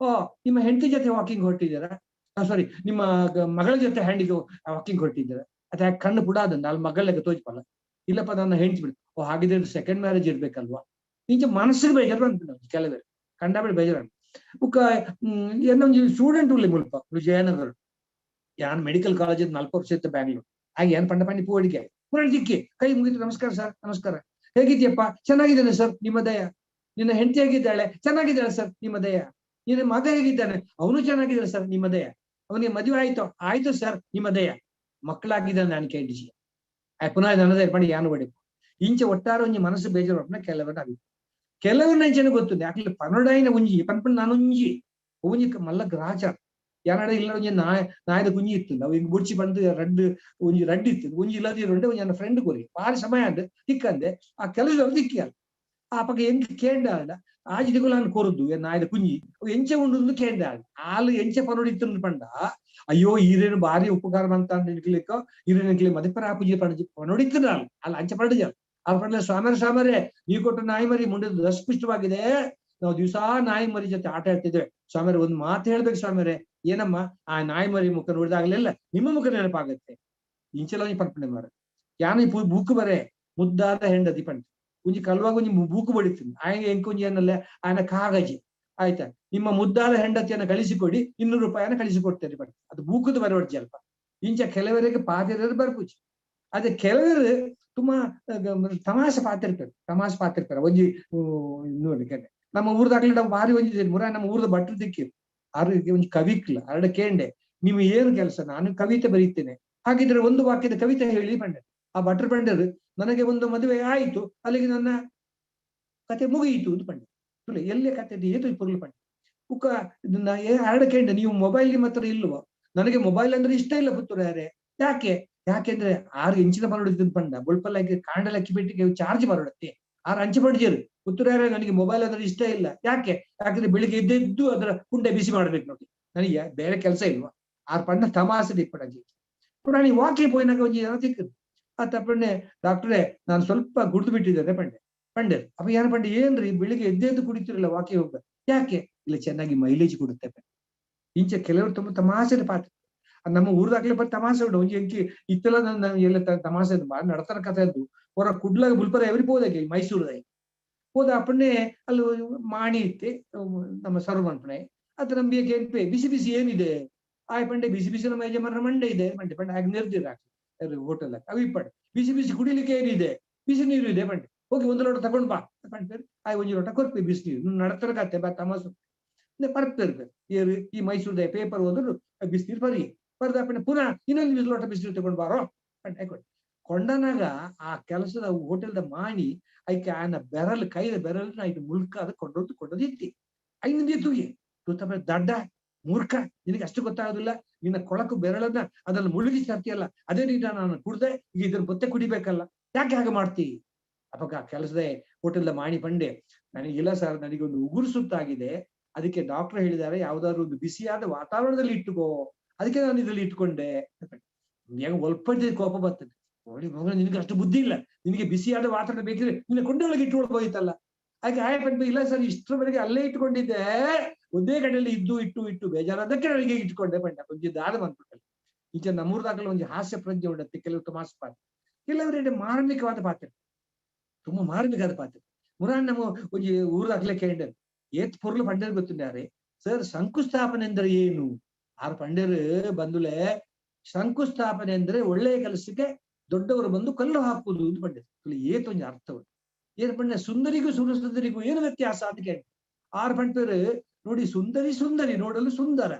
ಓ ನಿಮ್ಮ ಹೆಂಡತಿ ಜೊತೆ ವಾಕಿಂಗ್ ಹೊರಟಿದ್ದೀರಾ, ಸಾರಿ ನಿಮ್ಮ ಮಗಳ ಜೊತೆ ಹ್ಯಾಂಡಿಗೆ ವಾಕಿಂಗ್ ಹೊರಟಿದ್ದೀರಾ, ಅದ ಯಾಕೆ ಕಣ್ಣು ಬುಡಾದ ಅಲ್ಲಿ ಮಗಳಿಗೆ ತೋಜ್ಪಲ್ಲ, ಇಲ್ಲಪ್ಪ ನನ್ನ ಹೆಂಡತಿ ಬಿಡು, ಓ ಹಾಗಿದ್ರೆ ಸೆಕೆಂಡ್ ಮ್ಯಾರೇಜ್ ಇರ್ಬೇಕಲ್ವಾ, ಇಂಚ ಮನಸ್ಸಿಗೆ ಬೇಜಾರು ಬಂದ್ಬಿಟ್ಟು ಕೆಲವರು ಕಂಡಬೇಡ ಬೇಜಾರು. ಉಕ್ಕ ಏನೊಂದು ಸ್ಟೂಡೆಂಟ್ ಉಳ್ಳಿ ಮುಲ್ಪ ಜಯನಗರ್ ಯಾನ್ ಮೆಡಿಕಲ್ ಕಾಲೇಜ್ 4 ವರ್ಷ ಇತ್ತು ಬ್ಯಾಂಗ್ಳೂರ್, ಹಾಗೆ ಏನ್ ಪಂಡ ಪಂಡಿ ಪೂವಡಿಕೆ ಪುರಾಣ ದಿಕ್ಕಿ ಕೈ ಮುಗಿತು, ನಮಸ್ಕಾರ ಸರ್, ನಮಸ್ಕಾರ, ಹೇಗಿದ್ಯಪ್ಪ, ಚೆನ್ನಾಗಿದ್ದೇನೆ ಸರ್ ನಿಮ್ಮ ದಯ, ನಿನ್ನ ಹೆಂಡತಿ ಹೇಗಿದ್ದಾಳೆ, ಚೆನ್ನಾಗಿದ್ದಾಳೆ ಸರ್ ನಿಮ್ಮ ದಯ, ನಿನ್ನ ಮಗ ಹೇಗಿದ್ದಾನೆ, ಅವನು ಚೆನ್ನಾಗಿದ್ದಾನೆ ಸರ್ ನಿಮ್ಮ ದಯ, ಅವನಿಗೆ ಮದುವೆ ಆಯ್ತು, ಆಯ್ತು ಸರ್ ನಿಮ್ಮ ದಯ, ಮಕ್ಕಳಾಗಿದ್ದಾನೆ ನಾನು ಕೇಳಿಸಿ ಪುನಃ ನನ್ನದೇ ಮಾಡಿ ಯಾನು ಬಡಿ ಇಂಚೆ ಒಟ್ಟಾರೆ ಒಂಜಿ ಮನಸ್ಸು ಬೇಜಾರು ಕೆಲವರು ಆಗಿ ಕೆಲವರು ನಂಚನೆ ಗೊತ್ತುಂಡೆ ಯಾಕಂದ್ರೆ ಪನೊಡೈನ ಒಂಜಿ ಪನ್ಪನ್ ನಾನೊಂಜಿ ಒಂಜಿ ಮಲ್ಲ ಗ್ರಾಚಾರ ಯಾನಾಡ ಇಲ್ಲ ಒಂಜಿ ನಾಯ ನಾಯದ ಗುಂಜಿ ಇತ್ತು ನಾವು ಹಿಂಗ್ ಬುಡ್ಚಿ ಬಂದು ರಡ್ಡು ಒಂಜಿ ರಡ್ಡು ಇತ್ತು ಒಂಜಿ ಇಲ್ಲದಿರುಂಡೆ ಒಂಜಿ ನನ್ನ ಫ್ರೆಂಡ್ ಕೊರಿ ಬಾರಿ ಸಮಯ ಅಂದೆ ತಿಕ್ಕಂದೆ ಆ ಕೆಲಸದವ್ರು ತಿಕ್ಕಿಯಲ್ಲ ಆ ಪಕ್ಕ ಎಂಕ್ ಕೇಂಡ ಆಜಿದಿಗೂ ನಾನು ಕೊರದು ನಾಯದ ಕುಂಜಿ ಎಂಚೆ ಉಂಡು ಕೇಂಡ ಆಲು ಎಂಚೆ ಪನೊಡಿತ್ತು ಪಂಡ ಅಯ್ಯೋ ಈರೇನು ಭಾರಿ ಉಪಕಾರ ಅಂತ ನಿಕ್ಲಿಕ್ಕ ಈರೇನು ಮದಿಪರ ಪೂಜೆ ಪಂಡ ಪನೊಡಿತ್ತು ನಾನು ಅಲ್ಲ ಅಂಚೆ ಪಂಡ ಆ ಪಂಡ ಸ್ವಾಮರೇ ಸ್ವಾಮರೇ ನೀವು ಕೊಟ್ಟ ನಾಯಿ ಮರಿ ಮುಂಡೆ ದಸ್ಪುಷ್ಟವಾಗಿದೆ, ನಾವು ದಿವಸ ನಾಯಿ ಮರಿ ಜೊತೆ ಆಟ ಆಡ್ತಿದ್ದೇವೆ ಸ್ವಾಮರೇ, ಒಂದು ಮಾತು ಹೇಳ್ಬೇಕು ಸ್ವಾಮರೇ, ಏನಮ್ಮ ಆ ನಾಯಿ ಮರಿ ಮುಖ ನೋಡಿದಾಗ್ಲೆಲ್ಲ ನಿಮ್ಮ ಮುಖ ನೆನಪಾಗತ್ತೆ ಇಂಚೆಲ್ಲ ಪಂಪಣೆ ಮಾರ ಯಾನ ಬೂಕು ಬರೆ ಮುದ್ದಾದ ಹೆಂಡತಿ ಪಂಡ ಒಂಜಿ ಕಲ್ವಾಗ ಒಂಜಿ ಬೂಕು ಬಡಿತೀನಿ ಆಯನ ಎಂಕೊಂಜಿ ಏನಲ್ಲ ಆಯನ ಕಾಗಜಿ ಆಯ್ತಾ ನಿಮ್ಮ ಮುದ್ದಾದ ಹೆಂಡತಿಯನ್ನು ಕಳಿಸಿಕೊಡಿ 200 ರೂಪಾಯಿನ ಕಳಿಸಿಕೊಡ್ತೇನೆ ಪಂಡ ಅದು ಬೂಕುದು ಬರವಡ್ಜಿ ಅಲ್ಪ ಇಂಚ ಕೆಲವರಿಗೆ ಪಾತಿರ ಬರ್ಪುಜಿ ಅದೇ ಕೆಲವರು ತುಂಬಾ ತಮಾಷೆ ಪಾತಿರ್ತಾರೆ ತಮಾಷೆ ಪಾತಿರ್ತಾರೆ ಒಂಜಿ ನೋಡಿ ನಮ್ಮ ಊರ್ದಾಗ್ಲಿ ನಾವು ಭಾರಿ ಒಂಜಿ ಮುರ ನಮ್ಮ ಊರ್ದ ಭಟ್ರು ದಿಕ್ಕಿ ಆರು ಒಂಜಿ ಕವಿಕ್ಲ ಅರಡ ಕೇಂಡೆ ನೀವು ಏನು ಕೆಲಸ ನಾನು ಕವಿತೆ ಬರೀತೇನೆ ಹಾಗಿದ್ರೆ ಒಂದು ವಾಕ್ಯದ ಕವಿತೆ ಹೇಳಿ ಪಂಡೆ ಆ ಭಟ್ರು ಪಂಡರು ನನಗೆ ಒಂದು ಮದುವೆ ಆಯಿತು ಅಲ್ಲಿಗೆ ನನ್ನ ಕತೆ ಮುಗಿಯಿತು ಅಂತ ಪಂಡೆ ತುಲೆ ಎಲ್ಲೇ ಕತೆ ಏತು ಪುರ್ಲು ಪಂಡೆ ಉಕ್ಕ ಇದನ್ನ ಅರಡ ಕೇಂಡೆ ನೀವು ಮೊಬೈಲ್ ನಿಮ್ಮ ಹತ್ರ ಇಲ್ವೋ ನನಗೆ ಮೊಬೈಲ್ ಅಂದ್ರೆ ಇಷ್ಟ ಇಲ್ಲ ಪುತ್ತೂರು ಯಾರೇ ಯಾಕೆ ಯಾಕೆಂದ್ರೆ 6 ಇಂಚಿನ ಬರೋಡಿದ್ದು ಪಂಡ ಬೊಳ್ಪಲ್ಲಾಕಿ ಕಾಂಡಲಕ್ಕಿ ಬೆಟ್ಟಿಗೆ ಚಾರ್ಜ್ ಬರೋಡತ್ತೆ 6 ಅಂಚೆ ಪಡಿಜಿರು ಪುತ್ತೂರು ಯಾರೇ ನನಗೆ ಮೊಬೈಲ್ ಅಂದ್ರೆ ಇಷ್ಟ ಇಲ್ಲ ಯಾಕೆ ಯಾಕಂದ್ರೆ ಬೆಳಿಗ್ಗೆ ಎದ್ದೆದ್ದು ಅದರ ಕುಂಡೆ ಬಿಸಿ ಮಾಡ್ಬೇಕು ನೋಡಿ ನನಗೆ ಬೇರೆ ಕೆಲಸ ಇಲ್ವಾ 6 ಪಂಡ ತಮಾಸೆ ದಿಪ್ಪಡಜಿ ಪುರಾಣಿ ವಾಕಿ ಪೋಯಿನಾಗ ಒಂಜಿ ಜನ ತಿಕ್ಕದು ಆ ತಪ್ಪಣ್ಣೆ ಡಾಕ್ಟ್ರೇ ನಾನು ಸ್ವಲ್ಪ ಗುಡ್ದು ಬಿಟ್ಟಿದ್ದೇನೆ ಪಂಡೆ ಪಂಡೆ ಅಪ್ಪ ಏನ ಪಂಡೆ ಏನ್ರಿ ಬೆಳಿಗ್ಗೆ ಎದ್ದೆದ್ದು ಕುಡಿತಿರಲ್ಲ ವಾಕಿ ಹೋಗ ಯಾಕೆ ಇಲ್ಲ ಚೆನ್ನಾಗಿ ಮೈಲೇಜ್ ಕೊಡುತ್ತೆ ಪಂಡೆ ಇಂಚೆ ಕೆಲವರು ತುಂಬಾ ತಮಾಷೆ ಪಾತ್ರ ನಮ್ಮ ಊರ್ದಾಗ್ಲೇ ಬರೀ ತಮಾಷೆ ಉಂಟು ಒಂಜಿ ಎಂಕಿ ಇತ್ತೆಲ್ಲ ನನ್ನ ಎಲ್ಲ ತಮಾಷೆ ನಡತರ ಕಥೆ ಅದು ಹೊರ ಕುಡ್ಲಾಗ ಬುಲ್ಪರ ಎವ್ರಿ ಹೋದಾಗೆ ಮೈಸೂರದಾಗ ಹೋದ ಅಪ್ಪಣ್ಣೆ ಅಲ್ಲಿ ಮಾಣಿ ಇತ್ತೆ ನಮ್ಮ ಸರ್ವನ್ಪಣೆ ಅದು ನಮ್ಗೆ ಏನ್ಪೆ ಬಿಸಿ ಬಿಸಿ ಏನಿದೆ ಆಯ್ ಪಂಡೆ ಬಿಸಿ ಬಿಸಿ ನಮ್ಮ ಯಜಮಾನರ ಮಂಡೆ ಇದೆ ಮಂಡೆ ಪಂಡೆ ಹಾಗೆ ನಿರ್ದಿರ ಹಾಕಿ ಹೋಟೆಲ್ ಅವು ಇಪ್ಪಡೆ ಬಿಸಿ ಬಿಸಿ ಕುಡಿಲಿಕ್ಕೆ ಏನಿದೆ ಬಿಸಿ ನೀರು ಇದೆ ಪಂಡೆ ಹೋಗಿ ಒಂದು ಲೋಟ ತಗೊಂಡ್ ಬಾ ಪಂಡೆ ಆಯ್ ಒಂದು ಲೋಟ ಕೊರ್ಪೆ ಬಿಸಿ ನೀರು ನಡತರ ಕತೆ ಬಾ ತಮಾಸು ಪರ್ಪಿರ್ಬೇಕು ಏರು ಈ ಮೈಸೂರದ ಪೇಪರ್ ಓದ್ರು ಬಿಸಿನೀರು ಬರಿ ಬರ್ದ ಪುನಃ ಇನ್ನೊಂದು ಬಿಸಿ ಲೋಟ ಬಿಸಿನೀರು ತಗೊಂಡ್ ಬಾರೋ ಪಂಡೆ ಕೊಂಡನಾಗ ಆ ಕೆಲಸದ ಹೋಟೆಲ್ದ ಮಾಣಿ ಐಕೆ ಆನ ಬೆರಲ್ ಕೈದ ಬೆರಲ್ ಐದು ಮುಳ್ಕ ಅದ ಕೊಂಡೋದು ಕೊಂಡೋದು ಇತ್ತಿ ಐನಿಂದ ತೂಗಿ ತೂತ ದಡ್ಡ ಮೂರ್ಖ ನಿನಗೆ ಅಷ್ಟು ಗೊತ್ತಾಗೋದಿಲ್ಲ ನಿನ್ನ ಕೊಳಕು ಬೆರಳನ್ನ ಅದನ್ನು ಮುಳುಗಿ ತರ್ತೀಯಲ್ಲ ಅದೇ ರೀತಿ ನಾನು ಕುಡ್ದೆ ಈಗ ಇದನ್ನ ಮತ್ತೆ ಕುಡಿಬೇಕಲ್ಲ ಯಾಕೆ ಹಾಗೆ ಮಾಡ್ತಿ ಅಪ್ಪ ಆ ಕೆಲಸದ ಹೋಟೆಲ್ದ ಮಾಣಿ ಪಂಡೆ ನನಗಿಲ್ಲ ಸರ್ ನನಗೊಂದು ಉಗುರು ಸುತ್ತಾಗಿದೆ ಅದಕ್ಕೆ ಡಾಕ್ಟರ್ ಹೇಳಿದ್ದಾರೆ ಯಾವ್ದಾದ್ರು ಒಂದು ಬಿಸಿಯಾದ ವಾತಾವರಣದಲ್ಲಿ ಇಟ್ಟುಕೋ ಅದಕ್ಕೆ ನಾನು ಇದ್ರಲ್ಲಿ ಇಟ್ಕೊಂಡೆ ಒಲ್ಪ ಕೋಪ ಬರ್ತದೆ ನೋಡಿ ಮಗ ನಿನಗೆ ಅಷ್ಟು ಬುದ್ಧಿ ಇಲ್ಲ ನಿನಗೆ ಬಿಸಿಯಾದ ವಾತಾವರಣ ಬೇಕಿದ್ರೆ ನಿನ್ನ ಕೊಂಡೊಳಗೆ ಇಟ್ಟುಕೊಳ್ಬೋದಿತ್ತಲ್ಲ ಹಾಗೆ ಆಯ ಪಂಡೆ ಇಲ್ಲ ಸರ್ ಇಷ್ಟರವರೆಗೆ ಅಲ್ಲೇ ಇಟ್ಕೊಂಡಿದ್ದೆ ಒಂದೇ ಕಡೆಯಲ್ಲಿ ಇದ್ದು ಇಟ್ಟು ಇಟ್ಟು ಬೇಜಾರಾದಕ್ಕೆ ನನಗೆ ಇಟ್ಕೊಂಡೆ ಪಂಡ ಒಂಜಿ ದಾದ ಬಂದ್ಬಿಟ್ಟಲ್ಲ ಈಚೆ ನಮ್ಮೂರ್ದಾಗಲೂ ಒಂದು ಹಾಸ್ಯ ಪ್ರಜ್ಞೆ ಉಂಟತ್ತೆ ಕೆಲವು ತಮಾಷೆ ಪಾತ್ರ ಕೆಲವರೆಡೆ ಮಾರ್ಮಿಕವಾದ ಪಾತ್ರ ತುಂಬಾ ಮಾರ್ಮಿಕವಾದ ಪಾತ್ರ ಮುರಾನ್ ನಮ್ಮ ಒಂಜಿ ಊರ್ದಾಗ್ಲೇ ಕೇಂದ್ರ ಏತ್ ಪೊರ್ಲು ಪಂಡರ್ ಗೊತ್ತುಂಡಾರೆ ಸರ್ ಶಂಕುಸ್ಥಾಪನೆ ಅಂದ್ರೆ ಏನು ಆರು ಪಂಡರು ಬಂದುಲೆ ಶಂಕುಸ್ಥಾಪನೆ ಅಂದ್ರೆ ಒಳ್ಳೆಯ ಕೆಲಸಕ್ಕೆ ದೊಡ್ಡವರು ಬಂದು ಕಲ್ಲು ಹಾಕುವುದು ಅಂತ ಪಂಡರು ಏತ್ ಒಂಜಿ ಅರ್ಥ ಉಂಟು ಏನ್ ಪಂಡ ಸುಂದರಿಗೂ ಸುರಸುಂದರಿಗೂ ಏನು ವ್ಯತ್ಯಾಸ ಅಂತ ಕೇಳಿ ಆರು ಪಂಡರು ನೋಡಿ ಸುಂದರಿ ಸುಂದರಿ ನೋಡಲು ಸುಂದರ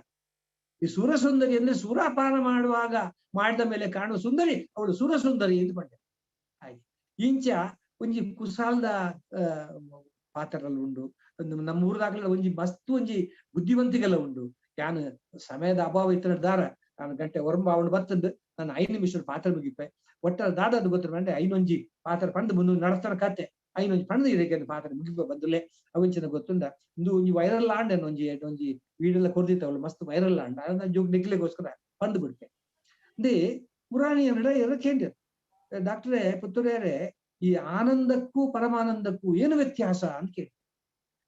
ಈ ಸುರಸುಂದರಿ ಅಂದ್ರೆ ಸುರಪಾನ ಮಾಡುವಾಗ ಮಾಡಿದ ಮೇಲೆ ಕಾಣುವ ಸುಂದರಿ ಅವಳು ಸುರಸುಂದರಿ ಅಂತ ಪಂಡ ಹಾಗೆ ಇಂಚ ಒಂಜಿ ಕುಸಾಲ್ದ ಪಾತ್ರದಲ್ಲಿ ಉಂಡು ನಮ್ಮ ಊರ್ದಾಗಲ ಒಂಜಿ ಮಸ್ತ್ ಒಂಜಿ ಬುದ್ಧಿವಂತಿಗೆಲ್ಲ ಉಂಡು ಯಾನು ಸಮಯದ ಅಭಾವ ಇತ್ತರ ದಾರ ನಾನು ಗಂಟೆ ಒರಂಬ ಅವನು ಬರ್ತಂದು ನಾನು 5 ನಿಮಿಷ ಪಾತ್ರ ಮುಗಿಪೆ ಒಟ್ಟಾರೆ ದಾದ ಅದು ಗೊತ್ತಿರ ಮಂಡೆ ಐನೊಂಜಿ ಪಾತ್ರ ಪಂದು ಮುಂದೆ ನಡಸ್ತಾನ ಕತೆ ಐನ ಒಂಜಿ ಪಂಡ ಇರಕ್ಕೆ ಪಾತ್ರ ಮುಗಿಪ ಬಂದುಲೆ ಅವಂಚಿನ ಗೊತ್ತುಂಡ ಇಂದು ಒಂಜಿ ವೈರಲ್ ಆಂಡ್ ಒಂಜಿ ಒಂಜಿ ವೀಡಿಯೋ ಕೊರ್ದಿತ್ತವಳು ಮಸ್ತ್ ವೈರಲ್ ಆಂಡ್ ಅದನ್ನ ಜೋಗ್ ನಿಕ್ಲೆಗೋಸ್ಕರ ಬಂದು ಬಿಡ್ತೆ. ಅಂದೇ ಪುರಾಣಿಯನ್ನೆಲ್ಲ ಎಲ್ಲ ಕೇಂದ್ರ ಡಾಕ್ಟ್ರೇ ಪುತ್ತೂರ್ಯಾರೇ, ಈ ಆನಂದಕ್ಕೂ ಪರಮಾನಂದಕ್ಕೂ ಏನು ವ್ಯತ್ಯಾಸ ಅಂತ ಕೇಳಿ.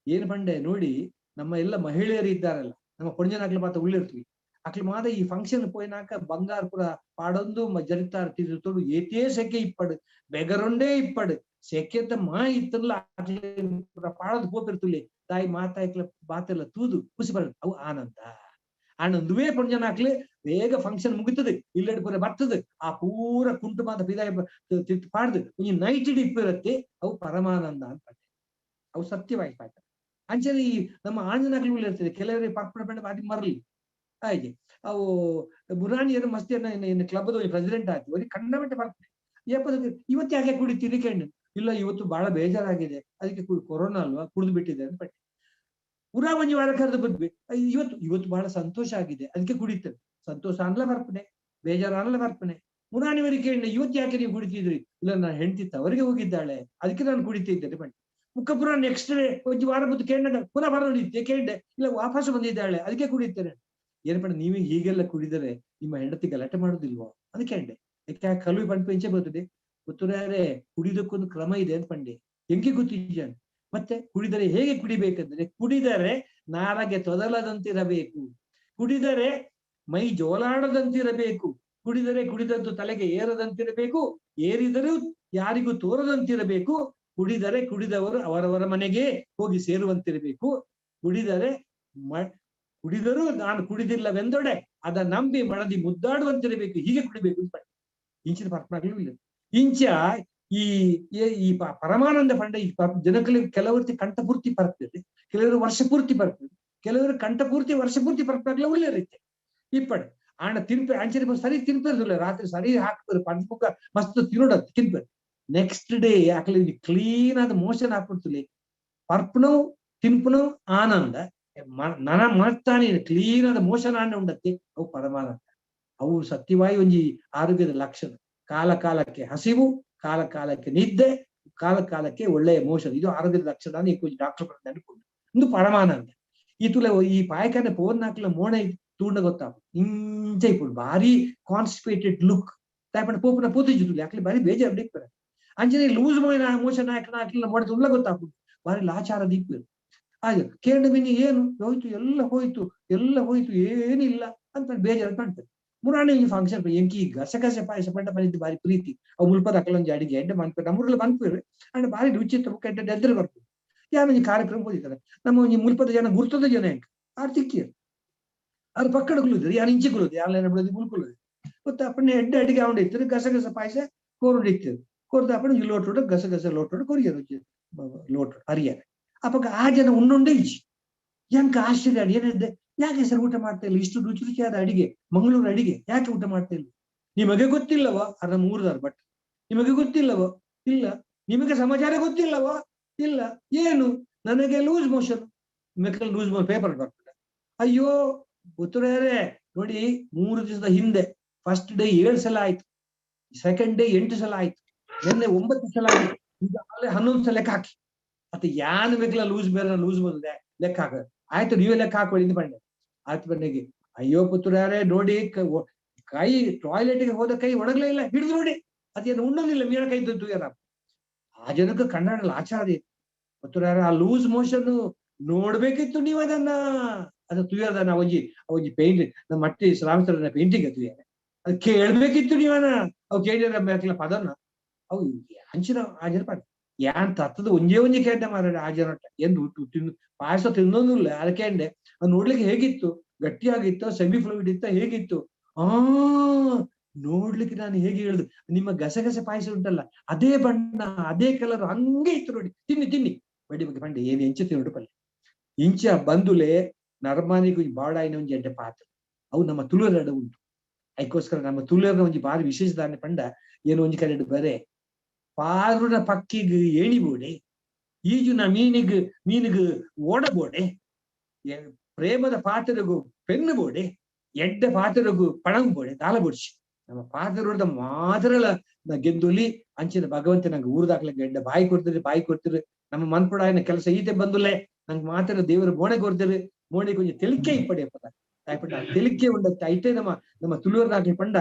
ಏನ್ ಪಂಡೆ ನೋಡಿ, ನಮ್ಮ ಎಲ್ಲ ಮಹಿಳೆಯರು ಇದ್ದಾರಲ್ಲ, ನಮ್ಮ ಪೊಂಜನಾಕ್ಲು ಮಾತ್ರ ಉಳ್ಳಿರ್ತೀವಿ, ಅಕ್ಲು ಮಾತ ಈ ಫಂಕ್ಷನ್ ಪೋಯಿನಾಕ ಬಂಗಾರ ಪುರ ಪಾಡೊಂದು ಜರಿತಾರ ತಿರುತೋಡು ಏತೇ ಸೆಕೆ ಇಪ್ಪಡು ಬೆಗರೊಂಡೇ ಇಪ್ಪಡು ಸೆಕೆತ ಮಾ ಇತ್ತಲ್ಲ ಅಕ್ಲೆ ಪುರ ಪಾಡೊಂದು ಪೋಪಿರ್ತುಲೆ ತಾಯಿ ಮಾತಾಯ್ಕ್ಲ ಬಾತೆಲ್ಲ ತೂದು ಖುಷಿ ಬರ ಅವು ಆನಂದ. ಆನಂದುವೇ ಪೊಂಜನಾಕ್ಲೆ ಬೇಗ ಫಂಕ್ಷನ್ ಮುಗಿತದೆ ಇಲ್ಲೆಡ್ ಪೂರ ಬರ್ತದೆ ಆ ಪೂರ ಕುಂಟು ಮಾತ ಪಿದಾಯಿ ಪಾಡ್ದು ಒಂಜಿ ನೈಟ್ ಇಪ್ಪಿರತ್ತೆ ಅವು ಪರಮಾನಂದ ಅಂತ ಅವು ಸತ್ಯವಾಗಿ ಪಾಠ. ಅಂಚನೆ ಈ ನಮ್ಮ ಆಂಜನಾಕ್ಲು ಇರ್ತದೆ ಕೆಲವರಿಗೆ ಪರ್ಪಣ ಪಂಡ ಬಾರಿ ಮರಲಿ ಹಾಗೆ ಅವು ಬುರಾಣಿಯರು ಮಸ್ತಿ ಕ್ಲಬ್ ಪ್ರೆಸಿಡೆಂಟ್ ಆಯ್ತು ಅವ್ರಿಗೆ ಕಂಡಮಟ್ಟೆ ಬರ್ತದೆ. ಏಪದ ಇವತ್ತು ಯಾಕೆ ಕುಡಿತೀರಿ ಕೇಳಿ, ಇಲ್ಲ ಇವತ್ತು ಬಹಳ ಬೇಜಾರಾಗಿದೆ ಅದಕ್ಕೆ ಕೊರೋನಾ ಅಲ್ವಾ ಕುಡಿದು ಬಿಟ್ಟಿದೆ ಅಂತ ಪಟ್ಟೆ. ಪುರಾ ಒಂಜಿ ವಾರ ಕರೆದು ಬಂದ್ವಿ, ಇವತ್ತು ಇವತ್ತು ಬಹಳ ಸಂತೋಷ ಆಗಿದೆ ಅದಕ್ಕೆ ಕುಡಿತಾರೆ, ಸಂತೋಷ ಅನ್ಲ ಬರ್ಪಣೆ ಬೇಜಾರು ಅನ್ಲ ಬರ್ಪಣೆ. ಮುರಾಣಿವರಿಗೆ ಕೇಳಿ ಇವತ್ತು ಯಾಕೆ ನೀವು ಕುಡಿತಿದ್ರಿ, ಇಲ್ಲ ನಾನು ಹೆಂಡತಿ ತವರಿಗೆ ಹೋಗಿದ್ದಾಳೆ ಅದಕ್ಕೆ ನಾನು ಕುಡಿತಿದ್ದೇನೆ ಬನ್ನಿ. ಮುಖ ಪುರ ನೆಕ್ಸ್ಟ್ ಡೇ ಒಂಜಿ ವಾರ ಬಂದು ಕೇಂದ್ರ ಪುನಃ ಬರ ನೋಡಿದ್ದೆ ಕೇಂಡೆ ಇಲ್ಲ ವಾಪಸ್ ಬಂದಿದ್ದಾಳೆ ಅದಕ್ಕೆ ಕುಡಿತೇನೆ. ಏನಪ್ಪ ನೀವು ಹೀಗೆಲ್ಲ ಕುಡಿದರೆ ನಿಮ್ಮ ಹೆಂಡತಿ ಗಲಾಟೆ ಮಾಡುದಿಲ್ವೋ ಅದಕ್ಕೆ ಕೇಂಡೆ. ಯಾಕೆ ಕಲುವಿ ಪಂಪೆ ಇಂಚೆ ಬರ್ತದೆ ಗೊತ್ತುರೆ ಕುಡಿದಕ್ಕೊಂದು ಕ್ರಮ ಇದೆ ಅಂತ ಪಂಡೆ ಹೆಂಗೆ ಗೊತ್ತಿದ್ದಾನೆ. ಮತ್ತೆ ಕುಡಿದರೆ ಹೇಗೆ ಕುಡಿಬೇಕಂದ್ರೆ ಕುಡಿದರೆ ನಾರಗೆ ತೊದಲದಂತಿರಬೇಕು, ಕುಡಿದರೆ ಮೈ ಜೋಲಾಡದಂತಿರಬೇಕು, ಕುಡಿದರೆ ಕುಡಿದದ್ದು ತಲೆಗೆ ಏರದಂತಿರಬೇಕು, ಏರಿದರೂ ಯಾರಿಗೂ ತೋರದಂತಿರಬೇಕು, ಕುಡಿದರೆ ಕುಡಿದವರು ಅವರವರ ಮನೆಗೆ ಹೋಗಿ ಸೇರುವಂತಿರಬೇಕು, ಕುಡಿದರೆ ಕುಡಿದರೂ ನಾನು ಕುಡಿದಿಲ್ಲವೆಂದೊಡೆ ಅದ ನಂಬಿ ಮಡದಿ ಮುದ್ದಾಡುವಂತಿರಬೇಕು, ಹೀಗೆ ಕುಡಿಬೇಕು ಅಂತ ಇಂಚಿನ ಪರಮಾಗ್ಲೂ ಇಲ್ಲ. ಇಂಚ ಈ ಈ ಪರಮಾನಂದ ಪಂಡ ಈ ಜನಗಳಿಗೆ ಕೆಲವರಿಗೆ ಕಂಠಪೂರ್ತಿ ಬರ್ತದೆ, ಕೆಲವರು ವರ್ಷ ಪೂರ್ತಿ ಬರ್ತದೆ, ಕೆಲವರು ಕಂಠಪೂರ್ತಿ ವರ್ಷ ಪೂರ್ತಿ ಪರ್ಪಾಗ್ಲ ಒಳ್ಳೆ ರೀತಿ ಇಪ್ಪಡೆ ಆಣ ತಿನ್ಪೆ ಅಂಚನೆ ಸರಿ ತಿನ್ಪೇರ್ದಿಲ್ಲ, ರಾತ್ರಿ ಸರಿ ಹಾಕ್ತಾರೆ ಪಂಚಮುಖ ಮಸ್ತ್ ತಿನ್ನೋಡ ತಿನ್ಪೇರು. ನೆಕ್ಸ್ಟ್ ಡೇ ಯಾಕಲಿ ಕ್ಲೀನ್ ಆದ ಮೋಷನ್ ಹಾಕ್ಬಿಡ್ತಿಲ್ಲ ಪರ್ಪನು ತಿನ್ಪನು ಆನಂದ ನನ ಮಾಡ್ತಾನೆ ಕ್ಲೀನ್ ಆದ ಮೋಷನ್ ಆಂಡ ಉಂಡತ್ತೆ ಅವು ಪರಮಾನಂದ. ಅವು ಸತ್ಯವಾಗಿ ಒಂಜಿ ಆರೋಗ್ಯದ ಲಕ್ಷಣ. ಕಾಲ ಕಾಲಕ್ಕೆ ಹಸಿವು, ಕಾಲ ಕಾಲಕ್ಕೆ ನಿದ್ದೆ, ಕಾಲ ಕಾಲಕ್ಕೆ ಒಳ್ಳೆಯ ಮೋಷನ್, ಇದು ಆರೋಗ್ಯದ ಲಕ್ಷಣ. ಡಾಕ್ಟರ್ ಅನ್ಕೊಂಡು ಒಂದು ಪರಮಾನಂದ. ಈ ತುಲೆ ಈ ಪಾಯಕನೆ ಪೋನ್ ಹಾಕ್ಲ ಮೋಣೆ ತೂಂಡ ಗೊತ್ತಾಪ ಇಂಚ ಇಪ್ಪುಡು ಭಾರಿ ಕಾನ್ಸ್ಟಿಪೇಟೆಡ್ ಲುಕ್ ತಾಯ್ಪಂಡ ಪೋಪುನ ಪೋತಿಜು ತುಲೆ ಯಾಕಲಿ ಭಾರಿ ಬೇಜಾರು ದಿಪ್ಪರೆ. ಅಂಚನೆ ಲೂಸ್ ಮೋಯನ ಮೋಷನ್ ಹಾಕಣ ಹಾಕ್ಲಿಲ್ಲ ಮೋಡೆ ತುಲ್ಲ ಗೊತ್ತಾಪುಡು ಭಾರಿ ಲಾಚಾರ ದಿಪ್ಪು. ಹಾಗೆ ಕೇಂದ್ರ ಮಿನಿ ಏನು ಹೋಯ್ತು ಎಲ್ಲ ಹೋಯ್ತು ಎಲ್ಲ ಹೋಯ್ತು ಏನಿಲ್ಲ ಅಂತ ಬೇಜಾರು ಕಾಣ್ತದೆ. ಮುರಾಣಿ ಫಂಕ್ಷನ್ ಎಂಕಿ ಗಸಗಸೆ ಪಾಯಸ ಪಂಡ ಮನಿದ್ದು ಭಾರಿ ಪ್ರೀತಿ ಅವು ಮುಲ್ಪದ ಅಕಲೊಂಜಿ ಅಡಿಗೆ ಎಡ್ಡೆ ಮನ್ಪೇರು ನಮ್ಮೂರಲ್ಲಿ ಮನ್ಪೇರು ಅಂಡ್ ಭಾರಿ ರುಚಿ ಕೆಟ್ಟ ಎದ್ರೆ ಬರ್ಪು. ಯಾರೊಂಜಿ ಕಾರ್ಯಕ್ರಮ ಹೋದಿದ್ದಾರೆ ನಮ್ಮ ಒಂಜಿ ಮುಲ್ಪದ ಜನ ಗುರ್ತದ ಜನ ಎಂಕ್ ಆರ್ ತಿಕ್ಕಿಯರು ಅವ್ರ ಪಕ್ಕಡ ಕುಲುದ್ರು ಯಾರು ಇಂಚೆ ಕುಲುದು ಯಾರು ಬಿಡೋದು ಮುಲ್ಕುಲುದು ಮತ್ತೆ ಅಪ್ಪಣ್ಣೆ ಎಡ್ಡೆ ಅಡಿಗೆ ಅವನ ಇತ್ತು ಗಸಗಸ ಪಾಯಸ ಕೋರುಂಡು ಇತ್ತು ಕೋರ್ದ ಅಪ್ಪಣ್ಣ ಲೋಟೋಡು ಗಸಗಸ ಲೋಟೋಡು ಕೊರಿಯರು ಲೋಟೋಡು ಹರಿಯರ ಅಪ್ಪಗ ಆ ಜನ ಉಣ್ಣುಂಡೆ ಇಜ್ಜಿ. ಎಂಕ ಆಶ್ಚರ್ಯ ಏನಿದೆ ಯಾಕೆ ಸರ್ ಊಟ ಮಾಡ್ತಾ ಇಲ್ಲ, ಇಷ್ಟು ರುಚಿ ರುಚಿಯಾದ ಅಡಿಗೆ ಮಂಗಳೂರು ಅಡಿಗೆ ಯಾಕೆ ಊಟ ಮಾಡ್ತಾ ಇಲ್ಲ? ನಿಮಗೆ ಗೊತ್ತಿಲ್ಲವೋ ಅರ್ಧ ಮೂರ್ದಾರ ಬಟ್ ನಿಮಗೆ ಗೊತ್ತಿಲ್ಲವೋ? ಇಲ್ಲ. ನಿಮಗೆ ಸಮಾಚಾರ ಗೊತ್ತಿಲ್ಲವೋ? ಇಲ್ಲ. ಏನು? ನನಗೆ ಲೂಸ್ ಮೋಷನ್. ನಿಮಗೆ ಲೂಸ್ ಮೋಷನ್ ಪೇಪರ್ ಬರ್ತದೆ. ಅಯ್ಯೋ ಪುತ್ರರೇ ನೋಡಿ, 3 ದಿವಸದ ಹಿಂದೆ ಫಸ್ಟ್ ಡೇ 7 ಸಲ ಆಯ್ತು, ಸೆಕೆಂಡ್ ಡೇ 8 ಸಲ ಆಯ್ತು, ನಿನ್ನೆ 9 ಸಲ ಆಯ್ತು, ಈಗ 11 ಸಲ ಲೆಕ್ಕ ಹಾಕಿ. ಮತ್ತೆ ಯಾನ್ ಬೇಕಲ್ಲ ಲೂಸ್ ಬೇರೆ ಲೂಸ್ ಬಂದಿದೆ ಲೆಕ್ಕ ಹಾಕ ಆಯ್ತು ನೀವೇ ಲೆಕ್ಕ ಹಾಕೊಳ್ಳಿ ಇಂದ ಬಂಡೆ ಆಯ್ತು ಬಂಡೆಗೆ. ಅಯ್ಯೋ ಪುತ್ರರೇ ನೋಡಿ, ಕೈ ಟಾಯ್ಲೆಟ್ಗೆ ಹೋದ ಕೈ ಒಣಗ್ಲೇ ಇಲ್ಲ, ಹಿಡಿದು ನೋಡಿ ಅದೇನು ಉಣ್ಣೋದಿಲ್ಲ ಮೀನ ಕೈ ತೂಗ್ಯಾರ. ಆ ಜನಕ್ಕೆ ಕನ್ನಡ ಆಚಾರ ಪುತ್ರರೇ ಆ ಲೂಸ್ ಮೋಷನ್ ನೋಡ್ಬೇಕಿತ್ತು ನೀವು ಅದನ್ನ. ಅದು ತುಯ್ಯದ ಒಂಜಿ ಒಂಜಿ ಪೇಂಟ್ ನಮ್ಮ ಮಟ್ಟಿ ಶ್ರಾಮಿಸರನ್ನ ಪೇಂಟಿಂಗ್ ತುಯ್ಯಾರ ಅದು ಕೇಳ್ಬೇಕಿತ್ತು ನೀವನ. ಅವು ಕೇಳಿದ್ರ ಪದನ ಅವು ಹಂಚಿನ ಆ ಜನ ಪಾಠ ಯಾನ್ ತತ್ತದ ಒಂಜೇ ಒಂಜಿ ಕೇಂಡೆ ಮಾರ ಆ ಜನ ಎಂದು ತಿನ್ನು ಪಾಯಸ ತಿನ್ನೋದಿಲ್ಲ ಅದಕ್ಕೆ ಅಂಡೆ. ಅದು ನೋಡ್ಲಿಕ್ಕೆ ಹೇಗಿತ್ತು? ಗಟ್ಟಿಯಾಗಿತ್ತ, ಸೆಮಿ ಫ್ಲೂಯಿಡ್ ಇತ್ತ, ಹೇಗಿತ್ತು? ಆ ನೋಡ್ಲಿಕ್ಕೆ ನಾನು ಹೇಗೆ ಹೇಳುದು, ನಿಮ್ಮ ಗಸಗಸೆ ಪಾಯಸ ಉಂಟಲ್ಲ ಅದೇ ಬಣ್ಣ ಅದೇ ಕಲರ್ ಹಂಗೆ ಇತ್ತು ನೋಡಿ. ತಿನ್ನಿ ತಿನ್ನಿ ಬಡ್ಡಿ ಬಗ್ಗೆ ಪಂಡೆ ಏನು ಎಂಚ ತಿನ್ನೋಡು ಪಲ್ಲೆ ಇಂಚ ಬಂದುಲೆ ನರ್ಮಾನಿಗೂ ಬಾಡಾಯಿನ ಒಂಜಿ ಎಡ್ಡೆ ಪಾತ್ರ ಅವು ನಮ್ಮ ತುಳುವೆರಡ ಉಂಟು. ಅದಕ್ಕೋಸ್ಕರ ನಮ್ಮ ತುಳುವರ ಒಂಜಿ ಬಾರಿ ವಿಶೇಷ ದಾನೆ ಪಂಡ ಏನು ಒಂಜಿ ಕಡೆ ಬರೆ ಪಾರುನ ಪಕ್ಕಿಗ್ ಏಣಿಬೋಡೆ, ಈಜುನ ಮೀನಿಗ್ ಮೀನಿಗ್ ಓಡಬೋಡೆ, ಪ್ರೇಮದ ಪಾತ್ರಗೂ ಪೆನ್ನು ಬೋಡೆ, ಎಡ್ಡೆ ಪಾತ್ರಗೂ ಪಣಂಗ್ ಬೋಡೆ ದಾಲ ಬೋಡ್ಸಿ ನಮ್ಮ ಪಾತ್ರರುಡ್ದ ಮಾತ್ರಲ ಗೆಂದುಲಿ ಅಂಚಿನ ಭಗವಂತ ನಂಗೆ ಊರ್ದಾಕ್ಲೆ ಗೆಡ್ಡ ಬಾಯಿ ಕೊಡ್ತಿರಿ ಬಾಯಿ ಕೊಡ್ತಿರಿ ನಮ್ಮ ಮನ್ಪುಡಾಯನ ಕೆಲಸ ಈತೆ ಬಂದುಲೆ ನಂಗೆ ಮಾತ್ರ ದೇವರು ಮೋಣೆ ಕೊಡ್ತಿರಿ ಮೋಣೆ ಕೊಂಚ ತೆಲಿಕೆ ಇಪ್ಪಡಿ ತಾಯ್ಪಂಡ ತೆಲಿಕೆ ಉಂಡತ್ತೆ ಐತೆ ನಮ್ಮ ನಮ್ಮ ತುಳುವರ್ನಾಕ್ಲಿ ಪಂಡ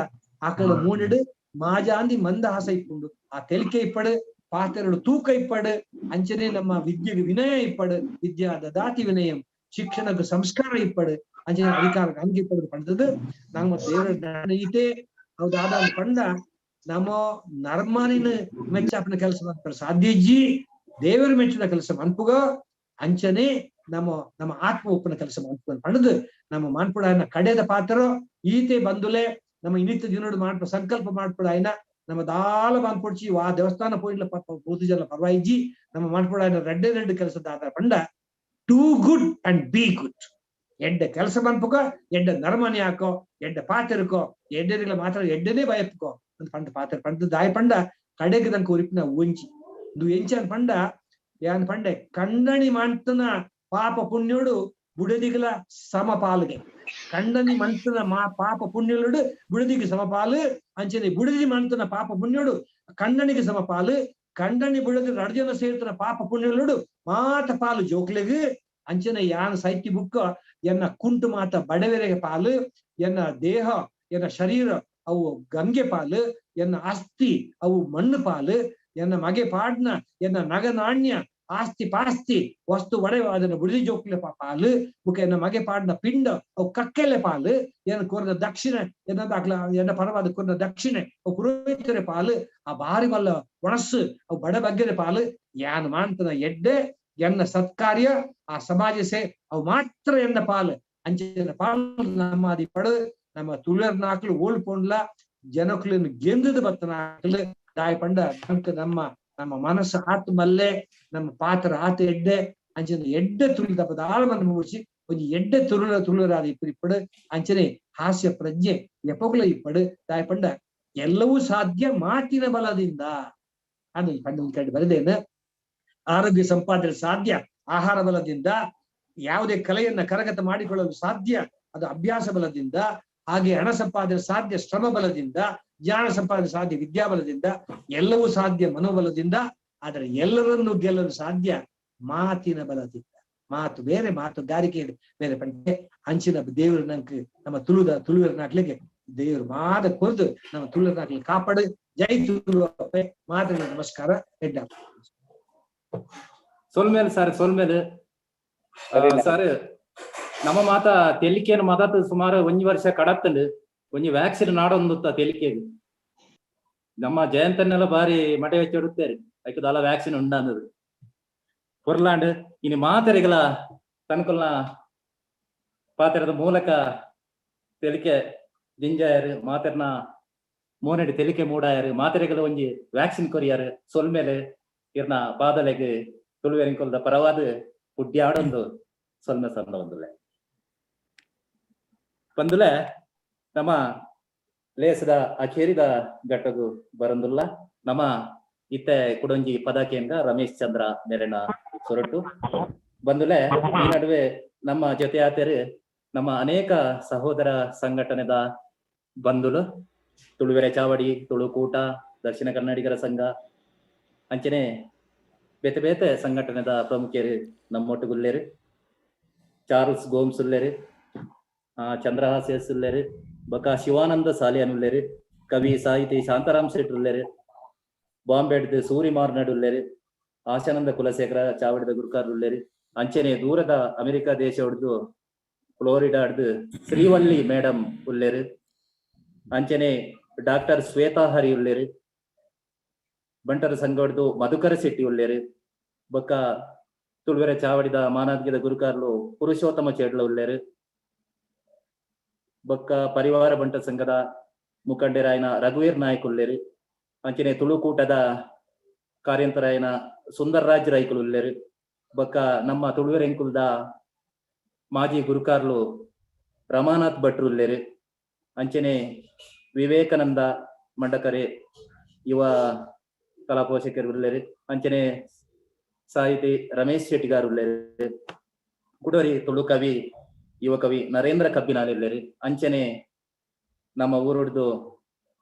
ಆಕಳ ಮೋಣಿಡು ಮಾಜಾಂದಿ ಮಂದಹಾಸ ಇಪ್ಪುಂಡು ಆ ತೆಲಿಕೆ ಇಪ್ಪಡು ಪಾತೆರಡು ತೂಕ ಇಪ್ಪಡು ಅಂಚನೆ ನಮ್ಮ ವಿದ್ಯೆಗೆ ವಿನಯ ಇಪ್ಪಡು ವಿದ್ಯಾ ದದಾತಿ ವಿನಯಂ ಶಿಕ್ಷಣಕ್ಕೆ ಸಂಸ್ಕಾರ ಇಪ್ಪಡು ಅಂಚನೆ ಅಧಿಕಾರಕ್ಕೆ ಅಂಗಿ ಇಪ್ಪಡು ಪಂಡದು ನಮ್ಮ ದೇವರ ಈತೆ ಹೌದಾದ ಪಂಡ ನಮ್ಮ ನರ್ಮಾನಿನ ಮೆಚ್ಚಾಪನ ಕೆಲಸ ಮಾಡ್ತಾರೆ ಸಾಧ್ಯಜ್ಜಿ ದೇವರ ಮೆಚ್ಚಿನ ಕೆಲಸ ಮನ್ಪುಗ ಅಂಚನೆ ನಮ್ಮ ನಮ್ಮ ಆತ್ಮ ಒಪ್ಪನ ಕೆಲಸ ಮನ್ಪು ಪಂಡದು ನಮ್ಮ ಮಾನ್ಪುಡಾಯನ ಕಡೆದ ಪಾತ್ರ ಈತೆ ಬಂದುಲೆ ನಮ್ಮ ಇನ್ನಿತ್ತ ದಿನೋಡು ಮಾಡ್ಪ ಸಂಕಲ್ಪ ಮಾಡ್ಪುಡಾಯನ ನಮ್ಮ ದಾಲ ಮಾನ್ಪೊಡ್ಚಿ ವಾ ದೇವಸ್ಥಾನ ಪೋಯಿಡ್ಲ ಪೂತು ಜನ ಪರ್ವಾಯಿಜ್ಜಿ ನಮ್ಮ ಮಾನ್ಪುಡಾಯನ ರೆಡ್ಡೆ ರೆಡ್ಡೆ ಕೆಲಸದ ಆಧಾರ ಪಂಡ do good and be good. ಎಡ್ಡೆ ಕೆಲಸ ಮನ್ಪುಕ ಎಡ್ಡೆ ನರಮನೆ ಹಾಕೋ ಎಡ್ಡೆ ಪಾತಿರ್ಕೋ ಎಡ್ಡೆರಿಗಳ ಮಾತ್ರ ಎಡ್ಡೆನೇ ಬಯಪ್ಕೋ ಅಂತ ಪಂಡ ಪಾತ್ರ ಪಂಡ ದಾಯ ಪಂಡ ಕಡೆಗೆ ನಂಗೆ ಉರಿಪಿನ ಒಂಚಿ ಇದು ಎಂಚ ಅನ್ ಪಂಡ ಯಾನ್ ಪಂಡೆ ಕಣ್ಣಣಿ ಮಂತನ ಪಾಪ ಪುಣ್ಯೋಡು ಬುಡದಿಗಲ ಸಮಪಾಲಿಗೆ ಕಂಡನಿ ಮಂತನ ಮಾ ಪಾಪ ಪುಣ್ಯಲುಡು ಬುಡದಿಗೆ ಸಮಪಾಲು ಅಂಚನೆ ಬುಡದಿ ಮಂತನ ಪಾಪ ಪುಣ್ಯೋಡು ಕಣ್ಣನಿಗೆ ಸಮಪಾಲು ಕಂಡನಿ ಬುಡದಿ ರಡ್ಜನ ಸೇರ್ತನ ಪಾಪ ಪುಣ್ಯಲುಡು ಮಾತ ಪಾಲು ಜೋಕ್ಲೆಗ್ ಅಂಚನೆ ಯಾನ್ ಸೈತಿ ಬುಕ್ಕ ಎನ್ನ ಕುಂಟು ಮಾತ ಬಡವೆರೆಗೆ ಪಾಲು ಎನ್ನ ದೇಹ ಎನ್ನ ಶರೀರ ಅವು ಗಂಗೆ ಪಾಲು ಎನ್ನ ಆಸ್ತಿ ಅವು ಮಣ್ಣು ಪಾಲು ಎನ್ನ ಮಗೆ ಪಾಡ್ನ ಎನ್ನ ನಗನಾಣ್ಯ ಆಸ್ತಿ ಪಾಸ್ತಿ ವಸ್ತು ಒಡೆ ಅದನ್ನ ಬುಡಿದಿ ಜೋಕ್ಲೆ ಪಾಲು ಬುಕ್ಕ ಎನ್ನ ಮಗೆ ಪಾಡ್ನ ಪಿಂಡ ಅವು ಕಕ್ಕೆಲೆ ಪಾಲು ಎನ್ನ ಕೋರ್ನ ದಕ್ಷಿಣ ಎನ್ನ ದಾಖಲ ಎನ್ನ ಪರವಾದ ಕೋರ್ನ ದಕ್ಷಿಣೆ ಅವು ಪುರೋಹಿತರೆ ಪಾಲು ಆ ಬಾರಿ ಮಲ್ಲ ಒಣಸು ಅವು ಬಡ ಬಗ್ಗೆರೆ ಪಾಲು ಯಾನ್ ಮಾಡ್ತನ ಎಡ್ಡೆ ಎನ್ನ ಸತ್ಕಾರ್ಯ ಆ ಸಮಾಜ ಸೇ ಅವು ಮಾತ್ರ ಎನ್ನ ಪಾಲು ಅಂಚಿನ ಪಾಲು ನಮ್ಮಾದಿ ಪಡು ನಮ್ಮ ತುಳಿಯರ್ನಾಕ್ಲು ಓಳ್ಪೊಂಡ್ಲ ಜನಕ್ಲಿನ ಗೆಂದದ ಬತ್ತನಾಕ್ಲು ದಾಯ ಪಂಡ ನಮ್ಕ ನಮ್ಮ ನಮ್ಮ ಮನಸ್ಸು ಆತ್ಮಲ್ಲೇ ನಮ್ಮ ಪಾತ್ರ ಆತ ಎಡ್ಡೆ ಅಂಚಿನ ಎಡ್ಡೆ ತುಳಿದ ದಾಳವನ್ನು ಮುಗಿಸಿ ಒಂಜಿ ಎಡ್ಡೆ ತುರುಳ ತುಳುರಾದ ಇಪ್ಪು ಇಪ್ಪಡು ಅಂಚನೆ ಹಾಸ್ಯ ಪ್ರಜ್ಞೆ ಎಪೊಗ್ಲ ಇಪ್ಪಡು ದಾಯ ಪಂಡ ಎಲ್ಲವೂ ಸಾಧ್ಯ ಮಾತಿನ ಬಲದಿಂದ ಅದು ಪಂಡ ಒಂದು ಕಡೆ ಬರೆದೇನು ಆರೋಗ್ಯ ಸಂಪಾದನೆ ಸಾಧ್ಯ ಆಹಾರ ಬಲದಿಂದ, ಯಾವುದೇ ಕಲೆಯನ್ನ ಕರಗತ ಮಾಡಿಕೊಳ್ಳಲು ಸಾಧ್ಯ ಅದು ಅಭ್ಯಾಸ ಬಲದಿಂದ, ಹಾಗೆ ಹಣ ಸಂಪಾದನೆ ಸಾಧ್ಯ ಶ್ರಮ ಬಲದಿಂದ, ಜ್ಞಾನ ಸಂಪಾದನೆ ಸಾಧ್ಯ ವಿದ್ಯಾಬಲದಿಂದ, ಎಲ್ಲವೂ ಸಾಧ್ಯ ಮನೋಬಲದಿಂದ, ಆದರೆ ಎಲ್ಲರನ್ನೂ ಗೆಲ್ಲಲು ಸಾಧ್ಯ ಮಾತಿನ ಬಲದಿಂದ. ಮಾತು ಬೇರೆ, ಮಾತುಗಾರಿಕೆ ಬೇರೆ. ಪಂಡೆ ಅಂಚಿನ ದೇವರು ನಂಗೆ ನಮ್ಮ ತುಳುದ ತುಳುವರ್ನಾಕ್ಲಿಗೆ ದೇವರು ಮಾದ ಕೊರ್ದು ನಮ್ಮ ತುಳುವರ್ನಾಕ್ಲಿ ಕಾಪಾಡು. ಜೈ ತುಳು ಮಾತಿನ ನಮಸ್ಕಾರ. ಹೆಡ್ಡ ಸೊಲ್ಮೇಲೆ ಸರ್, ಸೊಲ್ಮೇಲೆ ಸರ್ ನಮ್ಮ ಮಾತ ತೆಲಿಕೆಯನ್ನು ಮಾತಾತ ಸುಮಾರು ಒಂಜಿ ವರ್ಷ ಕಡತ್ತಂಡು ಒಂಜಿ ವ್ಯಾಕ್ಸಿನ್ ನಾಡೊಂದುತ್ತ ತೆಲಿಕೆಗೆ ನಮ್ಮ ಜಯಂತನ್ನೆಲ್ಲ ಬಾರಿ ಮಠ ವೆಚ್ಚ ಐಕದಲ್ಲ ವ್ಯಾಕ್ಸಿನ್ ಉಂಡಂದದು ಪೊರ್ಲಾಂಡ್ ಇನ್ನು ಮಾತರಿಗಳ ತನ್ಕೊಲ್ನ ಪಾತ್ರದ ಮೂಲಕ ತೆಲಿಕೆ ಜಿಂಜಾಯರು ಮಾತರ್ನ ಮೋನಡಿ ತೆಲಿಕೆ ಮೂಡಾಯರು ಮಾತರಿಗಳ ಒಂಜಿ ವ್ಯಾಕ್ಸಿನ್ ಕೊರಿಯಾರು ಸೊಲ್ಮೇಲೆ ಇರ್ನ ಪಾದಲೆಗ್ ತುಳುವೆರಿಂಕೊಲ್ದ ಪರವಾದ ಪುಡ್ಯಾಡೊಂದು ಸೊಲ್ಮೆ ಸಂದ ಒಂದುಲೆ ಬಂದುಲೆ ನಮ್ಮ ಲೇಸದ ಅಖೇರಿದ ಘಟ್ಟಗು ಬರಂದುಲ್ಲ. ನಮ್ಮ ಇತ್ತೆ ಕುಡೊಂಜಿ ಪದಕೇಂದ್ರ ರಮೇಶ್ ಚಂದ್ರ ಮೇರೆನ ಸೊರಟು ಬಂದುಲೆ. ಈ ನಡುವೆ ನಮ್ಮ ಜೊತೆ ಆತರು ನಮ್ಮ ಅನೇಕ ಸಹೋದರ ಸಂಘಟನೆದ ಬಂಧುಲು ತುಳುವೆರೆ ಚಾವಡಿ, ತುಳುಕೂಟ, ದಕ್ಷಿಣ ಕನ್ನಡಿಗರ ಸಂಘ ಅಂಚನೆ ಬೇತೆ ಬೇತೆ ಸಂಘಟನೆದ ಪ್ರಮುಖರು ನಮ್ಮೊಟ್ಟುಗುಲ್ಲೇರು. ಚಾರ್ಲ್ಸ್ ಗೋಮ್ಸ್ ಉಲ್ಲೇರು, ಚಂದ್ರಹಾಸ್ ಎಸ್ ಉಲ್ಲೇರು, ಬಕ ಶಿವಾನಂದ ಸಾಲಿಯನ್ ಉಲ್ಲೇರು, ಕವಿ ಸಾಹಿತಿ ಶಾಂತಾರಾಮ್ ಶೆಟ್ರು ಉಲ್ಲೇರು, ಬಾಂಬೆಡ್ದು ಸೂರಿ ಮಾರ್ನಾಡ್ ಉಲ್ಲೇರು, ಆಶಾನಂದ ಕುಲಶೇಖರ ಚಾವಡಿದ ಗುರುಕಾರ್ ಉಲ್ಲೇರು, ಅಂಚನೆ ದೂರದ ಅಮೆರಿಕ ದೇಶ ಹೊಡೆದು ಫ್ಲೋರಿಡಾಡ್ದು ಶ್ರೀವಲ್ಲಿ ಮೇಡಮ್ ಉಲ್ಲೇರು, ಅಂಚನೆ ಡಾಕ್ಟರ್ ಶ್ವೇತಾ ಹರಿ ಉಲ್ಲೇರು, ಬಂಟರ ಸಂಘ ಮಧುಕರ ಶೆಟ್ಟಿ ಉಲ್ಲೇರು, ಬೊಕ್ಕ ತುಳುವೆರೆ ಚಾವಡಿದ ಮಾನಾದ್ಗಿದ ಗುರುಕಾರ್ಲು ಪುರುಷೋತ್ತಮ ಚೇಡ್ಲ ಉಲ್ಲೇರು, ಬೊಕ್ಕ ಪರಿವಾರ ಬಂಟ ಸಂಘದ ಮುಖಂಡರಾಯನ ರಘುವೀರ್ ನಾಯಕ್ ಉಲ್ಲೇರು, ಅಂಚನೆ ತುಳುಕೂಟದ ಕಾರ್ಯಂತರಾಯನ ಸುಂದರ್ರಾಜ್ ರೈಕುಲು ಉಲ್ಲೇರು, ಬೊಕ್ಕ ನಮ್ಮ ತುಳುವೆರೆಂಕುಲ್ದ ಮಾಜಿ ಗುರುಕಾರ್ಲು ರಮಾನಾಥ್ ಭಟ್ರು ಉಲ್ಲೇರು, ಅಂಚನೆ ವಿವೇಕಾನಂದ ಮಂಡಕರೆ ಯುವ ಕಲಾ ಪೋಷಕರು ಉಲ್ಲೇರು, ಅಂಚನೆ ಸಾಹಿತಿ ರಮೇಶ್ ಶೆಟ್ಟಿಗಾರ್ ಉಲ್ಲೇರು, ಕುಡೋರಿ ತುಳು ಕವಿ ಯುವ ಕವಿ ನರೇಂದ್ರ ಕಬ್ಬಿನಾಲ್ ಉಲ್ಲೇರು, ಅಂಚನೆ ನಮ್ಮ ಊರುಡ್ದು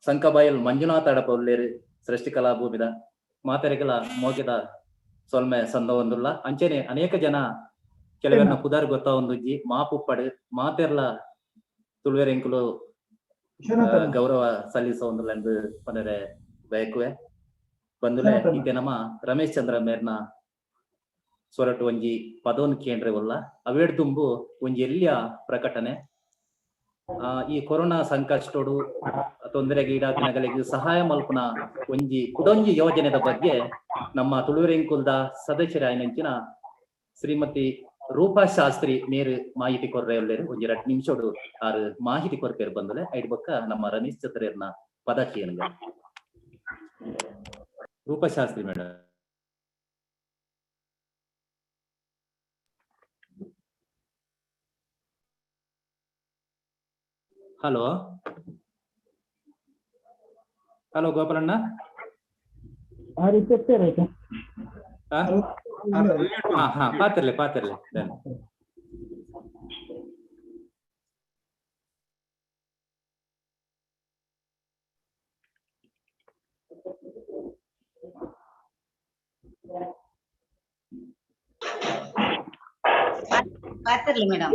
ಸಂಕಬಾಯಲ್ ಮಂಜುನಾಥ ಅಡಪ ಉಲ್ಲೇರು ಸೃಷ್ಟಿಕಲಾ ಭೂಮಿದ ಮಾತೆರೆಗಲ ಮೋಗೆದ ಸೊಲ್ಮೆ ಸಂದ ಒಂದುಲ್ಲ. ಅಂಚೆನೆ ಅನೇಕ ಜನ ಕೆಲವರನ್ನ ಪುದಾರ್ ಗೊತ್ತಾ ಒಂದುಜ್ಜಿ ಮಾಪುಪ್ಪಡು ಮಾತೆರ್ಲ ತುಳುವೆರೆಂಕುಲು ಗೌರವ ಸಲ್ಲಿಸ ಒಂದುಲ್ಲ ಎಂದು ಪನರೆ ಬಯಕುವೆ ಬಂದುಲೆ. ಇತ್ತೆ ನಮ್ಮ ರಮೇಶ್ ಚಂದ್ರ ಮೇರ್ನ ಸ್ವರಟು ಒಂಜಿ ಪದೋನ್ ಕೇಂದ್ರ ಉಲ್ಲ. ಅವೇಡ್ ದುಂಬು ಒಂಜಿ ಎಲ್ಲಿಯ ಪ್ರಕಟಣೆ, ಈ ಕೊರೋನಾ ಸಂಕಷ್ಟೋಡು ತೊಂದರೆಗೆ ಈಡಾತಿನಗಳಿಗೆ ಸಹಾಯ ಮಲ್ಪುನ ಒಂಜಿ ಕುಡೊಂಜಿ ಯೋಜನೆದ ಬಗ್ಗೆ ನಮ್ಮ ತುಳುವೆರೆಂಕುಲ್ದ ಸದಸ್ಯರಾಯನಂಚಿನ ಶ್ರೀಮತಿ ರೂಪಾ ಶಾಸ್ತ್ರಿ ಮೇರು ಮಾಹಿತಿ ಕೊರ್ರೆ ಉಲ್ಲೇರು. ಒಂಜಿ 2 ನಿಮಿಷೋಡು ಆರು ಮಾಹಿತಿ ಕೊರ್ಪೇರು ಬಂದಲೆ. ಐಡ್ ಬೊಕ್ಕ ನಮ್ಮ ರಮೇಶ್ ಚಂದ್ರರ್ನ ಪದ ಕೇನುಗ. Roopa Shastri madam. Hello hello ಗೋಪಾಲಣ್ಣ. ಹಾ ಪಾತಿರ್ಲೆ ಪಾತಿರ್ಲೆ. ಪಾತಿರ್ಲಿ ಮೇಡಮ್.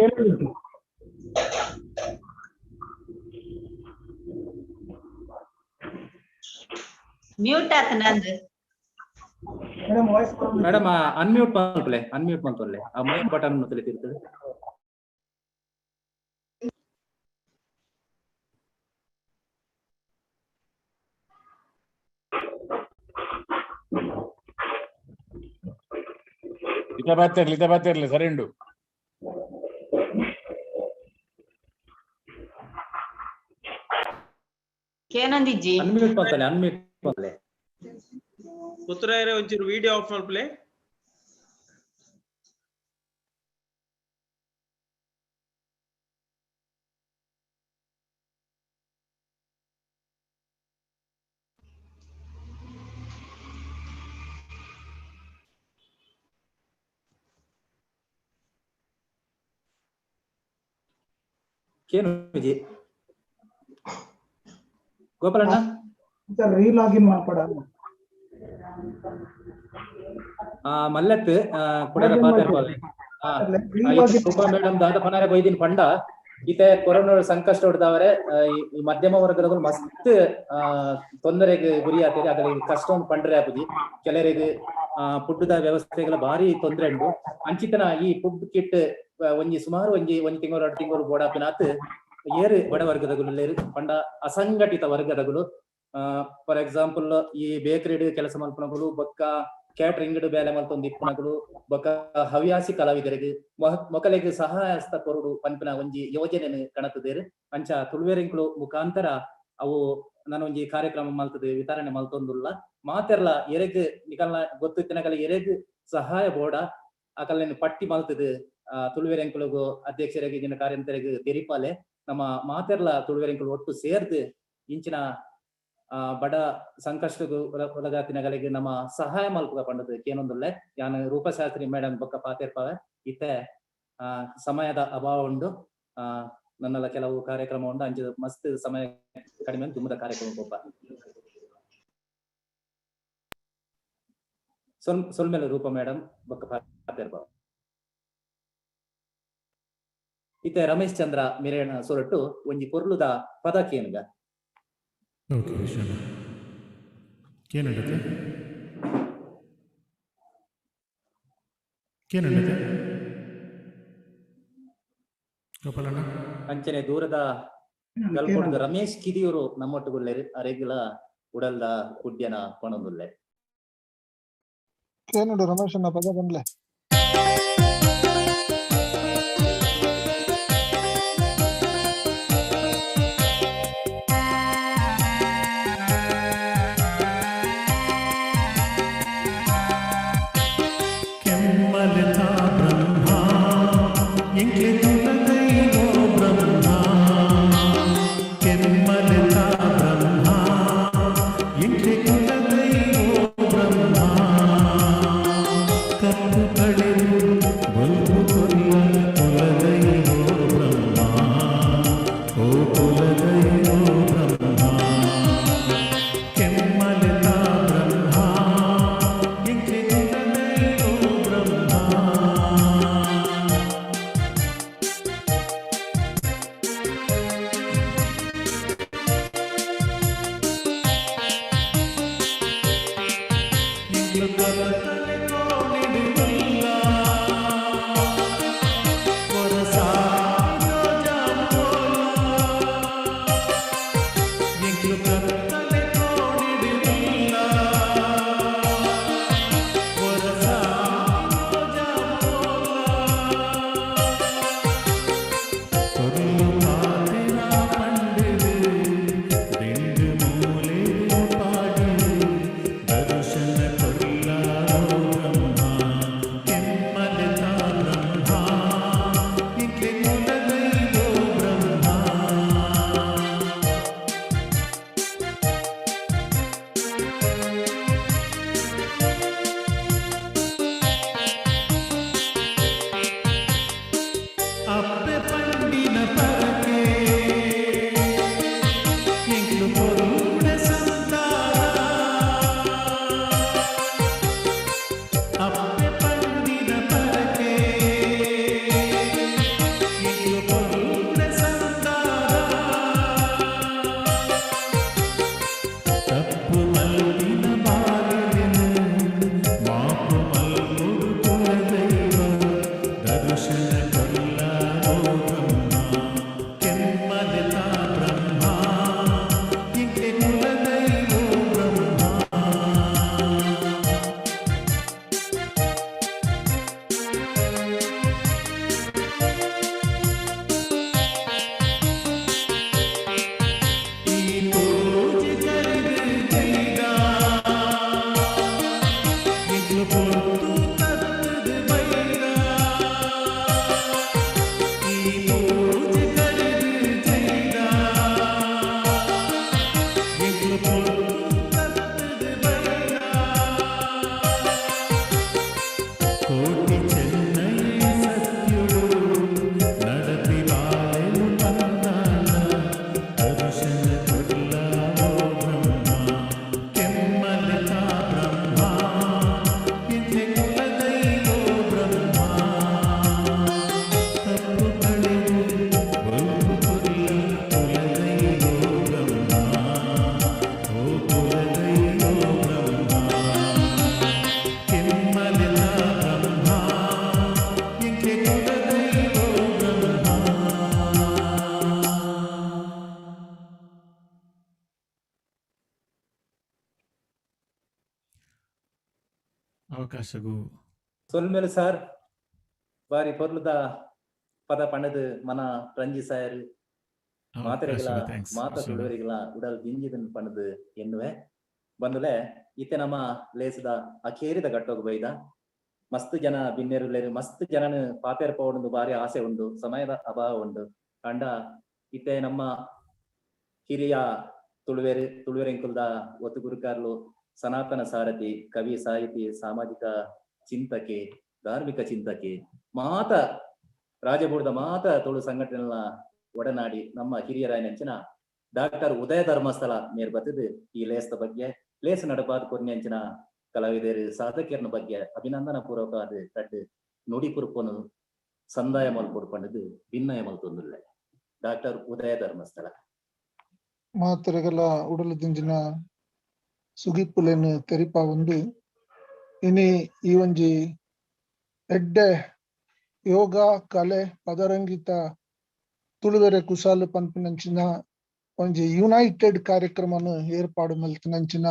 ಮ್ಯೂಟ್ ಆತ ನಂದು. ಮೇಡಮ್ ಅನ್ಮ್ಯೂಟ್ ಮಲ್ಪಲೆ, ಅನ್ಮ್ಯೂಟ್ ಮಲ್ತೊಲ್ಲೆ, ಆ ಮೈಕ್ ಬಟನ್ ತಿಳಿತಿರ್ತದೆ. ಇತ ಬಾತಿರ್ಲಿ, ಇತ ಬಾತಿರ್ಲಿ, ಸರಿ ಉಂಡು. ಕೇನಂದಿಜ್ಜಿ ಅನ್ಮ್ಯೂಟ್ ಮಲ್ತೊಲ್ಲೆ, ಅನ್ಮ್ಯೂಟ್ ಮಲ್ತೊಲ್ಲೆ. ಪುತ್ರಯರೇ ಒಂಚೂರು ವಿಡಿಯೋ ಆಫ್ ಮಲ್ಪಲೆ. ಕೇನು ವಿಜಿ ಗೋಪಾಲಣ್ಣ ಸರ್ ರೀಲಾಗಿನ್ ಮಾಡ್ಕೊಡ. ಮಲ್ಲತ್ ಕುಡರ ಪಾತೆರ್ಪಾಲೆ. ರೂಪಾ ಮೇಡಮ್ ದಾದ ಪನಾರೆ ಬೈದಿನ ಪಂಡ ಇತ್ತೆ ಕೊರೋನಾ ಸಂಕಷ್ಟ ಹೊಡೆದವರೆ ಈ ಮಧ್ಯಮ ವರ್ಗದವರು ಮಸ್ತ್ ತೊಂದರೆಗೆ ಗುರಿ ಆತೇರಿ. ಅದ್ರ ಕಷ್ಟ ಒಂದು ಪಂಡ್ರೆ ಆಪುಜಿ. ಕೆಲವರಿಗೆ ಫುಡ್ದ ವ್ಯವಸ್ಥೆಗಳ ಭಾರಿ ತೊಂದರೆ ಉಂಟು. ಅಂಚಿತನ ಈ ಫುಡ್ ಕಿಟ್ ಒಂಜಿ ಸುಮಾರು ಒಂಜಿ ಒಂಜಿ ತಿಂಗಳು 2 ತಿಂಗಳು ಬೋಡಾಪಿನಾತ್ ಏರು ಬಡ ವರ್ಗದಗುಲು ಪಂಡ ಅಸಂಘಟಿತ ವರ್ಗದಗುಲು, ಫಾರ್ ಎಕ್ಸಾಂಪಲ್ ಈ ಬೇಕರಿ ಕೆಲಸ ಮಲ್ಪನಗುಲು, ಬೊಕ್ಕ ಕ್ಯಾಟರಿಂಗ್ ಬೇಲೆ ಮಲ್ತೊಂದು ಇಪ್ಪನಗುಲು, ಬೊಕ್ಕ ಹವ್ಯಾಸಿ ಕಲಾವಿದರಿಗೆ ಮೊಕಲೆಗೆ ಸಹಾಯ ಹಸ್ತ ಕೊರಡು ಪನ್ಪಿನ ಒಂಜಿ ಯೋಜನೆಯನ್ನು ಕಣತದೇರು. ಅಂಚ ತುಳುವೆರೆಂಕುಲು ಮುಖಾಂತರ ಅವು ನಾನೊಂಜಿ ಕಾರ್ಯಕ್ರಮ ಮಲ್ತದೆ ವಿತರಣೆ ಮಲ್ತೊಂದುಲ್ಲ. ಮಾತೆರ್ಲ ಎರೆಗ್ ನಿಕಲ್ನ ಗೊತ್ತಿತ್ತಿನಕಲ ಎರೆಗ್ ಸಹಾಯ ಬೋಡ ಅಕಲ್ನ ಪಟ್ಟಿ ಮಲ್ತದೆ ತುಳುವೆರೆಂಕುಲುಗು ಅಧ್ಯಕ್ಷರಿಗೆ ಇಂಚಿನ ಕಾರ್ಯಂತರಿಗೆ ತೆರಿಪಾಲೆ. ನಮ್ಮ ಮಾತೆರ್ಲ ತುಳುವೆರೆಂಕುಲು ಒಟ್ಟು ಸೇರ್ದು ಇಂಚಿನ ಬಡ ಸಂಕಷ್ಟಗೂ ಒಳಗಾತಿನಗಳಿಗೆ ನಮ್ಮ ಸಹಾಯ ಮಲ್ಪುಗ ಪಂಡದು ಕೇನೊಂದುಲ್ಲೆ. ಯಾನ್ ರೂಪಶಾಸ್ತ್ರಿ ಮೇಡಮ್ ಬೊಕ್ಕ ಪಾತೆರ್ಪಾವೆ. ಇತ್ತೆ ಸಮಯದ ಅಭಾವ ಉಂಡು, ನನ್ನೆಲ್ಲ ಕೆಲವು ಕಾರ್ಯಕ್ರಮ ಉಂಡು, ಅಂಚ ಮಸ್ತ್ ಸಮಯ ಕಡಿಮೆ ತುಂಬದ ಕಾರ್ಯಕ್ರಮ ಒಬ್ಬ ಸೊಲ್ಮೆಲೆ ರೂಪ ಮೇಡಮ್ ಬೊಕ್ಕ ಪಾತೆರ್ಪಾವೆ. ಇತ್ತೆ ರಮೇಶ್ ಚಂದ್ರ ಮಿರೇಣ ಸೊರಟು ಒಂಜಿ ಪೊರ್ಲುದ ಪದ ಕೇನುಗ. ಓಕೆ ವಿಶ್ವನಾಥ್ ಕೇನಂಡತೆ ಕೇನಂಡತೆ ಗೋಪಾಲಣ್ಣ. ಅಂಚನೆ ದೂರದ ಗಲ್ಪೊಡ್ದು ರಮೇಶ್ ಕಿದಿಯೂರು ನಮ್ಮೊಟ್ಟುಗುಲ್ಲೆರು ಅರೆಗಿಲ ಉಡಲ್ದ ಕುಡ್ಯನ ಕೊಣೊಂದುಲ್ಲೆ. ಕೇನುಡು ರಮೇಶ್ ಅಣ್ಣ ಪದ ಬಂದ್ಲೆ. ಕುಲದೈವೋ ಬ್ರಹ್ಮ. ಅವಕಾಶಗೂ ಸೊಲ್ಮೆಲು ಸರ್ ಬಾರಿ ಪೊರ್ಲುದ ಪದ ಪಣದು ಮನ ರಂಜಿ ಸಾಯರ್ ಮಾತೆರೆಗಳ thanks, ಮಾತ ವಿಶ್ವನಾಥ್. ತುಳುವರಿಗಳ ಉಡಲ್ ದಿಂಜಿದನ್ ಪಣದು ಎನ್ನುವೆ ಬಂದುಲೆ ಇತ್ತೆ ನಮ್ಮ ಲೇಸದ ಅಖೇರಿದ ಘಟ್ಟೋಗು ಬೈದ ಮಸ್ತ್ ಜನ ಬಿನ್ನೆರುಲ್ಲೇರು ಮಸ್ತ್ ಜನನು ಪಾತೆರ್ ಪೋವೊಡುಂದು ಬಾರಿ ಆಸೆ ಉಂಡು, ಸಮಯದ ಅಭಾವ ಉಂಡು. ಅಂಡ ಇತ್ತೆ ನಮ್ಮ ಹಿರಿಯ ತುಳುವೆರು ತುಳುವೆರೆಂಕುಲ್ದ ಒತ್ತು ಗುರುಕಾರ್ಲು ಸನಾತನ ಸಾರಥಿ, ಕವಿ, ಸಾಹಿತಿ, ಸಾಮಾಜಿಕ ಚಿಂತಕೆ, ಧಾರ್ಮಿಕ ಚಿಂತಕೆ, ಮಾತ ರಾಜಬೂಡದ ಮಾತ ತುಳು ಸಂಘಟನೆಗಳ ಒಡನಾಡಿ ನಮ್ಮ ಹಿರಿಯರಾಯನಂಚಿನ ಡಾಕ್ಟರ್ ಉದಯ ಧರ್ಮಸ್ಥಳ ಮೇರ್ ಬತ್ತದು ಈ ಲೇಸ್ದ ಬಗ್ಗೆ ಲೇಸ್ ನಡಪಾದ ಕೊರ್ನೆಂಚಿನ ಕಲಾವಿದರು ಸಾಧಕರನ ಬಗ್ಗೆ ಅಭಿನಂದನ ಪೂರ್ವಕ ಅದು ಕಟ್ಟು ನುಡಿ ಪುರುಪನು ಸಂದಾಯ ಮಲ್ಪೊಡು ಪಂಡದು ಭಿನ್ನಯ ಮಲ್ತೊಂದುಲ್ಲೆ ಡಾಕ್ಟರ್ ಉದಯ ಧರ್ಮಸ್ಥಳ. ಮಾತೆರೆಗಲ ಉಡಲು ದಿಂಜಿನ ಸುಗಿಪುಲೆನ್ ತೆರಿಪ ಒಂದು ಇನಿ ಈ ಒಂಜಿ ಎಡ್ಡೆ ಯೋಗ ಕಲೆ ಪದರಂಗಿತ ತುಳುವೆರೆ ಕುಸಾಲು ಪನ್ಪಿನಂಚಿನ ಒಂಜಿ ಯುನೈಟೆಡ್ ಕಾರ್ಯಕ್ರಮನ ಏರ್ಪಾಡು ಮಲ್ತಿನಂಚಿನ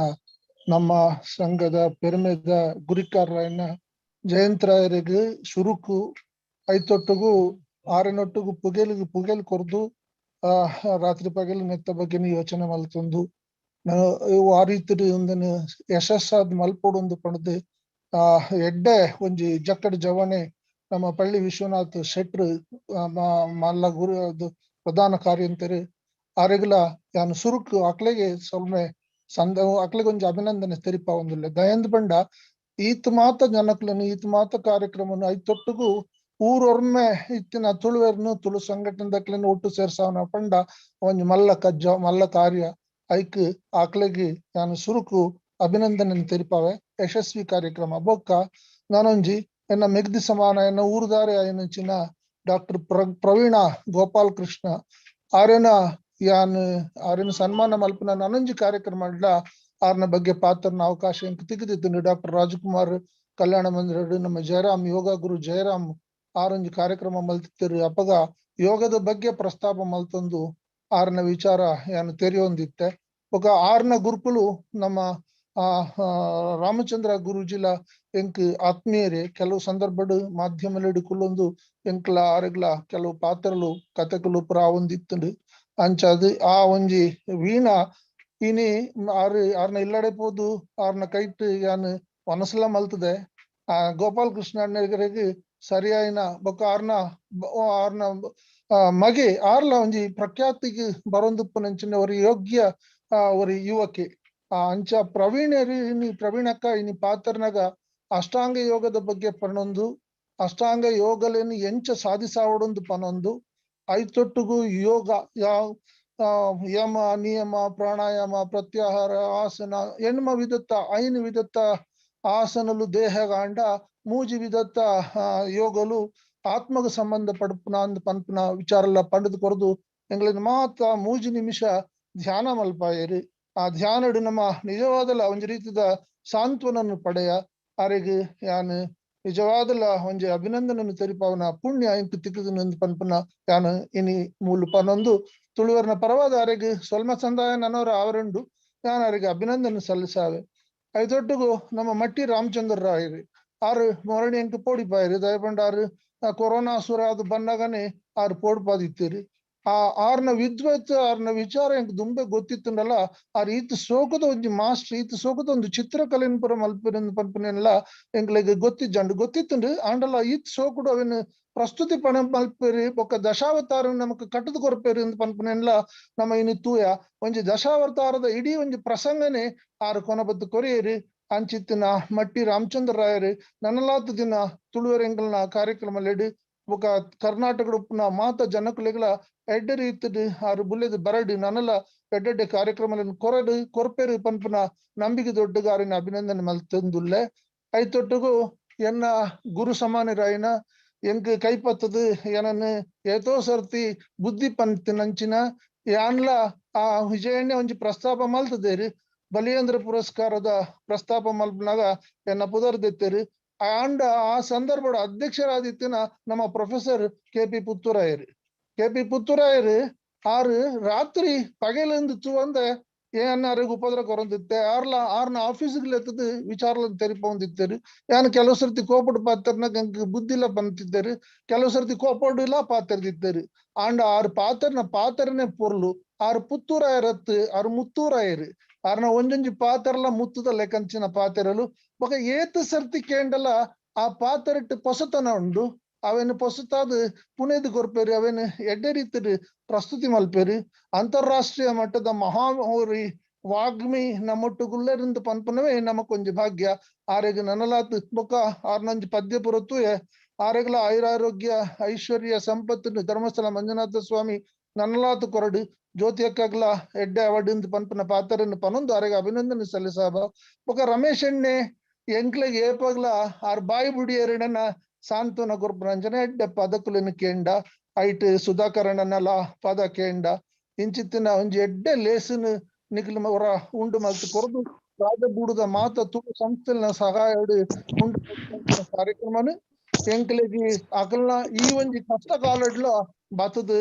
ನಮ್ಮ ಸಂಘದ ಪೆರ್ಮೆದ ಗುರಿಕಾರರಾಯನ ಜಯಂತರಾಯರಿಗೆ ಶುರುಕು ಐತೊಟ್ಟುಗು ಆರನೊಟ್ಟುಗು ಪುಗೆಲಿಗೆ ಪುಗೆಲ್ ಕೊರ್ದು ಆ ರಾತ್ರಿ ಪಗಲು ನೆತ್ತ ಬಗ್ಗೆ ಯೋಚನೆ ಮಲ್ತೊಂದು ಆ ರೀತಿ ಒಂದನ್ನು ಯಶಸ್ಸಾದ್ ಮಲ್ಪೊಡೊಂದು ಪಣದು ಆ ಎಡ್ಡೆ ಒಂಜಿ ಜಕ್ಕಡ್ ಜವನೆ ನಮ್ಮ ಪಳ್ಳಿ ವಿಶ್ವನಾಥ್ ಶೆಟ್ರು ಮಲ್ಲ ಗುರು ಅದು ಪ್ರಧಾನ ಕಾರ್ಯಂತರು ಆರೆಗ್ಲ ಯಾನು ಸುರುಕು ಅಕ್ಲೆಗೆ ಸೊಲ್ಮೆ ಸಂದ ಅಕ್ಲೆಗೆ ಒಂಜಿ ಅಭಿನಂದನೆ ತೆರಿಪ ಒಂದುಲ್ಲೆ. ದಯಂದ್ ಬಂಡ ಈತ್ ಮಾತ ಜನಕ್ಲೆನ್ ಈತ್ ಮಾತ ಕಾರ್ಯಕ್ರಮನು ಐತೊಟ್ಟುಗು ಊರೊರ್ಮೆ ಇತ್ತಿನ ತುಳುವೆರ್ನು ತುಳು ಸಂಘಟನೆ ಒಟ್ಟು ಸೇರ್ಸಾವನ ಪಂಡ ಒಂಜಿ ಮಲ್ಲ ಕಜ್ಜ ಮಲ್ಲ ಕಾರ್ಯ ಐಕ್ ಆಕ್ಲೆಗ್ ನಾನು ಸುರುಕು ಅಭಿನಂದನೆ ತೆರಿಪಾವೆ. ಯಶಸ್ವಿ ಕಾರ್ಯಕ್ರಮ ಬೊಕ್ಕ ನಾನೊಂಜಿ ಎನ್ನ ಮೆಗ್ದಿ ಸಮಾನ ಎನ್ನ ಊರುದಾರೆ ಆಯನಂಚಿನ ಡಾಕ್ಟರ್ ಪ್ರವೀಣ ಗೋಪಾಲ್ ಕೃಷ್ಣ ಆರೆನ ಯಾನ್ ಆರೆನ ಸನ್ಮಾನ ಮಲ್ಪನ ನಾನೊಂಜಿ ಕಾರ್ಯಕ್ರಮ ಆರ್ನ ಬಗ್ಗೆ ಪಾತ್ರನ ಅವಕಾಶ ಎಂಕ್ ತಿಕ್ಕಿದಿತ್ತು. ಡಾಕ್ಟರ್ ರಾಜ್ಕುಮಾರ್ ಕಲ್ಯಾಣ ಮಂದಿರ ನಮ್ಮ ಜಯರಾಮ್ ಯೋಗ ಗುರು ಜಯರಾಮ್ ಆರೊಂಜಿ ಕಾರ್ಯಕ್ರಮ ಮಲ್ತಿತ್ತಿರು. ಅಪಗ ಯೋಗದ ಬಗ್ಗೆ ಪ್ರಸ್ತಾಪ ಮಲ್ತೊಂದು ಆರ್ನ ವಿಚಾರ ಯಾನು ತೆರೆಯೊಂದಿತ್ತೆ. ಬೊಕ ಆರ್ನ ಗುರುಕುಲು ನಮ್ಮ ಆ ರಾಮಚಂದ್ರ ಗುರುಜಿಲ ಎಂಕ್ ಆತ್ಮೀಯರೇ. ಕೆಲವು ಸಂದರ್ಭಡ್ ಮಾಧ್ಯಮಲೆಡ್ ಕುಲ್ಲೊಂದು ಎಂಕ್ಲ ಆರೆಗ್ಲ ಕೆಲವು ಪಾತ್ರಲು ಕತೆಕುಲು ಪುರ ಒಂದಿತ್ತುಂಡು. ಅಂಚಾದ್ ಆ ಒಂಜಿ ವೀಣಾ ಇನಿ ಆರು ಆರ್ನ ಇಲ್ಲಡೆ ಪೋದು ಆರ್ನ ಕೈಟ್ ಯಾನ್ ವನಸುಲ ಮಲ್ತದೆ. ಆ ಗೋಪಾಲ್ ಕೃಷ್ಣ ಅಣ್ಣರಿಗೆ ಸರಿಯಾಯಿನ ಬೊಕ ಆರ್ನ ಆರ್ನ ಮಗೆ ಆರ್ಲ ಒಂಜಿ ಪ್ರಖ್ಯಾತಿಗೆ ಬರೊಂದುಪ್ಪುನಂಚಿನ ಒರಿ ಯೋಗ್ಯ ಒರಿ ಯುವಕೆ. ಆ ಅಂಚ ಪ್ರವೀಣರು ಇನಿ ಪ್ರವೀಣಕ್ಕ ಇನಿ ಪಾತ್ರನಾಗ ಅಷ್ಟಾಂಗ ಯೋಗದ ಬಗ್ಗೆ ಪನೊಂದು ಅಷ್ಟಾಂಗ ಯೋಗಲೇನು ಎಂಚ ಸಾಧಿಸಾವಡೊಂದು ಪನೊಂದು ಐತೊಟ್ಟುಗು ಯೋಗ ಯಾವ ಯಮ ನಿಯಮ ಪ್ರಾಣಾಯಾಮ ಪ್ರತ್ಯಾಹಾರ ಆಸನ ಎಣ್ಮ ವಿಧತ್ತ ಐನು ವಿಧತ್ತ ಆಸನಲು ದೇಹಗಾಂಡ ಮೂಜಿ ವಿಧತ್ತ ಯೋಗಲು ಆತ್ಮಗ ಸಂಬಂಧ ಪಡ್ಪುನ ಅಂದ್ ಪನ್ಪುನ ವಿಚಾರಲ್ಲ ಪಂಡದು ಕೊರದು ಎಂಗ್ಲಿನ ಮಾತ ಮೂಜಿ ನಿಮಿಷ ಧ್ಯಾನ ಮಲ್ಪಾಯರು. ಆ ಧ್ಯಾನಡು ನಮ್ಮ ನಿಜವಾದಲ ಒಂಜಿ ರೀತಿದ ಸಾಂತ್ವನನ್ನು ಪಡೆಯ ಆರೆಗ್ ಯಾನ್ ನಿಜವಾದಲ ಒಂಜಿ ಅಭಿನಂದನನ್ನು ತೆರಿಪಾವನ ಪುಣ್ಯ ಇಂಕ್ ತಿಕ್ಕುದು ಪನ್ಪುನ ಯಾನ್ ಇನಿ ಮೂಲು ಪನೊಂದು ತುಳುವರ್ನ ಪರವಾದ ಆರೆಗ್ ಸೊಲ್ಮ ಸಂದಾಯ ನನ್ನವರ ಅವರುಂಡು ಯಾನ್ ಆರೆಗ್ ಅಭಿನಂದನೆ ಸಲ್ಲಿಸಾವೆ. ಐದೊಟ್ಟುಗು ನಮ್ಮ ಮಟ್ಟಿ ರಾಮಚಂದ್ರ ರಾಯರು ಆರು ಮೊರಣಿ ಅಂಕ ಪೋಡಿಪಾಯರು. ದಯಪಂಡ ಆರು ಕೊರೋನಾ ಸುರ ಅದು ಬನ್ನಗನೆ ಆರು ಪೋಡಿಪಾದಿತ್ತೀರಿ. ಆ ಆರ್ನ ವಿದ್ವತ್ ಆರ್ನ ವಿಚಾರ ಎಂಕ್ ದುಂಬೆ ಗೊತ್ತಿತ್ತುಂಡಲ್ಲ ಆರ್ ಈತ್ ಸೋಕದ ಒಂಜಿ ಮಾಸ್ಟರ್ ಈತ್ ಸೋಕದ ಒಂದು ಚಿತ್ರಕಲೆನ್ ಪುರ ಮಲ್ಪಿನ ಪನ್ಪುನೆಲ್ಲ ಎಂಕ್ಲೆಗ್ ಗೊತ್ತಿಜ್ಜಂಡು ಗೊತ್ತಿತ್ತುಂಡು. ಆಂಡಲ ಈತ್ ಸೋಕುಡು ಅವೆನ್ ಪ್ರಸ್ತುತಿ ಪಣ ಮಲ್ಪೇರಿ ಬೊಕ್ಕ ದಶಾವತಾರ ನಮಕ್ ಕಟ್ಟದು ಕೊರ್ಪೇರಿ ಅಂದ್ ಪನ್ಪುನೆಲ್ಲ ನಮ್ಮ ಇನಿ ತೂಯ ಒಂಜಿ ದಶಾವತಾರದ ಇಡೀ ಒಂಜಿ ಪ್ರಸಂಗನೆ ಆರು ಕೊನಬತ್ತು ಕೊರಿಯೇರಿ. ಅಂಚಿತ್ತಿನ ಮಟ್ಟಿ ರಾಮಚಂದ್ರ ರಾಯರು ನನ್ನಲಾತ ದಿನ ತುಳುವೆರೆಂಗಲ್ನ ಕಾರ್ಯಕ್ರಮ ಲೆಡ್ ಬೊಕ ಕರ್ನಾಟಕದ ಉಪ್ಪುನ ಮಾತ ಜನಕುಲೆಗ್ಲ ಎಡ್ಡೆ ರೀತಿಡ್ ಆರು ಬುಲೆದ್ ಬರಡ್ ನನಲ ಎಡ್ಡೆಡ್ಡೆ ಕಾರ್ಯಕ್ರಮలను ಕೊರಡು ಕೊರ್ಪೇರು ಪನ್ಪುನ ನಂಬಿಕೆ ದೊಡ್ಡಗಾರಿನ ಅಭಿನಂದನೆ ಮಲ್ತೊಂದುಲ್ಲೆ. ಐತೊಟ್ಟುಗು ಎನ್ನ ಗುರು ಸಮಾನರಾಯಿನ ಎಂಕ್ ಕೈಪತ್ತದು ಏನನ್ನು ಏತೋ ಸರ್ತಿ ಬುದ್ಧಿ ಪಂತಿನಂಚಿನ ಯಾನ್ಲ ಆ ವಿಜಯಣ್ಣೆ ಒಂಜಿ ಪ್ರಸ್ತಾಪ ಮಲ್ತದೇರಿ. ಬಲಿಯೇಂದ್ರ ಪುರಸ್ಕಾರದ ಪ್ರಸ್ತಾಪ ಮಲ್ಪನಾಗ ಎನ್ನ ಪುದರ್ದೆತ್ತೇರಿ. ಆಂಡ ಆ ಸಂದರ್ಭದ ಅಧ್ಯಕ್ಷರಾದಿತ್ತಿನ ನಮ್ಮ ಪ್ರೊಫೆಸರ್ ಕೆ ಪಿ ಪುತ್ತೂರಾಯರು. ಕೆ ಪಿ ಪುತ್ತೂರಾಯರು ಆರು ರಾತ್ರಿ ಪಗಲೆಂದು ತೂವಂದೆ ಏನಾರಿಗೆ ಉಪದ್ರ ಕೊರೊಂದಿತ್ತೆ ಆರ್ಲ ಆರ್ನ ಆಫೀಸ್ಗೆ ಎತ್ತದು ವಿಚಾರಲ ತೆರಿಪೊಂದಿತ್ತೇರು. ಯಾನ್ ಕೆಲವು ಸರ್ತಿ ಕೋಪಡು ಪಾತ್ರನ ಕಂಕ್ ಬುದ್ಧಿಲ ಪಂತಿದ್ದೇರು, ಕೆಲವು ಸರ್ತಿ ಕೋಪಡಿಲ್ಲ ಪಾತ್ರದಿತ್ತೇರು. ಆಂಡ ಆರು ಪಾತ್ರನ ಪಾತ್ರನೇ ಪೊರ್ಲು, ಆರು ಪುತ್ತೂರಾಯರತ್ತು ಆರು ಮುತ್ತೂರಾಯರು, ಆರ್ನ ಒಂಜೊಂಜಿ ಪಾತ್ರಲ ಮುತ್ತುದ ಲೆಕ್ಕಂಚಿನ ಪಾತ್ರಲು ಬೊಕ ಏತ್ ಸರ್ತಿ ಕೇಂಡಲ ಆ ಪಾತ್ರಟ್ಟು ಪೊಸತನ ಉಂಡು. ಅವೇನು ಪೊಸತಾದ ಪುಣೆದು ಕೊರ್ಪೇರು, ಅವೇನು ಎಡ್ಡೆ ರೀತಿ ಪ್ರಸ್ತುತಿ ಮಲ್ಪೇರು. ಅಂತಾರಾಷ್ಟ್ರೀಯ ಮಟ್ಟದ ಮಹಾಮೌರಿ ವಾಗ್ಮಿ ನಮ್ಮೊಟ್ಟುಗುಲ್ಲೆರಿಂದ ಪನ್ಪನವೇ ನಮಕೊಂಜಿ ಭಾಗ್ಯ. ಆರೆಗ್ ನನಲಾತ್ ಬೊಕ ಆರ್ನಂಜಿ ಪದ್ಯ ಪುರತ್ತುಯೆ ಆರೆಗ್ಲ ಆಯುರಾರೋಗ್ಯ ಐಶ್ವರ್ಯ ಸಂಪತ್ತು ಧರ್ಮಸ್ಥಳ ಮಂಜುನಾಥ ಸ್ವಾಮಿ ನನಲಾತ್ ಕೊರಡು ಜ್ಯೋತಿ ಅಕ್ಕಗ್ಲ ಎಡ್ಡೆ ಅವಡಿಂದ ಪನ್ಪನ ಪಾತ್ರನ್ನು ಪನೊಂದು ಆರೆಗ್ ಅಭಿನಂದನೆ ಸಲ್ಲಿಸಾಬ. ಬೊಕ ರಮೇಶ್ ಎಣ್ಣೆ ಎಂಕ್ಲೆಗ್ ಏಪಗ್ಲ ಆರ್ ಬಾಯಿ ಬುಡಿಯರೆಡನ ಸಾಂತ್ವನ ಗುರ್ಪುರಂಜನೆ ಎಡ್ಡೆ ಪದಕುಲಿನ ಕೇಂಡ ಐಟ್ ಸುಧಾಕರಣನಲ ಪದ ಕೇಂಡ ಇಂಚಿತ್ತಿನ ಒಂಜಿ ಎಡ್ಡೆ ಲೇಸನ್ ನಿಕ್ಲು ಹೊರ ಉಂಡು ಮಲ್ತು ಕೊರದು ರಾಜಬೂಡುದ ಮಾತ ತುಳು ಸಂಸ್ಥೆನ ಸಹಾಯ ಉಂಡು ಕಾರ್ಯಕ್ರಮನು ಎಂಕ್ಲೆಗ್ ಅಕಲ್ನ ಈ ಒಂಜಿ ಕಷ್ಟ ಕಾಲಡ್ಲ ಬತ್ತದ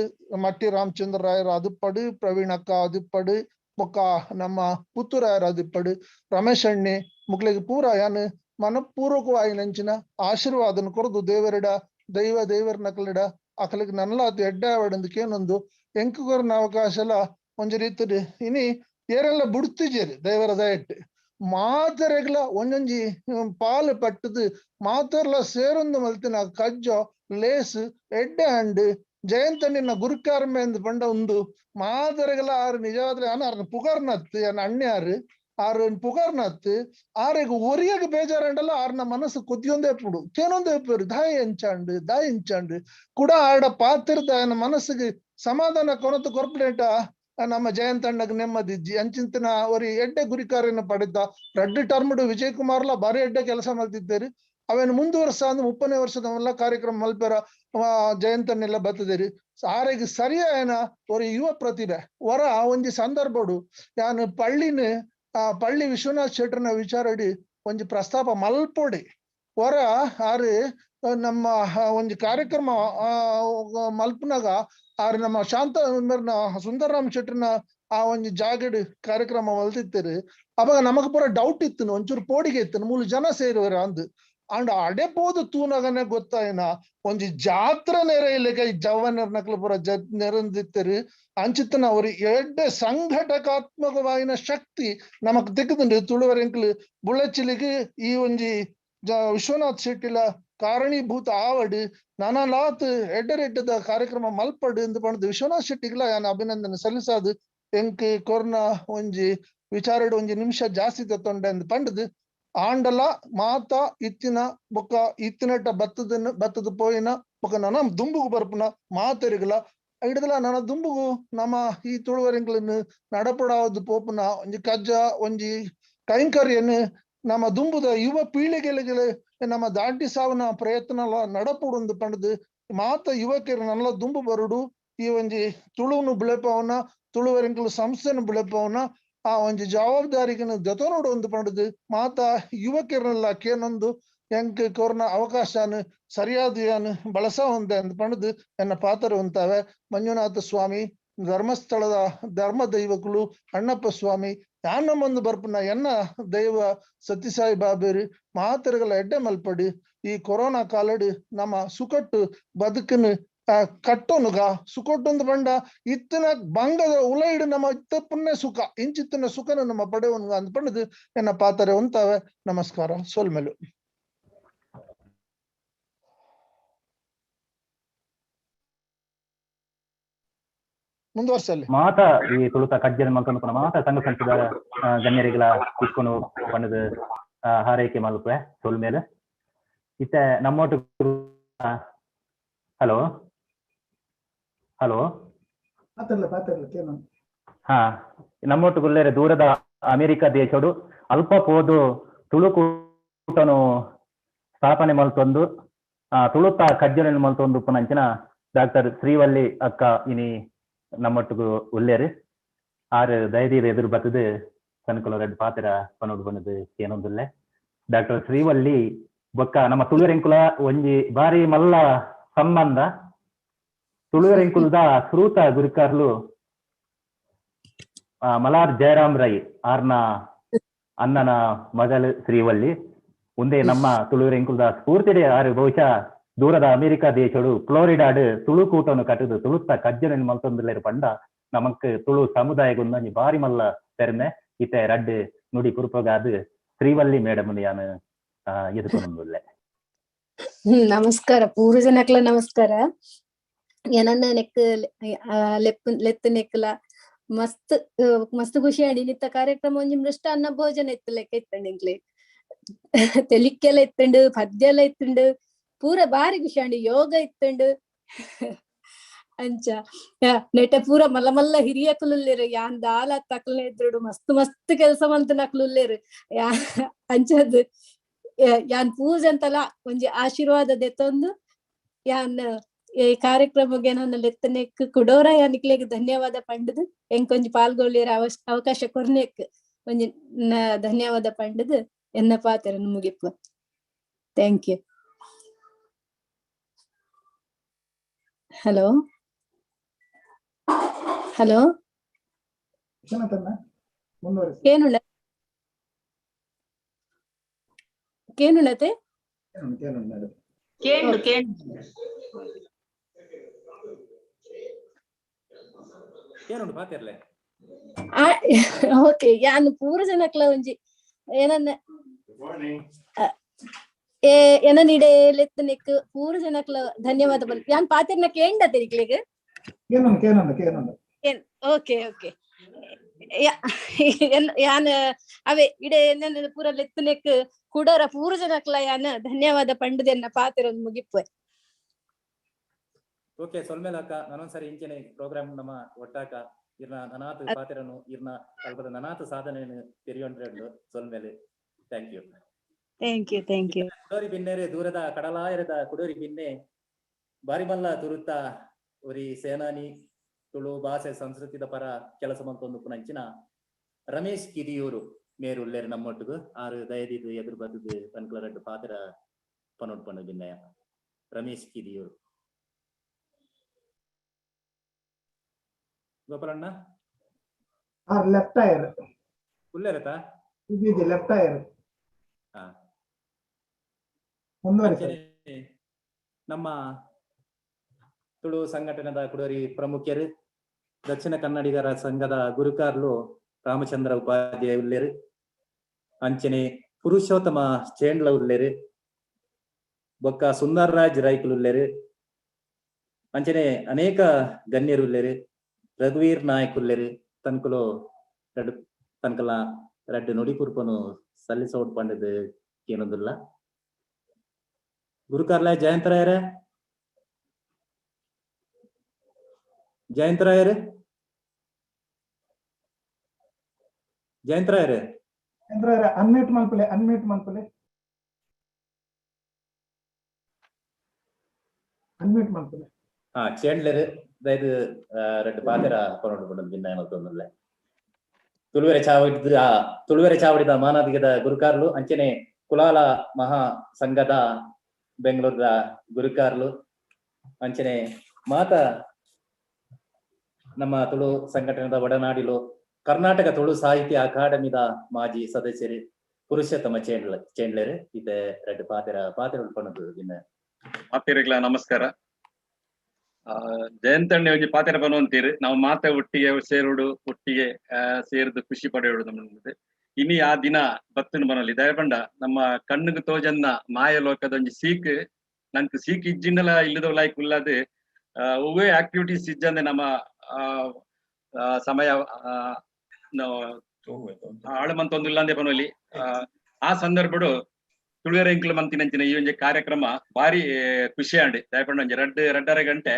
ಮಟ್ಟಿ ರಾಮಚಂದ್ರ ರಾಯರ ಅದುಪ್ಪಡು, ಪ್ರವೀಣ್ ಅಕ್ಕ ಅದುಪ್ಪಡು, ಬೊಕ್ಕ ನಮ್ಮ ಪುತ್ತೂರಾಯರ ಅದುಪ್ಪಡು, ರಮೇಶ್ ಅಣ್ಣೆ ಮುಕ್ಲೆಗ್ ಪೂರ ಯಾನ್ ಮನಪೂರ್ವಕವಾಯಿನಂಚಿನ ಆಶೀರ್ವಾದನ ಕೊರದು ದೇವರಿಡ ದೈವ ದೇವರ ನಕಲಿಡ ಅಕಲಿಗೆ ನನ್ನಲಾತು ಎಡ್ಡೆ ಅವಡಂದಕ್ಕೇನೊಂದು ಎಂಕು ಕೊರನ ಅವಕಾಶ ಎಲ್ಲ ಒಂಜಿ ರೀತಿ ಇನಿ ಏರೆಲ್ಲ ಬುಡ್ತಿಜೇರಿ ದೇವರ ದಯಟ್ಟು ಮಾತರೆಗ್ಲ ಒಂಜೊಂಜಿ ಪಾಲು ಪಟ್ಟದು ಮಾತರ್ಲ ಸೇರೊಂದು ಮಲ್ತಿನ ಕಜ್ಜೋ ಲೇಸ್ ಎಡ್ಡೆ ಅಂಡು ಜಯಂತಣ್ಣಿನ ಗುರುಕಾರ್ಮೆ ಅಂದ್ ಪಂಡ ಒಂದು ಮಾತರೆಗ್ಲ ಆರು ನಿಜವಾದ್ರೆ ಆರ್ನ ಪುಗಾರ್ನತ್ತು ಅನ್ನ ಅಣ್ಣ ಆರು ಪುಗಾರ್ನತ್ತು ಆರೆಗ್ ಒರಿಯಗ್ ಬೇಜಾರಂಡಲ್ಲ ಆರ್ನ ಮನಸ್ಸು ಕೊದ್ಯೊಂದೇ ಪುಡು ಕೇನೊಂದೇ ಪೇರು ದಾಯಿ ಎಂಚಾಂಡು ದಾಯಿ ಎಂಚಾಂಡು ಕೂಡ ಆಡ ಪಾತಿರ್ದ ಆಯನ ಮನಸ್ಸಿಗೆ ಸಮಾಧಾನ ಕೊನತು ಕೊರ್ಪಲೇಟ ನಮ್ಮ ಜಯಂತಣ್ಣಗ್ ನೆಮ್ಮದಿಜ್ಜಿ ಅಂಚಿಂತನ ಒರಿ ಎಡ್ಡೆ ಗುರಿಕಾರನ್ನು ಪಡೆದ ರಡ್ಡು ಟರ್ಮ್ಡು ವಿಜಯ್ ಕುಮಾರ್ಲ ಬಾರಿ ಎಡ್ಡೆ ಕೆಲಸ ಮಲ್ತಿದ್ದೇರು. ಅವೇನು ಮುಂದುವರ್ಸ ಅಂದ್ರೆ 30ನೇ ವರ್ಷದ ಕಾರ್ಯಕ್ರಮ ಮಲ್ಪೆರ ಜಯಂತನ್ನೆಲ್ಲ ಬತ್ತದೇರಿ. ಆರೆಗ್ ಸರಿಯಾಯನ ಒರಿ ಯುವ ಪ್ರತಿಭೆ ವರ ಒಂಜಿ ಸಂದರ್ಭಡು ಯಾನು ಪಳ್ಳಿನ ಆ ಪಳ್ಳಿ ವಿಶ್ವನಾಥ್ ಶೆಟ್ಟರ್ನ ವಿಚಾರಡಿ ಒಂಜಿ ಪ್ರಸ್ತಾಪ ಮಲ್ಪೊಡಿ ವರ ಆರು ನಮ್ಮ ಒಂಜಿ ಕಾರ್ಯಕ್ರಮ ಮಲ್ಪನಾಗ ಆರು ನಮ್ಮ ಶಾಂತ ಸುಂದರರಾಮ್ ಶೆಟ್ಟರ್ನ ಆ ಒಂಜಿ ಜಾಗಡ್ ಕಾರ್ಯಕ್ರಮ ಮಲ್ತಿತ್ತೇರು. ಅವಾಗ ನಮಗ್ ಪೂರ ಡೌಟ್ ಇತ್ತು, ಒಂಚೂರು ಪೋಡಿಗೆ ಇತ್ತು ಮೂಲು ಜನ ಸೇರುವರ ಅಂದ್ ಅಂಡ್ ಅಡೆ ಪೋದು ತೂನಗನೆ ಗೊತ್ತಾಯನ ಒಂಜಿ ಜಾತ್ರೆ ನೆರೆ ಇಲ್ಲಕ ಈ ಜವನರ್ ನಕಲು ಪೂರ ನೆರಂದಿತ್ತರು. ಅಂಚಿತ್ತನ ಅವ್ರ ಎಡ್ಡೆ ಸಂಘಟಕಾತ್ಮಕವಾಯಿನ ಶಕ್ತಿ ನಮಕ್ ತಿಕ್ಕುದುಂಡು ತುಳುವರೆಂಕ್ಲು ಬುಳಚಿಲಿಗೆ ಈ ಒಂಜಿ ವಿಶ್ವನಾಥ್ ಶೆಟ್ಟಿಲ ಕಾರಣೀಭೂತ ಆವಡು ನಾನಾಲಾತ್ ಎಡ್ಡರೆಡ್ಡದ ಕಾರ್ಯಕ್ರಮ ಮಲ್ಪಡು ಎಂದು ಪಂಡದು ವಿಶ್ವನಾಥ್ ಶೆಟ್ಟಿಗ್ಲ ಯಾನ್ ಅಭಿನಂದನೆ ಸಲ್ಲಿಸಾದು ಎಂಕ್ ಕೊರ್ನ ಒಂಜಿ ವಿಚಾರಡು ಒಂಜಿ ನಿಮಿಷ ಜಾಸ್ತಿ ತತ್ತೊಂಡೆ ಅಂದ್ ಪಂಡದು ಆಂಡಲ ಮಾತಾ ಇತ್ತಿನ ಬೊಕ್ಕ ಇತ್ತಿನಟ್ಟ ಬತ್ತದನ್ನು ಬತ್ತದ ಪೋಯಿನ ಬೊಕ್ಕ ನನ ದುಂಬುಗು ಬರ್ಪುನ ಮಾತೆರಿಗಲ ಹಿಡ್ದಲ ನನ್ನ ದುಂಬುಗು ನಮ್ಮ ಈ ತುಳುವರೆಂಕ್ಲನ್ನು ನಡಪಡಾವದು ಪೋಪುನ ಒಂಜಿ ಕಜ್ಜ ಒಂಜಿ ಕೈಂಕರ್ಯನು ನಮ್ಮ ದುಂಬುದ ಯುವ ಪೀಳಿಗೆಗಳಿಗೆ ನಮ್ಮ ದಾಟಿ ಸಾವನ ಪ್ರಯತ್ನ ನಡಪುಡು ಪಂಡದು ಮಾತ ಯುವಕರು ನಲ್ಲ ದುಂಬು ಬರುಡು ಈ ಒಂಜಿ ತುಳುವನ್ನು ಬೆಳೆಪವನ ತುಳುವರೆಂಕ್ಲು ಸಂಸ್ಥೆನ ಬೆಳೆಪವನ ಆ ಒಂಜಿ ಜವಾಬ್ದಾರಿಗೆನ ಜೊತೆ ಒಂದು ಪಂಡದು ಮಾತ ಯುವಕರನ್ನೆಲ್ಲ ಕೇನೊಂದು ಎಂಕ್ ಕೊರ್ನ ಅವಕಾಶನ ಸರಿಯಾದ ಏನು ಬಳಸ ಒಂದೆ ಅಂತ ಪಂಡದು ಎನ್ನ ಪಾತ್ರ ಉಂತಾವೆ. ಮಂಜುನಾಥ ಸ್ವಾಮಿ ಧರ್ಮಸ್ಥಳದ ಧರ್ಮ ದೈವಗಳು ಅಣ್ಣಪ್ಪ ಸ್ವಾಮಿ ಯಾನ ಬಂದು ಬರ್ಪುನ ಎನ್ನ ದೈವ ಸತ್ಯಸಾಯಿ ಬಾಬೇರು ಮಾತರುಗಳ ಎಡ್ಡೆ ಮಲ್ಪಡಿ ಈ ಕೊರೋನಾ ಕಾಲಡು ನಮ್ಮ ಸುಕಟ್ಟು ಬದುಕನ್ನು ಕಟ್ಟೋನುಗ ಸುಕೊಟ್ಟೊಂದು ಬಂಡ ಇತ್ತಿನ ಬಂಗದ ಉಲೈಡು ನಮ್ಮ ಇತ್ತ ಪುಣ್ಯ ಸುಖ ಇಂಚಿತ್ತಿನ ಸುಖನ ನಮ್ಮ ಪಡೆವನ್ಗ ಅಂತ ಪಂಡದು ಎನ್ನ ಪಾತ್ರೆ ಉಂತಾವೆ. ನಮಸ್ಕಾರ ಸೋಲ್ಮೇಲು. ಮುಂದುವರ್ಸಲ್ಲಿ ಮಾತಾ ಈ ತುಳುತ ಕಜ್ಜನ ಮಲ್ತೊಂದು ಮಾತಾ ಸಂಘ ಸಂಸ್ಥೆದ ಗಣ್ಯರಿಗಳ ಇಸ್ಕೊಂಡು ಪಂಡದು ಹಾರೈಕೆ ಮಲ್ಪೆ ಸೋಲ್ಮೇಲೆ ಇತ್ತ ನಮ್ಮೊಟ್ಟು. ಹಲೋ ಹಲೋ ಹಾ ನಮ್ಮೊಟ್ಟು ಗುಲ್ಲೇರೆ ದೂರದ ಅಮೆರಿಕ ದೇಶಡು ಅಲ್ಪ ಪೋದು ತುಳುಕೂಟನು ಸ್ಥಾಪನೆ ಮಲ್ತೊಂದು ತುಳುತ ಕಜ್ಜನ ಮಲ್ತೊಂದು ಪುನಂಚಿನ ಡಾಕ್ಟರ್ ಶ್ರೀವಲ್ಲಿ ಅಕ್ಕ ಇನಿ ನಮ್ಮೊಟ್ಟಿಗೂ ಉಲ್ಲೇರು ಆರು ದಯದೀರ ಎದುರು ಬತ್ತದು ತನಕುಲ ರೆಡ್ ಪಾತ್ರ ಪನೋಡು ಬನ್ನದು ಏನೊಂದುಲ್ಲೆ ಡಾಕ್ಟರ್ ಶ್ರೀವಲ್ಲಿ ಬೊಕ್ಕ ನಮ್ಮ ತುಳುವೆರೆಂಕುಲ ಒಂಜಿ ಬಾರಿ ಮಲ್ಲ ಸಂಬಂಧ ತುಳುವೆರೆಂಕುಲದ ಶ್ರೂತ ಗುರುಕಾರ್ಲು ಮಲಾರ್ ಜಯರಾಮ್ ರೈ ಆರ್ನ ಅಣ್ಣನ ಮಗಳು ಶ್ರೀವಳ್ಳಿ ಒಂದೇ ನಮ್ಮ ತುಳುವೆರೆ ಎಂಕುಲ್ದ ಸ್ಫೂರ್ತಿಡೆ ಆರು ಬಹುಶಃ ದೂರದ ಅಮೆರಿಕ ದೇಶಡು ಫ್ಲೋರಿಡಾಡು ತುಳು ಕೂಟವನ್ನು ಕಟ್ಟುದು ತುಳುತ್ತ ಕಜ್ಜನ ಮಲ್ತೊಂದುಲ್ಲೆರ್ ಪಂಡ ನಮಕ್ ತುಳು ಸಮುದಾಯಗೊಂದು ಬಾರಿ ಮಲ್ಲ ಪೆರ್ಮೆ. ಇತ್ತೆ ರಡ್ಡ್ ನುಡಿ ಕುರುಪಗಾದ್ ಶ್ರೀವಳ್ಳಿ ಮೇಡಮ್ ಯಾನು ಎದುಕೊಂದುಲ್ಲೆ. ನಮಸ್ಕಾರ ಪೂರ ಜನಕ್ಲ ನಮಸ್ಕಾರ. ಏನನ್ನ ನೆಕ್ ಲೆತ್ತು ನೆಕ್ಲ ಮಸ್ತ್ ಮಸ್ತ್ ಖುಷಿ ಆಡಿ ನಿತ್ತ ಕಾರ್ಯಕ್ರಮ ಒಂಜಿ ಮೃಷ್ಟ ಅನ್ನ ಭೋಜನ ಇತ್ತು ಲೆಕ್ಕ ಇತ್ತಂಡು ಎಂಕ್ಲೆ ತೆಲಿಕ್ಕೆಲ್ಲ ಇತ್ತಂಡು ಪದ್ಯ ಎಲ್ಲ ಇತ್ತಂಡು ಪೂರ ಬಾರಿ ಖುಷಿ ಆಂಡ್ ಯೋಗ ಇತ್ತಂಡು ಅಂಚ ನೆಟ ಪೂರ ಮಲ್ಲ ಮಲ್ಲ ಹಿರಿಯಕುಲುಲ್ಲೇರು ಯಾನ್ ದಾಲ ತಕ್ಲನೆ ಇದ್ರು ಮಸ್ತ್ ಮಸ್ತ್ ಕೆಲಸ ಮಂತನಕ್ಲುಲ್ಲೇರು ಯಾ ಅಂಚದ್ ಯಾನ್ ಪೂಜೆ ಅಂತಲ ಒಂಜಿ ಆಶೀರ್ವಾದ ದೆತ್ತೊಂದು ಯಾನ್ ಈ ಕಾರ್ಯಕ್ರಮಕ್ಕೆ ನನ್ನ ಲೆತ್ತನೆಕ್ ಕುಡೋರ ಯಾನಿಕ್ಲೆಗ್ ಧನ್ಯವಾದ ಪಂಡದು ಎಂಕೊಂಜಿ ಪಾಲ್ಗೊಳ್ಳಿರ ಅವಕಾಶ ಕೊರ್ನೆಕ್ ಒಂಜಿ ಧನ್ಯವಾದ ಪಂಡದು ಎನ್ನ ಪಾತ್ರನ ಮುಗಿಪ್ಪ. Thank you. Hello hello ಕೇನುಣ ಕೇನುಣತೆ ಕೇಂಡು ಕೇಂಡು ಕೇನುಂಡು ಪಾತಿರ್ಲೆ. ಓಕೆ ಯಾನ್ ಪೂರ ಜನಕ್ಲ ಒಂಜಿ ಏನನ್ನ ಏನನ್ನ ಇಡೆ ಲೆತ್ತನೆಕ್ ಪೂರ ಜನಕ್ಲ ಧನ್ಯವಾದ ಬಲ್ ಯಾನ್ ಪಾತಿರ್ನ ಕೇಂಡ ತೆರಿಕ್ಲೆಗ್. ಓಕೆ ಓಕೆ ಯಾನ್ ಅವೇ ಇಡೆ ನನ್ನ ಪೂರ ಲೆತ್ತನೆಕ್ ಕುಡರ ಪೂರ ಜನಕ್ಲ ಯಾನ್ ಧನ್ಯವಾದ ಪಂಡದೆನ್ನ ಪಾತಿರೊಂದು ಮುಗಿಪ್ಪೆ. ಓಕೆ ಸೊಲ್ಮೇಲಕ್ಕ ನಾನೊಂದ್ಸರಿ ಇಂಚನೆ ಪ್ರೋಗ್ರಾಮ್ ನಮ್ಮ ಒಟ್ಟಾಕ ಇರ್ನ ನನಾತ್ ಪಾತಿರನು ಇರ್ನ ಅಲ್ಪದ ನನಾತ್ ಸಾಧನೆಯನ್ನು ತೆರಿಯೊಂಡ್ರೆ ಸೊಲ್ಮೇಲೆ. Thank you thank you thank you. ಕುಡೋರಿ ಬಿನ್ನೆರೆ ದೂರದ ಕಡಲಾಯರದ ಕುಡೋರಿ ಬಿನ್ನೆ ಬಾರಿಮಲ್ಲ ತುರುತ್ತ ಒರಿ ಸೇನಾನಿ ತುಳು ಭಾಷೆ ಸಂಸ್ಕೃತಿದ ಪರ ಕೆಲಸ ಮಂತೊಂದು ಪುನಂಚಿನ ರಮೇಶ್ ಕಿರಿಯೂರು ಮೇರು ಉಲ್ಲೇರು ನಮ್ಮೊಟ್ಟಿಗೆ ಆರು ದಯದಿದ್ದು ಎದುರು ಬದುದು ತನ್ಕಲ ರಡ್ಡು ಪಾತ್ರ ಪನೊಡ್ ಪಣ್ಣು ಬಿನ್ನಯ ರಮೇಶ್ ಕಿರಿಯೂರು. ಗೋಪಾಲಣ್ಣ ಲೆಫ್ಟ್ ಟೈರ್ ಉಲ್ಲೇರತಾ ಇದು ಲೆಫ್ಟ್ ಟೈರ್. ಮುಂದುವರಿಸಿ. ನಮ್ಮ ತುಳು ಸಂಘಟನೆದ ಕುಡೋರಿ ಪ್ರಮುಖರು ದಕ್ಷಿಣ ಕನ್ನಡಿಗರ ಸಂಘದ ಗುರುಕಾರ್ಲು ರಾಮಚಂದ್ರ ಉಪಾಧ್ಯಾಯ ಉಲ್ಲೇರು, ಅಂಚನೆ ಪುರುಷೋತ್ತಮ ಚೇಂಡ್ಲ ಉಲ್ಲೇರು, ಬೊಕ್ಕ ಸುಂದರ್ರಾಜ್ ರೈಕುಲು ಉಲ್ಲೇರು, ಅಂಚನೆ ಅನೇಕ ಗಣ್ಯರು ಉಲ್ಲೇರು, ರಘುವೀರ್ ನಾಯಕ್ ಉಲ್ಲೇರು. ತನ್ಕುಲು ರಡ್ಡು ತನ್ಕಲ ರಡ್ಡು ನುಡಿಕುರ್ಪನು ಸಲ್ಲಿಸೋಡ್ ಪಂಡದು ಏನೊಂದುಲ್ಲ. ಗುರುಕಾರ್ಲ ಜಯಂತರಾಯರ ಜಯಂತರಾಯರೇ ಜಯಂತರಾಯರೇ ಅನ್ಮ್ಯೂಟ್ ಮಲ್ಪಲೆ ಅನ್ಮ್ಯೂಟ್ ಮಲ್ಪಲೆ ಅನ್ಮ್ಯೂಟ್ ಮಲ್ಪಲೆ. ಹಾ ಚೇಂಡ್ಲೆರ್ ದಯದು ರಡ್ಡು ಪಾತೆರ ಪನೊಡು ಪಂಡದು ಭಿನ್ನ ಮಲ್ತೊಂದುಲ್ಲೆ. ತುಳುವೆರೆ ಚಾವಡಿದ ತುಳುವೆರೆ ಚಾವಡಿದ ಮಾನಾದಿಗದ ಗುರುಕಾರ್ಲು ಅಂಚನೆ ಕುಲಾಲ ಮಹಾ ಸಂಘದ ಬೆಂಗಳೂರದ ಗುರುಕಾರ್ಲು ಅಂಚನೆ ಮಾತ ನಮ್ಮ ತುಳು ಸಂಘಟನೆದ ಒಡನಾಡಿಲು ಕರ್ನಾಟಕ ತುಳು ಸಾಹಿತ್ಯ ಅಕಾಡೆಮಿದ ಮಾಜಿ ಸದಸ್ಯರು ಪುರುಷೋತ್ತಮ ಚೇಂಡ್ಲೆರ್ ಇತ್ತೆ ರಡ್ಡು ಪಾತೆರ ಪಾತೆರ ಪಣ್ಣದು ಇನ್ನ. ಪಾತೆರೆಗ್ಲ ನಮಸ್ಕಾರ. ಜಯಂತಣ್ಣೆ ಒಂಜಿ ಪಾತೆರ ಬನ್ವಂತೀರಿ ನಾವು ಮಾತೆ ಒಟ್ಟಿಗೆ ಸೇರುಡು ಒಟ್ಟಿಗೆ ಸೇರಿದು ಖುಷಿ ಪಡೆಯೋಡು ನಮ್ಮ ಇನಿ ಆ ದಿನ ಬತ್ತಿನ ಬನಲ್ಲಿ ದಯಪಂಡ ನಮ್ಮ ಕಣ್ಣುಗೆ ತೋಜನ್ನ ಮಾಯ ಲೋಕದ ಒಂಜಿ ಸೀಕ್ ನಂಗೆ ಸೀಕ್ ಇಜ್ಜಿಂಡಲ ಇಲ್ಲದ ಲೈಕ್ ಉಲ್ಲದು ಒವ್ವೇ ಆಕ್ಟಿವಿಟೀಸ್ ಇಜ್ಜಂದೆ ನಮ್ಮ ಸಮಯ ಆಳುಮಂತೊಂದು ಇಲ್ಲಾಂದೆ ಬನೋಲಿ. ಆ ಸಂದರ್ಭಡು ತುಳುವೆರೆ ಎಂಕ್ಲು ಮಂತಿನಂಚಿನ ಈ ಒಂಜಿ ಕಾರ್ಯಕ್ರಮ ಬಾರಿ ಖುಷಿ ಆಂಡ್ ದಯಪಂಡ ಒಂಜಿ ರಡ್ಡರೆ ಗಂಟೆ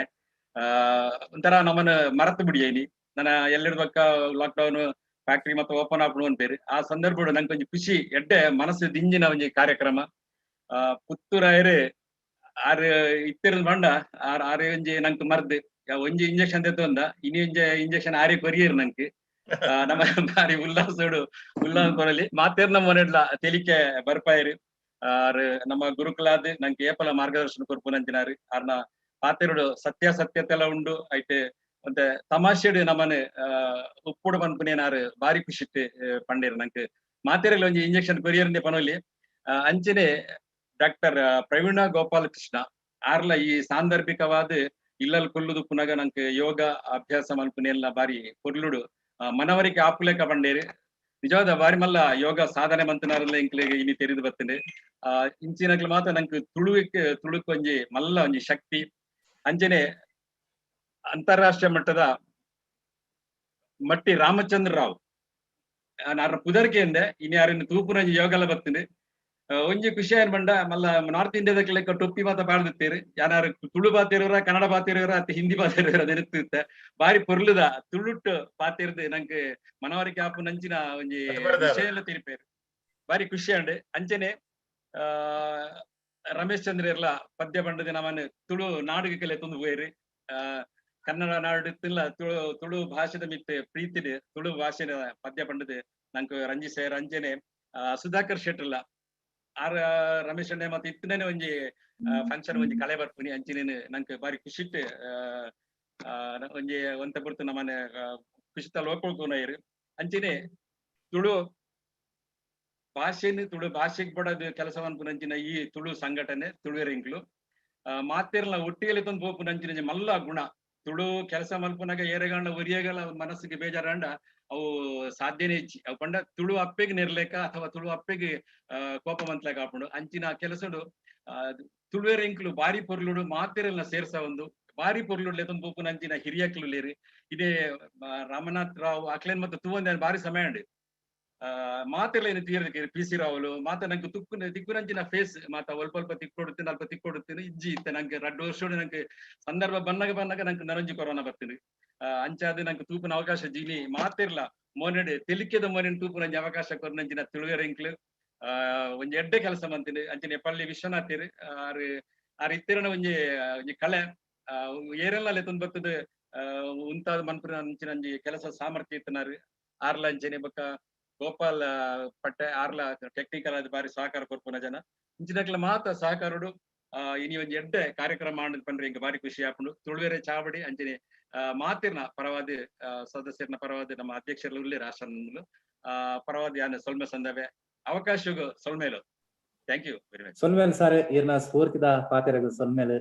ಒಂಥರ ನಮ್ಮನ್ನ ಮರತು ಬಿಡಿ ನನ್ನ ಎಲ್ಲರ ಪಕ್ಕ ಲಾಕ್ಡೌನ್ ಫ್ಯಾಕ್ಟರಿ ಮತ್ತೆ ಓಪನ್ ಆಪುಂಡು ಅನ್ಪೇರು. ಆ ಸಂದರ್ಭಡು ನಂಗೆ ಒಂಜಿ ಖುಷಿ ಎಡ್ಡೆ ಮನಸ್ಸು ದಿಂಜಿನ ಒಂಜಿ ಕಾರ್ಯಕ್ರಮ. ಪುತ್ತೂರಾಯರು ಆರು ಇತ್ತಿರದ ಬಂಡ ಆರ್ ಆರು ಒಂಜಿ ನಂಗೆ ಮರ್ದ್ ಒಂಜಿ ಇಂಜೆಕ್ಷನ್ ತೆತ್ತೊಂದ ಇನಿ ಒಂಜಿ ಇಂಜೆಕ್ಷನ್ ಆರಿ ಕೊರಿಯರ್ ನಂಗೆ ನಮ್ಮ ಬಾರಿ ಉಲ್ಲಾಸೋಡು ಉಲ್ಲಾಸ ಕೊರಲಿ ಮಾತೇರ್ ನಮ್ಮ ಮನೆಡ್ಲ ತೆಲಿಕೆ ಬರ್ಪಾಯರು. ಆರ್ ನಮ್ಮ ಗುರುಕುಲಾದ್ ನಂಗೆ ಏಪಲ ಮಾರ್ಗದರ್ಶನ ಕೊರ್ಪುನಂಚಿನಾರು ಆರ್ನ ಪಾತೆರುಡು ಸತ್ಯ ಸತ್ಯತೆಲ್ಲ ಉಂಡು ಐತೆ. ಮತ್ತೆ ತಮಾಷೆಡ್ ನಮನ್ ಉಪ್ಪುಡು ಪನ್ಪುನೇನಾರು ಬಾರಿ ಖುಷಿಟ್ ಪಂಡೇರ್ ನಂಕ್ ಮಾತೆರೆಲ ಒಂಜಿ ಇಂಜೆಕ್ಷನ್ ಕೊರಿಯರ್ಂದೆ ಪನೊಲಿ. ಅಂಚನೆ ಡಾಕ್ಟರ್ ಪ್ರವೀಣ ಗೋಪಾಲ ಕೃಷ್ಣ ಆರ್ಲ ಈ ಸಾಂದರ್ಭಿಕವಾದ ಇಲ್ಲಲ್ ಕುಲ್ಲುದುಪ್ಪುನಗ ನಂಕ್ ಯೋಗ ಅಭ್ಯಾಸ ಮಲ್ಪುನೆಲ್ಲ ಬಾರಿ ಪೊರ್ಲುಡು ಮನವರಿಕೆ ಆಪುಲೆಕ ಪಂಡೇರು. ನಿಜವಾದ ಬಾರಿ ಮಲ್ಲ ಯೋಗ ಸಾಧನೆ ಮಂತನಾರಲ್ಲ ಇಂಕ್ಲೆಗ್ ಇನಿ ತೆರಿದು ಬತ್ತುಂಡು. ಇಂಚಿನಕ್ಲು ಮಾತ್ರ ನಂಕ್ ತುಳುವಿಕ್ ತುಳುಕ್ ಒಂಜಿ ಮಲ್ಲ ಒಂಜಿ ಶಕ್ತಿ. ಅಂಚನೆ ಅಂತಾರಾಷ್ಟ್ರೀಯ ಮಟ್ಟದ ಮಟ್ಟಿ ರಾಮಚಂದ್ರ ರಾವ್ ನಾರ ಪುದರ್ಕೆಂದೆ ಇನಿ ಯಾರಿನ ತೂಪುನಂಜಿ ಯೋಗಲ ಬತ್ತುಂಡು. ಒಂಜಿ ಖುಷಿ ಏನ್ ಬಂಡ ಮಲ್ಲ ನಾರ್ತ್ ಇಂಡಿಯಾದ ಲೆಕ್ಕ ಟೊಪ್ಪಿ ಮಾತ ಪಾಡ್ದಿತ್ತೇರು, ಯಾರು ತುಳು ಬಾತಿರೋರ ಕನ್ನಡ ಬಾತಿರೋರ ಅತ್ತ ಹಿಂದಿ ಬಾತಿರೋರ ನೆನಪಿರುತ್ತೆ. ಬಾರಿ ಪೊರ್ಲುದ ತುಳುಟ್ಟು ಪಾತಿರ್ದು ನಂಗೆ ಮನವರಿಕೆ ಆಪು ನಂಚಿನ ಒಂಜಿ ವಿಷಯ ಎಲ್ಲ ತಿರುಪೇರು, ಬಾರಿ ಖುಷಿ ಅಂಡ್. ಅಂಚನೆ ರಮೇಶ್ ಚಂದ್ರ ಇರ್ಲ ಪದ್ಯ ಬಂಡದ ನಮ್ಮನ್ನು ತುಳು ನಾಡುಗೆಲ್ಲ ತುಂದು ಪೋಯಿರಿ. ಕನ್ನಡ ನಾಡು ಇತ್ತಿಲ್ಲ ತುಳು ತುಳು ಭಾಷೆದ ಮಿತ್ತೆ ಪ್ರೀತಿಡ್ ತುಳು ಭಾಷೆದ ಪದ್ಯ ಪಂಡದು ನಂಗೆ ರಂಜಿ ಸೇರ್. ಅಂಚನೆ ಸುಧಾಕರ್ ಶೆಟ್ಟರ್ಲ ಆರ್ ರಮೇಶ್ ಅಣ್ಣೆ ಮತ್ತೆ ಇತ್ತನೇ ಒಂಜಿ ಫಂಕ್ಷನ್ ಒಂಜಿ ಕಲೆ ಬರ್ಪುನಿ. ಅಂಚನೆ ನಂಗೆ ಬಾರಿ ಖುಷಿಟ್ ಒಂಜಿ ಒಂತ ಪುರ್ತು ನಮ್ಮನೆ ಖುಷಿತ ಲೋಕೊಳ್ಕೊನೈರು. ಅಂಚನೆ ತುಳು ಭಾಷೆನು ತುಳು ಭಾಷೆಗೆ ಬಡದು ಕೆಲಸ ಅನ್ಪುನಂಚಿನ ಈ ತುಳು ಸಂಘಟನೆ ತುಳುವೆರಿಂಕ್ಲು ಮಾತಿರ್ಲ ಒಟ್ಟಿಗೆ ತಂದು ಪೋಪುನಂಚಿನ ಮಲ್ಲ ಗುಣ. ತುಳು ಕೆಲಸ ಮಲ್ಪುನಾಗ ಏರೆಗಾಂಡ ಒರಿಯಗಲ ಮನಸ್ಸಿಗೆ ಬೇಜಾರಾಂಡ ಅವು ಸಾಧ್ಯನೇ ಇಜ್ಜಿ. ಅವು ಪಂಡ ತುಳು ಅಪ್ಪೆಗೆ ನೆರ್ಲೇಕ ಅಥವಾ ತುಳು ಅಪ್ಪೆಗೆ ಕೋಪ ಮಂತ್ಲೇಕ ಆಪುಂಡು. ಅಂಚಿನ ಕೆಲಸಡು ತುಳುವೆರಿಂಕ್ಲು ಬಾರಿ ಪೊರ್ಲುಡು ಮಾತೆರೆಲ್ಲ ಸೇರ್ಸ ಒಂದು ಬಾರಿ ಪೊರ್ಲುಡು ಲೆತೊಂದು ಪೋಪುನ ಅಂಚಿನ ಹಿರಿಯಕ್ಲು ಲೇರಿ. ಇದೇ ರಾಮನಾಥ್ ರಾವ್ ಅಕ್ಲೇನ್ ಮತ್ತೆ ತೂವಂದೆ ಬಾರಿ ಸಮಯ ಉಂಡು. ಮಾತೆಲ್ಲ ಏನು ತೀರದಕ್ಕೆ ಪಿ ಸಿ ರಾವ್ಲು ಮಾತ ನಂಗೆ ತುಕ್ಕು ತಿಕ್ಕುನಂಚಿನ ಫೇಸ್ ಮಾತ ಅಲ್ಪ ಅಲ್ಪ ತಿಕ್ಕೊಡುತ್ತೀನಿ ಅಲ್ಪ ತಿಕ್ಕೊಡುತ್ತೀನಿ ಇಜ್ಜಿ ಇತ್ತ ನಂಗೆ ರಡ್ಡು ವರ್ಷ ನಂಗೆ ಸಂದರ್ಭ ಬನ್ನಾಗ ಬನ್ನಾಗ ನಂಗೆ ನನಂಜಿ ಕೊರೋನಾ ಬರ್ತೀನಿ. ಅಂಚಾದ ನಂಗೆ ತೂಪಿನ ಅವಕಾಶ ಜೀನಿ ಮಾತಿರ್ಲ ಮೋನೆಡ್ ತೆಲಿಕೆದ ಮೋನೆಡ್ ತೂಪಿನ ಅವಕಾಶ ಕೊರ್ನಂಚಿನ ತುಳುವೆರಿಂಕ್ಲು ಒಂಜಿ ಎಡ್ಡೆ ಕೆಲಸ ಮಂತೀನಿ. ಅಂಚಿನ ಪಳ್ಳಿ ವಿಶ್ವನಾಥಿರ್ ಆರ್ ಆರ್ ಇತ್ತಿರನ ಒಂಜಿ ಒಂಜಿ ಕಳೆ ಏರೆಲ್ಲ ಲೆತ್ತೊಂದು ಬರ್ತದೆ ಉಂತಾದ ಮನ್ಪುನ ಅಂಚಿನ ಒಂಜಿ ಕೆಲಸ ಸಾಮರ್ಥ್ಯ ಇತ್ತನಾರು ಆರ್ಲ. ಅಂಚನೆ ಬೊಕ್ಕ ಗೋಪಾಲ್ ಪಟ್ಟೆ ಆರ್ಲ ಟೆಕ್ನಿಕಲ್ ಆದ ಬಾರಿ ಸಹಕಾರ ಕೊರ್ಪುನ ಜನ. ಇಂಚಿನಕ್ಲ ಮಾತ ಸಹಕಾರಡು ಇನಿ ಒಂಜಿ ಎಡ್ಡೆ ಕಾರ್ಯಕ್ರಮ ಆಂಡ್ ಪಂಡ್ರೆ ಇಂಕ ಬಾರಿ ಖುಷಿ ಆಪುಂಡು. ತುಳುವೆರೆ ಚಾವಡಿ ಅಂಚನೆ ಮಾತಿರ್ನ ಪರವಾದ ಸದಸ್ಯರ್ನ ಪರವಾದ ನಮ್ಮ ಅಧ್ಯಕ್ಷರು ಉಲ್ಲೆ ರಾಷ್ಟ್ರ ಪರವಾದ ಯಾನ ಸೊಲ್ಮೆ ಸಂದವೆ ಅವಕಾಶಗೂ ಸೊಲ್ಮೇಲು. Thank you very much. ಸೊಲ್ಮೇಲ್ sir, ಇರ್ನ ಸ್ಫೂರ್ತಿದ ಪಾತೆರಗು ಸೊಲ್ಮೇಲು.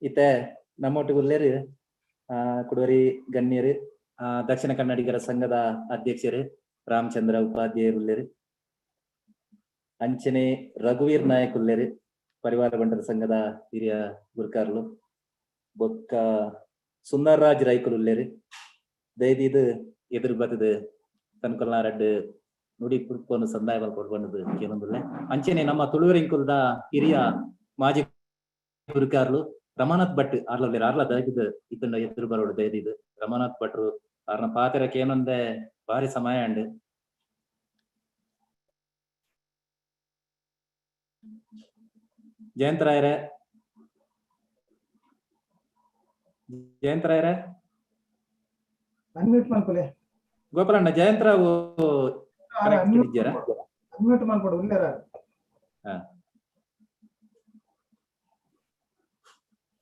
ಇತ್ತೆ ನಮ್ಮೊಟ್ಟಿಗೆ ಉಲ್ಲೇರು ಕುಡುವರಿ ಗಣ್ಯರು ದಕ್ಷಿಣ ಕನ್ನಡಿಗರ ಸಂಘದ ಅಧ್ಯಕ್ಷರು ರಾಮಚಂದ್ರ ಉಪಾಧ್ಯಾಯರು ಉಲ್ಲೇರು, ಅಂಚನೆ ರಘುವೀರ್ ನಾಯಕ್ ಉಲ್ಲೇರು ಪರಿವಾರ ಬಂಟರ ಸಂಘದ ಹಿರಿಯ ಗುರುಕಾರ್ಲು, ಬೊಕ್ಕ ಸುಂದರ್ರಾಜ್ ರೈಕುಲು ಉಲ್ಲೇರು. ದಯದೀದು ಎದುರು ಬತ್ತದು ತನ್ಕೊಲ್ನ ರಡ್ಡು ನುಡಿ ಪುರ್ಪೊನು ಸಂದಾಯ ಕೊಡ್ಬಂದದು ಕೇನೊಂದುಲ್ಲೆ. ಅಂಚನೆ ನಮ್ಮ ತುಳುವರಿಂಕುಲ್ದ ಹಿರಿಯ ಮಾಜಿ ಗುರುಕಾರ್ಲು ರಮಾನಾಥ್ ಭಟ್ ಆರ್ಲ ಆರ್ಲ ದಯದಿದ್ದು ಇತ್ತಂಡ ಎದುರು ಬರೋಡು ದಯದಿದ್ದು ರಮಾನಾಥ್ ಭಟ್ರು ಆರ್ನ ಪಾತೆರಕ್ಕೆ ಏನೊಂದೆ ಭಾರಿ ಸಮಯ ಅಂಡ್. ಜಯಂತರಾಯರೇ, ಜಯಂತರಾಯರೇ ಅನ್ಮ್ಯೂಟ್ ಮಾಡ್ಕೊಳ್ಳಿ. ಗೋಪಾಲಣ್ಣ ಜಯಂತರಾವ್ ಅನ್ಮ್ಯೂಟ್ ಮಾಡ್ಕೊಡು ಉಲ್ಲೇರ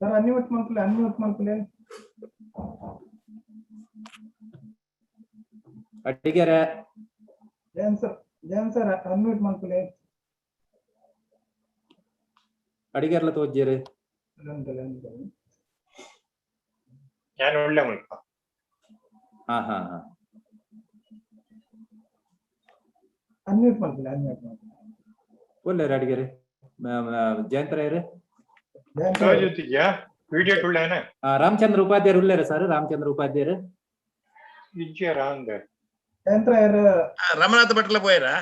ಸರ್, ಅನ್ಮ್ಯೂಟ್ ಮಾಡ್ಕೊಳ್ಳಿ, ಅನ್ಮ್ಯೂಟ್ ಮಾಡ್ಕೊಳ್ಳಿ. ಅಡಿಗೆರೆ Jayanth sir, Jayanth sir unmute ಮಾಡ್ಕೊಳ್ಳಿ. ಅಡಿಗೆರ್ಲ ತೋಜ್ಜೇರು ഞാൻ ಉಳ್ಳೆ ಮುಲ್ಪ. ಹಾ ಹಾ ಹಾ ಅನ್ಮ್ಯೂಟ್ ಮಾಡ್ಕೊಳ್ಳಿ, ಅನ್ಮ್ಯೂಟ್ ಮಾಡ್ಕೊಳ್ಳಿ. ಒಳ್ಳೆ ಅಡಿಗೆರೆ ಜಯಂತರಾಯರು ವಿಡಿಯೋ ಉಳ್ಳೇನೆ. ರಾಮಚಂದ್ರ ಉಪಾಧ್ಯಾಯರು ಉಳ್ಳೇರ ಸರ್, ರಾಮಚಂದ್ರ ಉಪಾಧ್ಯಾಯರು ಜಯಂತರಾಯರು ರಮನಾಥ ಭಟ್ಲ ಪೋಯರಾ?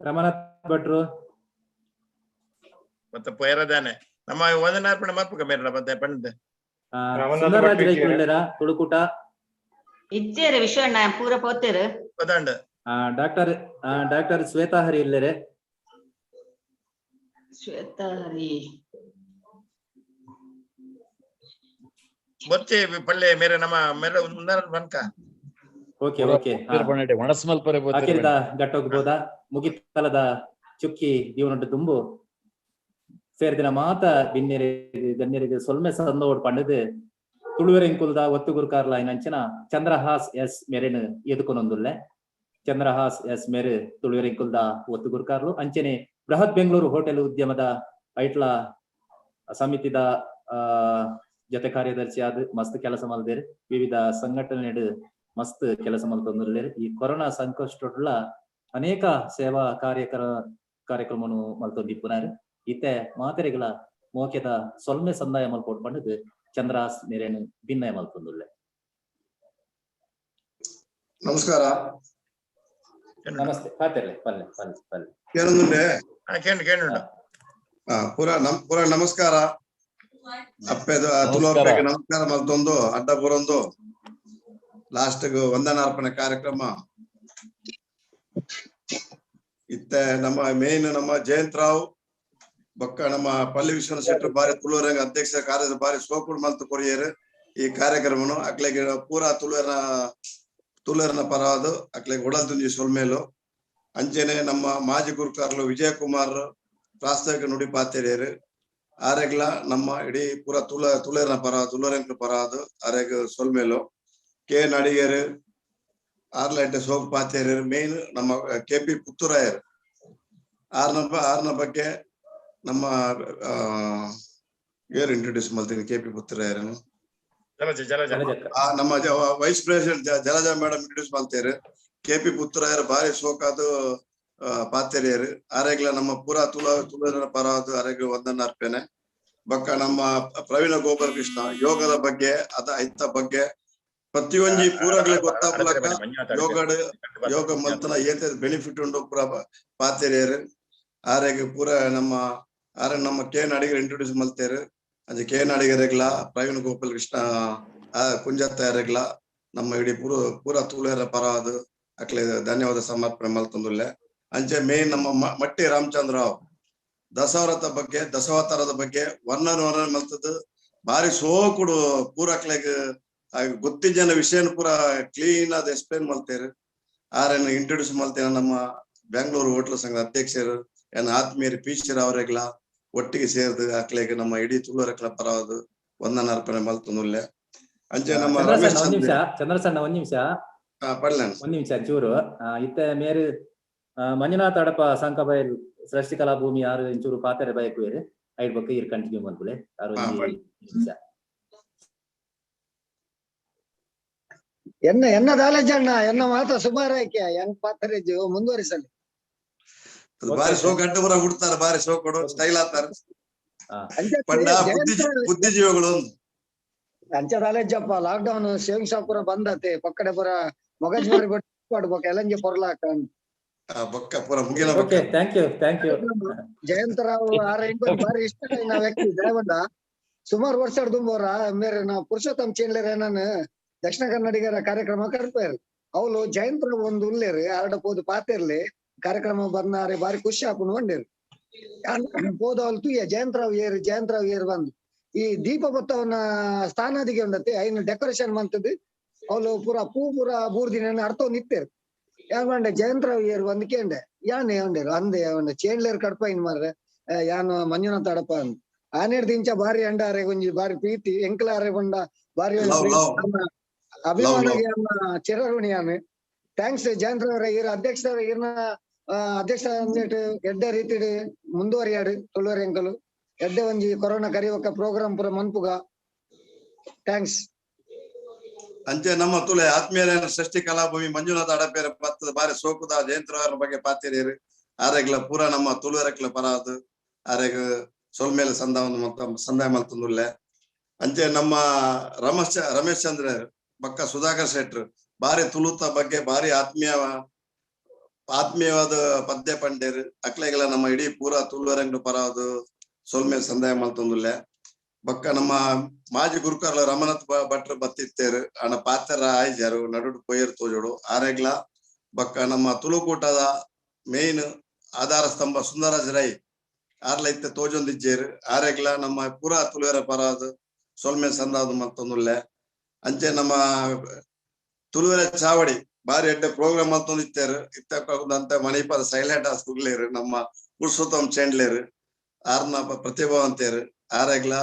ರಮನಾಥ್ ಭಟ್ರು ಮತ್ತೆ ಪೋಯರದಾನೆ ನಮ್ಮ ವಂದನಾರ್ಪಣೆ ಮರ್ಪುಕ ಮೇರಡ ಮತ್ತೆ ಪಂಡ ಸುಂದರರಾಜ್ ರೈಕುಲು ಉಳ್ಳೇರ ತುಳುಕೂಟ ಇಜ್ಜೇರು ವಿಶ್ವಣ್ಣ ಪೂರ ಪೋತೇರು. ಡಾಕ್ಟರ್ ಡಾಕ್ಟರ್ ಶ್ವೇತಾ ಹರಿ ಉಳ್ಳೇರೆ. ಶ್ವೇತಾ ಹರಿ ಬೊಚ್ಚೆ ಪಳ್ಳೆ ಮೇರೆ ನಮ್ಮ ಮೇರೆ ಉಂದಾರ ಬನ್ಕ. ಓಕೆ ಓಕೆ ಅಖಿಲದ ಗಟ್ಟೋಗ್ಬೋದ ಮುಗಿತಲದ ಚುಕ್ಕಿ ಜೀವನೊಟ್ಟು ತುಂಬು ಸೇರಿದಿನ ಮಾತ ಬಿನ್ನೆರಿಗೆ ಗಣ್ಯರಿಗೆ ಸೊಲ್ಮೆ ಸಂದೋಡ್ ಪಂಡದು ತುಳುವೆರೆಂಕುಲ್ದ ಒತ್ತು ಗುರುಕಾರ್ಲ ಅಂಚಿನ ಚಂದ್ರಹಾಸ್ ಎಸ್ ಮೇರೆನ್ ಎದುಕೊನೊಂದುಲ್ಲೆ. ಚಂದ್ರಹಾಸ್ ಎಸ್ ಮೇರ್ ತುಳುವೆರೆಂಕುಲ್ದ ಒತ್ತು ಗುರುಕಾರ್ಲು ಅಂಚನೆ ಬೃಹತ್ ಬೆಂಗಳೂರು ಹೋಟೆಲ್ ಉದ್ಯಮದ ಐಟ್ಲ ಸಮಿತಿದ ಜೊತೆ ಕಾರ್ಯದರ್ಶಿ ಆದ್ ಮಸ್ತ್ ಕೆಲಸ ಮಲ್ದೇರ್. ವಿವಿಧ ಸಂಘಟನೆಡ್ ಮಸ್ತ್ ಕೆಲಸ ಮಲ್ತೊಂದುಲ್ಲೆರ್. ಈ ಕೊರೋನಾ ಸಂಕಷ್ಟೊಡ್ಲ ಅನೇಕ ಸೇವಾ ಕಾರ್ಯಕ್ರಮನು ಮಲ್ತೊಂದಿಪ್ಪುನಾರ್. ಇತ್ತೆ ಮಾತೆರೆಗಳ ಮೋಕೆದ ಸೊಲ್ಮೆ ಸಂದಾಯ ಮಲ್ಪೊಡು ಪಂಡುದು ಚಂದ್ರಹಾಸ್ ಮೇರೆನ್ ಭಿನ್ನಯ ಮಲ್ತೊಂದುಲ್ಲೆ. ನಮಸ್ಕಾರ. ನಮಸ್ತೆ. ಪಾತೆರ್ಲೆ ಪಲ್ಲೆ ಪಲ್ಲೆ ಪಲ್ಲೆ. ಕೇನೊಂದುಲ್ಲೆ? ಕೇಂಡು ಕೇಂಡು. ಪೂರ ಪೂರ ನಮಸ್ಕಾರ. ಅಪ್ಪೆದ ತುಳು ಅಪ್ಪೆಗೆ ನಮಸ್ಕಾರ ಮಲ್ತೊಂದು ಅಡ್ಡ ಪುರೊಂದು ಲಾಸ್ಟ್ ವಂದನಾರ್ಪಣೆ ಕಾರ್ಯಕ್ರಮ ಇತ್ತೆ ನಮ್ಮ ಮೇನ್ ನಮ್ಮ ಜಯಂತ್ ರಾವ್ ಬೊಕ್ಕ ನಮ್ಮ ಪಳ್ಳಿ ವಿಶ್ವನಾಥ ಶೆಟ್ಟರು ಬಾರಿ ತುಳುವರಂಗ ಅಧ್ಯಕ್ಷ ಕಾರ್ಯದ ಬಾರಿ ಸೋಕುಡು ಮಲ್ತು ಕೊರಿಯರ್ ಈ ಕಾರ್ಯಕ್ರಮನು. ಅಕ್ಲೆಗೆ ಪೂರಾ ತುಳುವರನ ಪರವಾದ ಅಕ್ಲೆಗೆ ಉಡಲ್ ತುಂಜಿ ಸೊಲ್ಮೇಲು. ಅಂಚೆನೆ ನಮ್ಮ ಮಾಜಿ ಗುರುಕಾರ್ಲು ವಿಜಯ ಕುಮಾರ್ ಪ್ರಾಸ್ತಾವಿಕ ನುಡಿ ಪಾತೆರಿಯರು. ಆರೆಗ್ಲ ನಮ್ಮ ಇಡೀ ಪೂರಾ ತುಳುವರನ ಪರ ತುಳುವರಂಕ ಪರವಾದ ಆರೆಗ್ ಸೊಲ್ಮೇಲು. ಕೆ ನಡಿಗರು ಆರ್ಲೈಟ್ ಸೋಕ್ ಪಾತೇರಿಯರು. ಮೇನ್ ನಮ್ಮ ಕೆ ಪಿ ಪುತ್ತೂರಾಯರ್ ಆರ್ನ ಬಗ್ಗೆ ನಮ್ಮ ಏರ್ ಇಂಟ್ರೊಡ್ಯೂಸ್ ಮಾಡ್ತೀನಿ ಕೆ ಪಿ ಪುತ್ತೂರಾಯರನ್ನು. ನಮ್ಮ vice president Jalaja madam introduce ಮಾಡ್ತಾರೆ. ಕೆ ಪಿ ಪುತ್ತೂರಾಯರ್ ಬಾರಿ ಸೋಕಾದು ಪಾತೆರಿಯರು. ಆರೆಗ್ಲ ನಮ್ಮ ಪೂರಾ ತುಳುವರ ಪರವಾದ ಆರೆಗ್ ವಂದನ ಅರ್ಪಣೆ. ಬೊಕ್ಕ ನಮ್ಮ ಪ್ರವೀಣ ಗೋಪಾಲ ಕೃಷ್ಣ ಯೋಗದ ಬಗ್ಗೆ ಅದ ಐತ ಬಗ್ಗೆ ಪ್ರತಿಯೊಂಜಿ ಪೂರಗ್ಲೆ ಗೊತ್ತಾಪಲಕ ಯೋಗಡ್ ಯೋಗ ಮಲ್ತನ ಏತ ಬೆನಿಫಿಟ್ ಉಂಡು ಪೂರ ಪಾತೆರಿಯರು. ಆರೆಗ್ ಪೂರ ನಮ್ಮ ಆರೆ ನಮ್ಮ ಕೆ ನಾಡಿಗರ್ ಇಂಟ್ರೊಡ್ಯೂಸ್ ಮಲ್ತೇರು. ಅಂಚೆ ಕೆ ನಾಡಿಗರೆಗ್ಲ ಪ್ರವೀಣ್ ಗೋಪಾಲ ಕೃಷ್ಣ ಕುಂಜತ್ತಾಯರೆಗ್ಲ ನಮ್ಮ ಇಡೀ ಪೂರ ಪೂರ ತುಳುವರ ಪರವಾದ ಅಕ್ಲೆ ಧನ್ಯವಾದ ಸಮರ್ಪಣೆ ಮಲ್ತೊಂದುಲ್ಲೆ. ಅಂಚೆ ಮೇನ್ ನಮ್ಮ ಮಟ್ಟಿ ರಾಮಚಂದ್ರ ರಾವ್ ದಸಾವರದ ಬಗ್ಗೆ ದಸಾವತಾರದ ಬಗ್ಗೆ ವರ್ಣನೆ ವರ್ಣನೆ ಮಲ್ತದ್ದು ಬಾರಿ ಸೋಕುಡು ಪೂರ ಅಕ್ಲೆಗ್ ಗೊತ್ತಿಜ್ಜನ ವಿಷಯನ ಪೂರ ಕ್ಲೀನ್ ಆದ್ ಎಕ್ಸ್ಪ್ಲೇನ್ ಮಲ್ತೇರು. ಆರೆನ್ ಇಂಟ್ರೊಡ್ಯೂಸ್ ಮಲ್ತೇನೆ ನಮ್ಮ ಬೆಂಗಳೂರು ಹೋಟ್ಲ್ ಸಂಘದ ಅಧ್ಯಕ್ಷರು ಎನ್ ಆತ್ಮೀಯರು ಪೀಚರ್ ಅವರೆಗ್ಲ ಒಟ್ಟಿಗೆ ಸೇರ್ದು ಅಕ್ಲೆಗ್ ನಮ್ಮ ಇಡೀ ತುಳುವರಕ್ಲ ಪರವಾದ ವಂದನ ಅರ್ಪಣೆ ಮಲ್ತೊಂದುಲ್ಲೆ. ಅಂಚೆ ನಮ್ಮ ರಮೇಶ್ ಚಂದ್ರಸಣ್ಣ ಒಂದ್ ನಿಮಿಷ ಒಂದ್ ನಿಮಿಷ ಚೂರು ಇತ್ತೆ ಮೇರು ಮಂಜುನಾಥ ಅಡಪ ಸಂಕಬೈಲ್ ಸೃಷ್ಟಿ ಕಲಾ ಭೂಮಿ ಆರು ಇಂಚೂರು ಪಾತೆರೆ ಬಯಕುವೇರು ಐಡ್ ಬೊಕ್ಕ ಈರ್ ಕಂಟಿನ್ಯೂ ಮಲ್ಪುಲೆ. ಆರು ನಿಮಿಷ. ಎನ್ನ ಎನ್ನ ದಾಲೇಜಣ್ಣ ಎನ್ನ ಮಾತ್ರ ಸುಮಾರು ಆಯ್ಕೆ ಹೆಂಗ್ ಪಾತ್ರೆ ಮುಂದುವರಿಸಲಿ. ಬಾರಿ ಶೋಕ್ ಅಡ್ಡ ಬರ ಹುಡ್ತಾರೆ, ಬಾರಿ ಶೋಕ್ ಕೊಡು ಸ್ಟೈಲ್ ಆತಾರೆ ಪಂಡ ಬುದ್ಧಿಜೀವಿಗಳು. ಅಂಚೆ ದಾಲೇಜಪ್ಪ ಲಾಕ್ ಡೌನ್ ಶೇವಿಂಗ್ ಶಾಪ್ ಪೂರ ಬಂದತೆ ಪಕ್ಕಡೆ ಪೂರ ಮೊಗಜ್ ಮಾರಿ ಬಿಟ್ಟು ಎಲ್ಲಂಜಿ ಪೊರ್ಲಾಕ ಬೊಕ್ಕ ಪೂರ ಮುಗಿನ. Okay, thank you thank you. Jayanth Rao ಆರ ಬಾರಿ ಇಷ್ಟ ವ್ಯಕ್ತಿ ದೇವಂಡ ಸುಮಾರು ವರ್ಷ ದುಂಬೋರ ಮೇರೆ ನಾವು ಪುರುಷೋತ್ತಮ ಚೇಂಡ್ಲೇರ ನಾನು ದಕ್ಷಿಣ ಕನ್ನಡಿಗರ ಕಾರ್ಯಕ್ರಮ ಕರ್ಪೇರು ಅವಳು ಜಯಂತ್ ರಾವ್ ಒಂದು ಉಲ್ಲೇರು ಆರಡ ಪೋದು ಪಾತಿರ್ಲಿ ಕಾರ್ಯಕ್ರಮ ಬಂದಾರೆ ಬಾರಿ ಖುಷಿ ಆಪುಂಡು ಬಂಡೇರು ಪೋದು ಅವಳು ತುಯ್ಯ ಜಯಂತ್ ರಾವ್ ಏರು ಜಯಂತ್ ರಾವ್ ಏರು ಬಂದು ಈ ದೀಪ ಬತ್ತವನ ಸ್ಥಾನಾದಿಗೆ ಉಂಡತೆ ಐನು ಡೆಕೋರೇಷನ್ ಮಂತದ್ದು ಅವಳು ಪೂರ ಪೂ ಪೂರ ಬೂರ್ದಿನ ಅರ್ಥ ನಿತ್ತೇರು ಯಾನ್ ಜಯಂತ್ ರಾವ್ ಏರು ಬಂದು ಕೇಂಡೆ ಯಾನ್ ಉಂಡೇರು ಅಂದೆ ಉಂಡೆ ಚೇಂಡ್ಲೇರ್ ಕಡ್ಪ ಇನ್ ಮಾರ್ರೆ ಯಾನ್ ಮಂಜುನಾಥ ಅಡಪ ಅಂದ್ ಆನೇಡ್ದು ಇಂಚ ಬಾರಿ ಅಂಡಾರೆ ಒಂಜಿ ಬಾರಿ ಪ್ರೀತಿ ಎಂಕಲಾರೆ ಬಂಡ ಬಾರಿ ಅಭಿಮಾನಿಗೆ ಚಿರಋಣಿಯಾನು. Thanks Jayant Rao ಈರ್ ಅಧ್ಯಕ್ಷರ ಈರ್ನ ಅಧ್ಯಕ್ಷ ಎಡ್ಡೆ ರೀತಿ ಮುಂದುವರಿಯಾಡು ತುಳುವರೆ ಎಂಕಲು ಎಡ್ಡೆ ಒಂಜಿ ಕೊರೋನಾ ಕರಿವಕ್ಕ ಪ್ರೋಗ್ರಾಮ್ ಪೂರ ಮನ್ಪುಗ. Thanks. ಅಂಚೆ ನಮ್ಮ ತುಲೆ ಆತ್ಮೀಯರ ಸೃಷ್ಟಿ ಕಲಾಭೂಮಿ ಮಂಜುನಾಥ ಅಡಪೇರ ಪತ್ತದ ಬಾರಿ ಸೋಕುದ ಜಯಂತ್ ರಾವ್ ಬಗ್ಗೆ ಪಾತಿರಿಯರು. ಆರೆಗ್ಲ ಪೂರ ನಮ್ಮ ತುಳುವರಕ್ಲ ಪರಾದು ಆರೆಗ್ ಸೊಲ್ಮೇಲೆ ಸಂದಾಯ ಮಲ್ತೊಂದುಲ್ಲೆ. ಅಂಚೆ ನಮ್ಮ ರಮೇಶ್ ಚಂದ್ರ ಬಕ್ಕ ಸುಧಾಕರ್ ಶೆಟ್ರು ಬಾರಿ ತುಳುತ ಬಗ್ಗೆ ಬಾರಿ ಆತ್ಮೀಯವಾದ ಪದ್ಯ ಪಂಡೇರು. ಅಕ್ಲೆಗೆಲ್ಲ ನಮ್ಮ ಇಡೀ ಪೂರ ತುಳುವರಂಗು ಪರಾದು ಸೊಲ್ಮೇಲೆ ಸಂದಾಯ ಮಲ್ತೊಂದುಲ್ಲೆ. ಬೊಕ್ಕ ನಮ್ಮ ಮಾಜಿ ಗುರುಕಾರ್ಲ ರಮನಾಥ್ ಭಟ್ರು ಬತ್ತಿತ್ತೇರು ಅಣ್ಣ ಪಾತೆರ ಆಯ್ಜಾರು ನಡುಡು ಪೊಯ್ಯರು ತೋಜೋಡು ಆರೆಗ್ಲ. ಬೊಕ್ಕ ನಮ್ಮ ತುಳುಕೂಟದ ಮೇನ್ ಆಧಾರ ಸ್ತಂಭ ಸುಂದರಾಜ್ ರೈ ಆರ್ಲ ಇತ್ತೆ ತೋಜೊಂದಿಜ್ಜೇರು ಆರೆಗ್ಲ ನಮ್ಮ ಪೂರಾ ತುಳುವರ ಪರಾದು ಸೊಲ್ಮೆ ಸಂದಾದು ಮಲ್ತೊಂದುಲ್ಲೆ. ಅಂಚೆ ನಮ್ಮ ತುಳುವರ ಚಾವಡಿ ಬಾರಿ ಎಡ್ಡೆ ಪ್ರೋಗ್ರಾಮ್ ಮಲ್ತೊಂದಿತ್ತೇರು ಇತ್ತ ಮಣಿಪಾದ ಸೈಲೆಂಟ್ ಆಸ್ಕುಗ್ಲೇರು ನಮ್ಮ ಪುರುಷೋತ್ತಮ್ ಚೇಂಡ್ಲೇರು ಆರ್ನ ಪ್ರತಿಭಾವಂತೇರು ಆರೆಗ್ಲ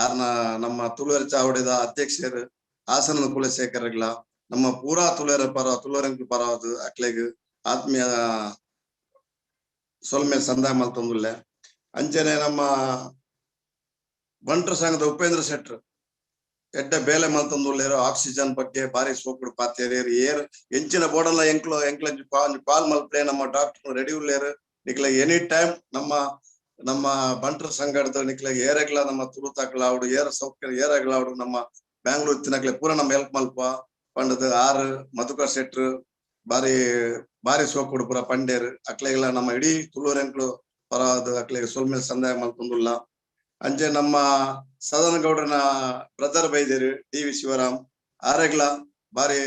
ಆರ್ನ ನಮ್ಮ ತುಳುವರ ಚಾವಡಿದ ಅಧ್ಯಕ್ಷರು ಹಾಸನ ಕುಲಶೇಖರ್ಗಳ ನಮ್ಮ ಪೂರಾ ತುಳುವರ ಪರ ತುಳುವರಂಕ ಪರವಾದ ಅಕ್ಲೆಗ್ ಆತ್ಮೀಯ ಸೊಲ್ಮೆ ಸಂದಾಯ ಮಲ್ತೊಂದುಲ್ಲೆ. ಅಂಚನೆ ನಮ್ಮ ಬಂಟ್ರ ಸಂಘದ ಉಪೇಂದ್ರ ಶೆಟ್ರು ಎಡ್ಡೆ ಬೇಲೆ ಮಲ್ತೊಂದುಲ್ಲೇರು. ಆಕ್ಸಿಜನ್ ಬಗ್ಗೆ ಬಾರಿ ಸೋಕುಡು ಪಾತೇರು ಏರ್ ಎಂಚಿನ ಬೋಡಲ್ಲ ಎಂಕ್ಲು ಎಂಕ್ಲ ಕಾಲ್ ಮಲ್ಪಲೆ ನಮ್ಮ ಡಾಕ್ಟರ್ ರೆಡಿ ಉಲ್ಲೇರು. ನಿಕ್ಲ ಎನಿ ಟೈಮ್ ನಮ್ಮ ನಮ್ಮ ಬಂಟ್ರ ಸಂಘದ ನಿಕ್ಲ ಏರೆಗ್ಲ ನಮ್ಮ ತುಳುತಾಕ್ಲಾವಡು ಏರ ಸೌಕರ್ಯ ಏರೆಗ್ಲಾವಡು ನಮ್ಮ ಬ್ಯಾಂಗ್ಳೂರ್ ತಿನ್ನಕ್ಲೆ ಪೂರ ನಮ್ಮ ಹೆಲ್ಪ್ ಮಲ್ಪ ಪಂಡದ ಆರ್ ಮಧುಕರ್ ಶೆಟ್ರು ಬಾರಿ ಬಾರಿ ಸೋಕುಡು ಪೂರ ಪಂಡೇರು. ಅಕ್ಲೆಗ್ಲ ನಮ್ಮ ಇಡೀ ತುಳುವರೆಂಕ್ಲು ಪರವಾದ ಅಕ್ಲೆಗ್ ಸೊಲ್ಮೆಲ್ ಸಂದಾಯ ಮಲ್ತೊಂದುಲ್ಲ. ಅಂಚೆ ನಮ್ಮ ಸದಾನಂದ ಗೌಡನ ಬ್ರದರ್ ಬೈದೇರು ಡಿ ವಿ ಶಿವರಾಮ್ ಆರೆಗ್ಲ ಬಾರಿ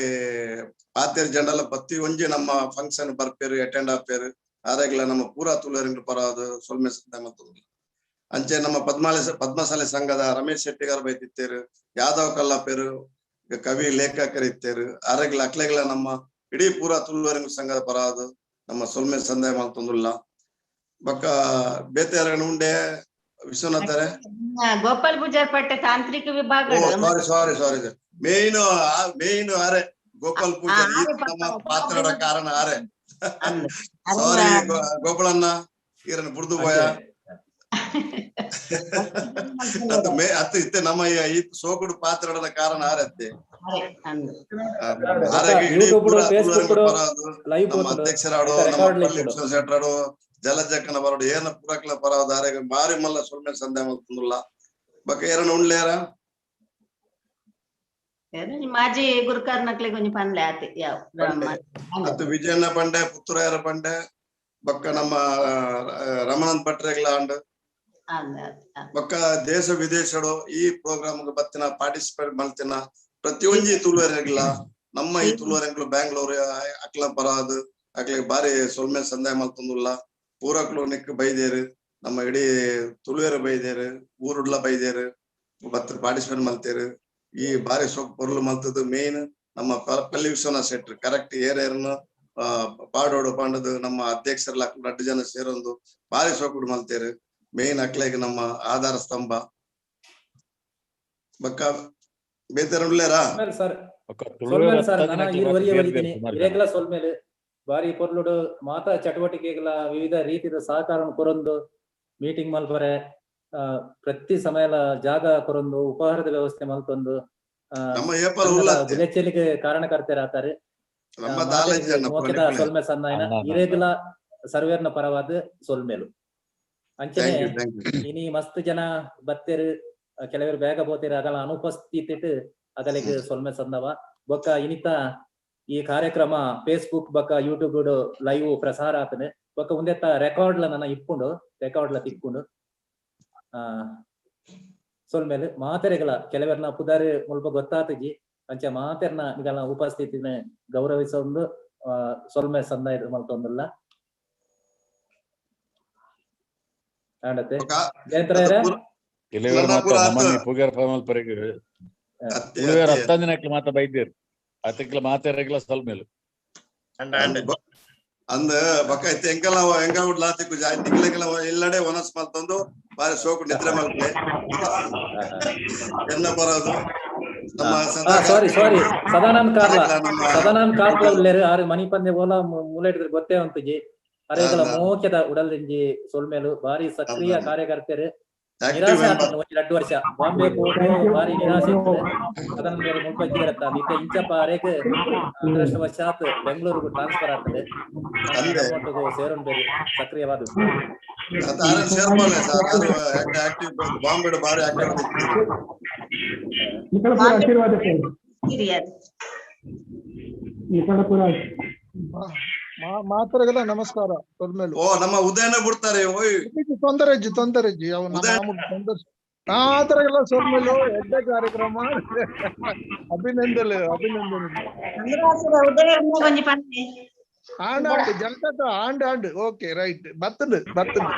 ಪಾತೇರ್ ಜಂಡಲ ಪ್ರತಿ ಒಂಜಿ ನಮ್ಮ ಫಂಕ್ಷನ್ ಬರ್ಪೇರು ಅಟೆಂಡ್ ಆಪೇರು. ಆರೆಗ್ಲ ನಮ್ಮ ಪೂರಾ ತುಳುವರೆಂಕ್ಲು ಪರವಾದ ಸೊಲ್ಮೆ ಸಂದಾಯ ಮಲ್ತೊಂದುಲ್ಲ. ಅಂಚೆ ನಮ್ಮ ಪದ್ಮಶಾಲೆ ಸಂಘದ ರಮೇಶ್ ಶೆಟ್ಟಿಗಾರ್ ಬೈದಿತ್ತೇರು, ಯಾದವ್ ಕಲ್ಲಾಪೇರು ಕವಿ ಲೇಖಕರು ಇತ್ತೇರು. ಆರೆಗ್ಲ ಅಕ್ಲೆಗ್ಲ ನಮ್ಮ ಇಡೀ ಪೂರಾ ತುಳುವರೆಂಗ್ಲ ಸಂಘದ ಪರವಾದ ನಮ್ಮ ಸೊಲ್ಮೆ ಸಂದಾಯ ಮಲ್ತೊಂದುಲ್ಲ. ಬೊಕ್ಕ ಬೇತೆ ಉಂಡೆ ವಿಶ್ವನಾಥರೇ ಗೋಪಾಲ್ ಪೂಜಾರ್ ಪಟ್ಟೆ ತಾಂತ್ರಿಕ ವಿಭಾಗ. ಸಾರಿ ಸಾರಿ ಸಾರಿ ಮೇನ್ ಮೇನ್ ಆರೆ ಗೋಪಾಲ್ ಪೂಜಾರಿ ನಮ್ಮ ಪಾತ್ರದ ಕಾರಣ ಆರೆ. ಸಾರಿ ಗೋಪಾಲಣ್ಣ ಈರನ್ನ ಬುಡ್ದು ಪೋಯ ಅತ್ತ ಇತ್ತೆ ನಮ್ಮ ಈ ಸೋಕುಡು ಪಾತ್ರದ ಕಾರಣ ಆರೆ ಅತ್ತೆ. ನಮ್ಮ ಅಧ್ಯಕ್ಷರಾಡು ನಮ್ಮ ಶೆಟ್ಟರಾಡು ಜಲಜಕ್ಕನ ಬರೋಡು ಏನ ಪುರಕ್ಲ ಪರವಾದ ಆರೆಗ್ ಬಾರಿ ಮಲ್ಲ ಸೊಲ್ಮೆ ಸಂದಾಯ ಮಲ್ತೊಂದುಲ್ಲ. ಬೊಕ್ಕ ಏರನ ಉಂಡ್ಲೇರ ಮಾಜಿ ಗುರುಕಾರ್ನಕ್ಲೆಗ್ ಒಂಜಿ ಪನ್ಲೆ ಆತೆ ಯಾವ ಅತ್ತು ವಿಜಯಣ್ಣ ಪಂಡೆ ಪುತ್ತೂರಾಯರ ಪಂಡೆ ಬೊಕ್ಕ ನಮ್ಮ ರಮಣನ್ ಭಟ್ರೆಗ್ಲ ಅಂಡ್ ಬೊಕ್ಕ ದೇಶ ವಿದೇಶಡು ಈ ಪ್ರೋಗ್ರಾಮ್ ಬತ್ತಿನ ಪಾರ್ಟಿಸಿಪೇಟ್ ಮಲ್ತಿನ ಪ್ರತಿಯೊಂಜಿ ತುಳುವರೆಗ್ಲ ನಮ್ಮ ಈ ತುಳುವರೆಗ್ಲು ಬ್ಯಾಂಗ್ಳೂರ್ ಅಕ್ಲ ಪರವಾದ ಅಕ್ಲೆಗ್ ಬಾರಿ ಸೊಲ್ಮೆ ಸಂದಾಯ ಮಲ್ತೊಂದುಲ್ಲ. ಪೂರಕ್ಲು ನಿಕ್ ಬೈದೇರು ನಮ್ಮ ಇಡೀ ತುಳುವೆರ್ ಬೈದೇರು ಊರುಡ್ಲ ಬೈದೇರು ಬತ್ತ್ ಪಾರ್ಟಿಸಿಪೇಟ್ ಮಲ್ತೇರು. ಈ ಬಾರಿ ಸೊಕ್ ಪೊರ್ಲು ಮಲ್ತದ್ದು ಮೇನ್ ನಮ್ಮ ಪಲ್ಲಿ ವಿಶ್ವನಾಥ್ ಶೆಟ್ರು ಕರೆಕ್ಟ್ ಏರೇರ್ನು ಪಾಡೋಡು ಪಂಡದು ನಮ್ಮ ಅಧ್ಯಕ್ಷರ್ಲ ರಡ್ಡು ಜನ ಸೇರೊಂದು ಬಾರಿ ಸೋಕುಡು ಮಲ್ತೇರು. ಮೇನ್ ಅಕ್ಲೆಗ್ ನಮ್ಮ ಆಧಾರ ಸ್ತಂಭ. ಬೊಕ್ಕ ಬೇತೆ ಉಲ್ಲೇರಾ ಸರ್ ಸೊಲ್ಮೇಲೆ ಬಾರಿ ಪೊರ್ಲುಡು ಮಾತಾ ಚಟುವಟಿಕೆಗಳ ವಿವಿಧ ರೀತಿಯ ಸಹಕಾರ ಕೊರೊಂದು ಮೀಟಿಂಗ್ ಮಲ್ಪರೆ ಪ್ರತಿ ಸಮಯಲ ಜಾಗ ಕೊರೊಂದು ಉಪಹಾರದ ವ್ಯವಸ್ಥೆ ಮಲ್ತೊಂದು ಬುಲೆಚ್ಚಲಿಗೆ ಕಾರಣಕರ್ತರಾತಾರೆ. ಸೊಲ್ಮೆ ಸನ್ನಾಯನ ಇರೇಗ್ಲ ಸರ್ವೇರ್ನ ಪರವಾದ ಸೊಲ್ಮೇಲು. ಅಂಚನೆ ಇನಿ ಮಸ್ತ್ ಜನ ಬತ್ತೇರು ಕೆಲವರು ಬೇಗ ಬೋತೇರು ಅಗಲ ಅನುಪಸ್ಥಿತಿ ಅಗಲಿಗೆ ಸೊಲ್ಮೆ ಸಂದವ. ಬೊಕ್ಕ ಇನಿತ ಈ ಕಾರ್ಯಕ್ರಮ ಫೇಸ್ಬುಕ್ ಬೊಕ್ಕ ಯೂಟ್ಯೂಬ್ ಲೈವ್ ಪ್ರಸಾರ ಆತನೆ. ಬೊಕ್ಕ ಉಂದೆತ್ತ ರೆಕಾರ್ಡ್ ಲ ನನ್ನ ಇಪ್ಪುಂಡು ರೆಕಾರ್ಡ್ ಲ ತಿಕ್ಕೊಂಡು ಸೊಲ್ಮೇಲೆ ಮಾತೆರೆಗಳ ಕೆಲವರ್ನ ಪುದಾರಿ ಮುಲ್ಪ ಗೊತ್ತಾತಜಿ ಅಂಚ ಮಾತೆರ್ನ ನಿಗಲ ಉಪಸ್ಥಿತಿನ ಗೌರವಿಸೊಂದು ಸೊಲ್ಮೆ ಸಂದಾಯ ಮಲ್ತೊಂದುಲ್ಲ. ಆಂಡತೆ ಜಯಂತರಾಯರ ಮಾತ ಬೈದೇರು ಅತಿಕ್ಲ ಮಾತೆರೆಗ್ಲ ಸೊಲ್ಮೇಲು. ಅಂದ್ ಬೊಕ್ಕ ಇತ್ತೆ ಎಂಕಲ ಎಂಕಲ್ ಲಾತಿಕ್ಕು ನಿಕ್ಲೆಗ್ಲ ಇಲ್ಲಡೆ ಒನಸ್ ಮಲ್ತೊಂದು ಬಾರಿ ಸೋಕು ನಿದ್ರೆ ಮಲ್ಪಲೆ ಎನ್ನ ಬರೋದು ನಮ್ಮ ಸಾರಿ ಸಾರಿ ಸದಾನಂದ್ ಕಾರ್ಲ ಸದಾನಂದ್ ಕಾರ್ಲ ಉಲ್ಲೇರು ಆರು ಮನಿ ಪಂದೆ ಓಲ ಮೂಲೆಟಿದ್ರೆ ಗೊತ್ತೇ ಉಂತುಜಿ ಅರೇಗಲ ಮೋಕ್ಯದ ಉಡಲ್ದಿಂಜಿ ಸೊಲ್ಮೇಲು ಬಾರಿ ಸಕ್ರಿಯ ಕಾರ್ಯಕರ್ತರು. ನಿರಾಸೆ ಆತಂಡು ಒಂಜಿ ರಡ್ಡು ವರ್ಷ ಬಾಂಬೆ ಪೋದು ಬಾರಿ ನಿರಾಸೆ ಇತ್ತು. ಅದನ್ನ ಮೇಲೆ ಮುಲ್ಪ ಇರತ್ತ ಇತ್ತೆ ಇಂಚಪ್ಪ ಅರೇಗ್ ಅದೃಷ್ಟವಶಾತ್ ಬೆಂಗಳೂರಿಗೆ ಟ್ರಾನ್ಸ್ಫರ್ ಆಗ್ತದೆ. ಸೇರೊಂದು ಬೇರೆ ಸಕ್ರಿಯವಾದ ಮಾತರೆಗೆಲ್ಲ ನಮಸ್ಕಾರ. ಓ ನಮ್ಮ ಉದಯನ ಬಿಡ್ತಾರೆ ಓಯ್ ತೊಂದರೆ ಇಜ್ಜಿ ತೊಂದರೆ ಇಜ್ಜಿ ಅವು ತೊಂದರೆ ಮಾತರೆಗೆಲ್ಲ ಸೊಲ್ಮೇಲು ಎಡ್ಡೆ ಕಾರ್ಯಕ್ರಮ ಅಭಿನಂದನೆ ಅಭಿನಂದನೆ. ಆಂಡ್ ಆಂಡ್ ಜಲ್ಕಟ and and okay right ಬತ್ತಂಡು ಬತ್ತಂಡು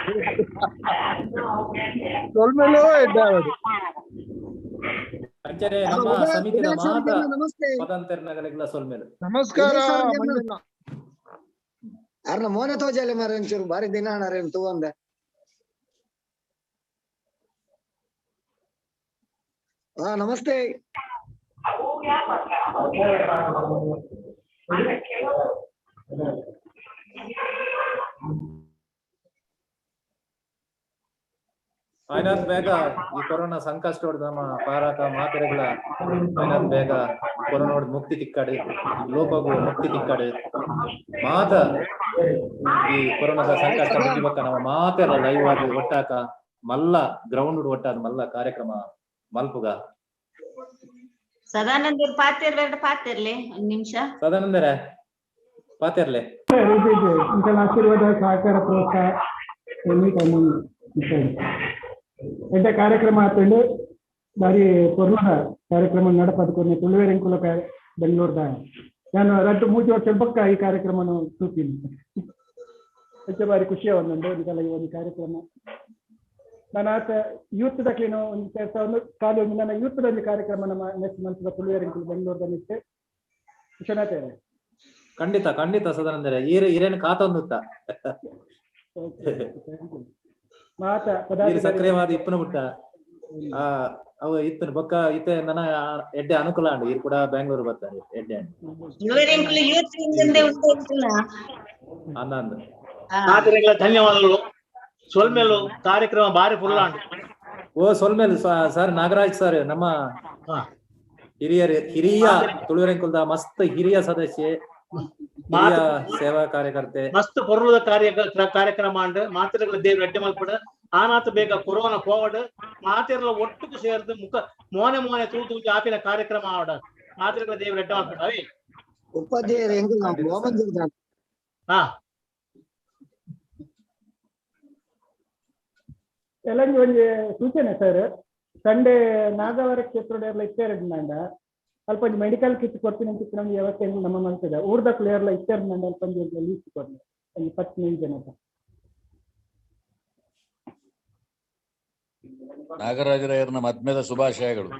ಸೊಲ್ಮೇಲು ಎಡ್ಡೆ ಆವಡು. ಅಂಚನೆ ನಮ್ಮ ಸಮಿತಿದ ಮಾತ ಪದಂತೆರ್ನಗಲೆಗ್ಲ ಸೊಲ್ಮೇಲು ನಮಸ್ಕಾರ. ಅರ್ನ ಮೋನೆ ತೋಜಾಲೆ ಮಾರ ಒಂಚೂರು ಬಾರಿ ದಿನ ಅಣ್ಣಾರೆ ತೂವಂದೆ. ಹಾ ನಮಸ್ತೆ. ಆಯ್ನಾಥ್ ಬೇಗ ಈ ಕೊರೋನಾ ಸಂಕಷ್ಟ ಹೊಡ್ದು ನಮ್ಮ ಪಾರಾಟ ಮಾತೆರೆಗಳ ಆಯ್ನಾಥ್ ಬೇಗ ಕೊರೋನಾ ಹೊಡ್ದು ಮುಕ್ತಿ ತಿಕ್ಕಾಡು, ಲೋಕಗೂ ಮುಕ್ತಿ ತಿಕ್ಕಾಡು. ಮಾತ ಈ ಕೊರೋನಾದ ಸಂಕಷ್ಟ ಮುಗಿಬಕ್ಕ ನಮ್ಮ ಮಾತೆಲ್ಲ ಲೈವ್ ಆಗಿ ಒಟ್ಟಾಕ ಮಲ್ಲ ಗ್ರೌಂಡ್ ಒಟ್ಟಾದ ಮಲ್ಲ ಕಾರ್ಯಕ್ರಮ ಮಲ್ಪುಗ. ಸದಾನಂದರ್ ಪಾತಿರ್ಬೇಡ, ಪಾತಿರ್ಲಿ ಒಂದ್ ನಿಮಿಷ. ಸದಾನಂದರೇ ಪಾತಿರ್ಲೆ. ಆಶೀರ್ವಾದ, ಸಹಕಾರ, ಪ್ರೋತ್ಸಾಹ ಎನಿ ಟೈಮ್. ಎಡ್ಡೆ ಕಾರ್ಯಕ್ರಮ ಆತಂಡು, ಬಾರಿ ಪೊರ್ಲದ ಕಾರ್ಯಕ್ರಮ ನಡಪದುಕೊನೆ ತುಳುವೆರೆಂಕುಲ ಬೆಂಗಳೂರ್ದ. ನಾನು ರಡ್ಡು ಮೂಜಿ ವರ್ಷ ಬೊಕ್ಕ ಈ ಕಾರ್ಯಕ್ರಮನ ತೂತೀನಿ. ಹೆಚ್ಚ ಬಾರಿ ಖುಷಿ ಒಂದುಂಡು ನಿಕಲ ಈ ಒಂದು ಕಾರ್ಯಕ್ರಮ. ನಾನು ಆತ ಯೂತ್ ದಕ್ಲಿನ ಒಂದು ಕೆಲಸ ಒಂದು ಖಾಲಿ ಒಂದು ನನ್ನ ಯೂತ್ ಒಂದು ಕಾರ್ಯಕ್ರಮ ನಮ್ಮ ನೆಕ್ಸ್ಟ್ ಮಂತ್ ತುಳುವೆರೆಂಕುಲು ಬೆಂಗಳೂರ್ದ ನಿಟ್ಟೆ ವಿಶ್ವನಾಥ್. ಖಂಡಿತ ಖಂಡಿತ ಸದಾನಂದರೇ, ಈರೆ ಈರೇನು ಕಾತೊಂದುತ್ತ ಮಾತ ಈರು ಸಕ್ರಿಯವಾದ ಇಪ್ಪನ ಬಿಟ್ಟ ಆ ಅವು ಇತ್ತನ ಬೊಕ್ಕ ಇತ್ತೆ ನನ್ನ ಎಡ್ಡೆ ಅನುಕೂಲ ಅಂಡು ಈರು ಕೂಡ ಬೆಂಗಳೂರು ಬರ್ತಾರೆ ಎಡ್ಡೆ ಅಂಡು. ತುಳುವೆರೆಂಕುಲು ಯೂತ್ ಇಂದಂದೆ ಉಂಟು ಅಂಚಿನ. ಅಂದ ಮಾತೆರೆಗ್ಲ ಧನ್ಯವಾದಗಳು. ಸೊಲ್ಮೆಲು ಕಾರ್ಯಕ್ರಮ ಬಾರಿ ಪುರ್ಲಾಂಡ್. ಓ ಸೊಲ್ಮೇಲು ಸರ್ ನಾಗರಾಜ್ ಸರ್, ನಮ್ಮ ಹಿರಿಯರು, ಹಿರಿಯ ತುಳುವೆರೆಂಕುಲ್ದ ಮಸ್ತ್ ಹಿರಿಯ ಸದಸ್ಯೆ, ಹಿರಿಯ ಸೇವಾ ಕಾರ್ಯಕರ್ತೆ. ಮಸ್ತ್ ಪೊರ್ಲುದ ಕಾರ್ಯಕ್ರಮ ಅಂಡ್. ಮಾತೆರೆಗ್ಲ ದೇವ್ರ ಅಡ್ಡೆ ಮಲ್ಪಡ, ಆನಾತ್ ಬೇಗ ಕೊರೋನಾ ಕೋವಿಡ್ ಮಾತೆರ್ಲ ಒಟ್ಟುಕು ಸೇರ್ದು ಮುಖ ಮೋನೆ ಮೋನೆ ತೂ ತೂಜಿ ಆಪಿನ ಕಾರ್ಯಕ್ರಮ ಆವಡ. ಮಾತೆರೆಗ್ಲ ದೇವ್ರ ಅಡ್ಡೆ ಮಲ್ಪಡ ಅವಿ. ಉಪಾಧ್ಯಾಯರು ಹೆಂಗ್ ವಾಮಂಜೂರ್. ಹಾ ಎಲ್ಲಂಜಿ ಒಂಜಿ ಸೂಚನೆ ಸರ್, ಸಂಡೇ ನಾಗವರ ಕ್ಷೇತ್ರದ ಎಲ್ಲ ಇತ್ತೆರಡು ಅಲ್ಪ ಒಂಜಿ ಮೆಡಿಕಲ್ ಕಿಟ್ ಕೊಡ್ತೀನಿ ಅಂತ ನಮ್ಗೆ ವ್ಯವಸ್ಥೆ ನಮ್ಮ ಮನ್ಸದ ಊರ್ದ ಎಲ್ಲ ಇತ್ತೆರಡು ಅಲ್ಪ ಒಂಜಿ ಲೀಸ್ಟ್ ಕೊಡ್ಲಿ ಒಂದು 15 ಜನ. ನಾಗರಾಜರಾಯರ್ನ ಮದ್ಮೆದ ಶುಭಾಶಯಗಳು.